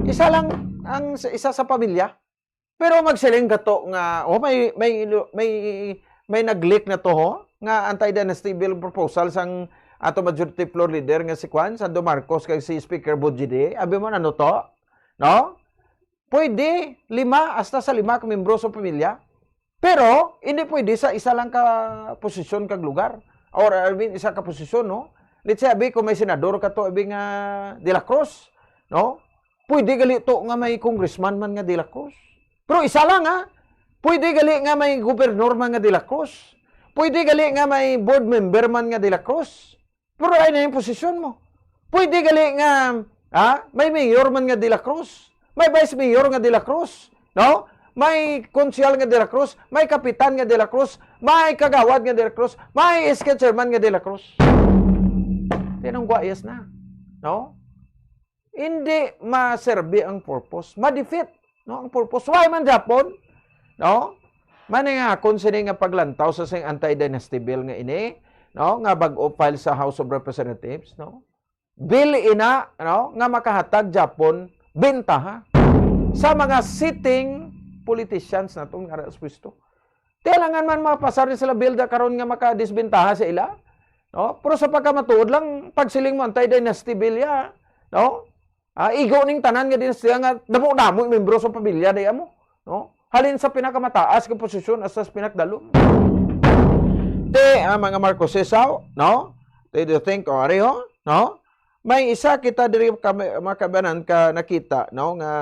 isa lang ang isa sa pamilya. Pero magsiling ka to nga, oh, may, may, may, may nag-leak na to, ho, nga anti-dynasty bill proposal sang ato majority floor leader nga si Kwan, Sando Marcos, kag si Speaker Bujide. Abi mo, ano to? No? Pwede lima, hasta sa lima ka membro sa pamilya. Pero, hindi pwede sa isa lang ka posisyon kag lugar. Or, I mean, isa ka posisyon, no? Let's say, abi, kung may senador ka to, abi nga De La Cruz, no? Pwede gali to nga may congressman man nga De La Cruz. Pero isa lang, ha? Pwede gali nga may gobernor man nga De La Cruz. Pwede gali nga may board member man nga De La Cruz. Pero ay na yung posisyon mo. Pwede gali nga, ha? May mayor man nga De La Cruz. May vice mayor nga De La Cruz. No? May konsehal nga De La Cruz. May kapitan nga De La Cruz. May kagawad nga De La Cruz. May S K chairman nga De La Cruz. Tinunggwa, yes na. No? Hindi maserbi ang purpose. Ma-defeat, no, ang purpose. Why man, Japon? No? Mani nga akon sini nga paglantaw sa sing anti-dynasty bill nga ini, no, nga bag-o file sa House of Representatives, no? Bill ina, no, nga makahatag, Japon, bentaha sa mga sitting politicians naton nga ara sa pwesto. Kailangan man mapasar ni sila bill da karon nga makadisbentaha sa ila, no? Pero sa pagkamatuod lang, pagsiling mo anti-dynasty bill ya, no? Ah, igo ning tanan nga dinastiya nga damo-damo yung membro sa pamilya day amo, no? Halin sa pinakamataas nga posisyon hasta sa pinakadalom. Te, ah, mga Marcoses, aw, no? Te, do you think, o, ari, ho? No? May isa kita diri ka, mga kabanan ka nakita, no? Nga,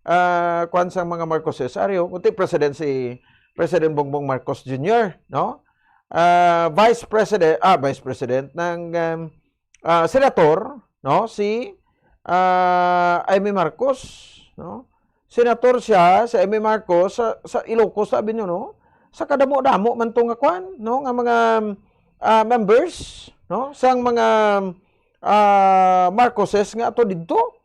ah, kwan sang mga Marcoses, ari, ho? Kunti President si President Bongbong Marcos Junior, no? ah, Vice President, ah, Vice President, ng, um, ah, Senator, no, si, ah, Imee Marcos, no? Senator siya, si Imee Marcos, sa, sa Ilocos, sabi niyo, no? Sa kadamo-damo man to nga kwan, no, nga mga, ah, members, no, sang mga, ah, Marcoses nga ato didto,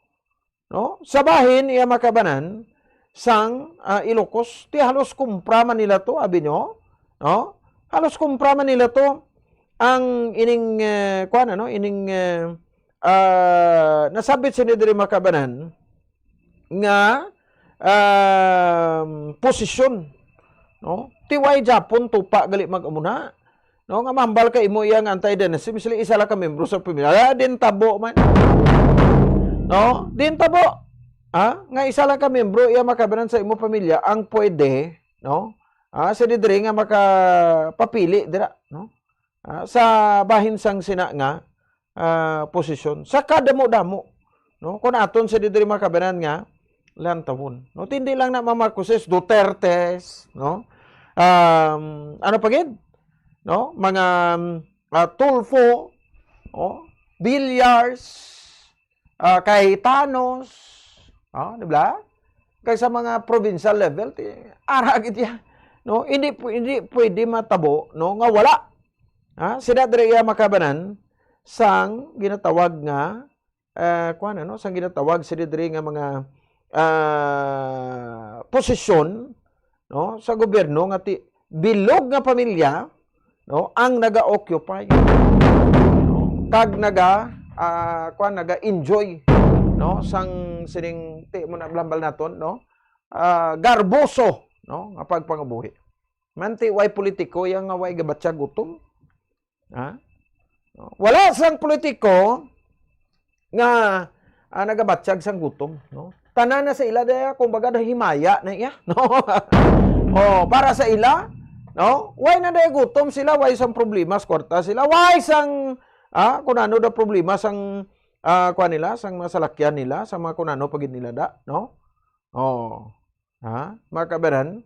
no? Sa bahin iya makabanan sang, ah, Ilocos, ti halos kumpra man nila to, abi nyo, no? Halos kumpra man nila to ang ining, eh, kuwan, ano, ining, eh, ah, nasabit sini diri makabanan nga, um, posisyon, no? Ti way Japon tupa gali mag-amuna. No, nga mahambal ka imo iya nga anti-dynasty, misli isa lang ka membro sa pamilya. Ah, din tabo man. No? Din tabo. Ha? Nga isa lang ka membro iya makabanan sa imo pamilya ang pwede, no? Ah, sa didiri nga makapapili dira, no? Ah, sa bahin sang sina nga, ah, posisyon. Sa kadamo-damo, no? Kung aton sa didiri makabanan nga lantawon, no? Hindi lang na mga Marcoses, Dutertes, no? Um, ano pa gid? No? Mga, um, ah, Tulfo, oh, Villars, ah, Cayetanos, oh, di ba? Kay sa mga provincial level, ti, ara gid ya. No? Hindi pu-, hindi pwede matabo, no, nga wala. Ha? Sila diri iya makabanan sang ginatawag nga, eh, kuwan, ano, sang ginatawag sila diri nga mga, ah, posisyon, no, sa gobyerno nga ti-, bilog nga pamilya, no, ang naga-occupy, no, kag naga, ah, kuwan, naga-enjoy, no, sang sining ti mo na blambal naton, no, ah, garboso, no, nga pagpangabuhi. Manti way politiko yang nga way gabatyag gutom. Ha? No? Wala sang politiko nga, ah, nagabatyag sang gutom, no? Tanan na sa ila daya, kumbaga, nahimaya na iya, no? Oh, para sa ila, no? Way na daya gutom sila, way sang problema sa kwarta sila, way sang, ah, kung ano daw problema sang, ah, kuwan nila, sang mga salakyan nila, sa mga kung ano pa gid nila da, no? Oh. Ha? Mga kabaran?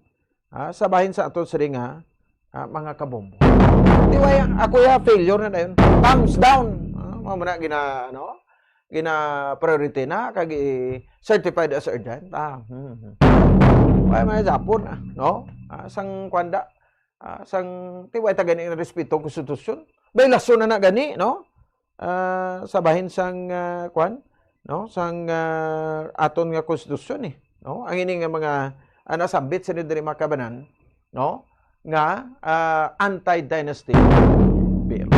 Ha? Sa bahin sa ato siri nga, ha, mga kabombo. Di ba ya, ako ya, failure na dayon. Thumbs down. Ha? Mao man na gina, ano? Gina priority na, kag i-certified as urgent. Ah, hmm, hmm. Wala man Japon, ah, no? Ah, sang kwanda, ah, sang, ti way ta gani nga respeto ang konstitusyon. Baylasyon na na gani, no? Ah, sa bahin sang, ah, kwan, no? Sang, ah, aton nga konstitusyon, eh, no? Ang ini nga mga, ah, nasambit sa diri mga kabanan, no? Nga, ah, anti-dynasty bill.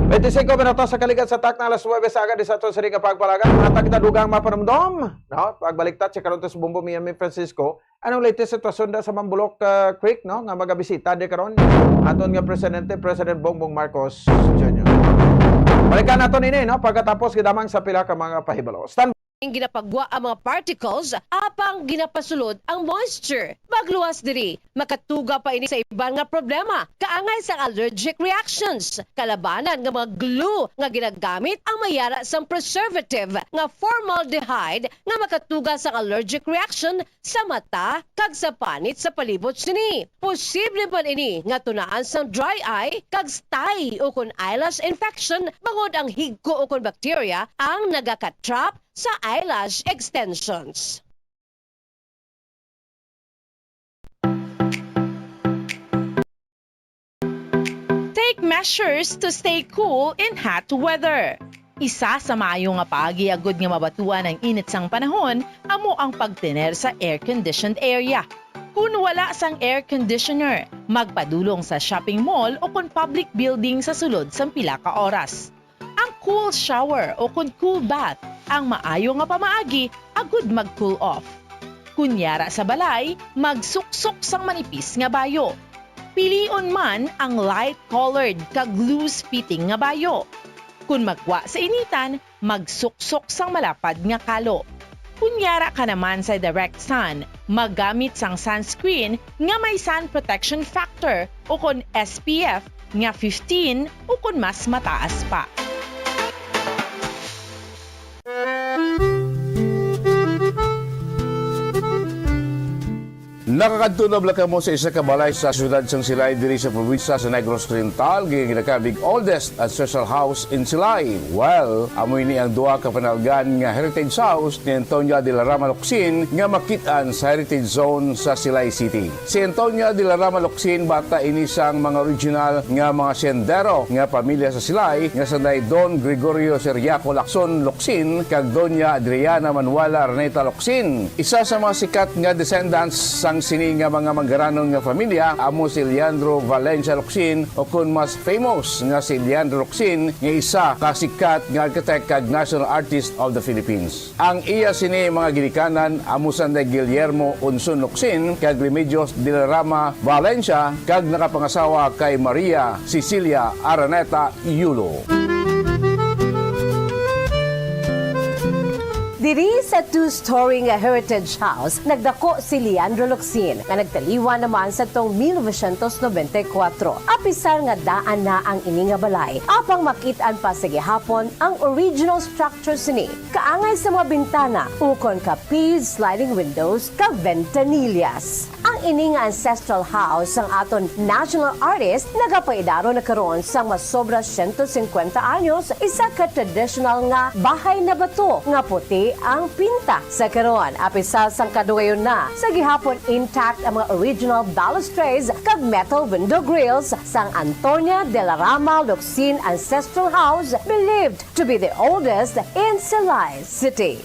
Twenty-cinco minutos sa kaligat sa takna, alas nuwebe sa aga, di sa aton sini nga pagpalagan. Mga tagdadugang mapanumdom, no? Pagbalik ta, check karon ta sa Bombo Miami Francisco. Anong latest sitwasyon da sa Mambulok, ah, Creek, no? Nga magabisita di karon aton nga presidente, President Bongbong Marcos Junior. Balikan naton ini, no? Pagkatapos, gidamang sa pila ka mga pahibalo. Stand Ang ginapagwa ang mga particles, apang ginapasulod ang moisture. Pagluwas diri, makatuga pa ini sa iban nga problema, kaangay sang allergic reactions. Kalabanan nga mga glue nga ginagamit ang mayara sang preservative nga formaldehyde nga makatuga sang allergic reaction sa mata kag sa panit sa palibot sini. Posible man ini nga tunaan sang dry eye kag stye ukon eyelash infection, bangod ang higko ukon bakterya ang nagaka-trap sa eyelash extensions. Take measures to stay cool in hot weather. Isa sa maayo nga paagi agud nga mabatuan ang init sang panahon amo ang pagtener sa air-conditioned area. Kun wala sang air conditioner, magpadulong sa shopping mall o kon public building sa sulod sang pila ka oras. Ang cool shower o kon cool bath ang maayo nga pamaagi agud mag-cool off. Kun yara sa balay, magsuksok sang manipis nga bayo. Pilion man ang light-colored kag loose-fitting nga bayo. Kun magwa sa initan, magsuksok sang malapad nga kalo. Kun yara ka naman sa direct sun, maggamit sang sunscreen nga may sun protection factor o kon S P F nga fifteen o kon mas mataas pa. Nakakadto na bala kamo sa isa ka balay sa siyudad sang Silay diri sa probinsya sa Negros Oriental, nga ginakabig oldest ancestral house in Silay? Well, amo ini ang duha ka panalgan nga heritage house ni Antonia de la Rama Locsin nga makit-an sa Heritage Zone sa Silay City. Si Antonia de la Rama Locsin, bata ini sang mga original nga mga sendero nga pamilya sa Silay, nga sanday Don Gregorio Ciriaco Lacson Locsin kag Doña Adriana Manuela Araneta Locsin. Isa sa mga sikat nga descendants sang sini nga mga manggaranon nga familya amo si Leandro Valencia Locsin, o kon mas famous nga si Leandro Locsin, nga isa ka sikat nga architect kag National Artist of the Philippines. Ang iya sini mga ginikanan amo sanday Guillermo Unson Locsin kag Remedios de la Rama Valencia, kag nakapangasawa kay Maria Cecilia Araneta Yulo. Diri sa two-story nga Heritage House, nagdako si Leandro Locsin, nga nagtaliwan naman sa tong mil novecientos nobenta y kuwatro. Apisar nga daan na ang ini nga balay, apang makit-an pa sa gihapon ang original structure sini, kaangay sa mga bintana, ukon ka P sliding windows kag ventanillas. Ang ini nga ancestral house sang aton national artist nagapaidaro na karon sang masobra siyento singkwenta anyos, isa ka traditional nga bahay na bato nga puti ang pinta. Sa karon, apisar sang kadugayon na, sa gihapon intact ang mga original balustrades kag metal window grills sang Antonia de la Rama Locsin Ancestral House, believed to be the oldest in Silay City.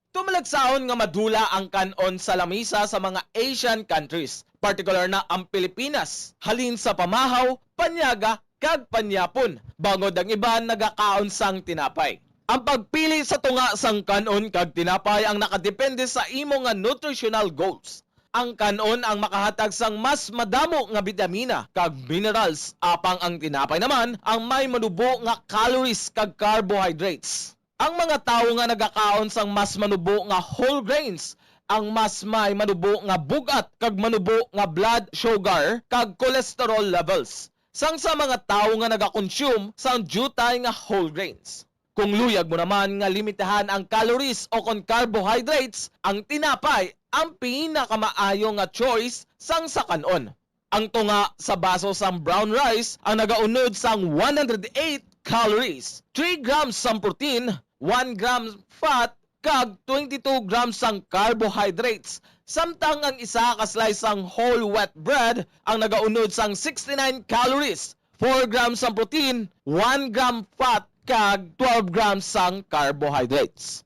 Tumalagsahon nga madula ang kan-on sa lamisa sa mga Asian countries, partikular na ang Pilipinas, halin sa pamahaw, panyaga, kag panyapon, bangod ang iban nagakaon sang tinapay. Ang pagpili sa tunga sang kan-on kag tinapay ang nakadepende sa imo nga nutritional goals. Ang kan-on ang makahatag sang mas madamo nga bitamina kag minerals, apang ang tinapay naman ang may manubo nga calories kag carbohydrates. Ang mga tawo nga nagakaon sang mas manubo nga whole grains ang mas may manubo nga bug-at kag manubo nga blood sugar kag cholesterol levels, sang sa mga tawo nga nagakonsume sang diutay nga whole grains. Kung luyag mo naman nga limitahan ang calories o kon carbohydrates, ang tinapay ang pinakamaayo nga choice sang sa kan-on. Ang tunga sa baso sang brown rice ang nagaunod sang one hundred eight calories, three grams sang protein, one gram fat, kag twenty-two grams sang carbohydrates, samtang ang isa ka slice sang whole wheat bread ang nagaunod sang sixty-nine calories, four grams sang protein, one gram fat, kag twelve grams sang carbohydrates.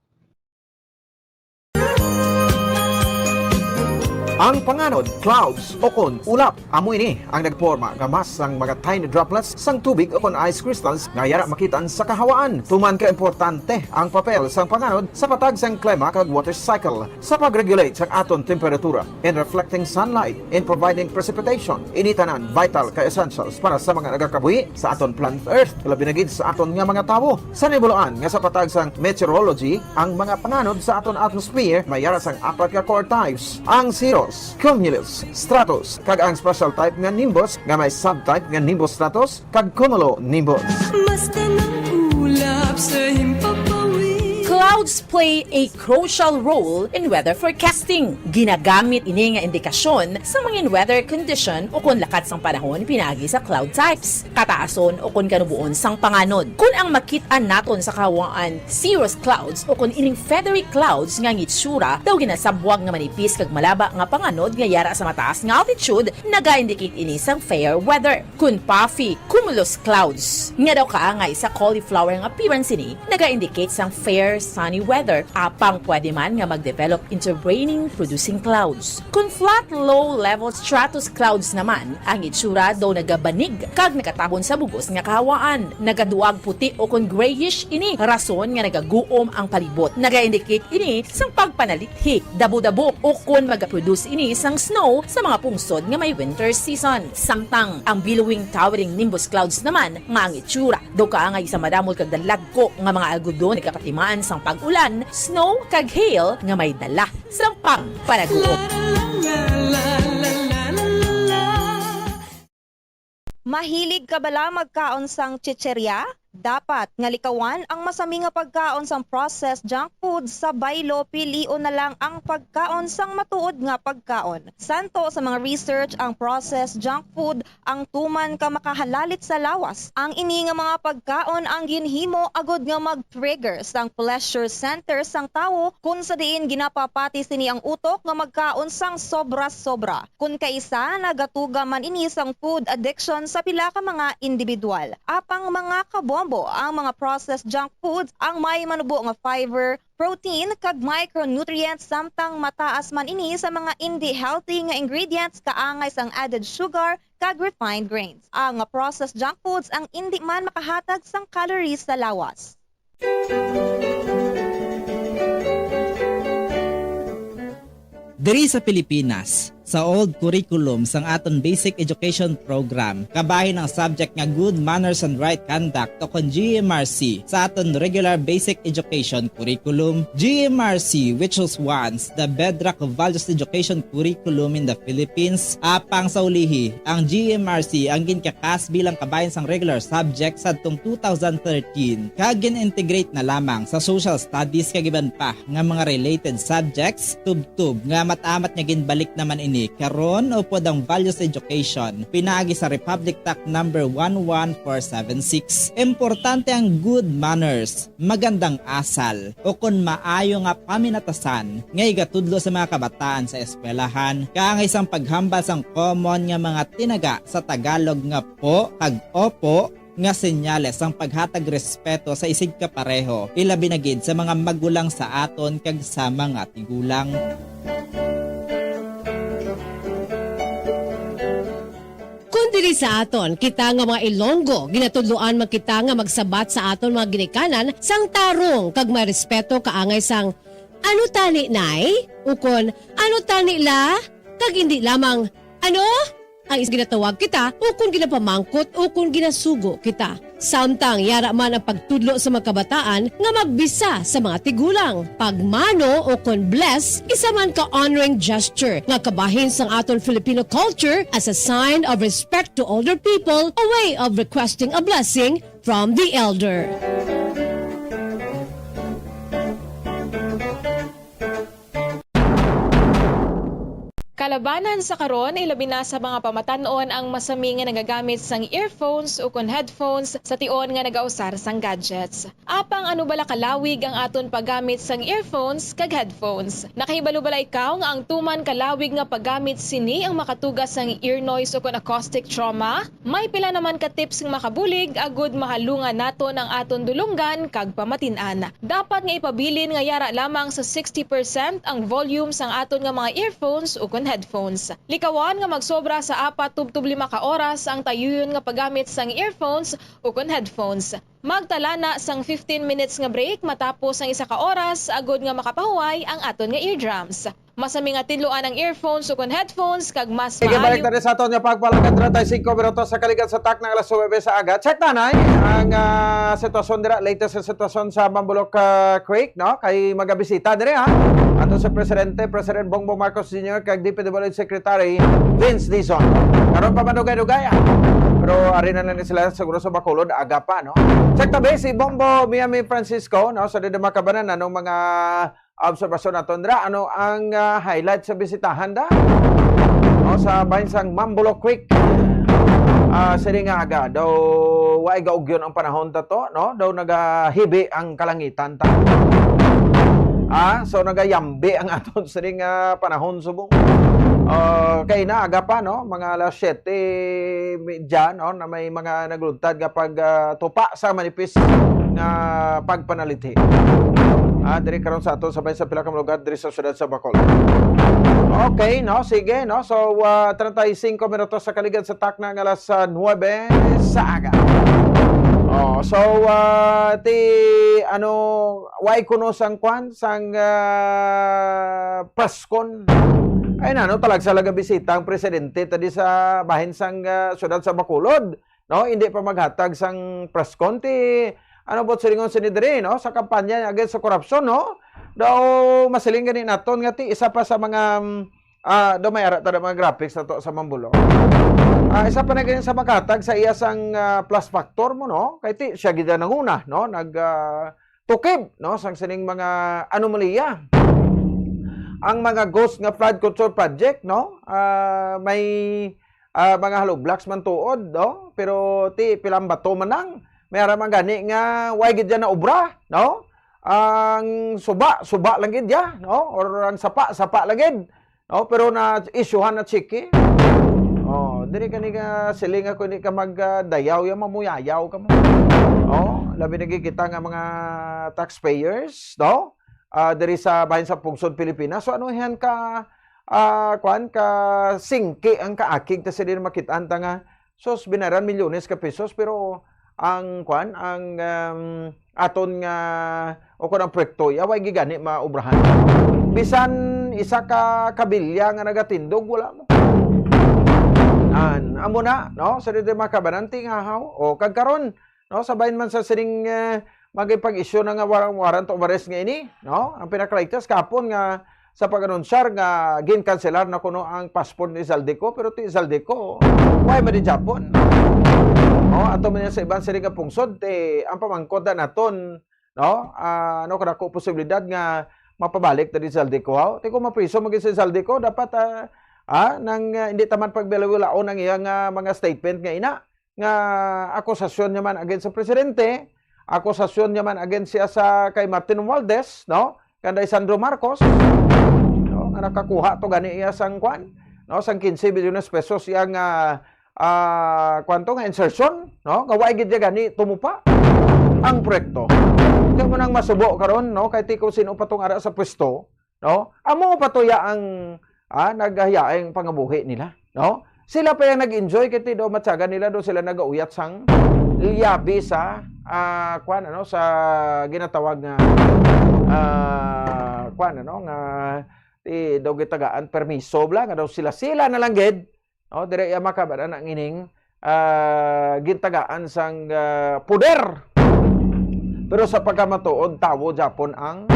Ang panganod, clouds, o kon ulap, amo ini ang nagporma nga mas sang mga tiny droplets sang tubig o kon ice crystals nga yara makitaan sa kahawaan. Tuman ka importante ang papel sang panganod sa patag sang klima kag water cycle sa pag-regulate sang aton temperatura in reflecting sunlight, in providing precipitation. Ini tanan vital ka essentials para sa mga nagakabuhi sa aton planet Earth, labi na gid sa aton nga mga tawo. Sa nibuloan nga sa patag sang meteorology, ang mga panganod sa aton atmosphere may yara sang apat ka core types: ang cirrus, cumulus, stratus, kag ang special type nga nimbus nga may subtype nga nimbus stratus kag cumulonimbus. Mas tanang ulap sa himpapawid. Clouds play a crucial role in weather forecasting. Ginagamit ini nga indikasyon sa mga weather condition o kon lakat sang panahon pinaagi sa cloud types, kataason o kon kanuboon sang panganod. Kon ang makit-an naton sa kahawaan, cirrus clouds o kon ining feathery clouds nga ang itsura daw ginasabwag nga manipis kag malaba nga panganod nga yara sa mataas nga altitude, naga-indicate ini sang fair weather. Kon puffy cumulus clouds, nga daw kaangay sa cauliflower nga appearance ini, naga-indicate sang fair sunny weather, apang pwede man nga mag-develop into raining producing clouds. Kon flat low level stratus clouds naman, ang itsura daw nagabanig kag nagatabon sa bug-os nga kahawaan. Nagaduag puti o kon grayish ini, rason nga nagaguom ang palibot. Naga-indicate ini sang pagpanalithi, dabo-dabo, o kon magaproduce ini sang snow sa mga pungsod nga may winter season. Samtang ang billowing towering nimbus clouds naman, nga ang itsura daw kaangay sa madamol kag dalagko nga mga algodon, nagapatimaan sang pag-ulan, snow, kag hail nga may dala sang pagpanaguom. Mahilig ka bala magkaon sang chicheria? Dapat nga likawan ang masami nga pagkaon sang processed junk food sa baylo, pilion na lang ang pagkaon sang matuod nga pagkaon. Santo sa mga research, ang processed junk food ang tuman ka makahalalit sa lawas. Ang ini nga mga pagkaon ang ginhimo agud nga mag-trigger sang pleasure center sang tawo, kun sa diin ginapapati sini ang utok nga magkaon sang sobra-sobra. Kun kaisa, nagatuga man ini sang food addiction sa pila ka mga individual. Apang mga kabombo, ang mga processed junk foods ang may manubo nga fiber, protein, kag micronutrients, samtang mataas man ini sa mga indi healthy nga ingredients kaangay sang added sugar kag refined grains. Ang processed junk foods ang indi man makahatag sang calories sa lawas. Diri sa Pilipinas, sa old curriculum sang aton basic education program, kabahin ang subject nga good manners and right conduct, o kon G M R C, sa aton regular basic education curriculum. G M R C, which was once the bedrock of values education curriculum in the Philippines, apang sa ulihi, ang G M R C ang ginkakas bilang kabahin sang regular subject sadtong two thousand thirteen, kag gin-integrate na lamang sa social studies kag iban pa nga mga related subjects, tubtob nga amat-amat nga ginbalik naman ini karon upod ang values education pinaagi sa Republic Act number one one four seven six. Importante ang good manners, magandang asal, o kon maayo nga paminatasan nga igatudlo sa mga kabataan sa eskwelahan, kaangay sang paghambal sang common nga mga tinaga sa Tagalog nga po kag opo, nga senyales sang paghatag respeto sa isigkapareho, ilabi na gid sa mga magulang sa aton kag sa mga tigulang. Kon diri sa aton, kita nga mga Ilonggo, ginatudloan man kita nga magsabat sa aton mga ginikanan sang tarong kag may respeto kaangay sang, "Ano tani, Nay?" ukon, "Ano tani, La?" kag indi lamang, "Ano?" ang is ginatawag kita ukon ginapamangkot ukon ginasugo kita. Samtang yara man ang pagtudlo sa mga kabataan nga magbisa sa mga tigulang. Pagmano ukon bless, isa man ka honoring gesture nga kabahin sang aton Filipino culture as a sign of respect to older people, a way of requesting a blessing from the elder. Kalabanan sa karon, ilabi na sa mga pamatan-on ang masami nga nagagamit sang earphones ukon headphones sa tion nga nagausar sang gadgets. Apang ano bala kalawig ang aton paggamit sang earphones kag headphones? Nakahibalo bala ikaw nga ang tuman kalawig nga paggamit sini ang makatuga sang ear noise ukon acoustic trauma? May pila naman ka tips nga makabulig agud mahalungan naton ang aton dulonggan kag pamatin-an. Dapat nga ipabilin nga yara lamang sa sixty percent ang volume sang aton nga mga earphones ukon headphones. Likawan nga magsobra sa apat tubtob lima ka oras ang tayuyon nga paggamit sang earphones ukon headphones. Magtala na sang fifteen minutes nga break matapos ang isa ka oras agud nga makapahuway ang aton nga eardrums. Masami nga tinluan ang earphones ukon headphones kag mas Sige, balik maayo. na rin sa aton nga pagpalagad. Treinta y cinco minutos sa kaligan sa takna nga alas nuebe sa aga. Check tanay ang ah, sitwasyon dira, latest sa sitwasyon sa Mambulok ah, Creek, no? Kay magabisita diri ha. Ato sa Presidente, President Bongbong Marcos Junior kag D P W Secretary Vince Dizon. Karon pa madugay-dugay ah. Pero ari na lang ni sila siguro sa Bacolod, aga pa, no? Check tabi si Bombo Miami Francisco, no? Sa Didimakabanan, anong mga obserbasyon naton dira, ano ang ah, highlight sa bisitahan da? O, sa bahin sang Mambulo Creek. Ah, sini nga aga daw wa gaugyon ang panahon ta to, no? Daw nagahibi ang kalangitan ta. Ah, so nagayambi ang aton sini nga panahon subong. Ah, kay na aga pa, no? Mga alas siyete media, no, na may mga naglugtad nga pag ah, tupa sa manipis nga pagpanalithi. Ah, diri karon sa ato sabay sa pila ka mga lugar diri sa siyudad sa Bacolod. Okay, no? Sige, no? So, ah, treinta y cinco minutos sa kaligan sa takna nga alas ah, nuebe sa aga. Oh, so, ah, ti, ano, way kuno sang kwan, sang ah, Paskon. Ay na, no? Talagsa lang bisita ang presidente tadi sa bahin sang ah, siyudad sa Bacolod. No, hindi pa maghatag sang press con ti, ano, buot silingon sini diri, no, sa kampanya against sa korupsyon, no? Daw masiling gani naton nga ti isa pa sa mga, mm, ah, daw may ara ta mga graphics nato sa Mambulo. Ah, isa pa na gani sa makatag sa iya sang, ah, plus factor mo, no? Kay ti, siya gid ang nanguna, no? Nag, ah, tukib, no? Sang sining mga anomalya. Ang mga ghost nga flood control project, no? Ah, may, ah, mga hollow blocks man tuod, no? Pero ti, pilang bato man lang. May ara man gani nga, way gid dyan na obra, no? Ang suba, suba lang gid ya, no? Or ang sapa, sapa lang gid. No, pero na-issuehan na tseke. Oh, diri ka ni ka siling ako, hindi ka mag, ah, dayaw, ya mamuyayaw ka mo. Oh, labi na gid kita nga mga taxpayers, no? Ah, diri sa bahin sa pungsod Pilipinas. So, ano yan ka, ah, kwan, ka singki ang kaakig ta sila makit-an ta nga, sus, binayaran milyones ka pesos, pero ang, kwan, ang, um, aton nga, o kung ang proyekto, ya, way gid gani maobrahan. Bisan isa ka kabilya nga nagatindog, wala mo. An, amo na, no? Sa dito mga kabananti nga, haw? O, kag karon, no? Sa bahin man sa sining, eh, magipag-issue na nga warang warrant of arrest nga ini, no? Ang pinaka-latest kahapon nga sa pag-anunsyar nga ginkanselar na kuno ang passport ni Zaldy Co, pero ti Zaldy Co, why man di Japon? Oh, ato man yan sa iban sila nga pungsod, ti ang pamangkot na naton, no? Ah, ano, kadako posibilidad nga mapabalik na di Zaldy Co, haw? Ti kung mapriso man gid si Zaldy Co, dapat, ah, ah, nang, ah, hindi taman pagbilawilaon ang iyang, ah, mga statement nga ina, nga akusasyon niya man against sa presidente, akusasyon niya man against siya sa kay Martin Romualdez, no? Kanda Sandro Marcos, no? Nga nakakuha to gani iya sang kwan, no? Sang quince bilyones pesos iya nga, ah, kwan to nga insertion, no? Nga wa gid niya gani tumupa ang proyekto. Hindi mo nang masubo karon, no? Kay ti kung sino pa tong ara sa pwesto, no? Amo pa to ya ang, ah, nagahiyaing pangabuhi nila, no? Sila pa yang nag-enjoy kay ti daw matyagan nila daw sila nagauyat sang liyabi sa, ah, kwan, ano, sa ginatawag nga, ah, kwan, ano, nga ti daw gitagaan permiso bla nga daw sila, sila na lang gid, no? Dire iya makabara na ang ining, ah, gintagaan sang, ah, poder. Pero sa pagkamatuod, tawo Japon ang,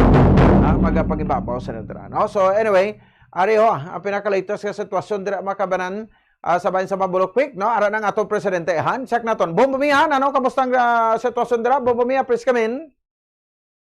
ah, magapagibabaw sa natra, no? So, anyway, ari ho, ang pinaka-latest nga sitwasyon dira, mga kabanan, ah, sa bahin sa Mambulok Creek, no? Ara na ang atong presidente, Han. Check naton. Bombo Mia, ano? Kamusta ang, ah, sitwasyon dira? Bombo Mia, please come in.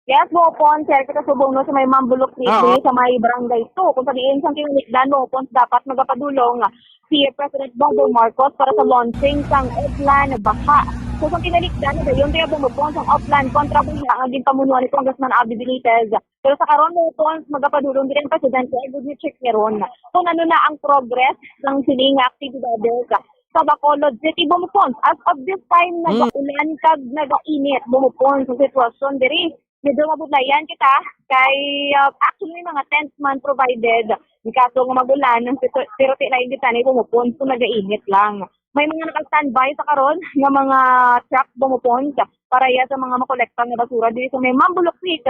Yes, Bopon, sir, kita subong, no, sa may Mambulok Creek, Ah, dili sa may Barangay two. Kung sa diin sang kinalikdan, Bopon, dapat magapadulong si President Bongbong Marcos para sa launching sang Oplan Baha. So, sa kinalikdan, dayon kaya Bopon, sang Oplan kontra Baha nga ginpamunuan ni Congressman Abby Benitez. Pero sa karon, Bopon, magapadulong diri ang presidente, good ni check niya ron kung ano na ang progress ng sining nga aktibidades sa Bacolod City, Bopon. As of this time, Mm. nagaulan kag nagainit, Bopon, sa sitwasyon diri. Medyo mabudlayan kita kay, uh, actually, may mga tents man provided in kaso nga mag-ulan, pero, pero ti lain kita ni Bopon, so nagainit lang. May mga naka-standby sa karon nga mga truck, Bopon, para iya sa mga makolekta nga basura diri sa may Mambulok Creek.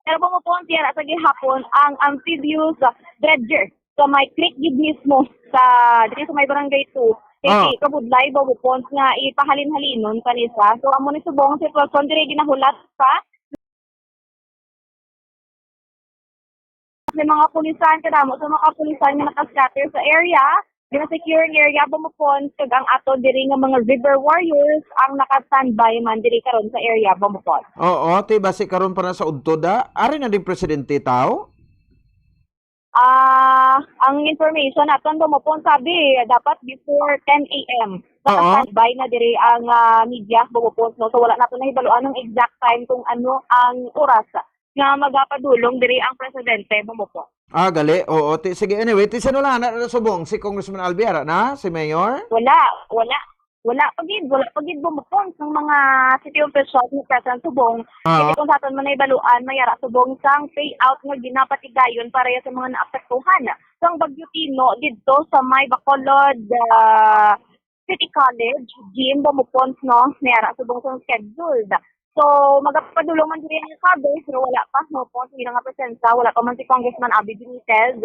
Pero Bopon, ti ara sa gihapon ang amphibious dredger sa may creek gid mismo sa, diri sa may Barangay two. Kay Ah. kabudlay, Bopon, nga ipahalin-halinon pa ni sa. So, amo ni subong ang sitwasyon diri ginahulat pa may mga pulisan, kadamo sa mga pulisan nga naka-scatter sa area, gina-secure ang area, Bopon, kag ang ato diri nga mga river warriors ang naka-standby man diri karon sa area, Bopon. Oo, ti basi karon pa na sa udto da. Ari na din presidente tao? Ah, ang information naton, Bopon, sabi dapat before ten A M. Oo. Naka-standby na diri ang, ah, media, Bopon, no? So, wala nato nahibaluan ang exact time kung ano ang oras nga magapadulong diri ang presidente, Bopon. Ah, gali. Oo, ti, sige. Anyway, ti sino lang na subong? Si Congressman Albi, ara na? Si Mayor? Wala, wala. Wala pa gid, wala pa gid, Bopon, ang mga city officials nga present subong. Ah. Kasi kung sa aton man nahibaluan, may ara subong sang payout nga ginapatigayon para sa mga naapektuhan sang Bagyo Tino didto sa may Bacolod, ah, City College gym, Bopon, no? May ara subong sang scheduled. So, magapadulong man diri ang kabe, pero wala pa, no, po, sige nga presensya, wala pa man si Congressman Abby Benitez.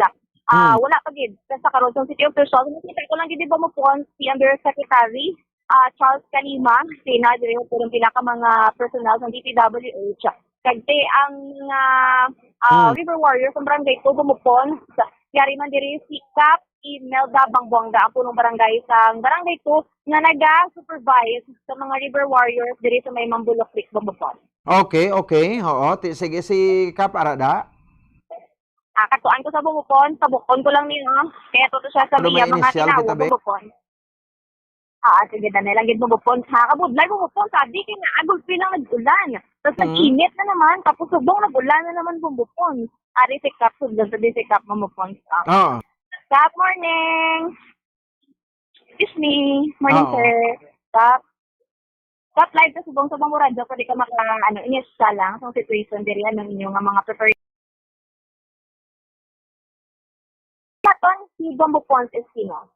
Ah, Hmm. wala pa gid. Sa karon, sa city official, nakita ko lang gid, di ba, mo po, si Undersecretary, ah, Charles Calima, sina, diri po, ang pila ka mga personnel sa D P W H. Kagti ang, ah, ah, Hmm. River Warriors, ang barangay two, Bopon, yari man diri si Cap Imelda Bangbuanga, ang punong barangay sa Barangay two, nga naga-supervise sa mga river warriors diri sa may Mambulok Creek, Bambupon. Okay, okay. Oo. Ti-, sige, si Kap, ara da. Ah, katuan ko sa Bambupon, sa Bukon ko lang niyo. Kaya to siya sa Ano, may iya mga initial tinawo, kita, be? Bambupon. Ah, sige, Daniel, ang gid Bambupon. Ha, kabudlay Bambupon, sabi kay nga agulpi lang nag-ulan. Tapos Mm. nag-init na naman, tapos subong nag-ulan na naman Bambupon. Ari si Kap, sugdan sa di si Kap Bambupon. Ah. Oo. Kap, morning. Excuse me. Morning, Oo. sir. Kap. Kap, live ka subong sa Bamboo Radio, pwede ka maka, ano, inyesta lang sa situation diri, ano, inyo nga mga preparation. Katon si Bamboo Ponds Espino.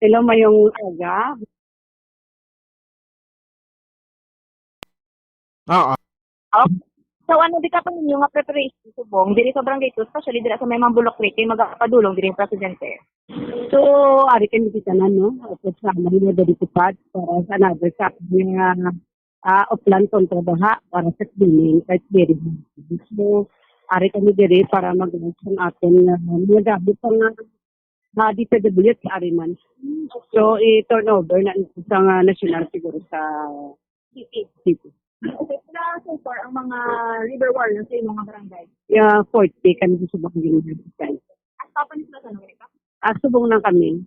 Hello, mayong aga. Oo. Oh. So, ano di ka pa ninyo nga preparation subong diri sa Barangay two, especially dira sa may Mambulok Creek, kay magapadulong diri ang presidente? So, ari kami kita na, no? At sa mga dali tupad para sa another sa nga, ah, uplan kontra baha para sa cleaning, like, very hard. So, ari kami diri para mag-, sa aton, ah, mga gamit sa mga, ah, D P W H ari man. So, i-turn over na sa nga national siguro sa City. City. Okay, pila so far ang mga river warriors sa imong mga barangay? Yeah, forty kami sa subong ginagawa. At papa ni sila sa nung Ah, subong lang kami.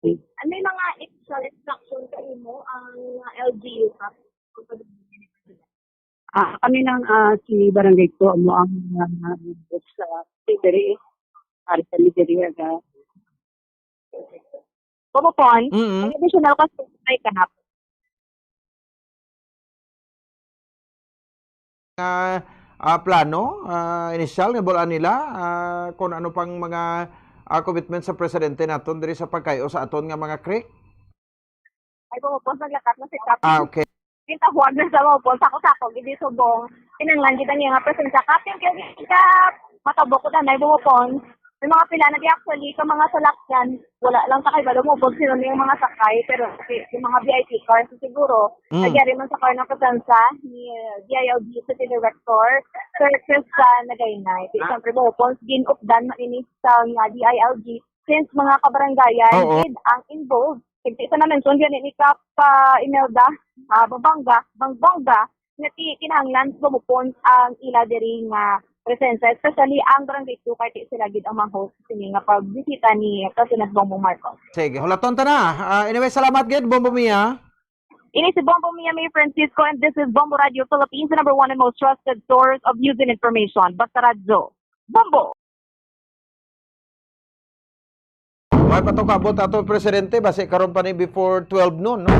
Ano yung mga initial instruction sa imo ang, uh, L G U ka? Ah, kami nang, ah, si Barangay two mo ang, ah, sa diri. Ari kami diri, aga. Bamboo Ponds, Mm-mm. May additional question kay Kap. Nga, ah, plano, ah, initial nga bulan nila, ah, kung ano pang mga, ah, commitment sa presidente naton diri sa pagkayo sa aton nga mga creek? Ay, Bamboo Ponds, naglakat na si Kap. Ah, okay. Kintahuag na sa Bamboo Ponds, sako-sako, gid subong. Kinahanglan kita niya nga presensya. Kap, thank you, Kap. Matabok ko na, Bamboo Ponds. May mga pila na di actually, sa mga salakyan, wala lang sa kay Bamboo Ponds, sino na yung mga sakay, pero si, yung mga V I P cars, siguro, Mm. nagyari man sa car ng presensya ni, uh, D I L G City Director, Sir Tristan Nagaynay. Di, Ah. siyempre, Bamboo Ponds, gin-updan na ini sa nga D I L G, since mga kabarangayan, Oo. gid ang involved. Hindi sa na-mention gani ni Kap, ah, Imelda, ah, Babanga, Bangbanga, nga ti-, kinahanglan Bamboo Ponds ang ila diri nga presensya, especially ang Barangay two, kay ti sila gid ang ma-host sini nga pagbisita ni President Bongbong Marcos. Sige, hulaton ta na. Ah, anyway, salamat gid, Bombo Mia. Ini si Bombo Mia May Francisco, and this is Bombo Radio Philippines, the number one and most trusted source of news and information. Basta Radyo. Bombo! May pa to kaabot ato, Presidente, basi karon pa ni before twelve noon, no?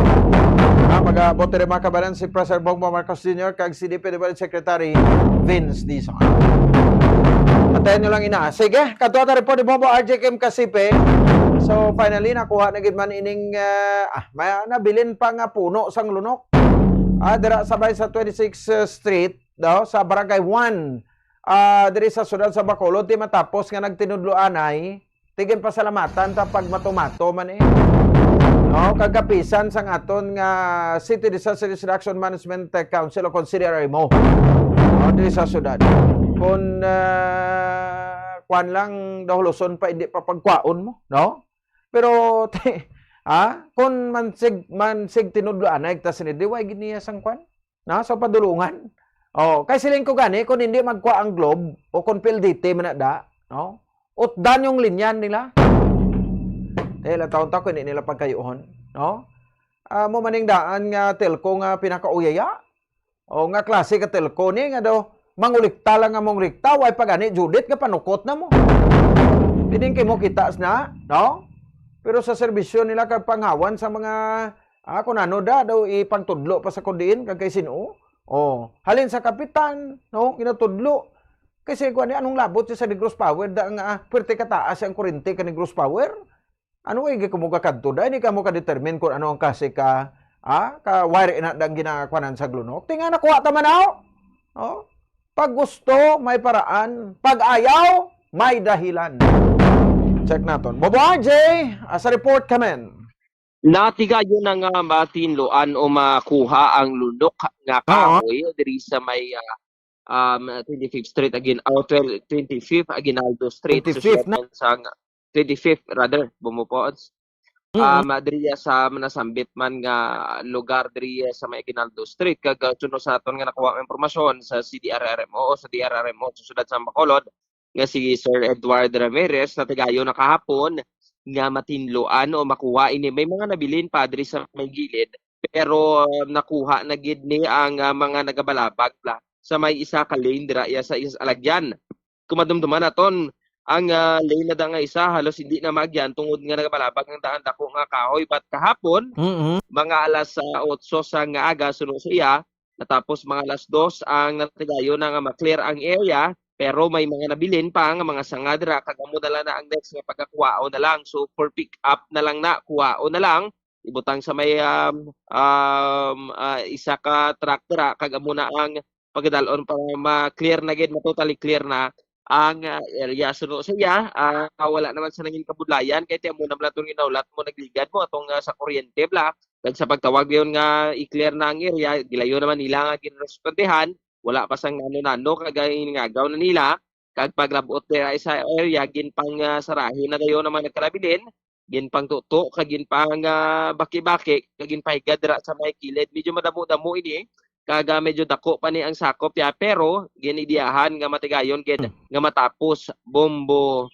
Ah, mag-abot diri, mga kabayan, si President Bongbong Marcos Junior kag si D P W H Secretary Vince Dizon. Antayan nyo lang ina. Sige, kadto ta report ni Bombo R J Kim Kasipe. So, finally, nakuha na gid man ining, ah, ah, may nabilin pa nga puno sang lunok. Ah, dira sabay sa twenty-sixth Street, daw, sa Barangay one, ah, diri sa siyudad sa Bacolod, ti matapos nga nagtinudloanay, ti ginpasalamatan ta pag mato-mato man, eh. No, kagapisan sang aton nga City Disaster Risk Reduction Management, eh, Council o kon C D R M O. No, diri sa siyudad. Kung, ah, kwan lang, dahuloson pa, hindi pa pagkwaon mo, no? Pero, ti-, ha? Kung mansig, mansig tinudloanay ta sini, di way gid niya sang kwan? Na, sa padulungan. Oh, kay siling ko gani, kung hindi magkwa ang Globe, o kung P L D T man na da, no? Utdan yung linya nila. Dahil ang taon-taon, hindi nila pagkayuhon, no? Ah, mo maning daan nga telco nga pinakauyaya. O, nga klase ka telco ni, nga daw, mangulikta lang nga mangulikta, way pa gani, Judith, nga panukot na mo. Pining kay mo kita na, no? Pero sa serbisyo nila kag panghawan sa mga, ah, kung ano da, daw ipangtudlo pa sa kudiin, kag kay sino? Oh, halin sa kapitan, no? Ginatudlo. Kasi kung ano, anong labot siya sa Negros Power, da nga, ah, pwerte kataas ang kurente ka Negros Power? Ano, eh, kamo kakadto, da? Hindi kamo ka-determine kung ano ang kasi ka, ah, ka wire ina dang ginakuanan sa glunok? Tinga nakuha ta man, aw? Oh? Pag gusto, may paraan. Pag ayaw, may dahilan. Check naton. Bobo R J, ah, sa report ka, men. Natigayon na nga matinloan o makuha ang lunok nga Oo. kahoy diri sa may, ah, um, twenty-fifth Street, Agin-, oh, twelve, twenty-fifth Aguinaldo Street, sa twenty-fifth na. Siyudad sang twenty-fifth rather, Bombo Pods. Mm. Um, diriya sa nasambit man nga lugar diriya sa may Aguinaldo Street. Kag, ah, suno sa aton nga nakuha nga impormasyon sa C D R R M O o sa D R R M O sa siyudad sa Bacolod, nga si Sir Edward Ramirez, natigayon na kahapon nga matinluan o makuha ini. May mga nabilin pa diri sa may gilid, pero, ah, nakuha na gid ni ang, ah, mga nagabalabag la sa may isa ka lane dira iya sa is-, alagyan. Kung madumduman naton, ang, ah, lane na da nga isa, halos hindi na maagyan tungod nga nagabalabag ang daan dako nga kahoy. But kahapon, Mm-mm. mga alas, ah, otso sa nga aga, suno sa iya, natapos mga alas dos, ang natigayon na nga ma-clear ang area, pero may mga nabilin pa nga mga sanga dira, kag amo na lang na ang next nga pagkakuhaon na lang. So, for pick up na lang na, kuhaon na lang, ibutang sa may, um, um, ah, isa ka truck dira, kag amo na ang pagadalon para ma-clear na gid, ma-totally clear na ang, ah, area. Suno sa iya, ah, wala naman sa nangin kabudlayan, kay ti amo naman atong ginaulat mo, nagligad mo atong, ah, sa kuryente bala. Kag sa pagtawag yun nga i-clear na ang area, gilayo naman nila nga ginrespondehan, wala pa sang nano-nano, kag giningagaw na nila. Kag paglabot dira sa area, ginpang, ah, sarahi na dayon ang mga nagkalabilin, ginpangtuto, kag ginpang, ah, baki-baki, kag ginpahigad dira sa may kilid. Medyo madamo-damo ini, kag, ah, medyo dako pa ni ang sakop ya, pero ginidiyahan nga matigayon gid Hmm. nga matapos, Bombo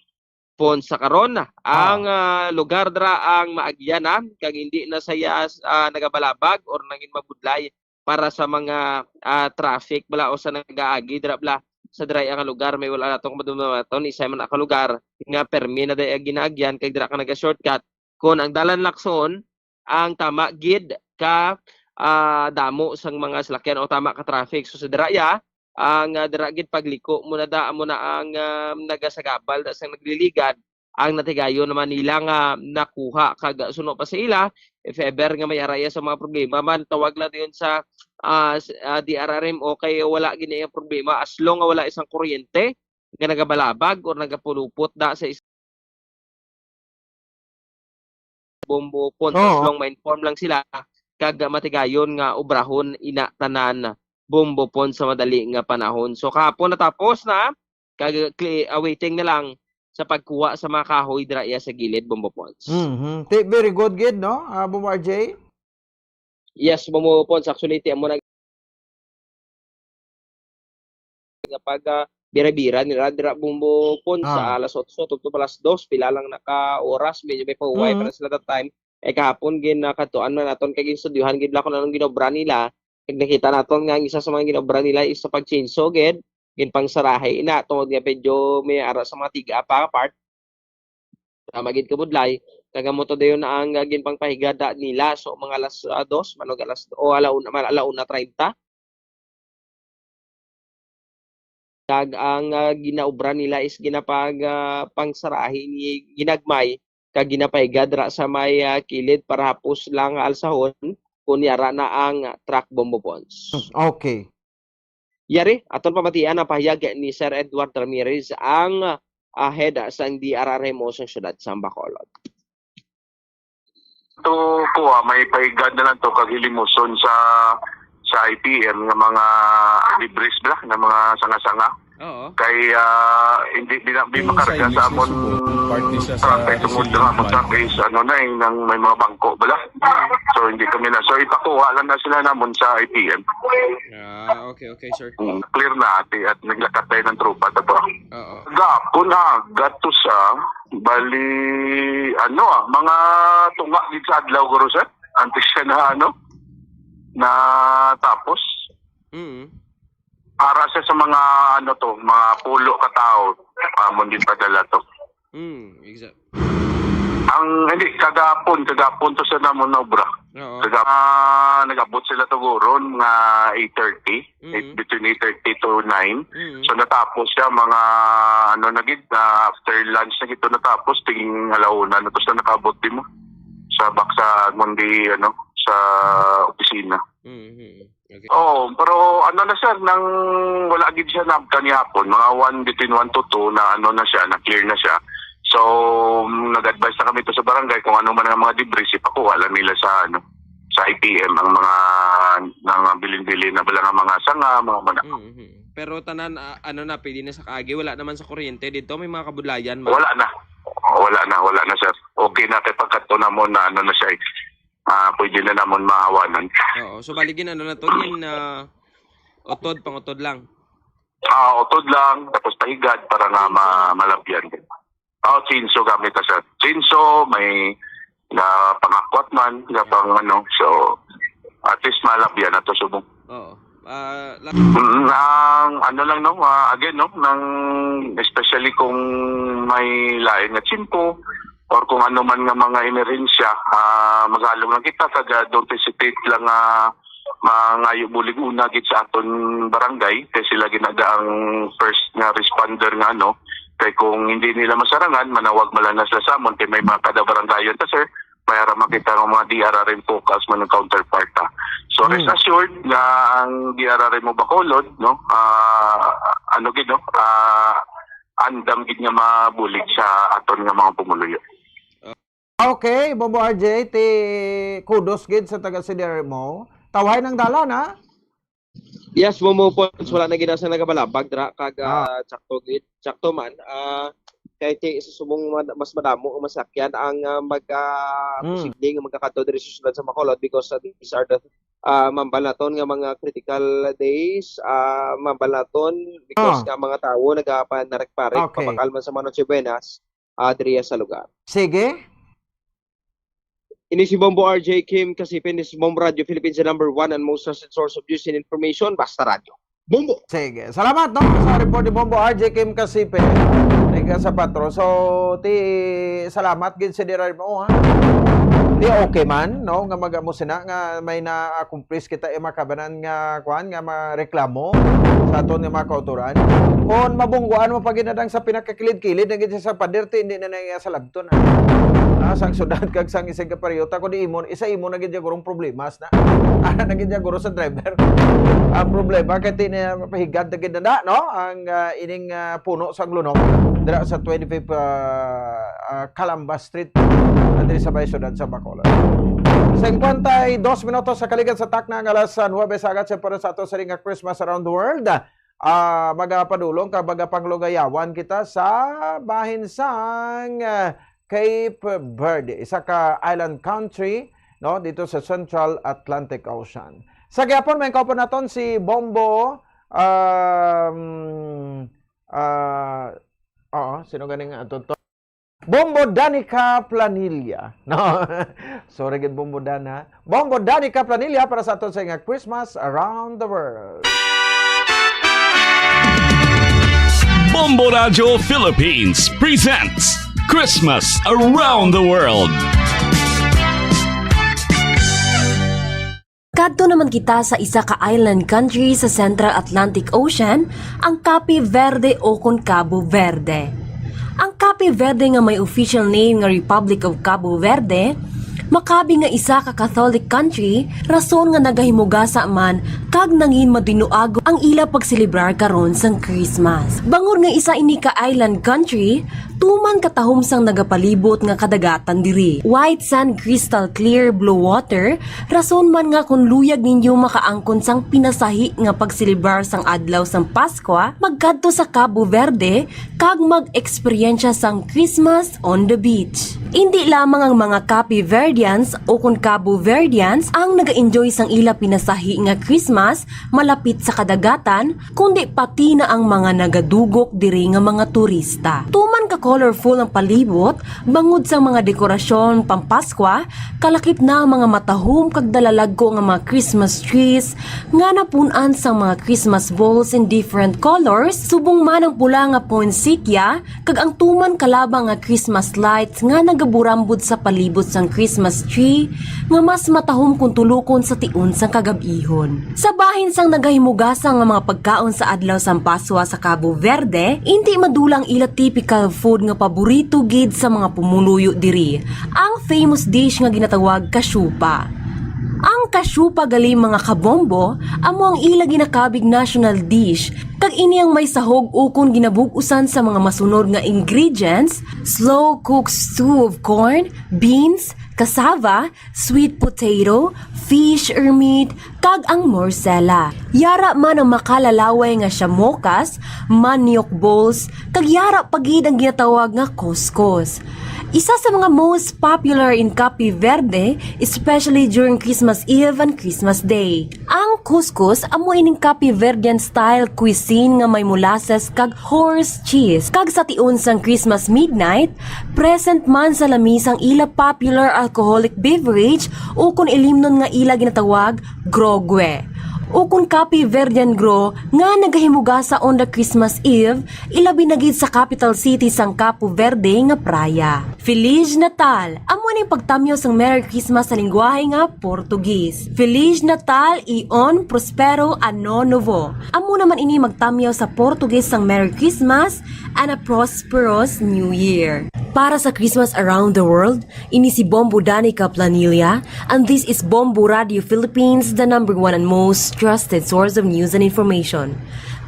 Pons, sa karon. Ang, Ah. ah, lugar dira ang maagyanan, kag hindi na saya, ah, nagabalabag or nangin mabudlay para sa mga, ah, traffic bala o sa nagaagi dira bala sa dira nga lugar. May wala nato kung madumduman naton, isa man ka lugar nga permi na dai ginaagyan kay dira ka naga-shortcut. Kung ang dalan Lacson, ang tama gid ka, ah, damo sang mga salakyan o tama ka traffic. So sa dira ya, ang, ah, dira gid pagliko mo na da, amo na ang, ah, nagasagabal da sang nagliligad. Ang natigayon naman nila nga nakuha kag suno pa sa ila, if ever nga may araya sa mga problema man, tawag lang dayon sa, ah, s-, ah, D R R M O kay wala gid ang problema as long nga wala isang kuryente nga nagabalabag or nagapulupot da sa is-, Bombo Pons, as Oo. long ma-inform lang sila kag matigayon nga obrahon ina tanan Bombo Pons sa madali nga panahon. So kahapon natapos na, kag cli-, ah, waiting na lang sa pagkuha sa mga kahoy dira iya sa gilid, Bombo Pons. Mhm. Ti-, very good gid, no, ah, Bombo R J? Yes, Bombo Pons. Actually, ti amo na nga pag, ah, bira-bira nila dira, Bombo Pons, Ah. sa alas otso tubtob alas dos, pila lang na ka oras, medyo may pahuway Mm. pa na sila that time. Eh, kahapon, gin, ah, kadtuan man naton kay ginstudyuhan gid lang kung anong ginobra nila. Kag nakita naton nga ang isa sa mga ginobra nila is sa pag-chainsaw gid, ginpangsarahi ina, tungod nga medyo may ara sa mga tiga pa nga part. Tama gid ka, Budlay. Kag amo to dayon na ang, ah, ginpangpahigada nila. So, mga alas, ah, dos, manog alas, o ala una, ma-, ala una treinta. Kag ang, ah, ginaobra nila is ginapag-, ah, pangsarahi ni ginagmay kag ginapahigad ra sa may, ah, kilid para hapos lang alsahon kun yara na ang truck, Bombo Pons. Okay. Yari, aton pamatian ang pahayag ni Sir Edward Ramirez, ang, ah, head sang D R R M O sa siyudad sa Bacolod. To kuha, may paigad na lang to kag hilimuson sa, sa I P M nga mga debris bala, nga mga sanga-sanga. Oo. Kay, ah, hindi, di na, di Yung makarga sa sa inyo amon susubo, kung part ni siya sa truck, kay tungod resilient na amon truck plan. Is, ano na, eh, nang may mga bangko bala. So, hindi kami na. So, ipakuha lang na sila namon sa I P M. Ah, okay, okay, sir. Mm, clear na, ate, at naglakat tayo ng tropa, tapos. Oo. Gapon, ah, gato sa, bali, ano, ah, mga tunga gid sa adlaw, guro, sir. Antes siya na, ano, na tapos. Mm. Ara siya sa mga, ano to, mga pulo ka tao, amon din padala to. Mm, exact. Ang, hindi, kagapon, kagapon to sa namon na obra. Oo. Kaga-, ah, nag-abot sila to, guro, mga eight thirty, Mm. eight, between eight thirty to nine. Mm. So, natapos siya, mga, ano na gid, na after lunch na gid to natapos, tingin alauna na to sa nakabot din mo. Sa back sa amon di, ano, sa opisina. Mm, mm, mm. Okay. Oo, pero ano na, sir, nang wala gid siya na kanihapon, mga one, between one to two na ano na siya, na clear na siya. So, nag-advise na kami to sa barangay kung ano man ang mga debris, ipakuha lang nila sa, ano, sa I P M ang mga, mga bilin-bilin na bala nga mga sanga, mga mana. Mm, mm. Pero tanan, ah, ano na, pwede na sa kaagi, wala naman sa kuryente dito, may mga kabudlayan man. Wala na. Wala na, wala na, sir. Okay na kay pagkadto namon na ano na siya, eh. Ah, pwede na namon mahawanan. Oo, so bali gin-, ano na to, gin, ah, utod, pangutod lang. Ah, utod lang, tapos pahigad para nga ma-, malabyan. Oh, chainsaw gamit na, sir. Chainsaw, may nga pangakwat man, nga pang ano. So, at least malabyan na to subong. Oo. Ah, la- Mm, ang ano lang, no, ah, again, no, nang, especially kung may lain nga tiyempo or kung ano man nga mga emerhensya, ah, magalong lang kita, kag, ah, don't hesitate lang, ah, mangayo bulig una gid sa aton barangay, kay sila gid na ang first nga responder nga ano, kay kung hindi nila masarangan, manawag man lang na sila sa amon, kay may mga kada barangayon ta, sir, may ara makita nga mga D R R M focus man ang counterpart, ah. So, rest Hmm. assured nga ang D R R M mo Bacolod, no, ah, ano gid, no, ah, andam gid nga mabulig sa aton nga mga pumuluyo. Okay, Bombo R J, ti kudos gid sa taga C D R M O. Tawhay nang dalan, ha? Yes, Bombo Pons, wala na gid sa nagabalabag dira kag, Ah. ah, sakto gid, sakto man. Ah, kay ti sa subong mad-, mas madamo ang masakyan ang, ah, mag, ah, Hmm. posible nga magkakadto diri sa siyudad sa Bacolod because, ah, these are the, ah, mambal naton nga mga critical days, ah, mambal naton because Ah. nga mga tawo nagapanarek-parek, Okay. pabakal man sa mga Noche Buenas, ah, diriya sa lugar. Sige. Ini si Bombo R J Kim Kasipe, ini si Bombo Radio Philippines, the number one and most trusted source of news and information. Basta Radyo. Bombo! Sige. Salamat, no, sa report ni Bombo R J Kim Kasipe. Tiga sa Patro. So, ti, salamat gid sa diray mo, ha? Di okay man, no, nga mag-amo sina nga may na-accomplish kita, eh, makabanan nga, kuan, nga mareklamo sa aton nga mga kautoran. Kung mabungguan mo pa gid na dang sa pinakakilid-kilid na gid sa pader, ti, hindi na naiya sa labton, ah. Ah, sang syudad kag sang isig ka pariyota, kung di imo, isa imo na gid ya gurong problemas na. Ara na gid ya guro sa driver. Ang problema kay ti na mapahigad na gid na, no? Ang, ah, ining, ah, puno sang lunok dira sa twenty-fifth, ah, ah, Calamba Street, ah, diri sa may syudad sa Bacolod. Cincuenta y dos minutos sa kaligad sa takna nga alas nuebe sa agad, sa para sa ato sa ring nga Christmas Around the World. Ah, magapadulong ka, magapanglugayawan kita sa bahin sang, ah, Cape Verde, isa ka island country, no, dito sa Central Atlantic Ocean. Sa gihapon, may kaupod naton si Bombo, um, ah, oo, sino ganing aton to? Bombo Danica Planilla. No? Sorry gid, Bombo Dan, ha? Bombo Danica Planilla para sa aton sa nga Christmas Around the World. Bombo Radyo Philippines presents Christmas Around the World. Kadto naman kita sa isa ka island country sa Central Atlantic Ocean, ang Cape Verde o kon Cabo Verde. Ang Cape Verde, nga may official name nga Republic of Cabo Verde, makabi nga isa ka Catholic country, rason nga nagahimugasa man kag nangin madinuago ang ila pagselebrar karon sang Christmas. Bangod nga isa ini ka island country, tuman katahom sang nagapalibot nga kadagatan diri. White sand, crystal clear blue water, rason man nga kon luyag ninyo makaangkon sang pinasahi nga pagselebrar sang adlaw sang Paskwa, magkadto sa Cabo Verde kag mag-eksperyensya sang Christmas on the beach. Indi lamang ang mga Cape Verdeans o kon Cabo Verdeans ang naga-enjoy sang ila pinasahi nga Christmas malapit sa kadagatan, kundi pati na ang mga nagadugok diri nga mga turista. Tuman ka colorful ang palibot, bangod sang mga dekorasyon pampaskwa, kalakip na ang mga matahom kag dalalagko nga mga Christmas trees nga napun-an sang mga Christmas balls in different colors, subong man ang pula nga poinsettia, kag ang tuman kalaba nga Christmas lights nga nagaburambod sa palibot sang Christmas tree nga mas matahom kon tulokon sa tion sang kagab-ihon. Sa bahin sang nagahimugasa nga mga pagkaon sa adlaw sang Paswa sa Cabo Verde, indi madula ang ila typical food nga paborito gid sa mga pumuluyo diri, ang famous dish nga ginatawag kasyupa. Ang kasyupa gali, mga kabombo, amo ang ila ginakabig national dish, kag ini ang may sahog ukon ginabug-usan sa mga masunod nga ingredients: slow cooked stew of corn, beans, cassava, sweet potato, fish or meat, kag ang morcela. Yara man ang makalalaway nga siamokas, manioc balls, kag yara pa gid ang ginatawag nga couscous. Isa sa mga most popular in Cape Verde, especially during Christmas Eve and Christmas Day. Ang couscous amo ining Cape Verdean style cuisine nga may molasses kag horse cheese. Kag sa tion sang Christmas midnight, present man sa lamisa ang ila popular alcoholic beverage, ukon ilimnon nga ila ginatawag grogue, ukon Cape Verdean gro, nga nagahimugasan on the Christmas Eve, ilabi na gid sa capital city sang Cape Verde nga Praia. Feliz Natal! Amo ni pagtamyaw sang Merry Christmas sa lingwahe nga Portuguese. Feliz Natal e um Prospero Ano Novo. Amo naman ini magtamyaw sa Portuguese sang Merry Christmas and a prosperous New Year. Para sa Christmas around the world, ini si Bombo Danica Planilla, and this is Bombo Radio Philippines, the number one and most trusted source of news and information.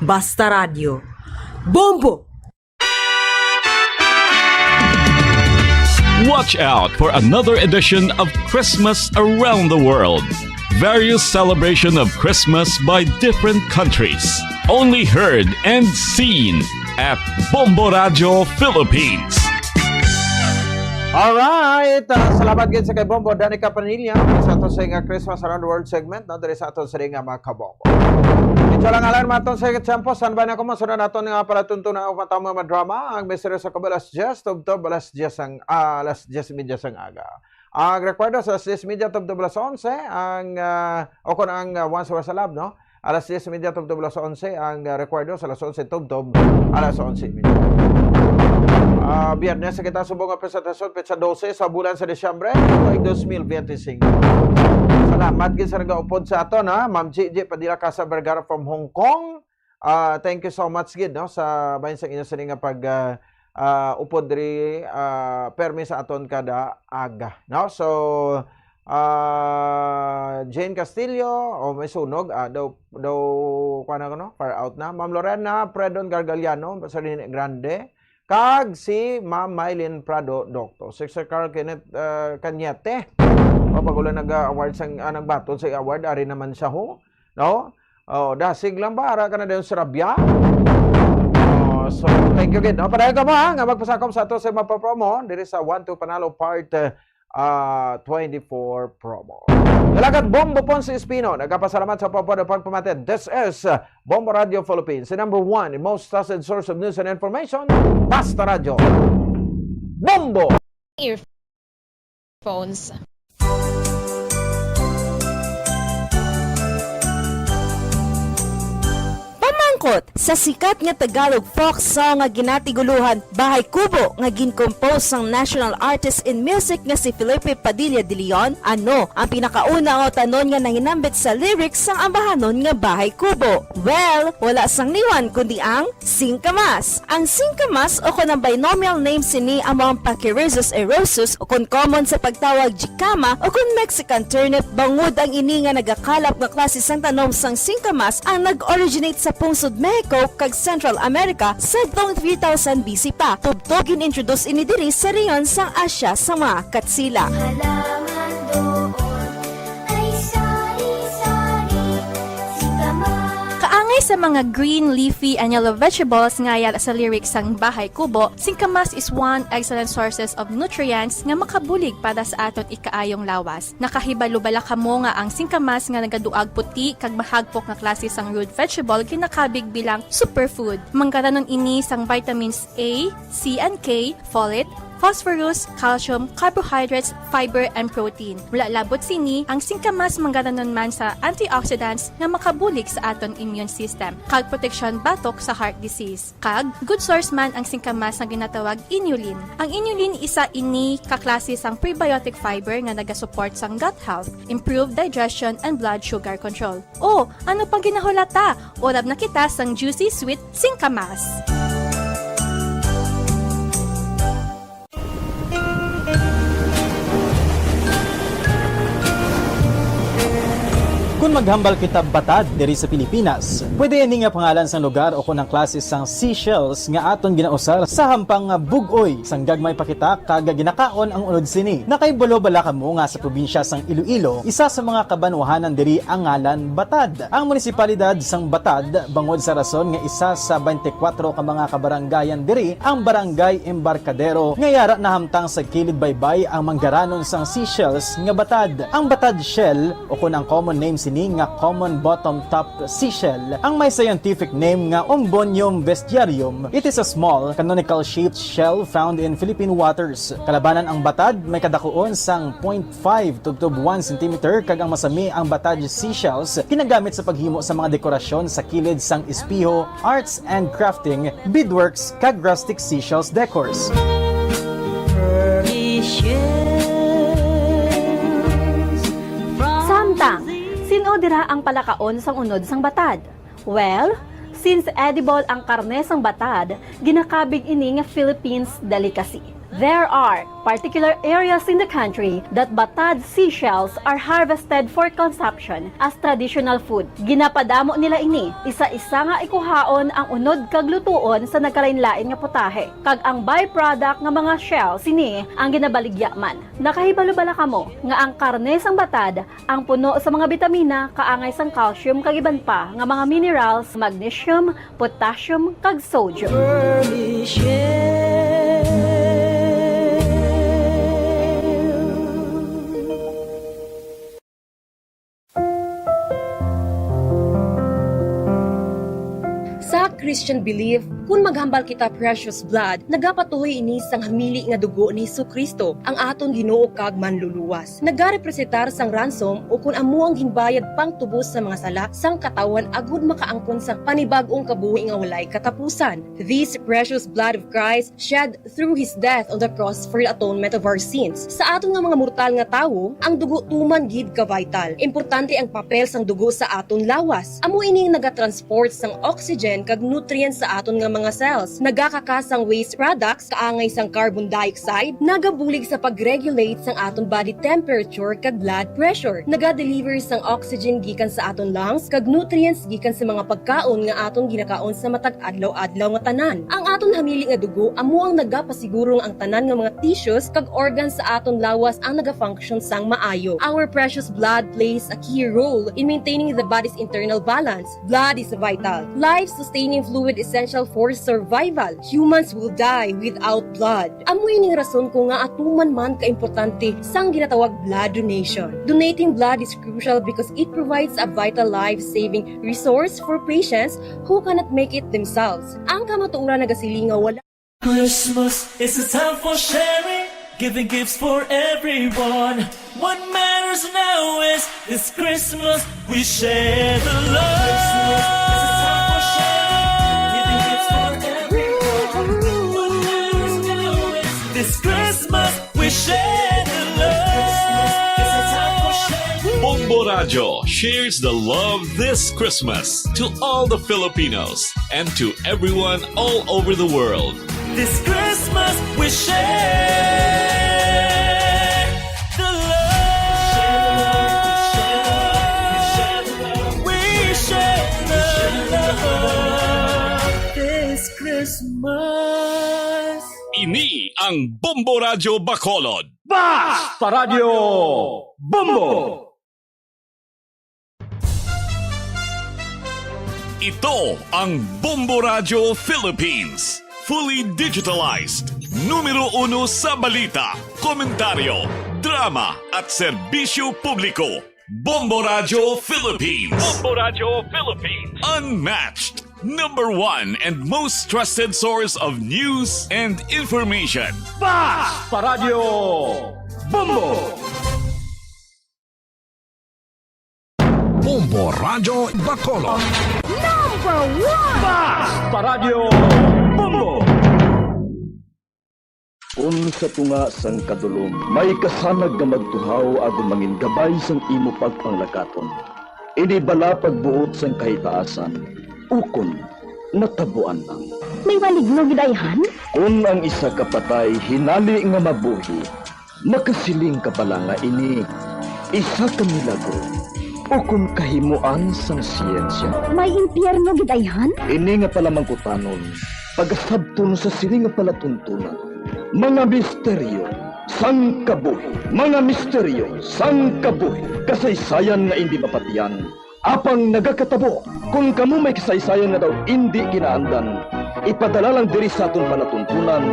Basta Radio. Bombo! Watch out for another edition of Christmas Around the World. Various celebration of Christmas by different countries. Only heard and seen at Bombo Radio Philippines. Alright, ah, salamat gid sa kay Bombo Danica Planilla sa ato sa nga Christmas Around the World segment, no, diri sa ato sa nga mga kabombo. Ito lang alarm aton sa tiyempo, standby na ko, masunod naton nga palatuntunan ang matamo nga drama, ang misteryo sa Kubo, alas diyes, tubtob, alas diyes ang, ah, alas diyes media sang aga. Ang recuerdo sa alas diyes media tubtob alas onse, ang, ah, o kung ang, ah, Once More sa Love, no? Alas diyes media tubtob alas onse, ang, ah, recuerdo sa alas onse tubtob alas onse media. Ah, Biyernes sa kita subong nga presentasyon, petsa dose sa bulan sa Disyembre, tuig dos mil bente singko. Salamat gid sa nagaupod sa aton, ha? Ma'am Gigi Padilla Casa Vergara from Hong Kong. Ah, thank you so much gid, no, sa bahin sang inyo sini nga pag, ah, ah, upod diri, ah, permi sa aton kada aga, no? So, ah, Jane Castillo, o may sunog, ah, daw, daw, kuwan ako, no? Far out na. Ma'am Lorena Predon Gargaliano, sa Line Grande, kag si Ma'am Mylene Prado, Doktor. Si Sir Carl Kenneth, ah, Cañete. O, pag wala nag-award sang, ah, nagbaton sa award, ari naman siya, ho. No? Oh, dasig lang ba? Ara ka na dayon sa rabya? Oh, so, thank you gid, no? Padayon ka mo, ha, nga magpasakop sa ato sa mapapromo diri sa One to Panalo Part, uh, twenty-four promo. Dalagat Bombo Ponce Espino, nagapasalamat sa pagpapod pagpamati. This is, uh, Bombo Radio Philippines, the number one and most trusted source of news and information. Basta Radio. Bombo! Earphones. Pamangkot sa sikat nga Tagalog folk song nga ginatiguluhan Bahay Kubo nga gin-compose sang national artist in music nga si Felipe Padilla de Leon, ano ang pinakauna nga utanon nga nahinambit sa lyrics sang ambahanon nga Bahay Kubo? Well, wala sang liwan kundi ang singkamas. Ang singkamas o kon ang binomial name sini amo ang Pachyrhizis eriosus o kon common sa pagtawag jicama o kon Mexican turnip, bangod ang ini nga nagakalap nga klase sang tanom sang singkamas ang nag-originate sa pungsod Mexico kag Central America sadtong three thousand B C pa. Tubtob gin-introduce ini diri sa rehiyon sang Asia sa mga Katsila. Halaman doon ay sari-sari, singkamas. Kaangay sa mga green, leafy, and yellow vegetables nga yara sa lyrics sang Bahay Kubo, singkamas is one excellent sources of nutrients nga makabulig para sa aton ikaayong lawas. Nakahibalo bala kamo nga ang singkamas nga nagaduag puti kag mahagpok nga klase sang root vegetable ginakabig bilang superfood? Manggaranon ini sang vitamins A, C and K, folate, phosphorus, calcium, carbohydrates, fiber, and protein. Wala labot sini, ang singkamas manggaranon man sa antioxidants nga makabulig sa aton immune system kag proteksyon batok sa heart disease. Kag good source man ang singkamas nga ginatawag inulin. Ang inulin isa ini ka klase sang prebiotic fiber nga nagasupport sang gut health, improve digestion, and blood sugar control. O, ano pang ginahulata? Urab na kita sang juicy sweet singkamas. Kon maghambal kita batad diri sa Pilipinas, pwede ini nga pangalan sang lugar o kon ang klase sang seashells nga aton ginausar sa hampang nga bug-oy sang gagmay pa kita kag ginakaon ang unod sini. Nakahibalo bala kamo nga sa probinsya sang Iloilo, isa sa mga kabanwahanan diri ang ngalan Batad? Ang munisipalidad sang Batad, bangod sa rason nga isa sa twenty-four ka mga kabarangayan diri ang Barangay Embarcadero, nga yara nahamtang sa kilid baybay ang manggaranon sang seashells nga batad. Ang batad shell, o kon ang common name sini nga common bottom top seashell, ang may scientific name nga Ombonium vestiarium. It is a small, canonical-shaped shell found in Philippine waters. Kalabanan ang batad, may kadakuon sang point five tubtob one centimeter, kag ang masami ang batad seashells ginagamit sa paghimo sa mga dekorasyon sa kilid sang espeho, arts and crafting, beadworks, kag rustic seashells decors. Samtang, sin-o dira ang palakaon sang unod sang batad? Well, since edible ang karne sang batad, ginakabig ini nga Philippines delicacy. There are particular areas in the country that batad seashells are harvested for consumption as traditional food. Ginapadamo nila ini, isa-isa nga ikuhaon ang unod kag lutuon sa nagkalainlain nga putahe, kag ang byproduct nga mga shell sini ang ginabaligya man. Nakahibalo bala kamo nga ang karne sang batad ang puno sa mga bitamina, kaangay sang calcium kag iban pa nga mga minerals, magnesium, potassium, kag sodium. Sa Christian belief, kun maghambal kita precious blood, nagapatuhoy ini sang hamili nga dugo ni Jesu-Cristo, ang aton Ginoo kag Manluluwas. Nagarepresentar sang ransom ukon amo ang ginbayad pangtubos sa mga sala sang katawhan agud makaangkon sang panibag-ong kabuhi nga walay katapusan. This precious blood of Christ shed through his death on the cross for the atonement of our sins. Sa aton nga mga mortal nga tawo, ang dugo tuman gid ka vital. Importante ang papel sang dugo sa aton lawas. Amo ini ang nagatransport sang oxygen kag nutrients sa aton nga mga cells. Nagakaka sang waste products, kaangay sang carbon dioxide, nagabulig sa pag-regulate sang aton body temperature kag blood pressure. Nagadeliver sang oxygen gikan sa aton lungs kag nutrients gikan sa mga pagkaon nga aton ginakaon sa matag adlaw-adlaw nga tanan. Ang aton hamili nga dugo amo ang nagapasiguro nga ang tanan nga mga tissues kag organs sa aton lawas ang nagafunction sang maayo. Our precious blood plays a key role in maintaining the body's internal balance. Blood is vital, life-sustaining fluid essential for survival. Humans will die without blood. Amo ining rason ko nga atuman man kaimportante sang ginatawag blood donation. Donating blood is crucial because it provides a vital life-saving resource for patients who cannot make it themselves. Ang kamatuoran nagasiling nga wala Christmas is a time for sharing, giving gifts for everyone. What matters now is this Christmas we share the love. Christmas is a time for sharing, giving gifts for everyone. What matters now is this Christmas we share the love. Bombo Radyo shares the love this Christmas to all the Filipinos and to everyone all over the world. This Christmas we share the love. We share the love this Christmas. Ini ang Bombo Radyo Bacolod. Basta Radyo Bombo! Ito ang Bombo Radyo Philippines. Fully digitalized. Numero uno sa balita, komentaryo, drama, at serbisyo publiko. Bombo Radyo Philippines. Bombo Radyo Philippines. Unmatched. Number one and most trusted source of news and information. Basta Radyo Bombo! Bombo Radyo Bacolod. Number one! Basta Radyo Bombo! Kon sa tunga sang kadulom may kasanag nga magtuhaw agud mangin gabay sang imo pagpanglakaton, ini bala pagbuot sang kahitaasan, ukon natabuan lang? May maligno gid ayhan? Kon ang isa ka patay hinali nga mabuhi, makasiling ka bala nga ini isa ka milagro? Ukon kahimuan sang siyensya. May impyerno gid ayhan? Ini nga palamangkutanon, pagasabton sa sini nga palatuntunan. Mga misteryo sang kabuhi. Mga misteryo sang kabuhi. Kasaysayan nga indi mapatian, apang nagakatabo. Kon kamo may kasaysayan nga daw indi kinaandan, ipadala lang diri sa aton palatuntunan.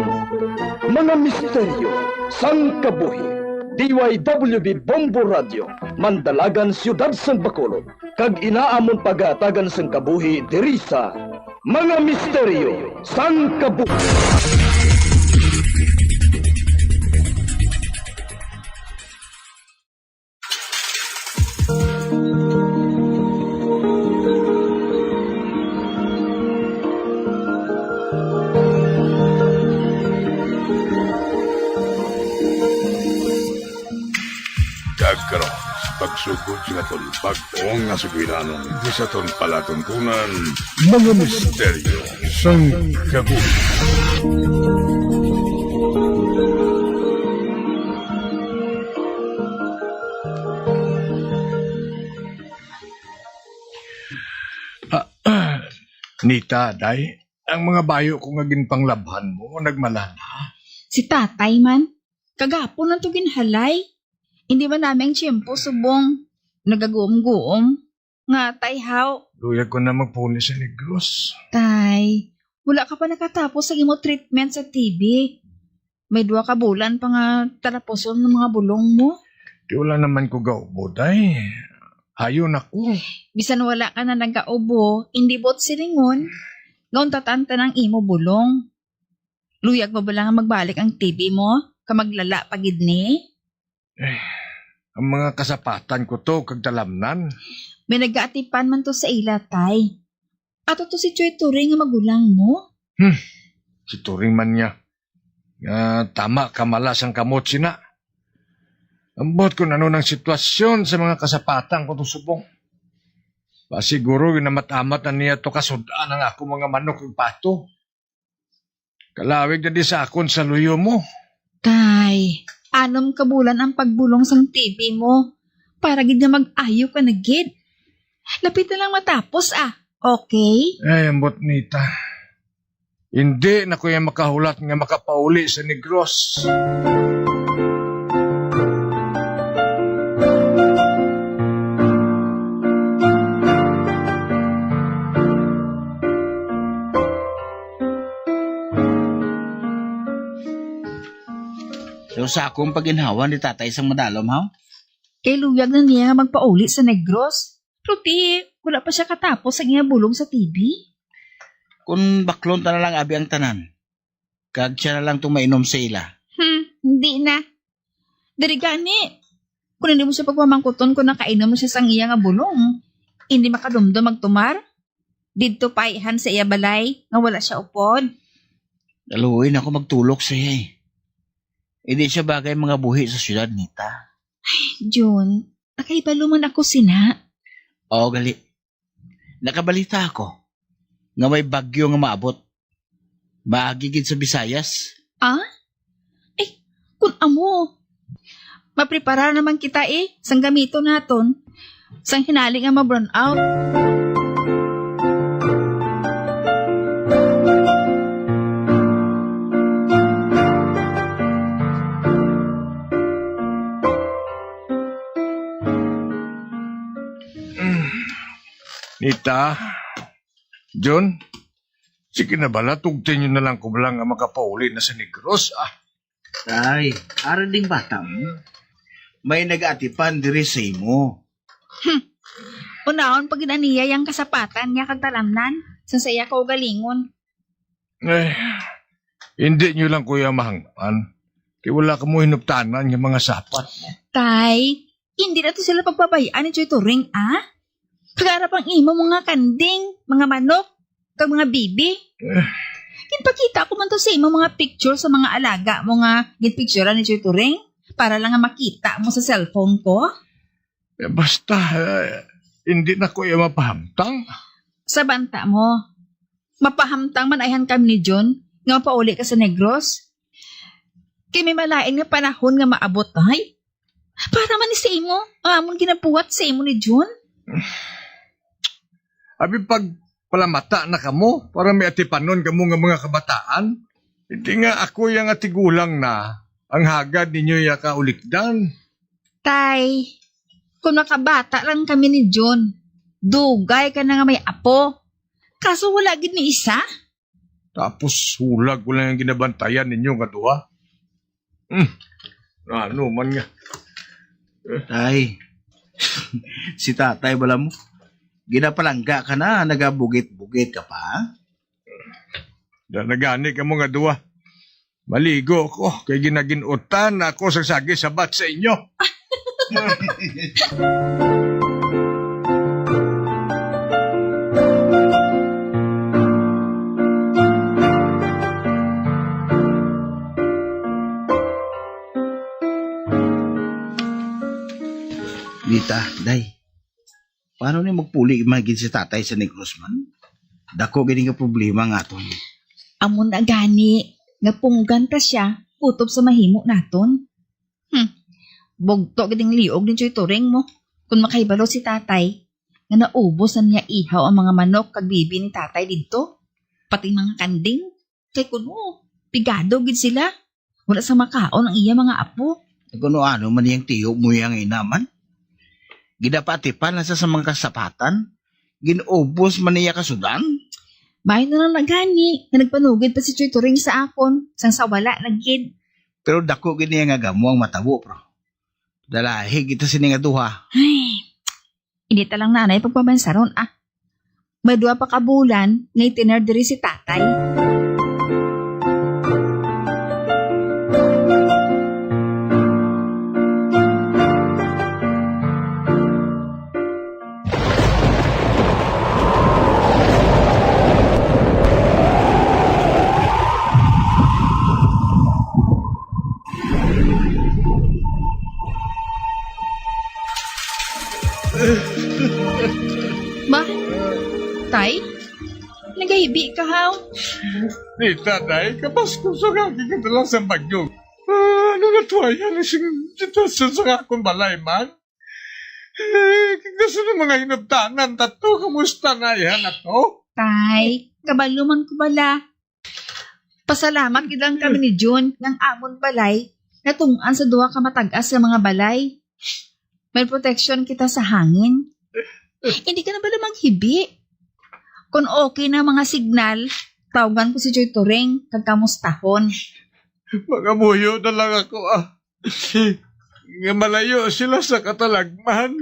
Mga misteryo sang kabuhi. D Y W B Bombo Radio, Mandalagan, Siyudad sang Bacolod, kag ina amon pagahatagan sang kabuhi diri sa Mga Misteryo sang Kabuhi. Kag karon, pagsugod sa aton bag-o nga sugilanon, di sa aton palatuntunan, mga misteryo sang kabuhi. Ah, ah, Nita, day, ang mga bayo ko nga ginpanglabhan mo, nagmalana. Si tatay man, kagapon lang to ginhalay. Hindi man nami ang tiyempo subong nagaguom-guom nga, tay, haw. Luyag ko na magpuli sa Negros. Tay, wala ka pa nakatapos sa imo treatment sa T B. May duha ka bulan pa nga talapuson ng mga bulong mo. Di wala naman ko gaubo, day. Hayo na ko. Bisan wala ka na nagaubo, hindi bot silingon nga untatan ta ng imo bulong. Luyag mo bala nga magbalik ang T B mo, ka maglala pa gid ni? Eh, ang mga kasapatan ko to kag talamnan. May nagaatipan man to sa ila, tay. Ato to si Choy Turing nga magulang mo? Hmm, si Turing man niya. Nga tama ka mala sang kamot sina. Ambot kung ano nang sitwasyon sa mga kasapatan ko to subong. Pasiguro ginamat-amat na niya to kasud-an ang ako mga manok ug pato. Kalawig na di sa akon sa luyo mo. Tay, anom ka bulan ang pagbulong sang T B mo. Para gid nga mag-ayo ka na gid. Lapit na lang matapos, ah. Okay? Ay, ambot, Nita. Hindi na ko yan makahulat nga makapauli sa Negros. So, sa akong paginhawa ni tatay sang madalom, haw? Kay luyag na niya nga magpauli sa Negros. Pero ti, wala pa siya katapos ang iya bulong sa T B. Kung baklon ta na lang, abi, ang tanan, kag siya na lang tong mainom sa ila. Hmm, hindi na. Diri gani, kung hindi mo siya pagpamangkuton kung nakainom na siya sang iya nga bulong, hindi makadumdom magtumar. Didto pa ihan sa iya balay nga wala siya upod. Naluoy na ako magtulok sa iya, eh. Hindi siya bagay mga buhi sa syudad, Nita. Jun, nakahibalo man ako sina. Oo, gali. Nakabalita ako nga may bagyo nga maabot. Maagi gid sa Visayas. Ah? Eh, kun amo, mapreparar naman kita, eh, sang gamiton naton, sang hinali nga ma-brown out. Nita, Jun, sige na bala, tugti nyo na lang ko bala nga makapauli na sa Negros, ah. Tay, ara ding bata mo. May nag-atipan diri sa imo. Hmm. Unahon pa gid aniya yang kasapatan niya kag talamnan sa saya kaugalingon. Eh, hindi nyo lang kuya mahangpan. Kay wala ka mo hinuptanan nga mga sapat. Tay, hindi na to sila pagbabayaan ni Choy Turing, ah? Kag ara pang imo mga kanding, mga manok, kag mga bibi. Eh. Ginpakita ko man to sa imo mga picture sa mga alaga mo nga ginpicturean ni Choy Turing para lang nga makita mo sa cellphone ko. Eh, basta, eh, hindi na ko iya mapahamtang. Sa banta mo, mapahamtang man ayhan kami ni Jun nga mapauli ka sa Negros. Kay may malain nga panahon nga maabot, ay. Para man ni sa imo, ang amon ginabuhat sa imo ni Jun. Abi pagpalamata na kamo para may atipanon kamo nga mga kabataan. Hindi nga ako yang atigulang na ang hagad ninyo ya kaulikdan. Tay, kung makabata lang kami ni Jun, dugay ka na nga may apo. Kaso wala gid ni isa. Tapos hulag ko lang ang ginabantayan ninyo nga duha. Hmm. Ano man nga. Tay, si tatay bala mo? Ginapalangga ka na, nagabugit-bugit ka pa? Da nagani ka mo nga duha. Maligo ko, kay ginagin-utan na ako sa sagi sabat sa inyo. Nita, day. Paano ni magpuli man gid si tatay sa Negros man? Dako gid nga problema nga aton. Amo na gani, nga punggan ta siya, kutob sa mahimo naton. Hmm. Bugto gid ang liog ni Choy Turing mo. Kung makahibalo si tatay, nga naubos na niya ihaw ang mga manok kag bibi ni tatay didto, pati mga kanding, kay kuno, pigado gid sila. Wala sa makaon ang iya mga apo. Kung ano man iyang tiyo mo yang inaman. Gidapatipan na sa, sa mga kasapatan. Ginubos man niya kasudan. Maayo na lang na gani nga nagpanugid pa si Choy Turing sa akon, sang sa wala na gid. Pero dako gid niya nga gamo ang matabo, bro. Dalahi kita sini nga duha. Ay, hindi ta lang nanay pagpamansaron, ah. May duha pa ka bulan nga itiner diri si tatay. Ma? Tay? Nagahibi ka, haw? Di, tatay, kapas ko sa kaki ka na lang sa bagyo. Ah, ano na to, ayan, sing sitwasyon sa akong balay, man? Eh, kasi ng mga hinabtanan, tato, kamusta na yan, ato? Tay, kabalo man ko bala. Pasalamat gid lang kami ni Jun nga ang amon balay natun-an sa duha ka matag-as nga mga balay. May protection kita sa hangin. Hindi ka na bala maghibi? Kung okay na mga signal, tawagan ko si Joy Turing kag kamustahon. Mangamuyo na lang ako, ah. Nga malayo sila sa katalagman.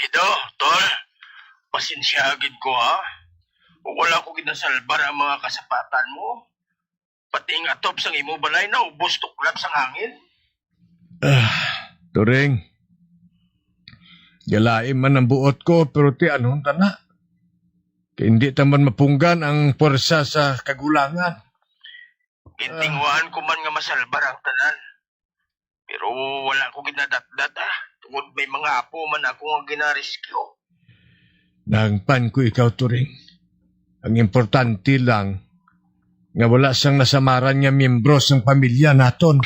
Ido, tol, pasensya gid ko, ha. Wala ko ginasalbar ang mga kasapatan mo. Pati ang atop sang imo balay naubos tuklap sang hangin. Ah, Turing. Galaim man ang buot ko, pero ti anhon ta na. Kay hindi ta man mapunggan ang puwersa sa kagulangan. Gintinguhaan ko man nga masalbar ang tanan. Pero wala ko ginadatdat, ah. Tungod may mga apo man ako nga ginarescue. Nahangpan ko ikaw, Turing. Ang importante lang nga wala sang nasamaran nga miyembro sang pamilya naton.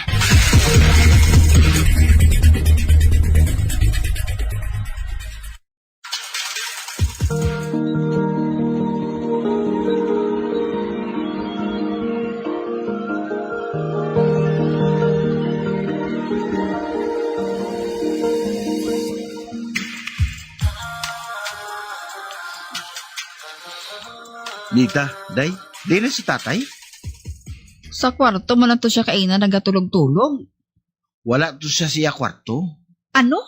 Nita, day, di na si tatay? Sa kwarto man lang to siya kaina nagatulog-tulog. Wala to siya siya kwarto. Ano?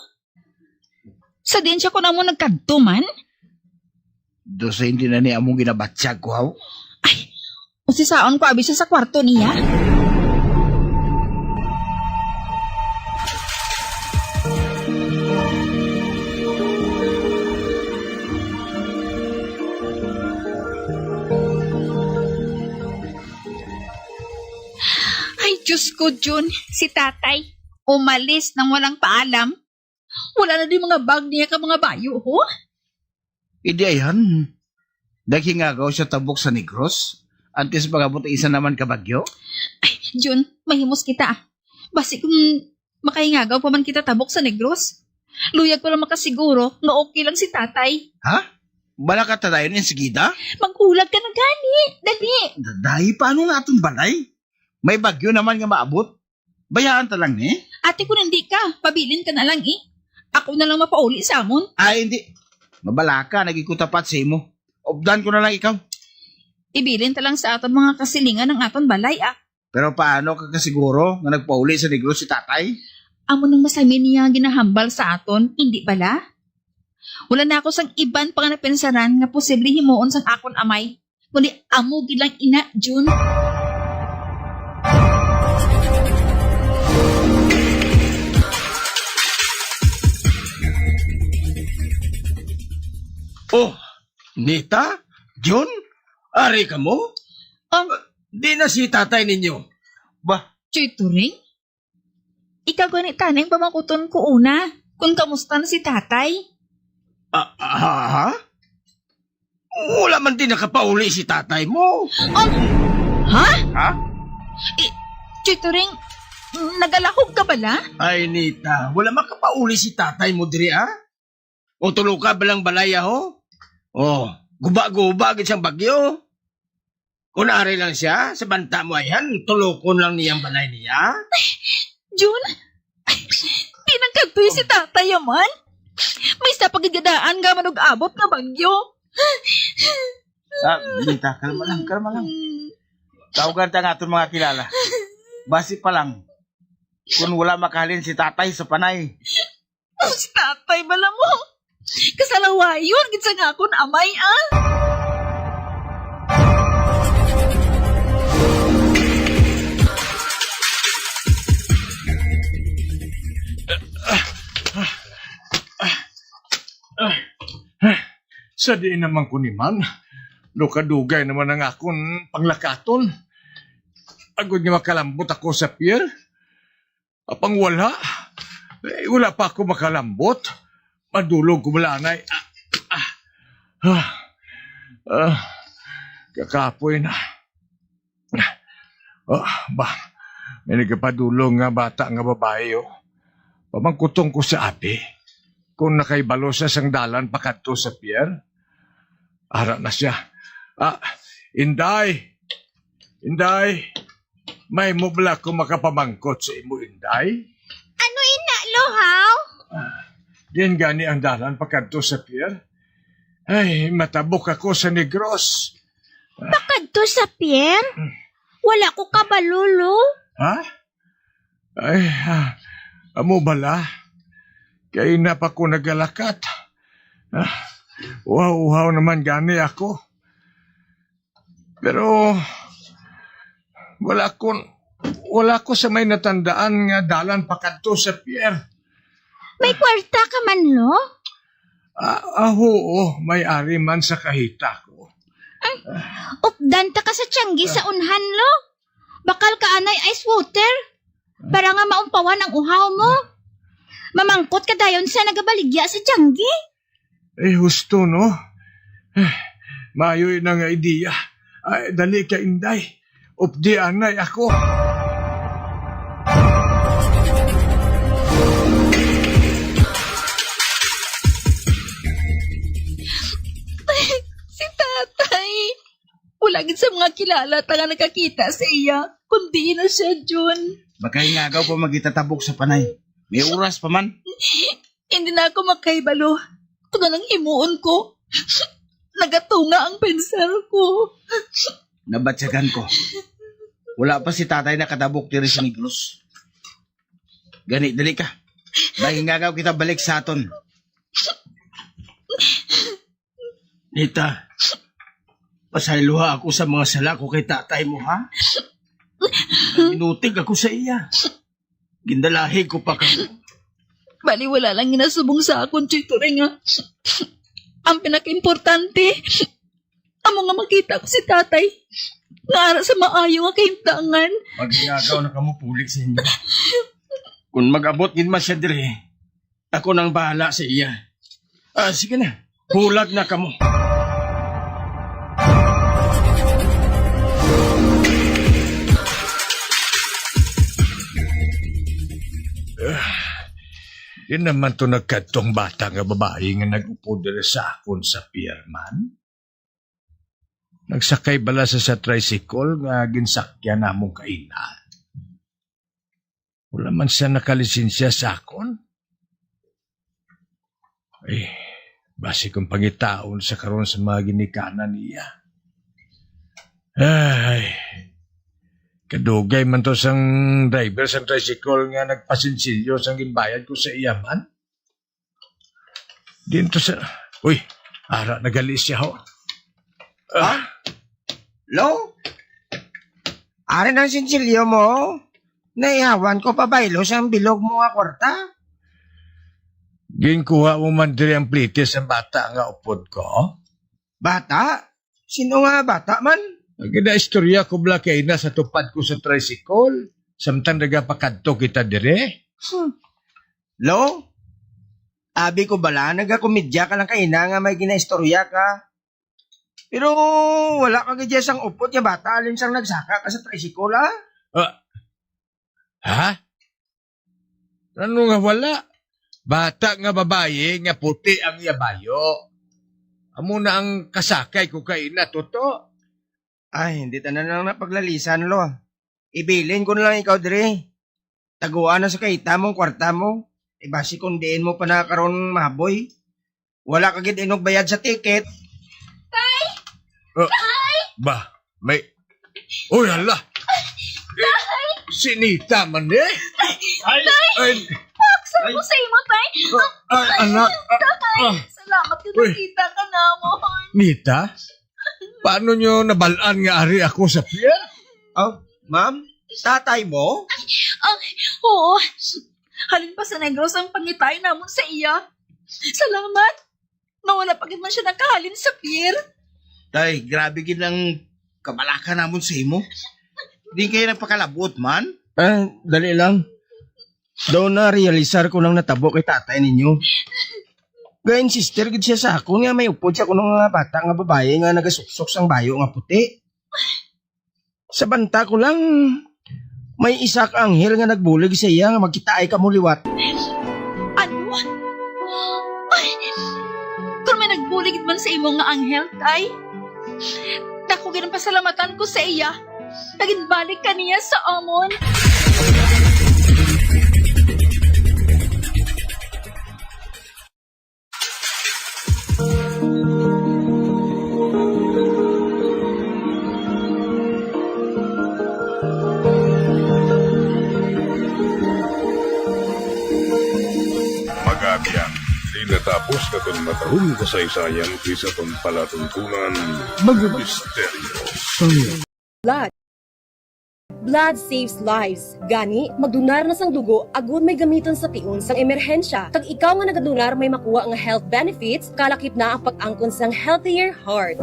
Sa diin siya kuno amo nagkadto man? Do sa hindi na ni among ginabatyag ko, haw? Ay, usisaon ko abi siya sa kwarto niya. Ay, Diyos ko, Jun, si tatay umalis nang walang paalam. Wala na di mga bag niya ka mga bayo, ho? Hindi, ayhan. Naghingagaw siya tabok sa Negros. Antes mag-abot ang isa naman ka bagyo. Ay, Jun, mahimos kita. Basi kung makahingagaw pa man kita tabok sa Negros. Luyag ko lang makasiguro nga okay lang si tatay. Ha? Bala ka ta dayon insigida? Maghulag ka na gani. Dali. Daday, paano na atong balay? May bagyo naman nga maabot. Bayaan ta lang ni. Ate, kung hindi ka, pabilin ka na lang eh. Ako na lang mapauli sa amon. Ay, hindi. Mabalaka, naging ko tapat sa imo. Updan ko na lang ikaw. Ibilin ta lang sa aton mga kasilingan ang aton balay, ah. Pero paano ka kasiguro nga nagpauli sa Negros si tatay? Amo nang masami niya ginahambal sa aton, hindi bala? Wala na ako sang iban pa nga napinsaran nga posible himuon sang akon amay, kundi amo gid lang ina, Jun. Oh, Nita? Jun? Ari kamo? Ang Di na si tatay ninyo. Bah, Choy Turing? Ikaw gani taning pamangkuton ko una, kung kamusta na si tatay? Ah, ah, ha? Wala man din nakapauli si tatay mo. Oh, ha? Ha? Eh, Choy Turing, nagalahog ka bala? Ay, Nita, wala makapauli si tatay mo diri, ah? O tulo ka balang balay, aho? Oh, guba-guba gid sang bagyo. Kung ari lang siya, sa banta mo, ayhan, tulokon lang niyang balay niya. Jun, di nang kadtuy si tatay, aman. May isa pa gid gadaan nga manug-abot nga bagyo. Ah, Nita, kalma lang, kalma lang. Tawagan ta nga aton mga kilala. Basi pa lang, kung wala makahalin si tatay sa panay. Si tatay bala mo. Kasalawayon gid sa nga akon amay, ah. Sa diin naman ko ni man, no kadugay naman ang akon panglakaton. Agod nga makalambot ako sa pier, apang wala. Eh, wala pa ako makalambot. Madulog ko malanay. Ah, ah, ah, ah, kakapoy na. Ah, ba, may nagapadulong nga bata nga babayi, oh. Pamangkuton ko si abi kung nakaibalo siya sang dalan pakadto sa pier. Ara na siya. Ah, Inday! Inday! May mo bala ko makapamangkot sa imo, Inday? Ano ina, Luhaw? Ah, diin gani ang dalan pakadto sa pier? Ay, matabok ako sa Negros. Pakadto sa pier? Mm. Wala ko kabalo, Lo. Ha? Ay, ah, amo bala? Kay na pa ko nagalakat. Ah, uhaw-uhaw naman gani ako. Pero wala ko, wala ko sa may natandaan nga dalan pakadto sa pier. May kwarta ka man, Lo? Ah, ah, oo, may ari man sa kahita ko. Updan ta ka sa tiyanggi sa unhan, Lo. Bakal ka anay ice water para nga maumpawan ang uhaw mo. Mamangkot ka dayon sa nagabaligya sa tiyanggi. Eh, husto, no? Eh, maayo na nga ideya. Ay, dali ka, Inday. Updi anay ako. Si tatay. Wala gid sa mga kilala ta nga nakakita sa iya, kundi na siya, Jun. Makahingagaw pa magitatabok sa panay. May oras pa man. Hindi na ako makahibalo kung anong himuon ko. Nagatunga ang pensar ko. Nabatyagan ko. Wala pa si tatay nakatabok diri sa Negros. Gani, dali ka. Mahingagaw kita balik sa aton. Nita, pasayloha ako sa mga sala ko kay tatay mo, ha? Minutig ako sa iya. Gindalahi ko pa ka. Bali, wala lang ginasubong sa akon, Choy Turing, ha? Ang pinakaimportante, amo nga makita ko si tatay nga ara sa maayo nga kahimtangan. Maghingagaw na kamo puli sa inyo. Kung mag-abot gid man siya diri, Ako nang bahala sa iya. Ah, sige na. Bulag na kamo. Ah, yun naman to nagkadtong bata nga babayi nga nag-upod diri sa akon sa pier, man. Nagsakay bala sa, sa tricycle nga ginsakyan namong kaina. Wala man siya nakalisensya sa akon. Ay, basi kung pangitaon sa karon sa mga ginikanan niya. Ay, kadugay man to sang driver sang tricycle nga nagpasinsilyo sang ginbayad ko sa iya man. Dinto sa, uy, ara na gali siya, ho. Ah, Lo? Ari nang sinsilyo mo? Naihawan ko pa baylo sang bilog mo nga kwarta. Ginkuha mo man diri ang plitis sang bata nga upod ko? Bata? Sino nga bata man? Ang ginaistorya ko bala kaina sa tupad ko sa tricycle, samtang nagapakadto kita diri. Hmm. Lo, abi ko bala, nagakomedya ka lang kaina nga may ginaistorya ka. Pero wala ka gid sang upod nga bata, halin sang nagsaka ka sa tricycle, ah? Ah, ha? Ano nga wala? Bata nga babayi nga puti ang iya bayo. Amo na ang kasakay ko kaina, Toto. Ay, hindi tanan lang na paglalisan, Lo. Ibilin ko na lang ikaw diri. Taguan na sa kaita mong kwarta mo. Ibasi kung diin mo pa na karon mahaboy. Wala ka gid inog bayad sa ticket. Tay! Ah, Tay! Ba, may, uy, hala! Tay! Si Nita man eh! Ay! Tay! Ay! Paksa ko sa imo, Tay! Ay, anak! Ah, Tay! Ah. Salamat nga Uy. Nakita ka namon! Nita? Paano nyo nabalaan nga ari ako sa pier? Oh, ma'am? Tatay mo? Ah, oo. Halin pa sa Negros ang pangitay namon sa iya. Salamat. Nga wala pa gid man siya nakahalin sa pier. Tay, grabe gid ang kabalaka namon sa imo. Di kayo nagpakalabot man? Ah, dali lang. Daw na-realisar ko nang natabo kay tatay ninyo. Ga-insister gid siya sa akon nga may upod sa kuno nga bata nga babayi nga nagasuksok sang bayo nga puti. Sa banta ko lang, may isa ka anghel nga nagbulig sa iya nga magkitaay kamo liwat. Ano? Ay, kung may nagbulig man sa imo nga anghel, Tay, dako gid ang pasalamatan ko sa iya. Naginbalik ka niya sa amon. Magabiang, di natapos naton matahong kasaysayan kisa tong palatuntunan, mga misteryo sang Blood. Blood saves lives. Gani, magdonar na sang dugo agud may gamiton sa tion sang emerhensya. Kag ikaw nga nagadonar may makuha nga health benefits, kalakip na ang pag-angkon sang healthier heart.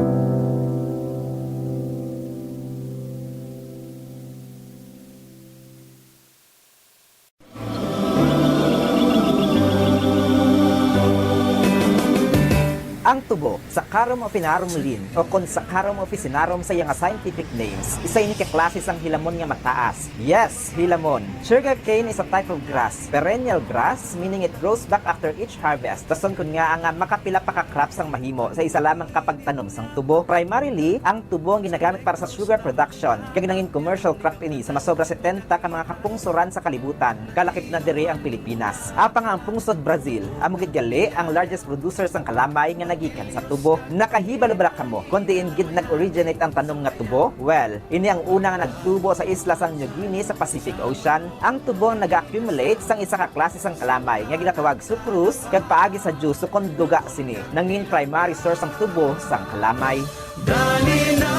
Ang tubo, Saccharum officinarum Linn., o kon Saccharum officinarum sa iya nga scientific names, isa ini ka klase sang hilamon nga mataas. Yes, hilamon. Sugarcane is a type of grass, perennial grass, meaning it grows back after each harvest. Rason kon ngaa nga makapila pa ka crops ang mahimo sa isa lamang ka pagtanom sang tubo. Primarily, ang tubo ang ginagamit para sa sugar production, kag nangin commercial crop ini sa masobra setenta ka mga kapungsoran sa kalibutan, kalakip na diri ang Pilipinas. Apang ang pungsod Brazil, amo gid gali ang largest producer sang kalamay nga nagikan sa tubo. Nakahibalo bala kamo kon diin gid nag-originate ang tanom nga tubo? Well, ini ang una nga nagtubo sa isla sang New Guinea sa Pacific Ocean. Ang tubo ang nag-accumulate sang isa ka klase sang kalamay nga ginatawag sucrose, kag paagi sa juice kon duga sini, nangin primary source ang tubo sang kalamay. Dali na,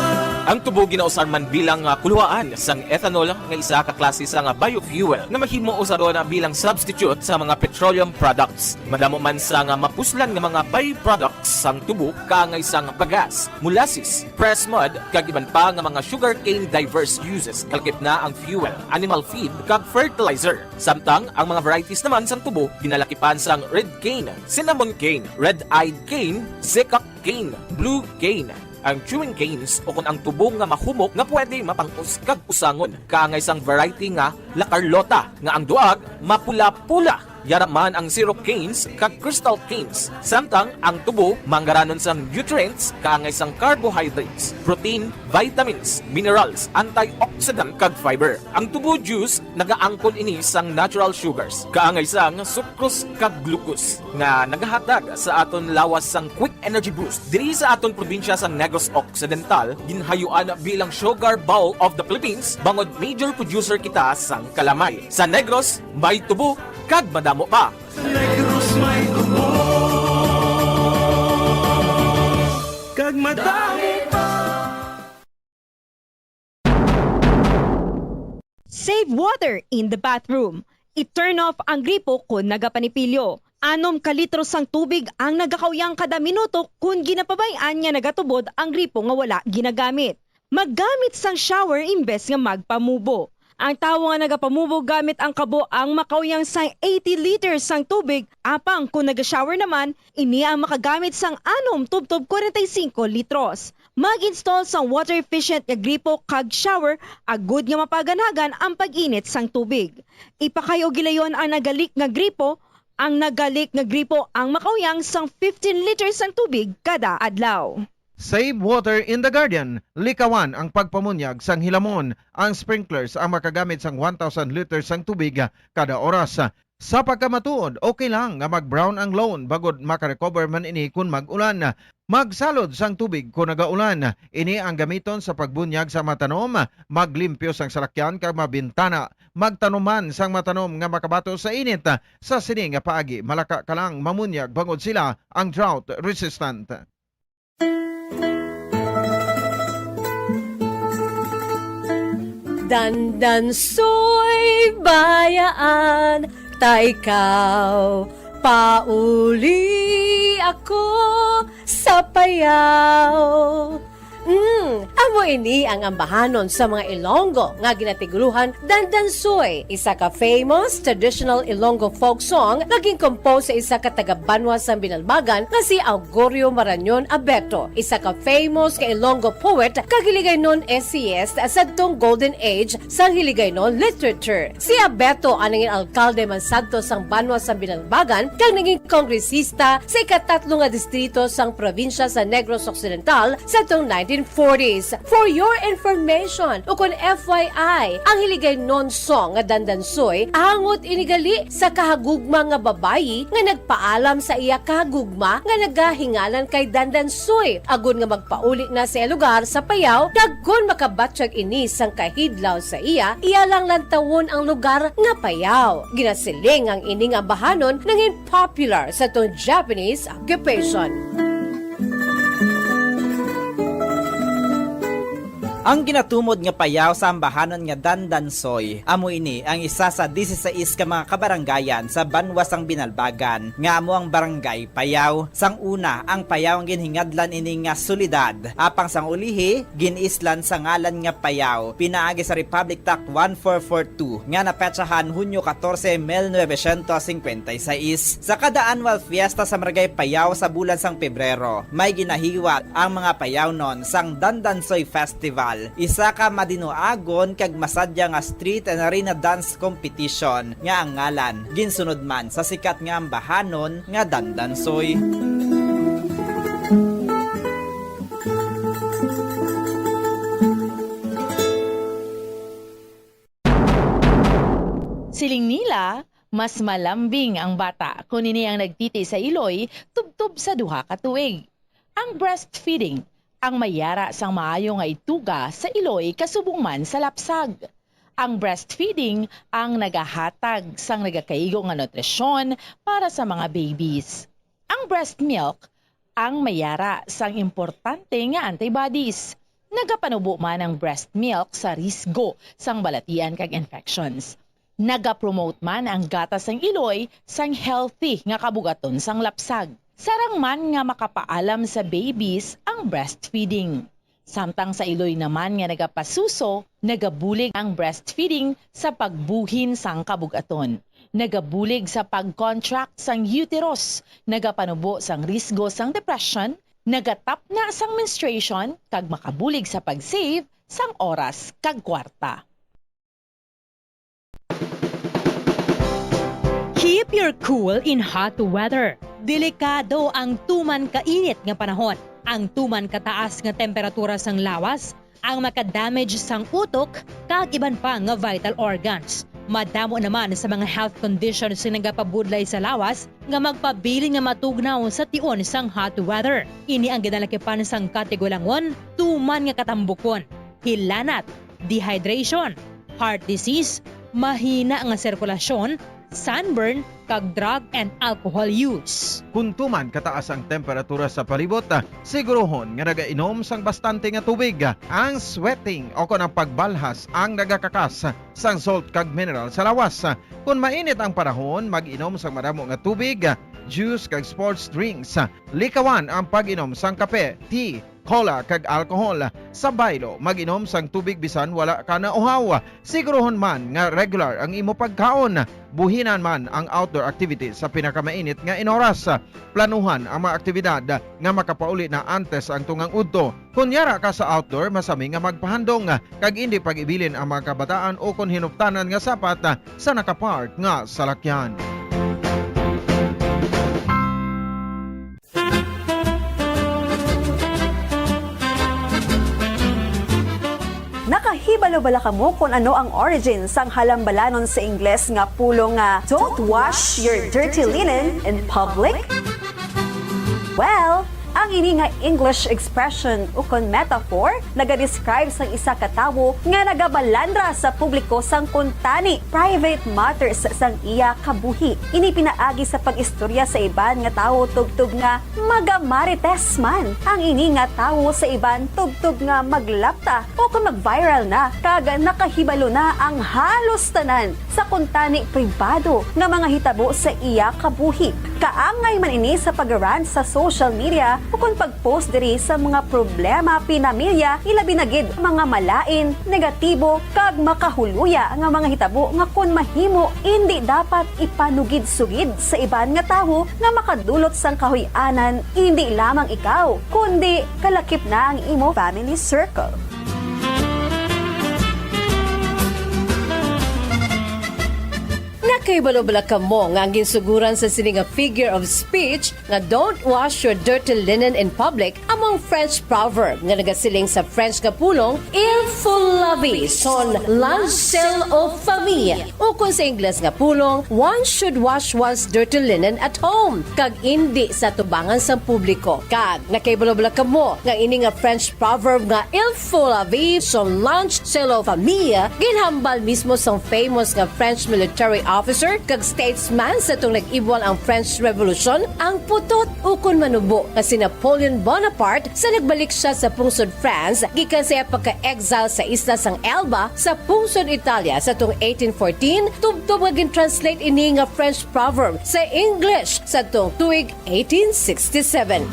Ang tubo ginausar man bilang, ah, kuluhaan sang ethanol nga isa ka klase sang, ah, biofuel nga mahimo usaron, ah, bilang substitute sa mga petroleum products. Madamo man sang, ah, mapuslan nga mga byproducts sang tubo kaangay sang bagas, molasses, pressed mud, kag iban pa nga mga sugarcane diverse uses, kalakip na ang fuel, animal feed, kag fertilizer. Samtang ang mga varieties naman sang tubo ginalakipan sang red cane, cinnamon cane, red-eyed cane, seacock cane, blue cane. Ang chewing canes, ukon ang tubo nga mahumok nga pwede mapang-us kag usangon, kaangay sang variety nga La Carlota, nga ang duag mapula-pula. Yara man ang syrup canes kag crystal canes. Samtang ang tubo manggaranon sang nutrients, kaangay sang carbohydrates, protein, vitamins, minerals, antioxidant, kag fiber. Ang tubo juice nagaangkon ini sang natural sugars, kaangay sang sucrose kag glucose, nga nagahatag sa aton lawas sang quick energy boost. Diri sa aton probinsya sa Negros Occidental, ginhayuan bilang Sugar Bowl of the Philippines, bangod major producer kita sang kalamay. Sa Negros, may tubo kag madamo pa. Sa Negros may tubo kag madami pa. Save water in the bathroom. I-turn off ang gripo kon nagapanipilyo. Anom ka litro sang tubig ang nagakauyang kada minuto kon ginapabay-an nga nagatubod ang gripo nga wala ginagamit. Maggamit sang shower imbes nga magpamubo. Ang tawo nga nagapamubo gamit ang kabo ang makauyang sang eighty liters sang tubig, apang kon naga-shower naman, ini ang makagamit sang anom tubtob kwarenta y singko litros. Mag-install sang water-efficient nga gripo kag shower agud nga mapaganagan ang pag-init sang tubig. Ipakay-o gilayon ang nagalik nga gripo. Ang nagalik nga gripo ang makauyang sang fifteen liters sang tubig kada adlaw. Save water in the garden. Likawan ang pagpamunyag sang hilamon. Ang sprinklers ang makagamit sang one thousand liters sang tubig kada oras. Sa pagkamatuod, okay lang nga mag-brown ang lawn bangod makarecover man ini kon mag-ulan. Magsalod sang tubig kon nagaulan. Ini ang gamiton sa pagbunyag sa mga tanom, maglimpyo sang salakyan kag mga bintana. Magtanom man sang mga tanom nga makabato sa init. Sa sini nga paagi, malaka ka lang mamunyag bangod sila ang drought resistant. Dandansoy bayaan ta ikaw, pauli ako sa payaw. Mm, amo ini ang ambahanon sa mga Ilonggo nga ginatiguluhan Dandansoy, isa ka famous traditional Ilonggo folk song nga gin-compose sa isa ka taga-banwa sang Binalbagan nga si Augurio Marañon Abeto, isa ka famous nga Ilonggo poet kag Hiligaynon essayist sadtong golden age sang Hiligaynon literature. Si Abeto ang nangin alkalde man sadto sang banwa sang Binalbagan kag nangin kongresista sa ikatatlo nga distrito sang probinsya sa Negros Occidental sadtong nineteen forties. For your information, ukon F Y I, ang Hiligaynon song nga Dandansoy angot ini gali sa kahagugma nga babayi nga nagpaalam sa iya kahagugma nga nagahinganan kay Dandansoy agud nga magpauli na sa iya lugar sa Payao, kag kon makabatyag ini sang kahidlaw sa iya, iya lang lantawon ang lugar nga Payao. Ginasiling ang ining ambahanon nangin popular sadtong Japanese occupation. Ang ginatumod nga Payao sa ambahanon nga Dandansoy, amo ini ang isa sa disisais ka mga kabarangayan sa banwa sang Binalbagan, nga amo ang Barangay Payao. Sang una, ang Payao ang ginhingadlan ini nga syudad, apang sang ulihi, gin-islan sa ngalan nga Payao, pinaagi sa Republic Act one four four two nga napetsahan Hunyo katorse, mil novecientos singkwenta y seis. Sa kada annual fiesta sa Barangay Payao sa bulan sang Pebrero, may ginahiwat ang mga Payaonon sang Dandansoy Festival, isa ka madinuagon kag masadya nga street and arena dance competition nga ang ngalan ginsunod man sa sikat nga ambahanon nga Dandansoy. Siling nila, mas malambing ang bata kon ini ang nagtiti sa iloy tubtob sa duha ka tuig. Ang breastfeeding ang may yara sang maayo nga ituga sa iloy kasubong man sa lapsag. Ang breastfeeding ang nagahatag sang nagakaigo nga nutrisyon para sa mga babies. Ang breast milk ang may yara sang importante nga antibodies. Nagapanubo man ang breast milk sa risgo sang balatian kag infections. Nagapromote man ang gatas sang iloy sang healthy nga kabugaton sang lapsag. Sarang man nga makapaalam sa babies ang breastfeeding. Samtang sa iloy naman nga nagapasuso, nagabulig ang breastfeeding sa pagbuhin sang kabugaton. Nagabulig sa pag-contract sang uterus, nagapanubo sang risgo sang depression, nagatapna sang menstruation, kag makabulig sa pag-save sang oras kag kwarta. Keep your cool in hot weather. Delikado ang tuman kainit nga panahon. Ang tuman kataas nga temperatura sang lawas ang makadamage sang utok kag iban pa nga vital organs. Madamo naman sa mga health conditions nga nagapabudlay sa lawas nga magpabilin nga matugnaw sa tion sang hot weather. Ini ang ginalakipan sang katigulangon, tuman nga katambukon, hilanat, dehydration, heart disease, mahina nga sirkulasyon, sunburn, kag drug and alcohol use. Kon tuman kataas ang temperatura sa palibot, siguruhon nga nagainom sang bastante nga tubig. Ang sweating o kon ang pagbalhas ang nagakakas sang salt kag mineral sa lawas. Kon mainit ang panahon, mag-inom sang madamo nga tubig, juice kag sports drinks. Likawan ang pag-inom sang kape, tea, cola, kag alcohol. Sa baylo, mag-inom sang tubig bisan wala ka nauhaw. Siguruhon man nga regular ang imo pagkaon. Buhinan man ang outdoor activities sa pinakamainit nga inoras. Planuhan ang mga aktibidad nga makapauli na antes ang tungang udto. Kon yara ka sa outdoor, masami nga magpahandong kag indi pag-ibilin ang mga kabataan ukon hinuptanan nga sapat sa nakapark nga salakyan. Nakahibalo bala kamo kon ano ang origin sang halambalanon sa Ingles nga pulong nga "Don't wash your dirty linen in public"? Well, ang ini nga English expression ukon metaphor nagadescribe sang isa ka tawo nga nagabalandra sa publiko sang kuntani, private matters, sang iya kabuhi. Ini pinaagi sa pag-istorya sa iban nga tawo tubtob nga magamarites man ang ini nga tawo sa iban tubtob nga maglapta o kon mag-viral na kag nakahibalo na ang halos tanan sa kuntani pribado nga mga hitabo sa iya kabuhi. Kaangay man ini sa pag-rant sa social media ukon pag-post diri sa mga problema pinamilya, ilabi na gid mga malain, negatibo, kag makahuluya nga mga hitabo nga kon mahimo, indi dapat ipanugid-sugid sa iban nga tawo nga makadulot sang kahuy-anan, indi lamang ikaw, kundi kalakip na ang imo family circle. Nakahibalo bala kamo nga ang ginsuguran sa sini nga figure of speech nga "Don't wash your dirty linen in public" amo ang French proverb nga nagasiling sa French nga pulong "Il faut laver son linge sale aux familles", ukon sa Ingles nga pulong "One should wash one's dirty linen at home", kag indi sa tubangan sang publiko. Kag nakahibalo bala kamo nga ini nga French proverb nga "Il faut laver son linge sale aux familles" ginhambal mismo sang famous nga French military officer kag statesman sa atong nag-ibwal ang French Revolution, ang putot ukon manubo nga si Napoleon Bonaparte sa nagbalik siya sa pungsod France gikan sa iya pagka-exile sa isla sang Elba sa pungsod Italia sa atong eighteen fourteen, tubtob nga gin-translate ini nga French proverb sa English sa atong tuig eighteen sixty-seven.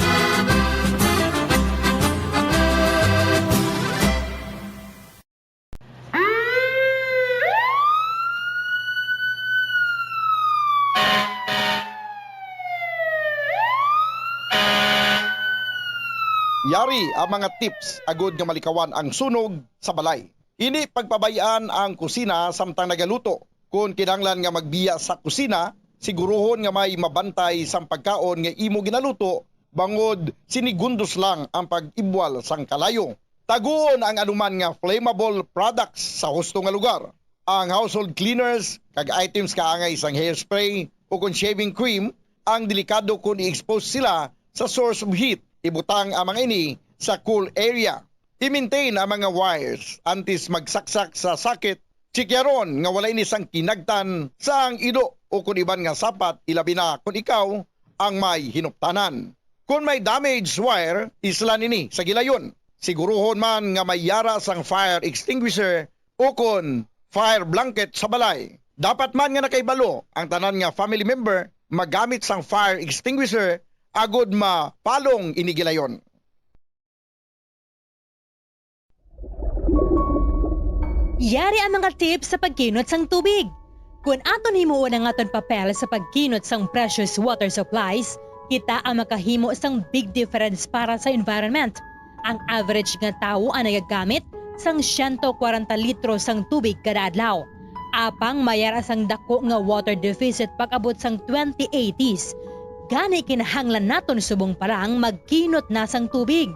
Yari ang mga tips agud nga malikawan ang sunog sa balay. Indi pagpabay-an ang kusina samtang nagaluto. Kon kinahanglan nga magbiya sa kusina, siguruhon nga may mabantay sang pagkaon nga imo ginaluto, bangod sinigundos lang ang pag-ibwal sang kalayo. Taguon ang anuman nga flammable products sa husto nga lugar. Ang household cleaners kag items kaangay sang hairspray o kon shaving cream ang delikado kon i-expose sila sa source of heat. Ibutang ang mga ini sa cool area. I-maintain ang mga wires antes magsaksak sa socket. Tsikyaron nga wala ini sang kinagtan sa ang ido o kon iban nga sapat, ilabi na kon ikaw ang may hinuptanan. Kon may damaged wire, islan ini sa gilayon. Siguruhon man nga may yara sang fire extinguisher ukon fire blanket sa balay. Dapat man nga nakahibalo ang tanan nga family member magamit sang fire extinguisher agod mapalong ini gilayon. Yari ang mga tips sa pagkinot sang tubig. Kon aton himuon ang aton papel sa pagkinot sang precious water supplies, kita ang makahimo sang big difference para sa environment. Ang average nga tawo ang nagagamit sang siyento kwarenta litro sang tubig kada adlaw. Apang may ara sang dako nga water deficit pag-abot sang twenty eighties. Gani, kinahanglan naton subong pa lang magkinot na sang tubig.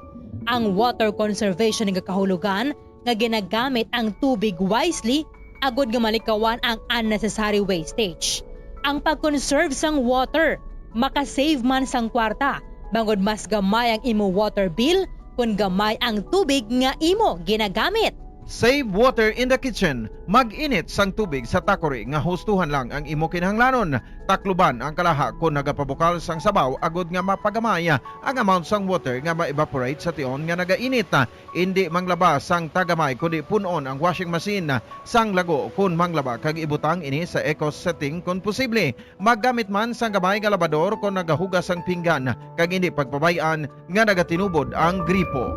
Ang water conservation nagakahulugan nga ginagamit ang tubig wisely agud nga malikawan ang unnecessary wastage. Ang pag-conserve sang water makasave man sang kwarta, bangod mas gamay ang imo water bill kon gamay ang tubig nga imo ginagamit. Save water in the kitchen. Mag-init sang tubig sa takori nga hustuhan lang ang imo kinahanglanon. Takluban ang kalaha kon nagapabukal sang sabaw agud nga mapagamay ang amount sang water nga ma-evaporate sa tion nga nagainit. Indi manglaba sang tagamay, kundi pun-on ang washing machine sang lago kon manglaba, kag ibutang ini sa eco setting kon posible. Maggamit man sang gamay nga labador kon nagahugas sang pinggan, kag indi pagpabay-an nga nagatinubod ang gripo.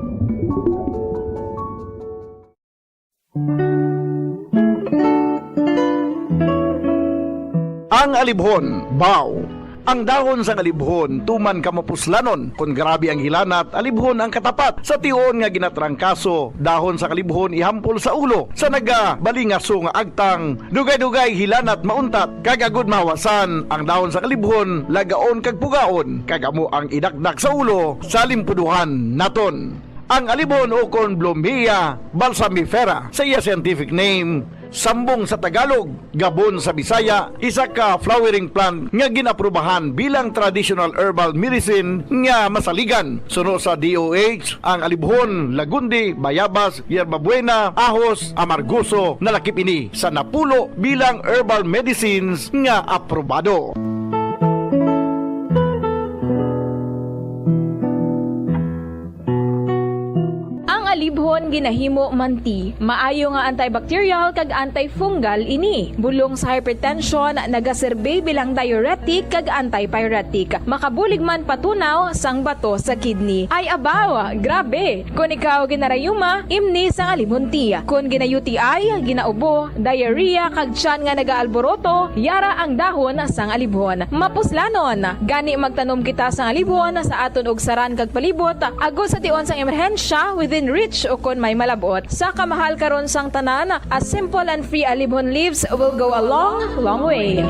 Ang alibhon, baw. Ang dahon sang alibhon tuman ka mapuslanon. Kon grabe ang hilanat, alibhon ang katapat. Sa tion nga ginatrangkaso, dahon sang alibhon ihampol sa ulo. Sa nagabalingaso nga agtang, dugay-dugay hilanat mauntat, kag agud mahawasan, ang dahon sang alibhon lagaon kag pugaon, kag amo ang idakdak sa ulo sa limpuduhan naton. Ang alibhon ukon Blumea balsamifera sa iya scientific name, sambong sa Tagalog, gabon sa Bisaya, isa ka flowering plant nga gin-aprubahan bilang traditional herbal medicine nga masaligan. Suno sa D O H, ang alibhon, lagundi, bayabas, yerbabuena, ahos, amargoso, nalakip ini sa napulo bilang herbal medicines nga aprobado. Ang alibhon ginahimo man tea. Maayo nga antibacterial kag antifungal ini. Bulong sa hypertension, nagaserbi bilang diuretic kag antipyretic. Makabulig man patunaw sang bato sa kidney. Ay abaw, grabe! Kon ikaw ginarayuma, imni sang alibhon tea. Kon gina-U T I, ginaubo, diarrhea kag tiyan nga nagaalboroto, yara ang dahon sang alibhon. Mapuslanon. Gani magtanom kita sang alibhon sa aton ugsaran kag palibot, agod sa tion sang emerhensya, within reach ukon may malab-ot. Sa kamahal karon sang tanan, a simple and free alibhon leaves will go a long, long way.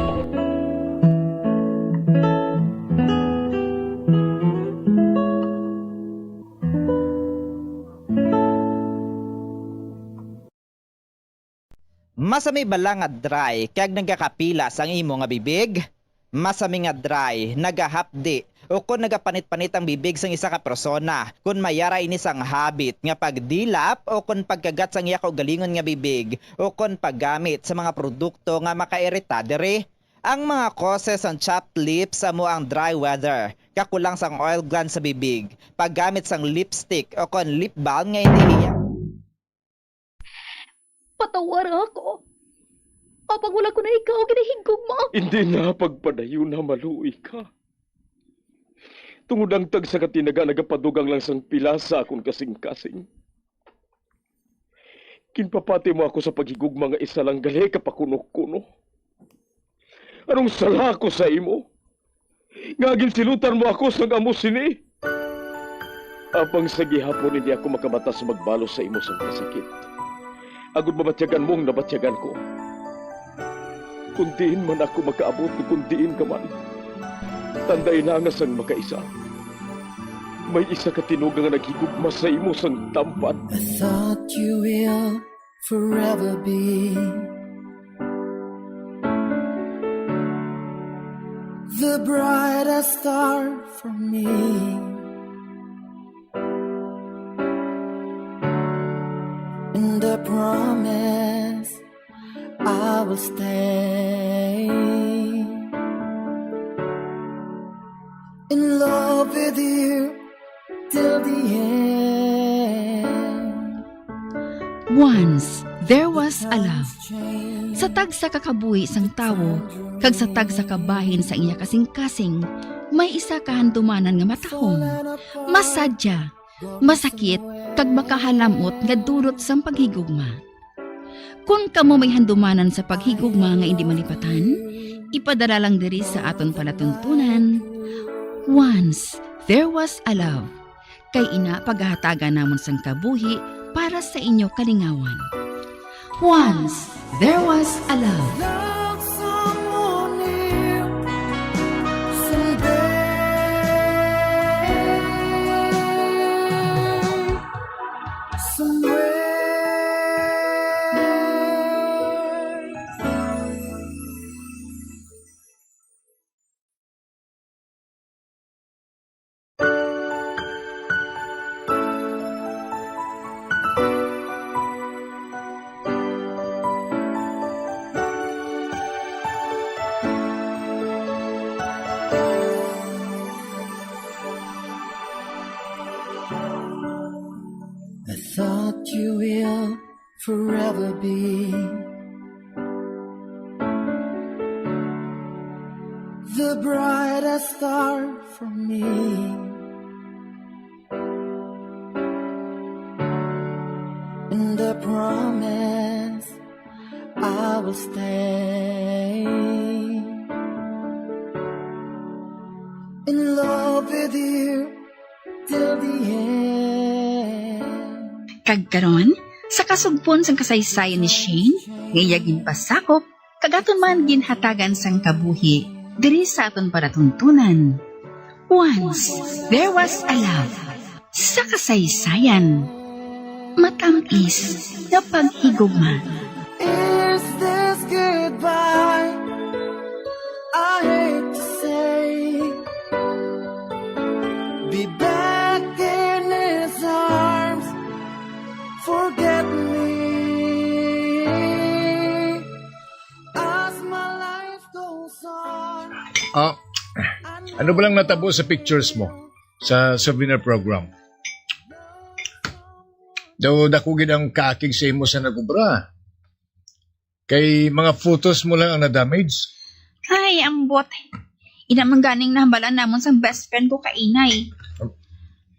Masami bala nga dry kag nagakapilas ang imo nga bibig? Masami nga dry, nagahapdi, ukon nagapanit-panit ang bibig sang isa ka persona. Kon may ara ini sang habit nga pagdilap ukon pagkagat sang iya kaugalingon nga bibig, ukon paggamit sa mga produkto nga makairita diri. Ang mga causes sang chapped lips amo ang dry weather, kakulang sang oil gland sa bibig, paggamit sang lipstick ukon lip balm nga indi hiya. Patawara ako. Apang wala ko na ikaw ginahigugma. Hindi na pagpadayon na maluoy ka. Tungod ang tagsa ka tinaga nagapadugang lang sang pila sa akon kasing-kasing. Ginpapati mo ako sa paghigugma nga isa lang gali ka pakuno-kuno. Anong sala ko sa imo? Nga ginsilutan mo ako sang amo sini? Apang sa gihapon hindi ako makabatas magbalos sa imo sang kasakit, agod mabatyagan mo ang nabatyagan ko. Kung diin man ako makaabot o kung diin ka man, tandai na nga sang makaisa, may isa ka tinuga nga naghigugma sa imo sang tampad. I thought you will forever be the brightest star for me. And I promise I will stay in love with you till the end. Once there was a love. Sa tagsa ka kabuhi sang tawo kag sa tagsa ka bahin sa iya kasingkasing, may isa ka handumanan nga matahom, masadya, masakit, kag makahalam-ot nga dulot sang paghigugma. Kon kamo may handumanan sa paghigugma nga indi malipatan, ipadala lang diri sa aton palatuntunan. Once there was a love. Kay ina, paghahatagan namon sang kabuhi para sa inyo kalingawan. Once there was a love. Love someone new someday. Somewhere. I thought you will forever be the brightest star for me. And I promise I will stay in love with you till the end. Kag karon, sa kasugpon sang kasaysayan ni Shane, nga iya ginpasakop, kag aton man ginhatagan sang kabuhi diri sa aton palatuntunan. Once there was a love. Sa kasaysayan, matamis nga paghigugma. Is this goodbye? I hate to say. Be back in his arms. Forget me as my life goes on. Ah, ano ba lang natabo sa pictures mo sa souvenir program? Daw dako gid ang kaakig sa imo sa nagubra. Kay mga photos mo lang ang na-damage. Ay, ambot. Ina man ganing nahambalan namon sang best friend ko ka inay.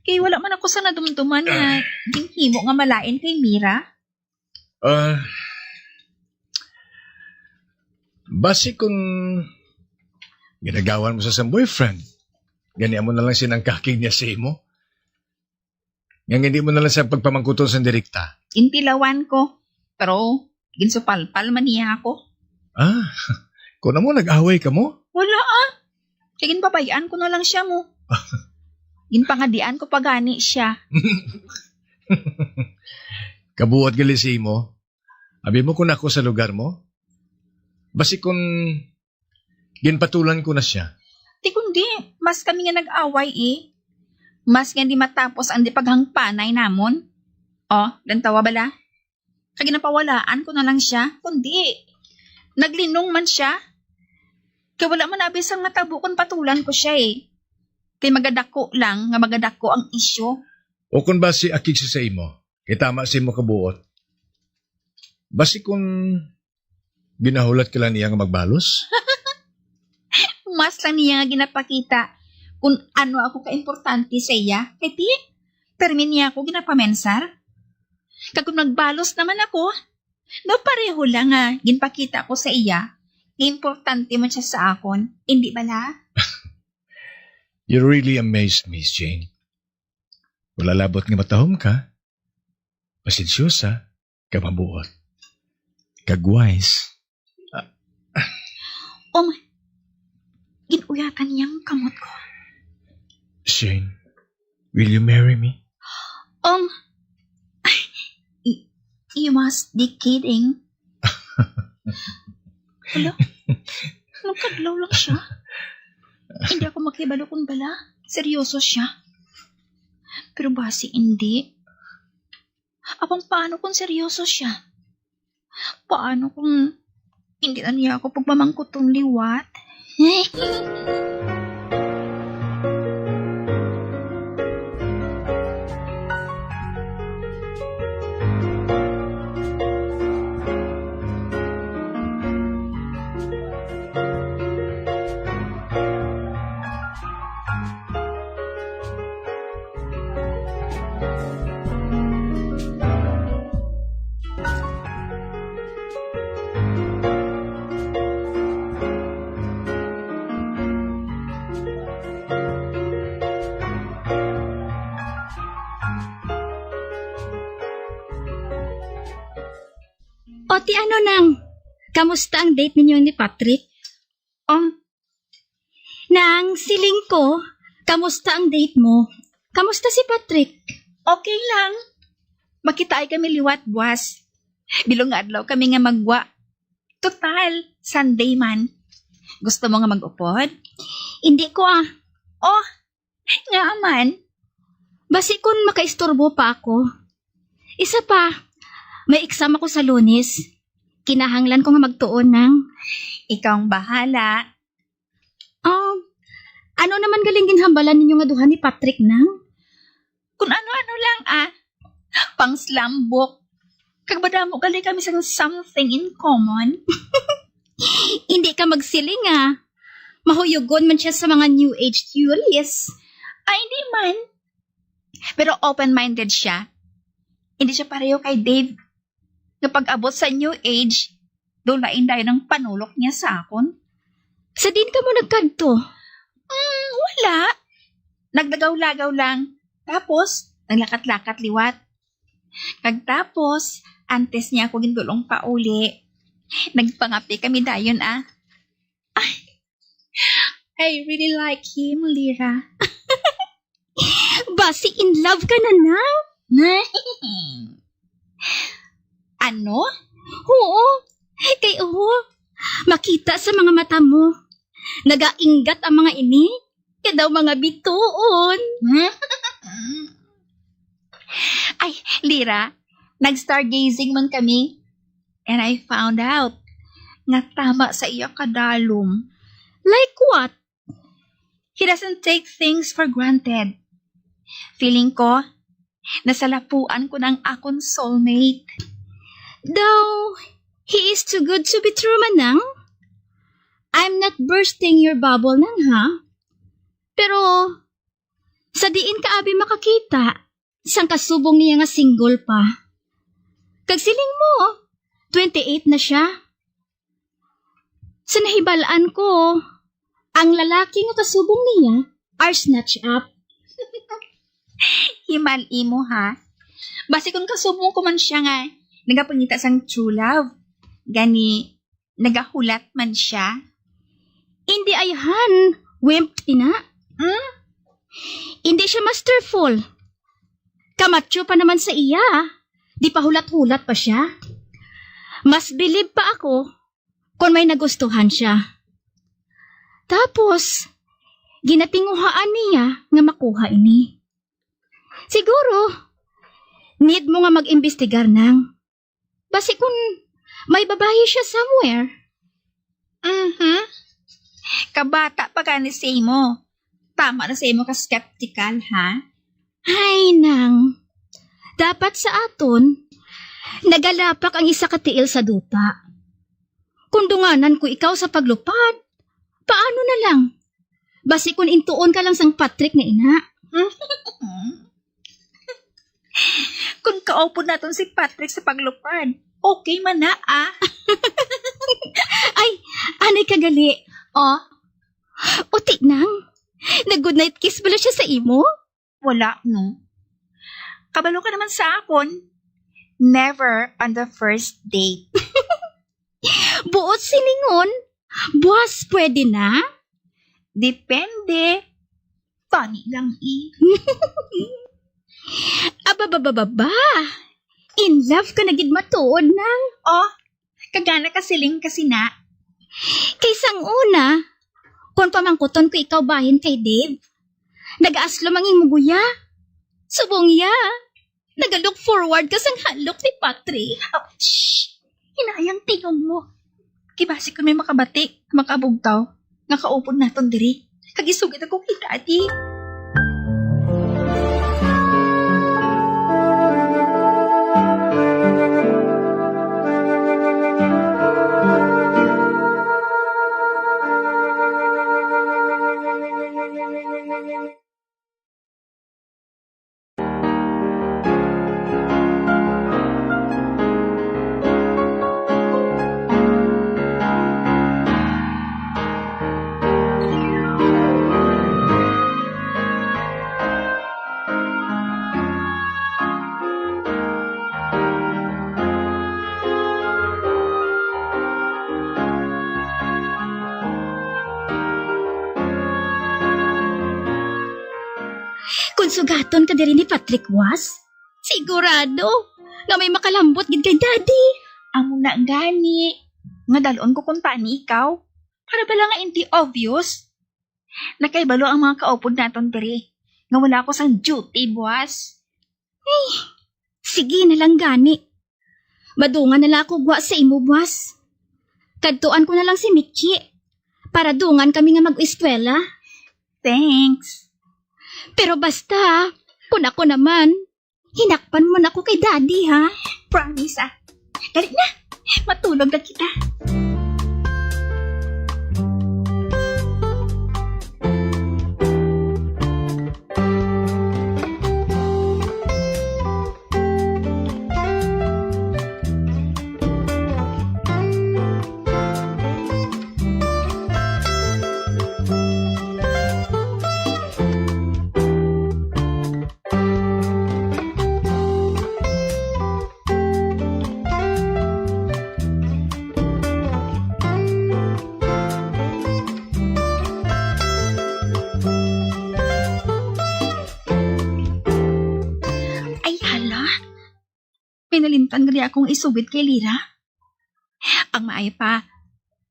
Kay wala man ako sa nadumduman nga ginhimo nga malain kay Mira. Ah, basi kung ginagawan mo sa sang boyfriend, gani amo na lang sinang kakig niya sa imo. Nga hindi mo na lang sa pagpamangkuton sa direkta. Intilawan ko, pero ginsupalpal man niya ako. Ah, kung amo, nag-away ka mo? Wala, ah. Kaya ginpabay-an ko na lang siya mo. Ginpangadian ko pa gani siya. Kabuot gali sa imo. Abi mo kung ako sa lugar mo? Basi kung ginpatulan ko na siya. Di kundi, mas kami nga nag-away eh. Mas nga di matapos ang di paghangpanay namon. Oh, lantawa bala? Kag ginapawalaan ko na lang siya, kundi naglinong man siya. Kay wala man abi sang matabo kon patulan ko siya eh. Kay magadako lang nga magadako ang isyu. O kon basi akig siya sa imo, kay tama sa imo kabuot. Basi kon ginahulat ka lang niya nga magbalos? Mas lang niya nga ginapakita kung ano ako kaimportante sa iya. Kay ti, permi niya ako ginapamensar. Kag kung magbalos naman ako, daw pareho lang nga ginpakita ko sa iya, importante man siya sa akon, indi bala? You really amaze me, Jane. Wala labot nga matahom ka, pasensyosa, kag mabuot, kag wise. Um, gin-uyatan niya ang kamot ko. Shane, will you marry me? Um, y-, you must be kidding. Hala, nagkadlaw lang siya. Hindi ako makibalo kung bala seryoso siya. Pero basi hindi. Apang paano kung seryoso siya? Paano kung hindi na niya ako pagmamangkuton liwat? O, ti ano, Nang? Kamusta ang date ninyo ni Patrick? Oh, Nang, siling ko, kamusta ang date mo? Kamusta si Patrick? Okay lang. Makitaan kami liwat buas. Bilog nga adlaw kami nga magwa. Total, Sunday man. Gusto mo nga mag-upod? Hindi ko, ah. Oh, nga man. Basi kun makaistorbo pa ako. Isa pa, may exam ako sa Lunes. Kinahanglan ko nga magtuon, Nang. Ikaw ang bahala. Ah, ano naman galing ginhambalan ninyo nga duha ni Patrick, Nang? Kun ano-ano lang, ah. Pang slam book. Kag madamo gali kami sang something in common. Hindi ka magsiling, ah. Mahuyugon man siya sa mga New Age theories. Ay, hindi man. Pero open-minded siya. Hindi siya pareho kay Dave, nga pag-abot sa New Age, daw lain dayon ang panulok niya sa akon. Sa diin kamo nagkadto? Mm, wala. Naglagaw-lagaw lang. Tapos, naglakat-lakat liwat. Kag tapos, antes niya ako gindulong pauli, nagpangape kami dayon, ah. Ay, I really like him, Lira. Basi in love ka na, Nang? Ano? Oo. Kay, oo, makita sa mga mata mo. Nagainggat ang mga ini. Kay daw mga bituon. Ay, Lira, nag-stargazing man kami. And I found out nga tama sa iya kadalom. Like what? He doesn't take things for granted. Feeling ko, nasalapuan ko na ang akon soulmate. Daw, he is too good to be true, man, Nang. I'm not bursting your bubble, Nang, ha? Pero, sa diin ka abi makakita sang kasubong niya nga single pa? Kag siling mo, twenty-eight na siya. Sa nahibal-an ko, ang lalaki nga kasubong niya are snatch up. Himal imo, ha? Basi kung kasubong ko man siya nga nagapangita sang true love, gani nagahulat man siya. Hindi ayhan, wimp ina. Hmm? Hindi siya masterful. Kamatyo pa naman sa iya. Di pa hulat-hulat pa siya. Mas bilib pa ako kung may nagustuhan siya. Tapos, ginatinguhaan niya nga makuha ini. Siguro, need mo nga mag-imbestigar, Nang. Basi kun may babayi siya somewhere. Mhm. Kabata pa gani sa imo. Tama na sa imo ka skeptical, ha? Ay, Nang. Dapat sa aton, nagalapak ang isa ka tiil sa duta. Kung dunganan ko ikaw sa paglupad, paano na lang? Basi kun intuon ka lang sang Patrick nga ina. Kung kaupod naton si Patrick sa paglupad, okay man na, ah. Ay, anay ka gali. Oh? Uti, Nang. Nag-good night kiss bala siya sa imo? Wala, no. Kabalo ka naman sa akon. Never on the first date. Buot silingon, buas pwede na? Depende. Tani lang, eh. Aba, ba, ba, ba, ba. In love ka na gid matuod, Nang. Oh, kagana ka siling ka sina. Kay sang una, kung pamangkuton ko ikaw bahin kay Dave, nagaaslom ang imo guya. Subong iya, naga-look forward ka sang halok ni Patrick. Oh, shh! Hinayang tingog mo. Kay basi kun may makabati, makabugtaw, nga kaupod naton diri. Kag isugid ako kay Daddy. Sugaton ka diri ni Patrick, Buas? Sigurado nga may makalambot gid kay Daddy. Amo na gani nga dalon ko kuntani ikaw. Para bala nga hindi obvious. Nakaibalo ang mga kaupod naton diri nga wala ako sang duty, Buas. Ay, sige na lang gani. Madungan na lang ako gwa sa imo, Buas. Kadtuan ko na lang si Mickey para dungan kami nga mag-eskwela. Thanks. Pero basta, kung ako naman, hinakpan mo na ako kay Daddy, ha? Promise, ah. Dali na, matulog na kita. Ay, hala. May nalimtan gali akong isugid kay Lira. Ang maayo pa,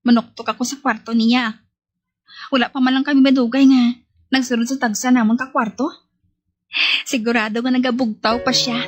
manuktok ako sa kwarto niya. Wala pa man lang kami madugay nga nagsulod sa tagsa namon ka kwarto. Sigurado nga nagabugtaw pa sia.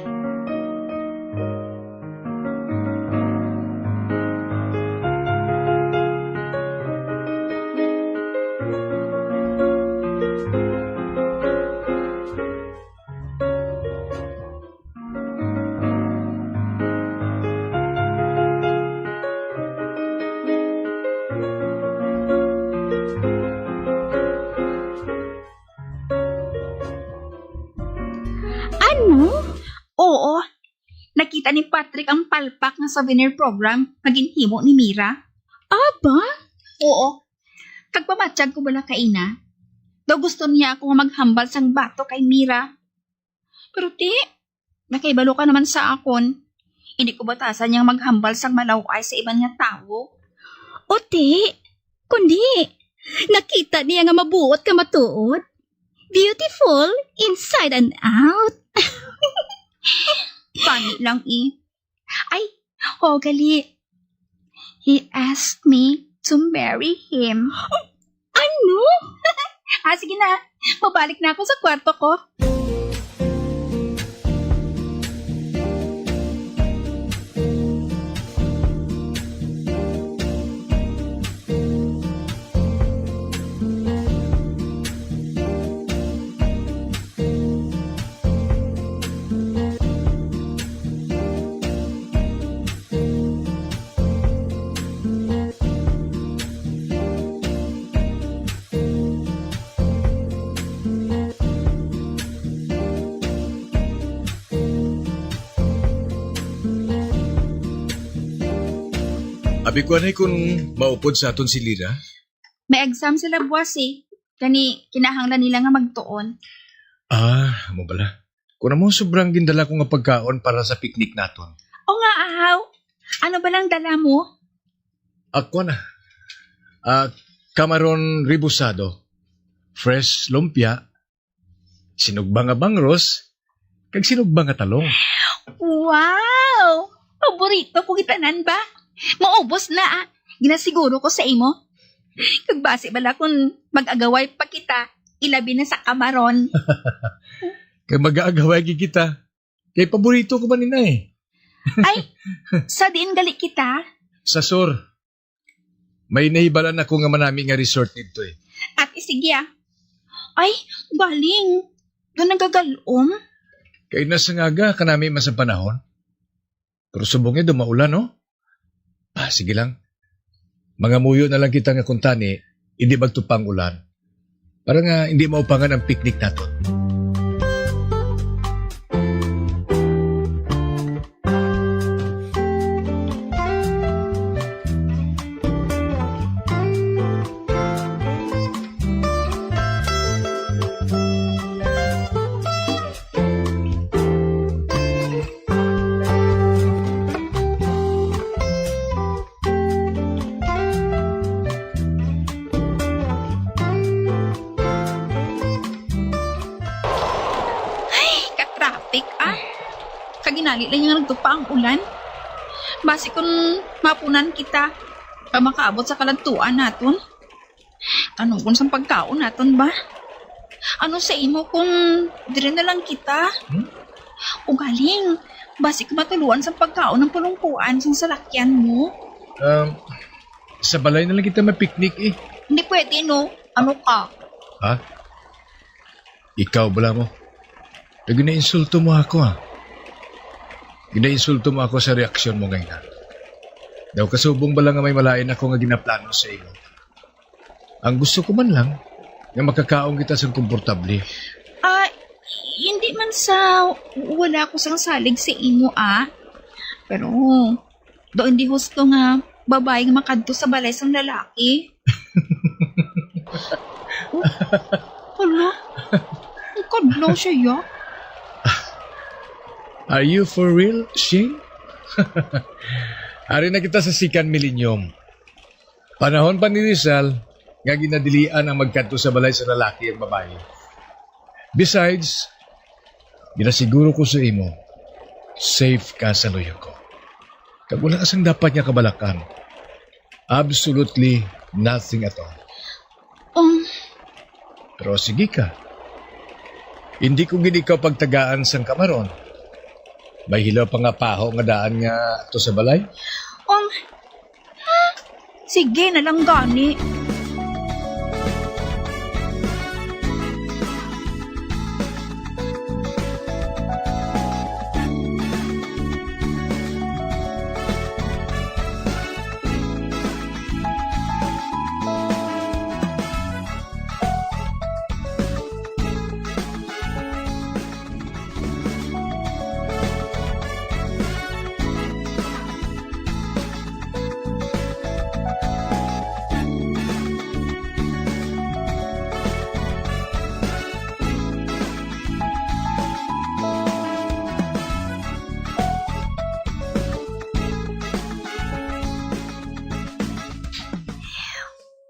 Ano? Oo. Nakita ni Patrick ang palpak nga souvenir program nga ginhimo ni Mira. Aba? Oo. Kag pamatyag ko bala kaina, daw gusto niya ako nga maghambal sang bato kay Mira. Pero ti, nakahibalo ka naman sa akon. Hindi ko batasan yang maghambal sang malaw-ay sa iban nga tawo. O ti, kundi, nakita niya nga mabuot ka matuod. Beautiful inside and out. Funny lang eh. Ay, oh, gali. He asked me to marry him. Ano? Ah, sige na. Mabalik na ako sa kwarto ko. Abi ko anay kung maupod sa aton si Lira. May exam sila buwas eh. Gani, kinahanglan nila nga magtuon. Ah, amo bala. Kuno mo, sobrang gindala ko nga pagkaon para sa picnic naton. O nga, ahaw. Ano ba lang dala mo? Ako na. Ah, kamaron rebusado. Fresh lumpia. Sinugba nga bangros. Kag sinugba nga talong. Wow! Paborito ko gitanan ba? Maubos na, ah. Ginasiguro ko sa imo. Kag basi bala kung mag-agaway pa kita, ilabi na sa kamaron. Kag mag-aagaway gid kita. Kay paborito ko man ina eh. Ay, sa diin gali kita? Sa sur. May nahibalan ako nga manami nga resort didto eh. Ate, sige ah. Ay, galing. Nga nagagalom. Kay nasa ngaga kanami man sa panahon. Pero subong niya, dumaulan, no? Ah, sige lang. Mangamuyo na lang kita nga kuntani, hindi magtupang ulan. Para nga hindi maupangan ang picnic naton. Traffic, ah. Kag ginali lang nga nagtupa ang ulan. Basi kun mapunan kita, pa makaabot sa kaladtuan naton. Ano kun sang pagkaon naton ba? Ano sa imo kung diri na lang kita? Hmm? Ugaling, basi ka matuluan sang pagkaon ang pulungkuan sang salakyan mo? Um, sa balay na lang kita mapiknik eh. Hindi pwede, no? Ano ka? Ha? Ikaw bala mo. Pero ginainsulto mo ako, ha? Ginainsulto mo ako sa reaksyon mo ngayon, ha? Daw kasubong bala nga may malain ako nga ginaplano sa imo. Ang gusto ko man lang, nga makakaon kita sang komportable. Ah, hindi man sa wala ako sang salig sa imo, ah. Pero, do hindi husto nga babae nga makadto sa balay sang lalaki. Oh, hala, ang kadlaw siya, ya. Are you for real, Shane? Ari na kita sa second millennium. Panahon pa ni Rizal nga ginadilian ang magkadto sa balay sa lalaki ang babayi. Besides, ginasiguro ko sa imo, safe ka sa luyo ko. Kag wala ka sang dapat nga kabalakan. Absolutely nothing at all. Um. Pero sige ka. Hindi ko gid ikaw pagtagaan sang kamaron. May hilaw pa nga paho nga daan nga ato sa balay. Um, Sige na lang gani.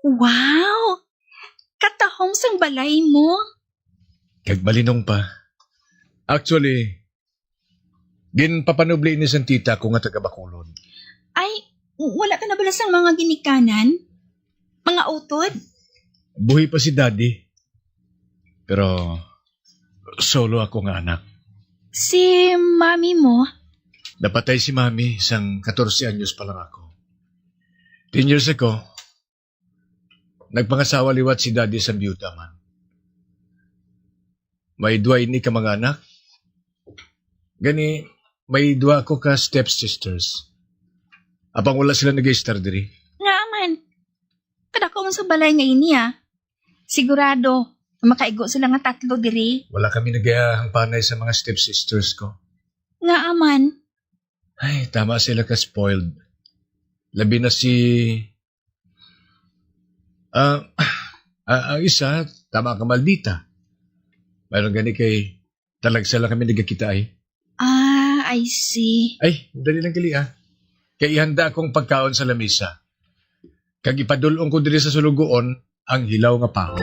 Wow! Katahom sang balay mo. Kag malinong pa. Actually, ginpapanubli ini sang tita ko nga taga Bacolod. Ay, wala ka na bala sang mga ginikanan? Mga utod? Buhi pa si Daddy. Pero solo ako nga anak. Si mami mo? Napatay si mami sang katorse anyos pa lang ako. Ten years ago, nagpangasawa liwat si Daddy sa biyuda man. May duha ini ka mga anak. Gani, may duha ako ka stepsisters. Apang wala sila nag-istar diri. Ngaa man? Kadako man sa balay nga ini, ah. Sigurado, makaigo sila nga tatlo diri. Wala kami nagahangpanay sa mga stepsisters ko. Ngaa man? Ay, tama sila ka spoiled. Labi na si, ah, ah, ang isa, tama ka maldita. Mayroon gani kay talagsa lang kami nagakita ay. Ah, I see. Ay, dali lang gali, ah. Kay ihanda akong pagkaon sa lamisa. Kag ipadul-ong ko diri sa sulugoon ang hilaw nga paho.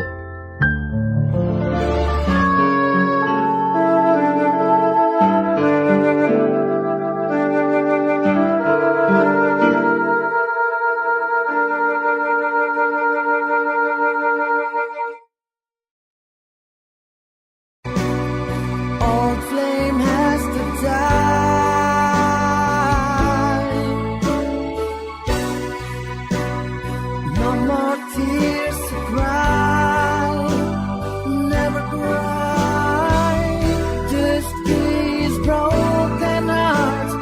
Old flame has to die. No more tears to cry. Never cry. Just kiss broken hearts.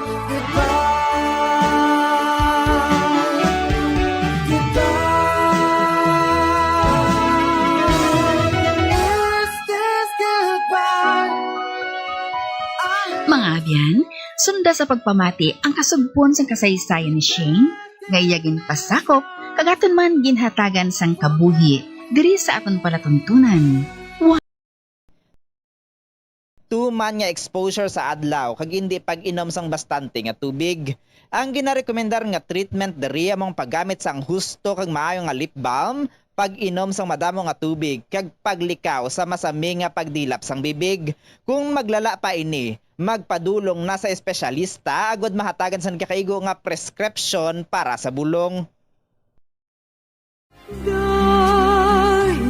Mga abyan, sunda sa pagpamati ang kasugpon sang kasaysayan ni Shane nga iya ginpasakop kag aton man ginhatagan sang kabuhi diri sa aton palatuntunan. Tuman nga exposure sa adlaw kag indi pag-inom sang bastante nga tubig ang ginarekomendar nga treatment diri amo ang paggamit sang husto kag maayo nga lip balm pag-inom sang madamo nga tubig, kag paglikaw sa masami nga pagdilap sang bibig. Kung maglala pa ini, magpadulong na sa espesyalista agud mahatagan sang kakaigo nga prescription para sa bulong. Dahil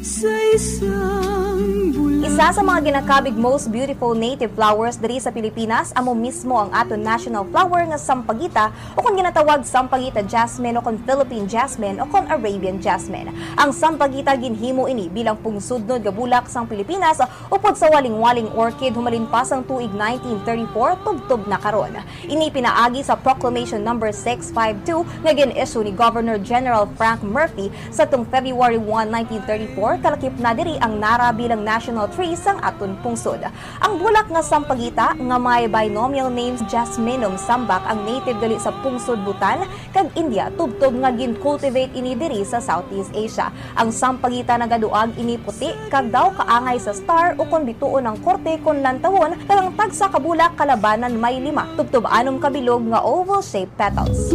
sa isang bulan. Isa sa mga ginakabig most beautiful native flowers diri sa Pilipinas amo mismo ang aton national flower nga sampagita, o kon ginatawag sampagita jasmine, o kon Philippine jasmine, o kon Arabian jasmine. Ang sampagita, ginhimo ini bilang pungsudnod nga bulak sang Pilipinas upod sa walingwaling orchid humalin pa sang tuig nineteen thirty-four tubtob na karon. Ini pinaagi sa Proclamation Number six five two nga gin-issue ni Governor General Frank Murphy sadtong February one, nineteen thirty-four, kalakip na diri ang nara bilang national tree sang aton pungsod. Ang bulak nga sampagita, nga may binomial name Jasminum sambac, ang native gali sa pungsod Bhutan kag India, tubtob nga gin-cultivate ini diri sa Southeast Asia. Ang sampagita nagaduag ini puti kag daw kaangay sa star, ukon bituon ang korte kon lantawon, kag ang tagsa ka bulak kalabanan may lima, tubtob anom ka bilog nga oval-shaped petals.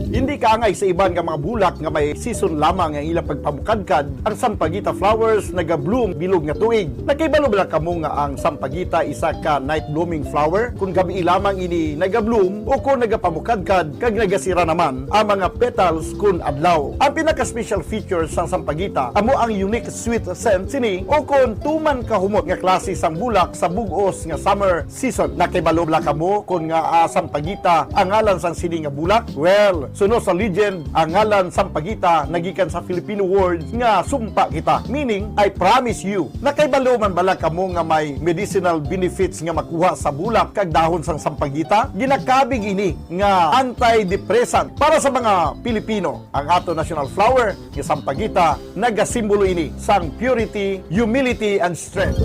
Hindi kaangay sa iban nga mga bulak nga may season lamang ang ilang pagpamukadkad, ang sampagita flowers naga-bloom bilog nga tuig. Nakahibalo bala kamo nga ang sampagita isa ka night blooming flower? Kung gabii lamang ini naga-bloom o kung nagapamukadkad kag nagasira naman ang mga petals kun adlaw. Ang pinaka-special feature sang sampagita amo ang unique sweet scent sini o kon tuman kahumot nga klase sang bulak sa bug-os nga summer season. Nakahibalo bala kamo kon ngaa sampagita ang ngalan sang sini nga bulak? Well, suno sa legend, ang ngalan sampagita nagikan sa Filipino word nga sumpa kita, meaning I promise you. Nakahibalo man bala kamo nga may medicinal benefits nga makuha sa bulak kag dahon sang sampagita? Ginakabig ini nga antidepressant para sa mga Pilipino. Ang ato national flower nga sampagita, nagasimbolo ini sang purity, humility, and strength.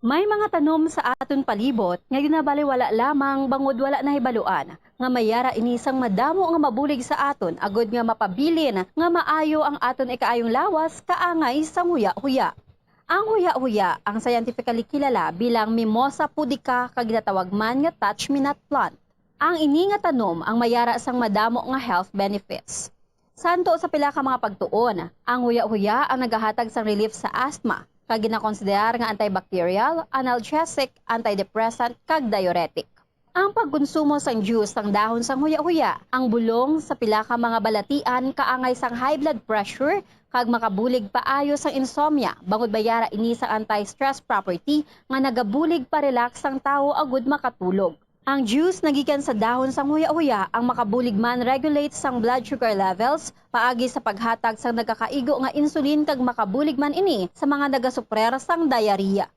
May mga tanom sa aton palibot nga ginabaliwala lamang bangod wala nahibaluan nga may yara ini sang madamo nga mabulig sa aton, agud nga mapabilin nga maayo ang aton ikaayong lawas kaangay sang huya-huya. Ang huya-huya, ang scientifically kilala bilang Mimosa pudica kag ginatawag man nga touch-me-not plant. Ang ini nga tanom ang may yara sang madamo nga health benefits. Santo sa pila ka mga pagtuon, ang huya-huya ang nagahatag sang relief sa asthma, kag ginakonsiderar nga antibacterial, analgesic, antidepressant, kag diuretic. Ang pagkonsumo sang juice sang dahon sang huya-huya, ang bulong sa pila ka mga balatian kaangay sang high blood pressure, kag makabulig paayo sang insomnia, bangod may yara ini sang anti-stress property nga nagabulig pa-relax sang tawo agud makatulog. Ang juice nagikan sa dahon sang huya-huya ang makabulig man regulate sang blood sugar levels paagi sa paghatag sang nagakaigo nga insulin, kag makabulig man ini sa mga nagasuprer sang diarrhea.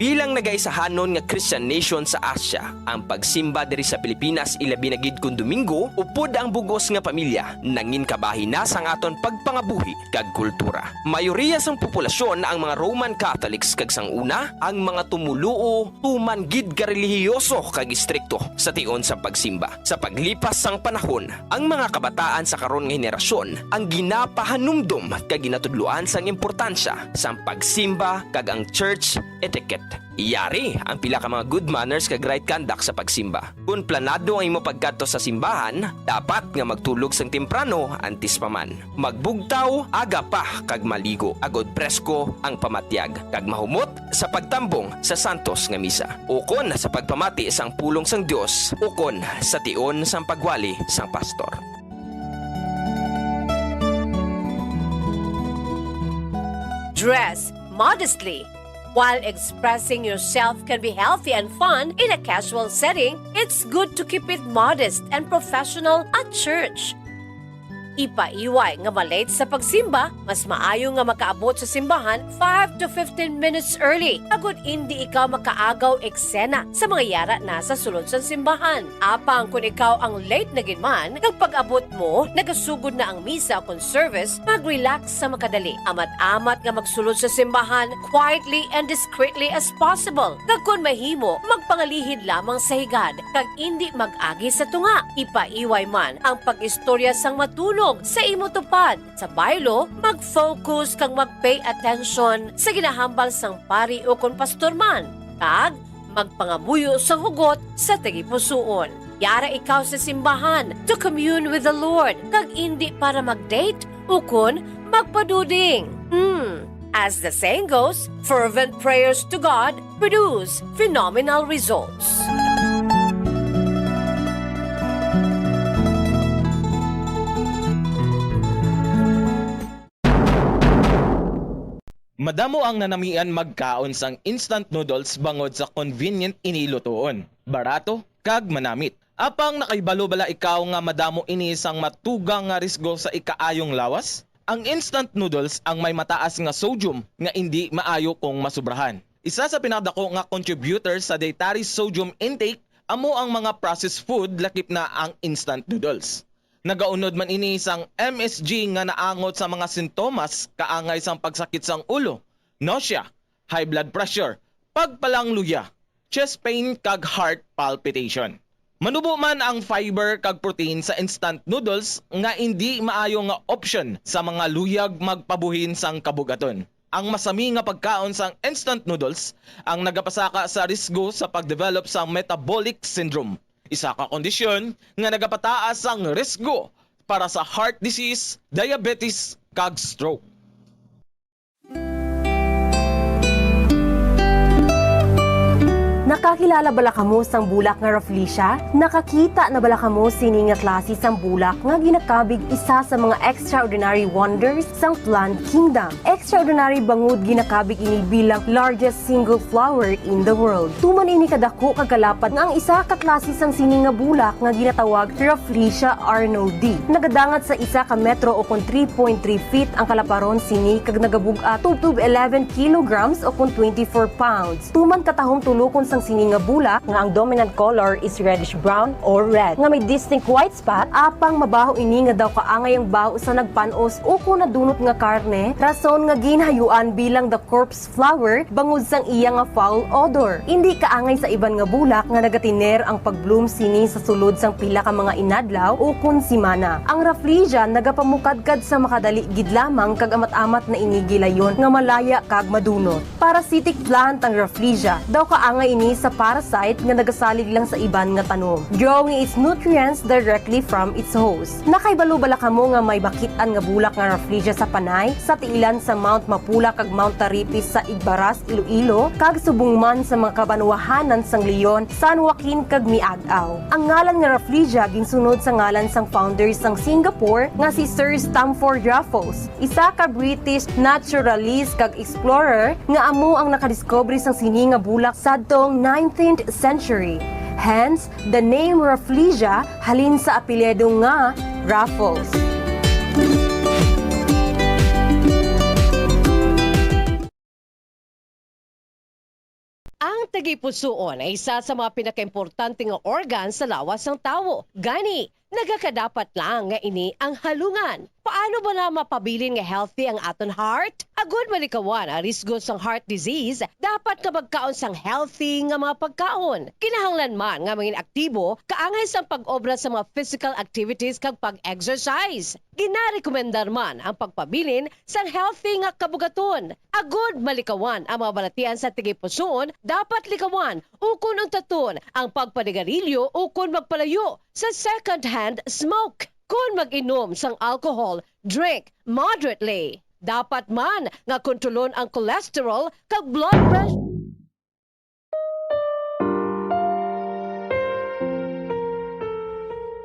Bilang nagaisahanon nga Christian nation sa Asia, ang pagsimba diri sa Pilipinas, ilabi na gid kon Domingo, upod ang bug-os nga pamilya, nangin kabahin na sang aton pagpangabuhi kag kultura. Mayoriya sang populasyon ang mga Roman Catholics, kag sang una, ang mga tumoluo tuman gid ka relihiyoso kag istrikto sa tion sang pagsimba. Sa paglipas sang panahon, ang mga kabataan sa karon nga henerasyon ang ginapahanumdom kag ginatudloan sang importansya sang pagsimba kag ang church etiquette. Yari ang pila ka mga good manners kag right conduct sa pagsimba. Kon planado ang imo pagkadto sa simbahan, dapat nga magtulog sang temprano antes pa man. Magbugtaw aga pa kag maligo, agod presko ang pamatyag, kag mahumot sa pagtambong sa santos nga misa, ukon sa pagpamati sang pulong sang Dios, ukon sa tion sang pagwali sang pastor. Dress modestly. While expressing yourself can be healthy and fun in a casual setting, it's good to keep it modest and professional at church. Ipaiway nga ma-late sa pagsimba, mas maayo nga makaabot sa simbahan five to fifteen minutes early, agud indi ikaw makaagaw eksena sa mga yara na sa sulod sang simbahan. Apang kon ikaw ang late na gid man, kag pag-abot mo, nagasugod na ang misa kon service, mag-relax sa makadali. Amat-amat nga magsulod sa simbahan quietly and discreetly as possible. Kag kon mahimo, magpangalihid lamang sa higad, kag indi mag-agi sa tunga. Ipaiway man ang pag-istorya sang matulog Sa imo tupad sa baylo, mag-focus kag mag-pay attention sa ginahambal sang pari ukon pastor man, kag magpangamuyo sang hugot sa tagipusoon. Yara ikaw sa simbahan to commune with the Lord, kag indi para mag-date ukon magpaduding. Hmm. As the saying goes, fervent prayers to God produce phenomenal results. Madamo ang nanamian magkaon sang instant noodles bangod sa convenient ini lutoon, barato, kag manamit. Apang nakahibalo bala ikaw nga madamo ini sang matugang nga risgo sa ikaayong lawas? Ang instant noodles ang may mataas nga sodium nga indi maayo kung masubrahan. Isa sa pinakadako nga contributor sa dietary sodium intake amo ang mga processed food, lakip na ang instant noodles. Nagaunod man ini sang M S G nga naangot sa mga sintomas kaangay sang pagsakit sang ulo, nausea, high blood pressure, pagpalangluya, chest pain, kag heart palpitation. Manubo man ang fiber kag protein sa instant noodles nga indi maayo nga option sa mga luyag magpabuhin sang kabugaton. Ang masami nga pagkaon sang instant noodles ang nagapasaka sa risgo sa pag-develop sang metabolic syndrome, isa ka kondisyon nga nagapataas sang risgo para sa heart disease, diabetes, kag stroke. Nakakilala bala kamo sang bulak nga rafflesia? Nakakita na bala kamo sini nga klase sang bulak nga ginakabig isa sa mga extraordinary wonders sang plant kingdom? Extraordinary bangod ginakabig ini bilang largest single flower in the world. Tuman ini kadako kag kalapad nga ang isa ka klase sang sini nga bulak nga ginatawag Rafflesia arnoldii nagadangat sa isa ka metro ukon three point three feet ang kalaparon sini kag nagabug-at tubtob eleven kilograms ukon twenty-four pounds. Tuman katahom tulokon sang sini nga bulak nga ang dominant color is reddish brown or red nga may distinct white spot, apang mabaho ini nga daw kaangay ang baho sa nagpan-os ukon nadunot nga karne, rason nga ginhayuan bilang the corpse flower bangod sang iya nga foul odor. Indi kaangay sa iban nga bulak nga nagatiner ang pag-bloom sini sa sulod sang pila ka mga inadlaw ukon simana. Ang Rafflesia nagapamukadkad sa makadali gid lamang kag amat-amat na ini gilayon nga malaya kag madunot. Parasitic plant ang Rafflesia. Daw kaangay ini sa parasite nga nagasalig lang sa iban nga tanom, drawing its nutrients directly from its host. Nakahibalo bala kamo nga may makit-an nga bulak nga Rafflesia sa Panay, sa tiilan sa Mount Mapula kag Mount Taripis sa Igbaras, Iloilo, kag subong man sa mga kabanwahanan sang Leon, San Joaquin, kag Miag-ao? Ang ngalan nga Rafflesia ginsunod sa ngalan sang founder sang Singapore nga si Sir Stamford Raffles, isa ka British naturalist kag explorer nga amo ang nakadiskubre sang sini nga bulak sadtong nineteenth century. Hence, the name Rafflesia halin sa apelyido nga Raffles. Ang tagipusoon ay isa sa mga pinakaimportante nga organ sa lawas sang tawo. Gani, nagakadapat lang nga ini ang halungan. Paano bala mapabilin nga healthy ang aton heart? Agud malikawan ang risgo sang heart disease, dapat nga magkaon sang healthy nga mga pagkaon. Kinahanglan man nga mangin aktibo kaangay sang pag-obra sa mga physical activities kag pag-exercise. Ginarekomendar man ang pagpabilin sang healthy nga kabugaton. Agud malikawan ang mga balatian sa tagipusoon, dapat likawan ukon untaton ang pagpanigarilyo ukon magpalayo sa second-hand smoke. Kon mag-inom sang alcohol, drink moderately. Dapat man nga kontrolon ang cholesterol kag blood pressure.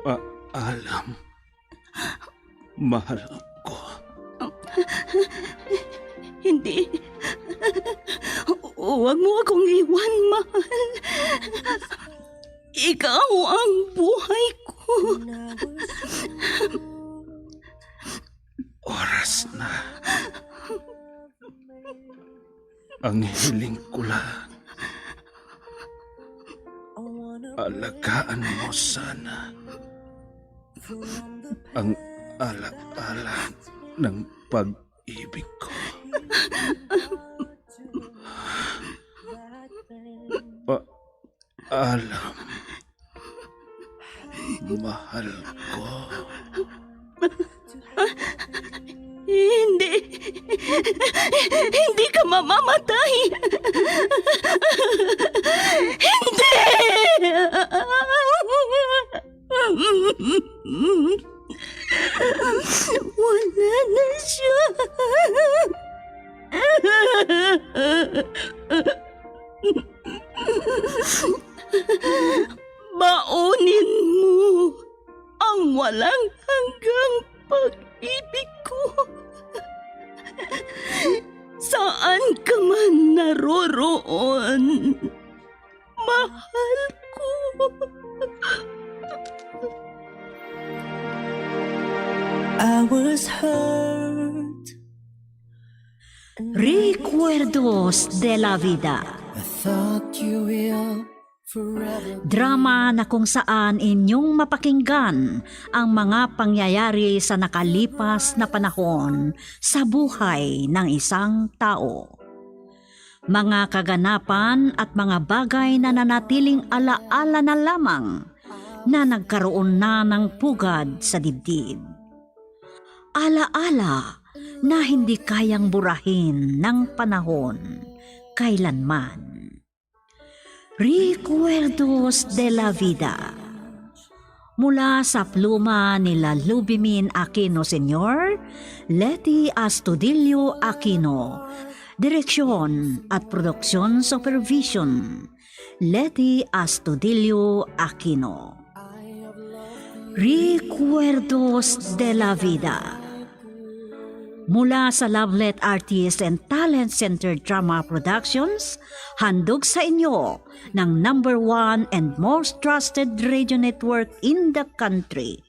Paalam, mahal ko. Hindi. Huwag mo akong iwan, mahal. Ikaw ang buhay ko. Oras na. Ang hiling ko lang, alagaan mo sana ang ala-ala ng pag-ibig ko. Paalam, mahal ko. Hindi. Hindi ka mamamatay. Hindi! Wala na siya. Baunin mo ang walang hanggang pag-ibig ko. Saan ka man naroroon, mahal ko. I was hurt. Recuerdos de la Vida. I thought you will forever. Drama na kung saan inyong mapakinggan ang mga pangyayari sa nakalipas na panahon sa buhay ng isang tao. Mga kaganapan at mga bagay na nanatiling alaala na lamang na nagkaroon na ng pugad sa dibdib. Alaala na hindi kayang burahin ng panahon kailanman. Recuerdos de la Vida. Mula sa pluma ni Lalubimin Aquino Senior, Leti Astudillo Aquino. Direksyon at production supervision, Leti Astudillo Aquino. Recuerdos de la Vida. Mula sa Lovelet Artist and Talent Center Drama Productions, handog sa inyo ng number one and most trusted radio network in the country,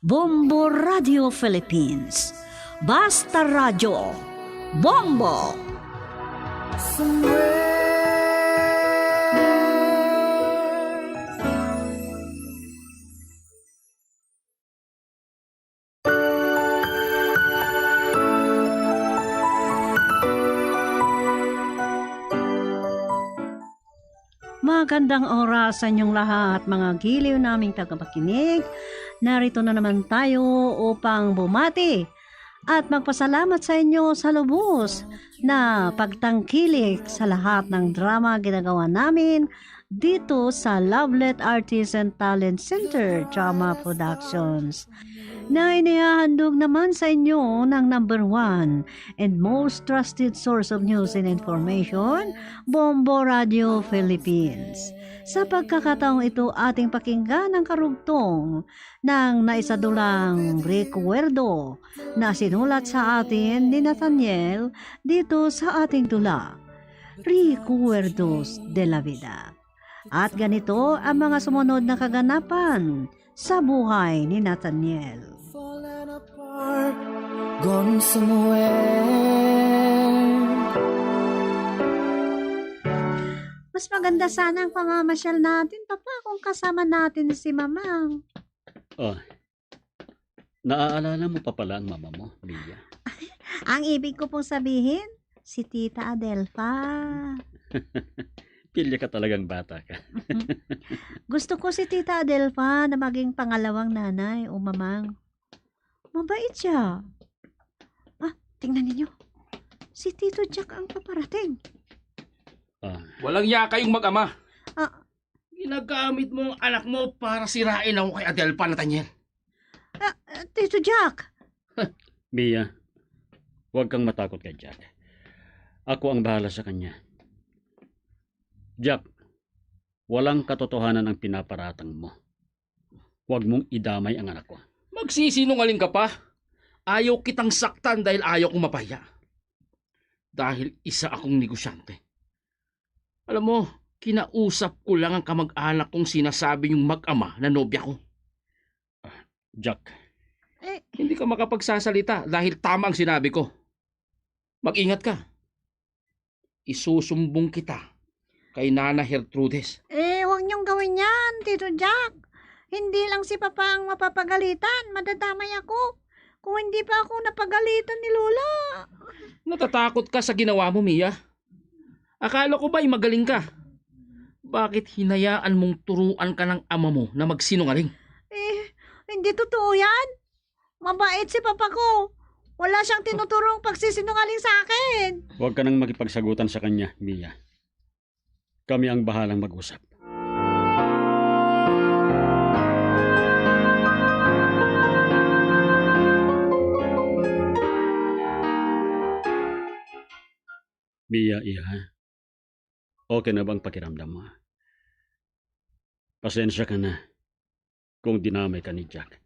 Bombo Radio Philippines. Basta Radyo, Bombo! Somewhere. Magandang oras sa inyong lahat, mga giliw naming tagapakinig. Narito na naman tayo upang bumati at magpasalamat sa inyo sa lubos na pagtangkilik sa lahat ng drama ginagawa namin dito sa Lovelet Artists and Talent Center Drama Productions, na inihahandog naman sa inyo ng number one and most trusted source of news and information, Bombo Radio Philippines. Sa pagkakataong ito, ating pakinggan ang karugtong ng naisadulang recuerdo na sinulat sa atin ni Nathaniel dito sa ating dula, Recuerdos de la Vida. At ganito ang mga sumunod na kaganapan sa buhay ni Nathaniel. Falling apart, gone somewhere. Mas maganda sana ang pamamasyal natin, Papa, kung kasama natin si Mama. Oh, naaalala mo pa pala ang mama mo, Mia? Ang ibig ko pong sabihin, si Tita Adelfa. Pilya ka talagang bata ka. Gusto ko si Tita Adelfa na maging pangalawang nanay o mamang. Mabait siya. Ah, tingnan ninyo. Si Tito Jack ang paparating. Ah. Walang iya kayong mag-ama. Ah. Ginagamit mo ang anak mo para sirain ako kay Adelfa, Nathaniel. Ah, ah, Tito Jack. Mia, huwag kang matakot kay Jack. Ako ang bahala sa kanya. Jack, walang katotohanan ang pinaparatang mo. Huwag mong idamay ang anak ko. Magsisinungaling ka pa. Ayaw kitang saktan dahil ayaw kong mapahiya. Dahil isa akong negosyante. Alam mo, kinausap ko lang ang kamag-anak kong sinasabi niyong mag-ama na nobya ko. Ah, Jack. Eh, hindi ka makapagsasalita dahil tama ang sinabi ko. Mag-ingat ka. Isusumbong kita kay Nana Gertrudes. Eh, huwag niyong gawin yan, Tito Jack. Hindi lang si Papa ang mapapagalitan, madadamay ako. Kung hindi pa ako napagalitan ni Lola. Natatakot ka sa ginawa mo, Mia? Akala ko ba'y magaling ka? Bakit hinayaan mong turuan ka ng ama mo na magsinungaling? Eh, hindi totoo yan. Mabait si Papa ko. Wala siyang tinuturong pagsisinungaling sa akin. Huwag ka nang makipagsagutan sa kanya, Mia. Kami ang bahalang mag-usap. Mia, iha, okay na ba ang pakiramdam mo? Pasensya ka na kung dinamay ka ni Jack.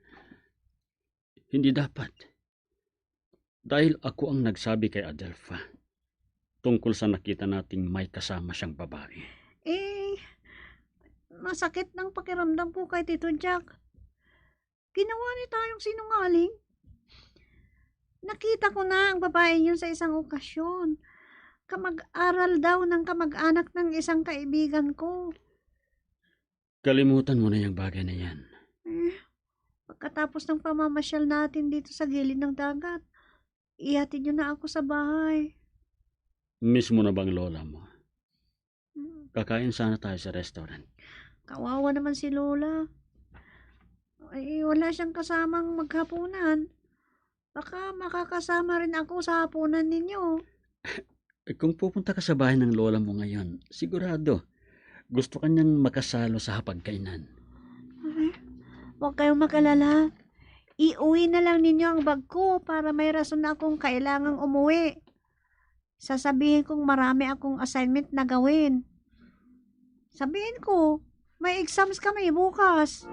Hindi dapat. Dahil ako ang nagsabi kay Adelfa tungkol sa nakita nating may kasama siyang babae. Eh, masakit ng pakiramdam ko kay Tito Jack. Ginawa niya tayong sinungaling. Nakita ko na ang babae yun sa isang okasyon. Kamag-aral daw ng kamag-anak ng isang kaibigan ko. Kalimutan mo na yung bagay na yan. Eh, pagkatapos ng pamamasyal natin dito sa gilid ng dagat, ihatid niyo na ako sa bahay. Mismo na bang lola mo? Hmm. Kakain sana tayo sa restaurant. Kawawa naman si Lola. Ay, wala siyang kasamang maghapunan. Baka makakasama rin ako sa hapunan ninyo. Eh, kung pupunta ka sa bahay ng lola mo ngayon, sigurado, gusto ka niyang makasalo sa hapagkainan. Ay, huwag kayong magalala. Iuwi na lang ninyo ang bag ko para may rason na akong kailangang umuwi. Sasabihin kong marami akong assignment na gawin. Sabihin ko, may exams kami bukas.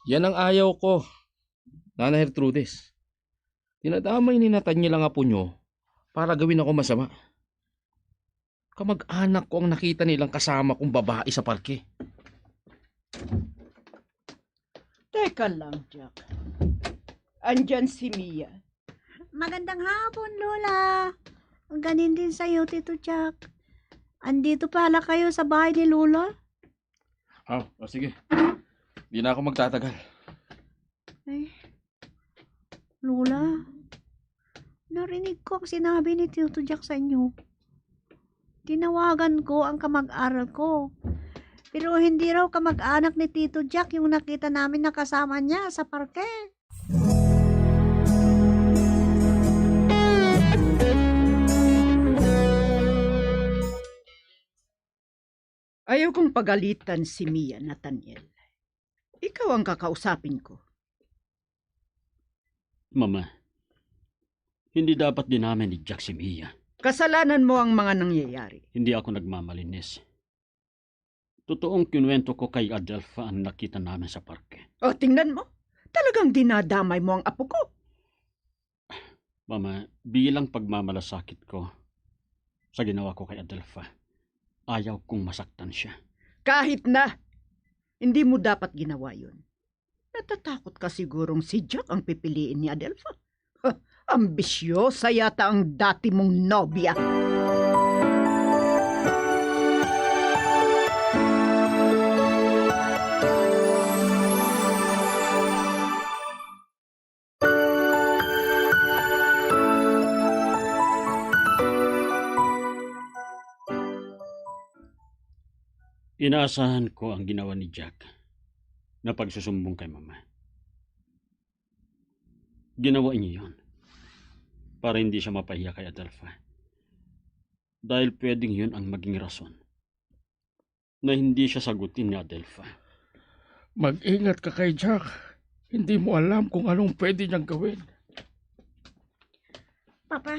Yan ang ayaw ko, Nana Gertrudis. Dinadamay ni Nathaniel ang apo nyo para gawin ako masama. Kamag-anak ko ang nakita nilang kasama kong babae sa parke. Teka lang, Jack. Andyan si Mia. Magandang hapon, Lola. Ang ganin din sa'yo, Tito Jack. Andito pala kayo sa bahay ni Lola? Oh, oh, sige. Di na ako magtatagal. Ay, Lola, narinig ko ang sinabi ni Tito Jack sa inyo. Tinawagan ko ang kamag-aral ko. Pero hindi raw kamag-anak ni Tito Jack yung nakita namin na kasama niya sa parke. Ayaw kong pagalitan si Mia, Nathaniel. Ikaw ang kakausapin ko. Mama, hindi dapat dinamay ni Jack si Mia. Kasalanan mo ang mga nangyayari. Hindi ako nagmamalinis. Totoong kinuwento ko kay Adelfa ang nakita namin sa parke. O, tingnan mo. Talagang dinadamay mo ang apo ko. Mama, bilang pagmamalasakit ko sa ginawa ko kay Adelfa, ayaw kong masaktan siya. Kahit na, hindi mo dapat ginawa yun. Natatakot ka sigurong si Jack ang pipiliin ni Adelfa. Huh, ambisyosa yata ang dati mong nobya. Inaasahan ko ang ginawa ni Jack na pagsusumbong kay Mama. Ginawa niya yun para hindi siya mapahiya kay Adelfa. Dahil pwedeng yun ang maging rason na hindi siya sagutin ni Adelfa. Mag-ingat ka kay Jack. Hindi mo alam kung anong pwede niyang gawin. Papa,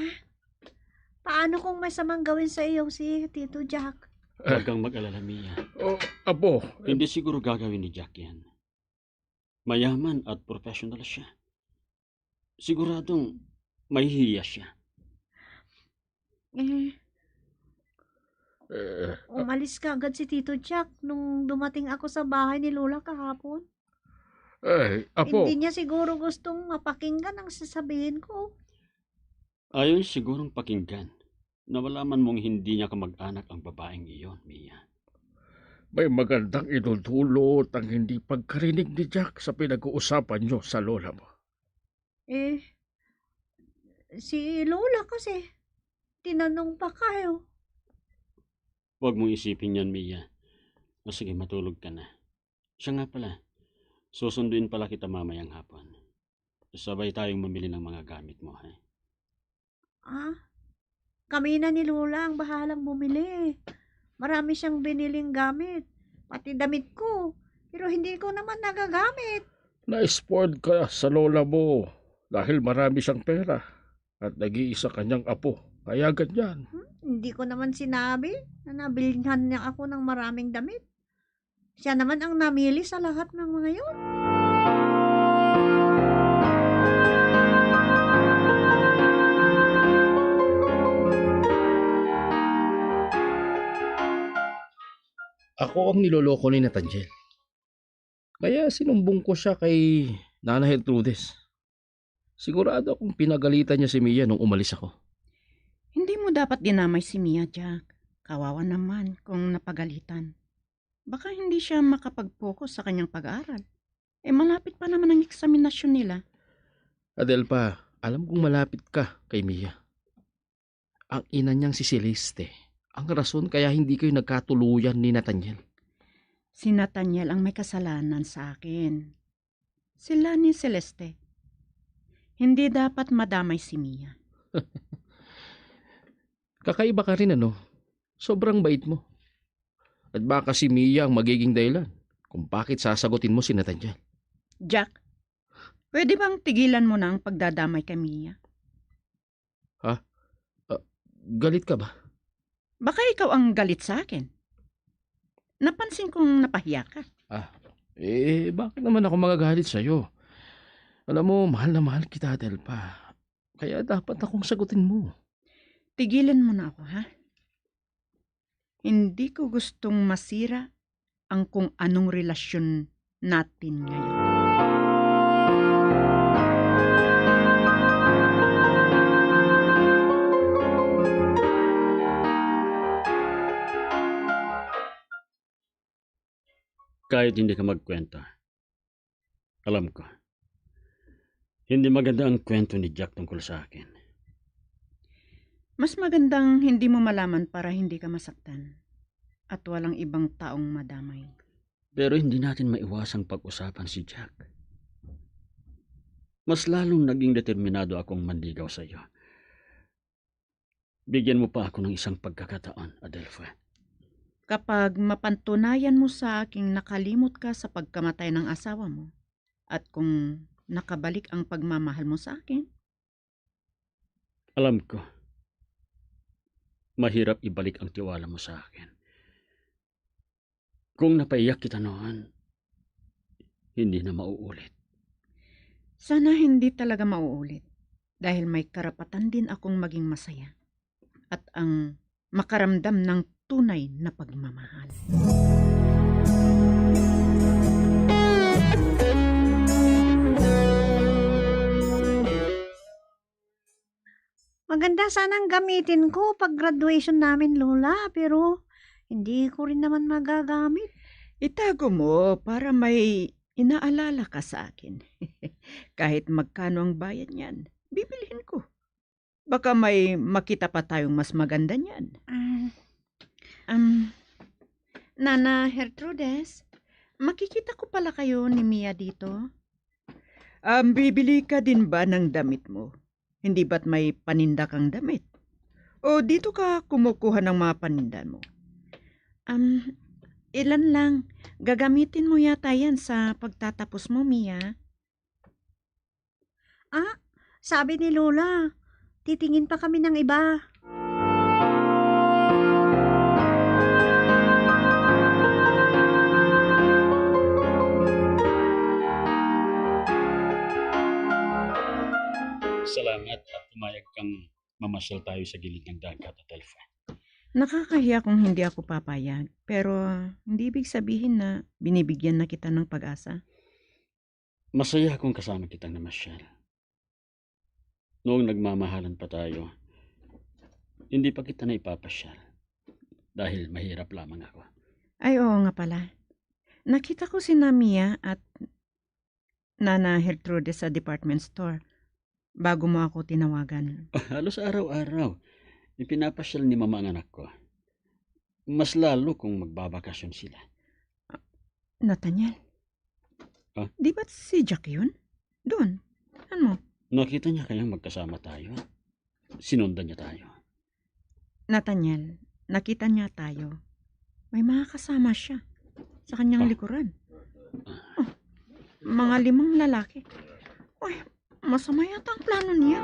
paano kung masamang gawin sa iyo si Tito Jack? Huwag kang mag-alala, Mia. Oh, apo. Hindi siguro gagawin ni Jack yan. Mayaman at professional siya. Siguradong mahihiya siya. Eh, Eh, umalis ka agad si Tito Jack nung dumating ako sa bahay ni Lola kahapon. Ay, apo. Hindi niya siguro gustong mapakinggan ang sasabihin ko. Ayaw niya sigurong pakinggan na malaman mong hindi niya kamag-anak ang babaeng iyon, Mia. May magandang idudulot ang hindi pagkarinig ni Jack sa pinag-uusapan niyo sa lola mo. Eh, si Lola kasi, Tinanong pa kayo. Huwag mong isipin yan, Mia. O sige, matulog ka na. Siya nga pala, susunduin pala kita mamayang hapon. Sabay tayong mamili ng mga gamit mo, ha? Ah, kami na ni Lola ang bahalang bumili. Marami siyang biniling gamit, pati damit ko. Pero hindi ko naman nagagamit. Na-spoiled ka sa lola mo dahil marami siyang pera at nag-iisa kanyang apo. Kaya ganyan. Hmm, hindi ko naman sinabi na nabilhan niya ako ng maraming damit. Siya naman ang namili sa lahat ng mga yun. Ako ang niloloko ni Nathaniel. Kaya sinumbong ko siya kay Nana Gertrudes. Sigurado akong pinagalitan niya si Mia nung umalis ako. Hindi mo dapat dinamay si Mia, Jack. Kawawa naman kung napagalitan. Baka hindi siya makapag-focus sa kanyang pag-aaral. Eh, malapit pa naman ang eksaminasyon nila. Adelpa, alam kong malapit ka kay Mia. Ang ina niyang si Celeste, ang rason kaya hindi kayo nagkatuluyan ni Nathaniel. Si Nathaniel ang may kasalanan sa akin. Sila ni Celeste. Hindi dapat madamay si Mia. Kakaiba ka rin, ano? Sobrang bait mo. At baka si Mia ang magiging dahilan kung bakit sasagutin mo si Nathaniel. Jack, pwede bang tigilan mo na ang pagdadamay kay Mia? Ha? Ah, galit ka ba? Baka ikaw ang galit sa akin. Napansin kong napahiya ka. Ah, eh, bakit naman ako magagalit sa'yo? Alam mo, mahal na mahal kita, Adelpa. Kaya dapat akong sagutin mo. Tigilan mo na ako, ha? Hindi ko gustong masira ang kung anong relasyon natin ngayon. Kahit hindi ka magkwento, alam ko, hindi maganda ang kwento ni Jack tungkol sa akin. Mas magandang hindi mo malaman para hindi ka masaktan at walang ibang taong madamay. Pero hindi natin maiwasang pag-usapan si Jack. Mas lalong naging determinado akong manligaw sa iyo. Bigyan mo pa ako ng isang pagkakataon, Adelfa. Kapag mapatunayan mo sa aking nakalimot ka sa pagkamatay ng asawa mo, at kung nakabalik ang pagmamahal mo sa akin. Alam ko, mahirap ibalik ang tiwala mo sa akin. Kung napaiyak kita noon, hindi na mauulit. Sana hindi talaga mauulit, dahil may karapatan din akong maging masaya at ang makaramdam ng tunay na pagmamahal. Maganda sanang gamitin ko pag graduation namin, Lola, pero hindi ko rin naman magagamit. Itago mo para may inaalala ka sa akin. Kahit magkano ang bayad niyan, bibilhin ko. Baka may makita pa tayong mas maganda niyan. Ah. Um, Nana Gertrudes, makikita ko pala kayo ni Mia dito? Um, bibili ka din ba ng damit mo? Hindi ba't may paninda kang damit? O dito ka kumukuha ng mga paninda mo? Um, ilan lang. Gagamitin mo yata yan sa pagtatapos mo, Mia. Ah, sabi ni Lola, titingin pa kami ng iba. Salamat at pumayag kang mamasyal tayo sa gilid ng dagat, Adelfa. Nakakahiya kung hindi ako papayag, pero hindi ibig sabihin na binibigyan na kita ng pag-asa. Masaya akong kasama kitang namasyal. Noong nagmamahalan pa tayo, hindi pa kita na ipapasyal dahil mahirap lamang ako. Ay, oo nga pala. Nakita ko si Mia at Nana Gertrude sa department store bago mo ako tinawagan. Halos araw-araw. Ipinapasyal ni Mama ang anak ko. Mas lalo kung magbabakasyon sila. Nathaniel, Ah? Di ba si Jack yun? Doon. Ano mo? Nakita niya kayang magkasama tayo. Sinundan niya tayo. Nathaniel, nakita niya tayo. May mga kasama siya sa kanyang Ah. likuran. Oh, mga limang lalaki. Uy, masama yata ang plano niya.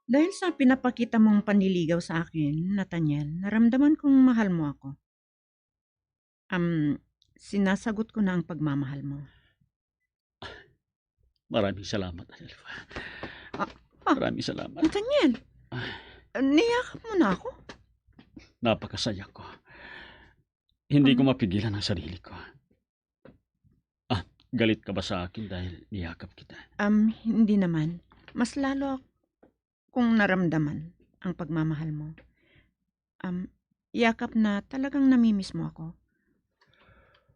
Dahil sa pinapakita mong panliligaw sa akin, Nathaniel, naramdaman kong mahal mo ako. Um, sinasagot ko na ang pagmamahal mo. Maraming salamat, Adelfa. Ah, ah, Maraming salamat. Nathaniel, Ah. niyakap mo na ako? Napakasaya ko. Hindi ko Um, mapigilan ang sarili ko. Ah, galit ka ba sa akin dahil niyakap kita? Um, hindi naman. Mas lalo ak-, kong naramdaman ang pagmamahal mo. Um, yakap na talagang namimiss mo ako.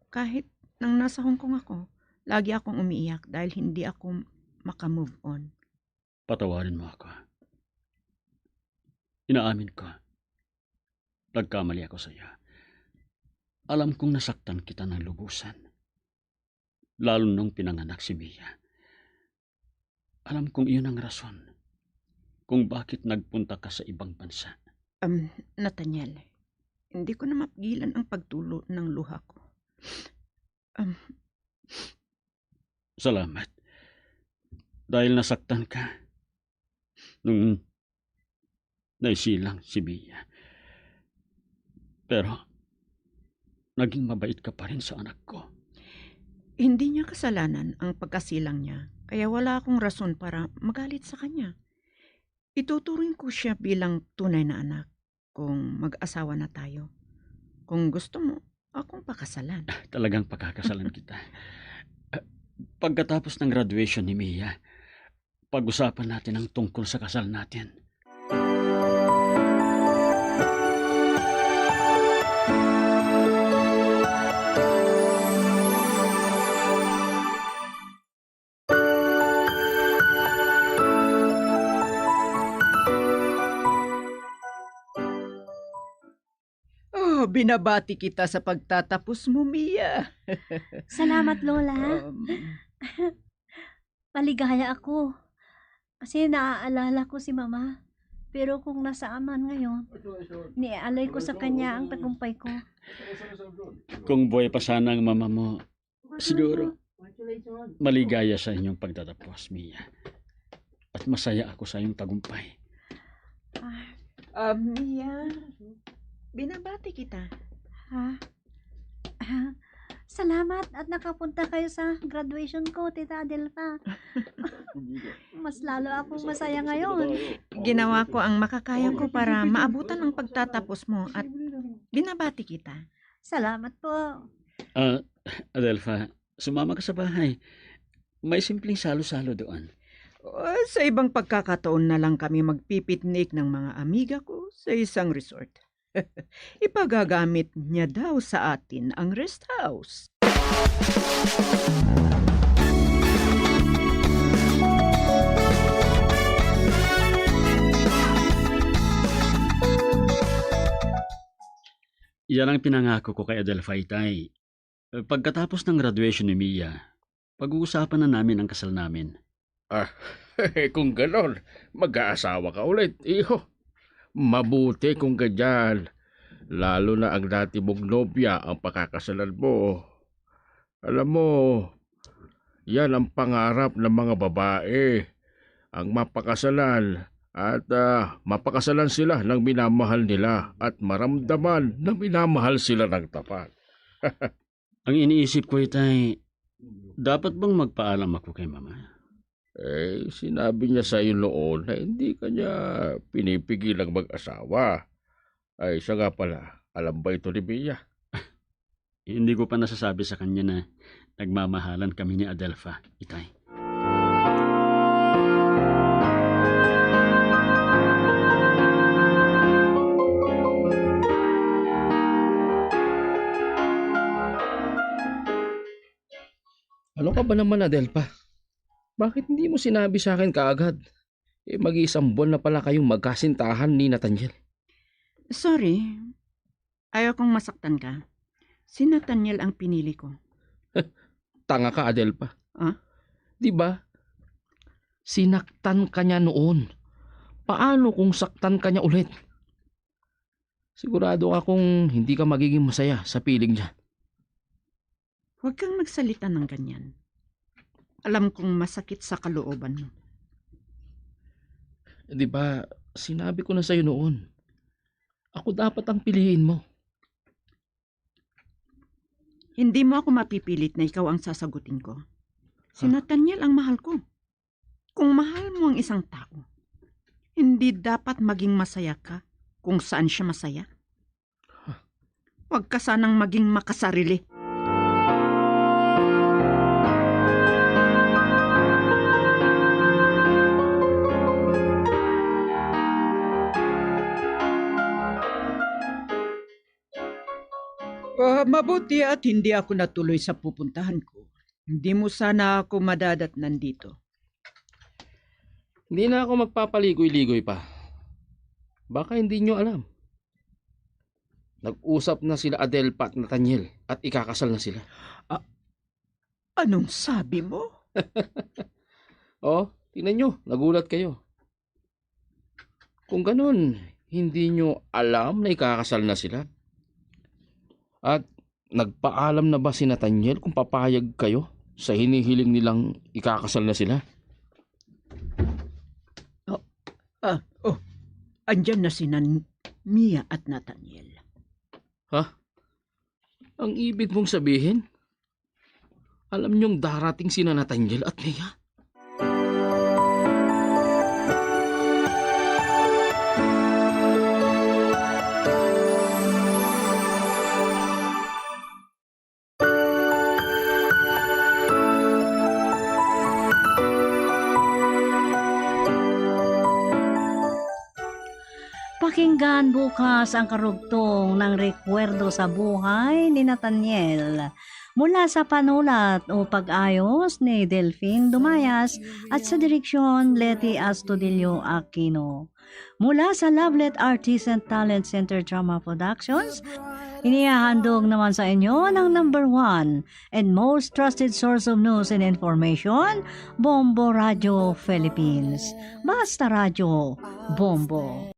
Kahit nang nasa Hong Kong ako, lagi akong umiiyak dahil hindi ako maka-move on. Patawarin mo ako. Inaamin ko, nagkamali ako sa iyo. Alam kong nasaktan kita ng lubusan, lalo nung pinanganak si Mia. Alam kong iyon ang rason kung bakit nagpunta ka sa ibang bansa. Um, Nathaniel, hindi ko na mapigilan ang pagtulo ng luha ko. Um, Salamat. Dahil nasaktan ka nung naisilang si Mia. Pero naging mabait ka pa rin sa anak ko. Hindi niya kasalanan ang pagkasilang niya, kaya wala akong rason para magalit sa kanya. Ituturing ko siya bilang tunay na anak kung mag-asawa na tayo. Kung gusto mo, akong pakasalan. Talagang pakakasalan kita. Ah, pagkatapos ng graduation ni Mia, pag-usapan natin ang tungkol sa kasal natin. Oh, binabati kita sa pagtatapos mo, Mia. Salamat, Lola. Um, Maligaya ako kasi naaalala ko si Mama. Pero kung nasaan man ngayon, niaalay ko sa kanya ang tagumpay ko. Kung buhay pa sana ang mama mo, siguro maligaya sa inyong pagtatapos, Mia. At masaya ako sa iyong tagumpay. Ah, Ah, Mia, binabati kita. Ha? Ah, salamat at nakapunta kayo sa graduation ko, Tita Adelfa. Mas lalo akong masaya ngayon. Ginawa ko ang makakaya ko para maabutan ang pagtatapos mo at binabati kita. Salamat po. Ah, Adelfa, sumama ka sa bahay. May simpleng salo-salo doon. Ah, sa ibang pagkakataon na lang kami magpipiknik ng mga amiga ko sa isang resort. Ipagagamit niya daw sa atin ang rest house. Yan ang pinangako ko kay Adelfa, Itay. Pagkatapos ng graduation ni Mia, pag-uusapan na namin ang kasal namin. Ah, kung ganon, mag-aasawa ka ulit, iho. Mabuti kung ganyan. Lalo na ang dati mong nobya ang pakakasalan mo. Alam mo, yan ang pangarap ng mga babae, ang mapakasalan at, ah, mapakasalan sila ng minamahal nila at maramdaman na minamahal sila ng tapat. Ang iniisip ko, Itay, dapat bang magpaalam ako kay Mama? Eh, sinabi niya sa iyo noon na hindi ka niya pinipigilang mag-asawa. Ay, siya nga pala, alam ba ito ni Mia? Hindi ko pa nasasabi sa kanya na nagmamahalan kami ni Adelfa, Itay. Pa ba naman, Adelpa? Bakit hindi mo sinabi sa akin kaagad? Eh, mag-iisang buwan na pala kayong magkasintahan ni Nathaniel. Sorry. Ayaw kong masaktan ka. Si Nathaniel ang pinili ko. Tanga ka, Adelpa. Ah? Di ba? Sinaktan ka niya noon. Paano kung saktan ka niya ulit? Sigurado akong hindi ka magiging masaya sa piling niya. Huwag kang magsalita ng ganyan. Alam kong masakit sa kalooban mo. Di ba, sinabi ko na sa'yo noon, ako dapat ang piliin mo. Hindi mo ako mapipilit na ikaw ang sasagutin ko. Si Huh? Nathaniel ang mahal ko. Kung mahal mo ang isang tao, hindi dapat maging masaya ka kung saan siya masaya. Huh? Huwag ka sanang maging makasarili. Ah, mabuti at hindi ako natuloy sa pupuntahan ko. Hindi mo sana ako madadatnan dito. Hindi na ako magpapaligoy-ligoy pa. Baka hindi nyo alam. Nag-usap na sila Adelpa at Nathaniel at ikakasal na sila. Ah, anong sabi mo? Oh, tingnan nyo, nagulat kayo. Kung ganun, hindi nyo alam na ikakasal na sila? At nagpaalam na ba si Nathaniel kung papayag kayo sa hinihiling nilang ikakasal na sila? Oh, ah, oh, andyan na si Nan-, Mia at Nathaniel. Ha? Ang ibig mong sabihin, alam niyong darating sina Nathaniel at Mia? Pakinggan bukas ang karugtong ng Rekwerdo sa Buhay ni Nathaniel, mula sa panulat o pag-ayos ni Delfin Dumayas at sa direksyon Leti Astudillo Aquino. Mula sa Lovelet Artisan Talent Center Drama Productions, inihahandog naman sa inyo ng number one and most trusted source of news and information, Bombo Radio Philippines. Basta Radyo, Bombo.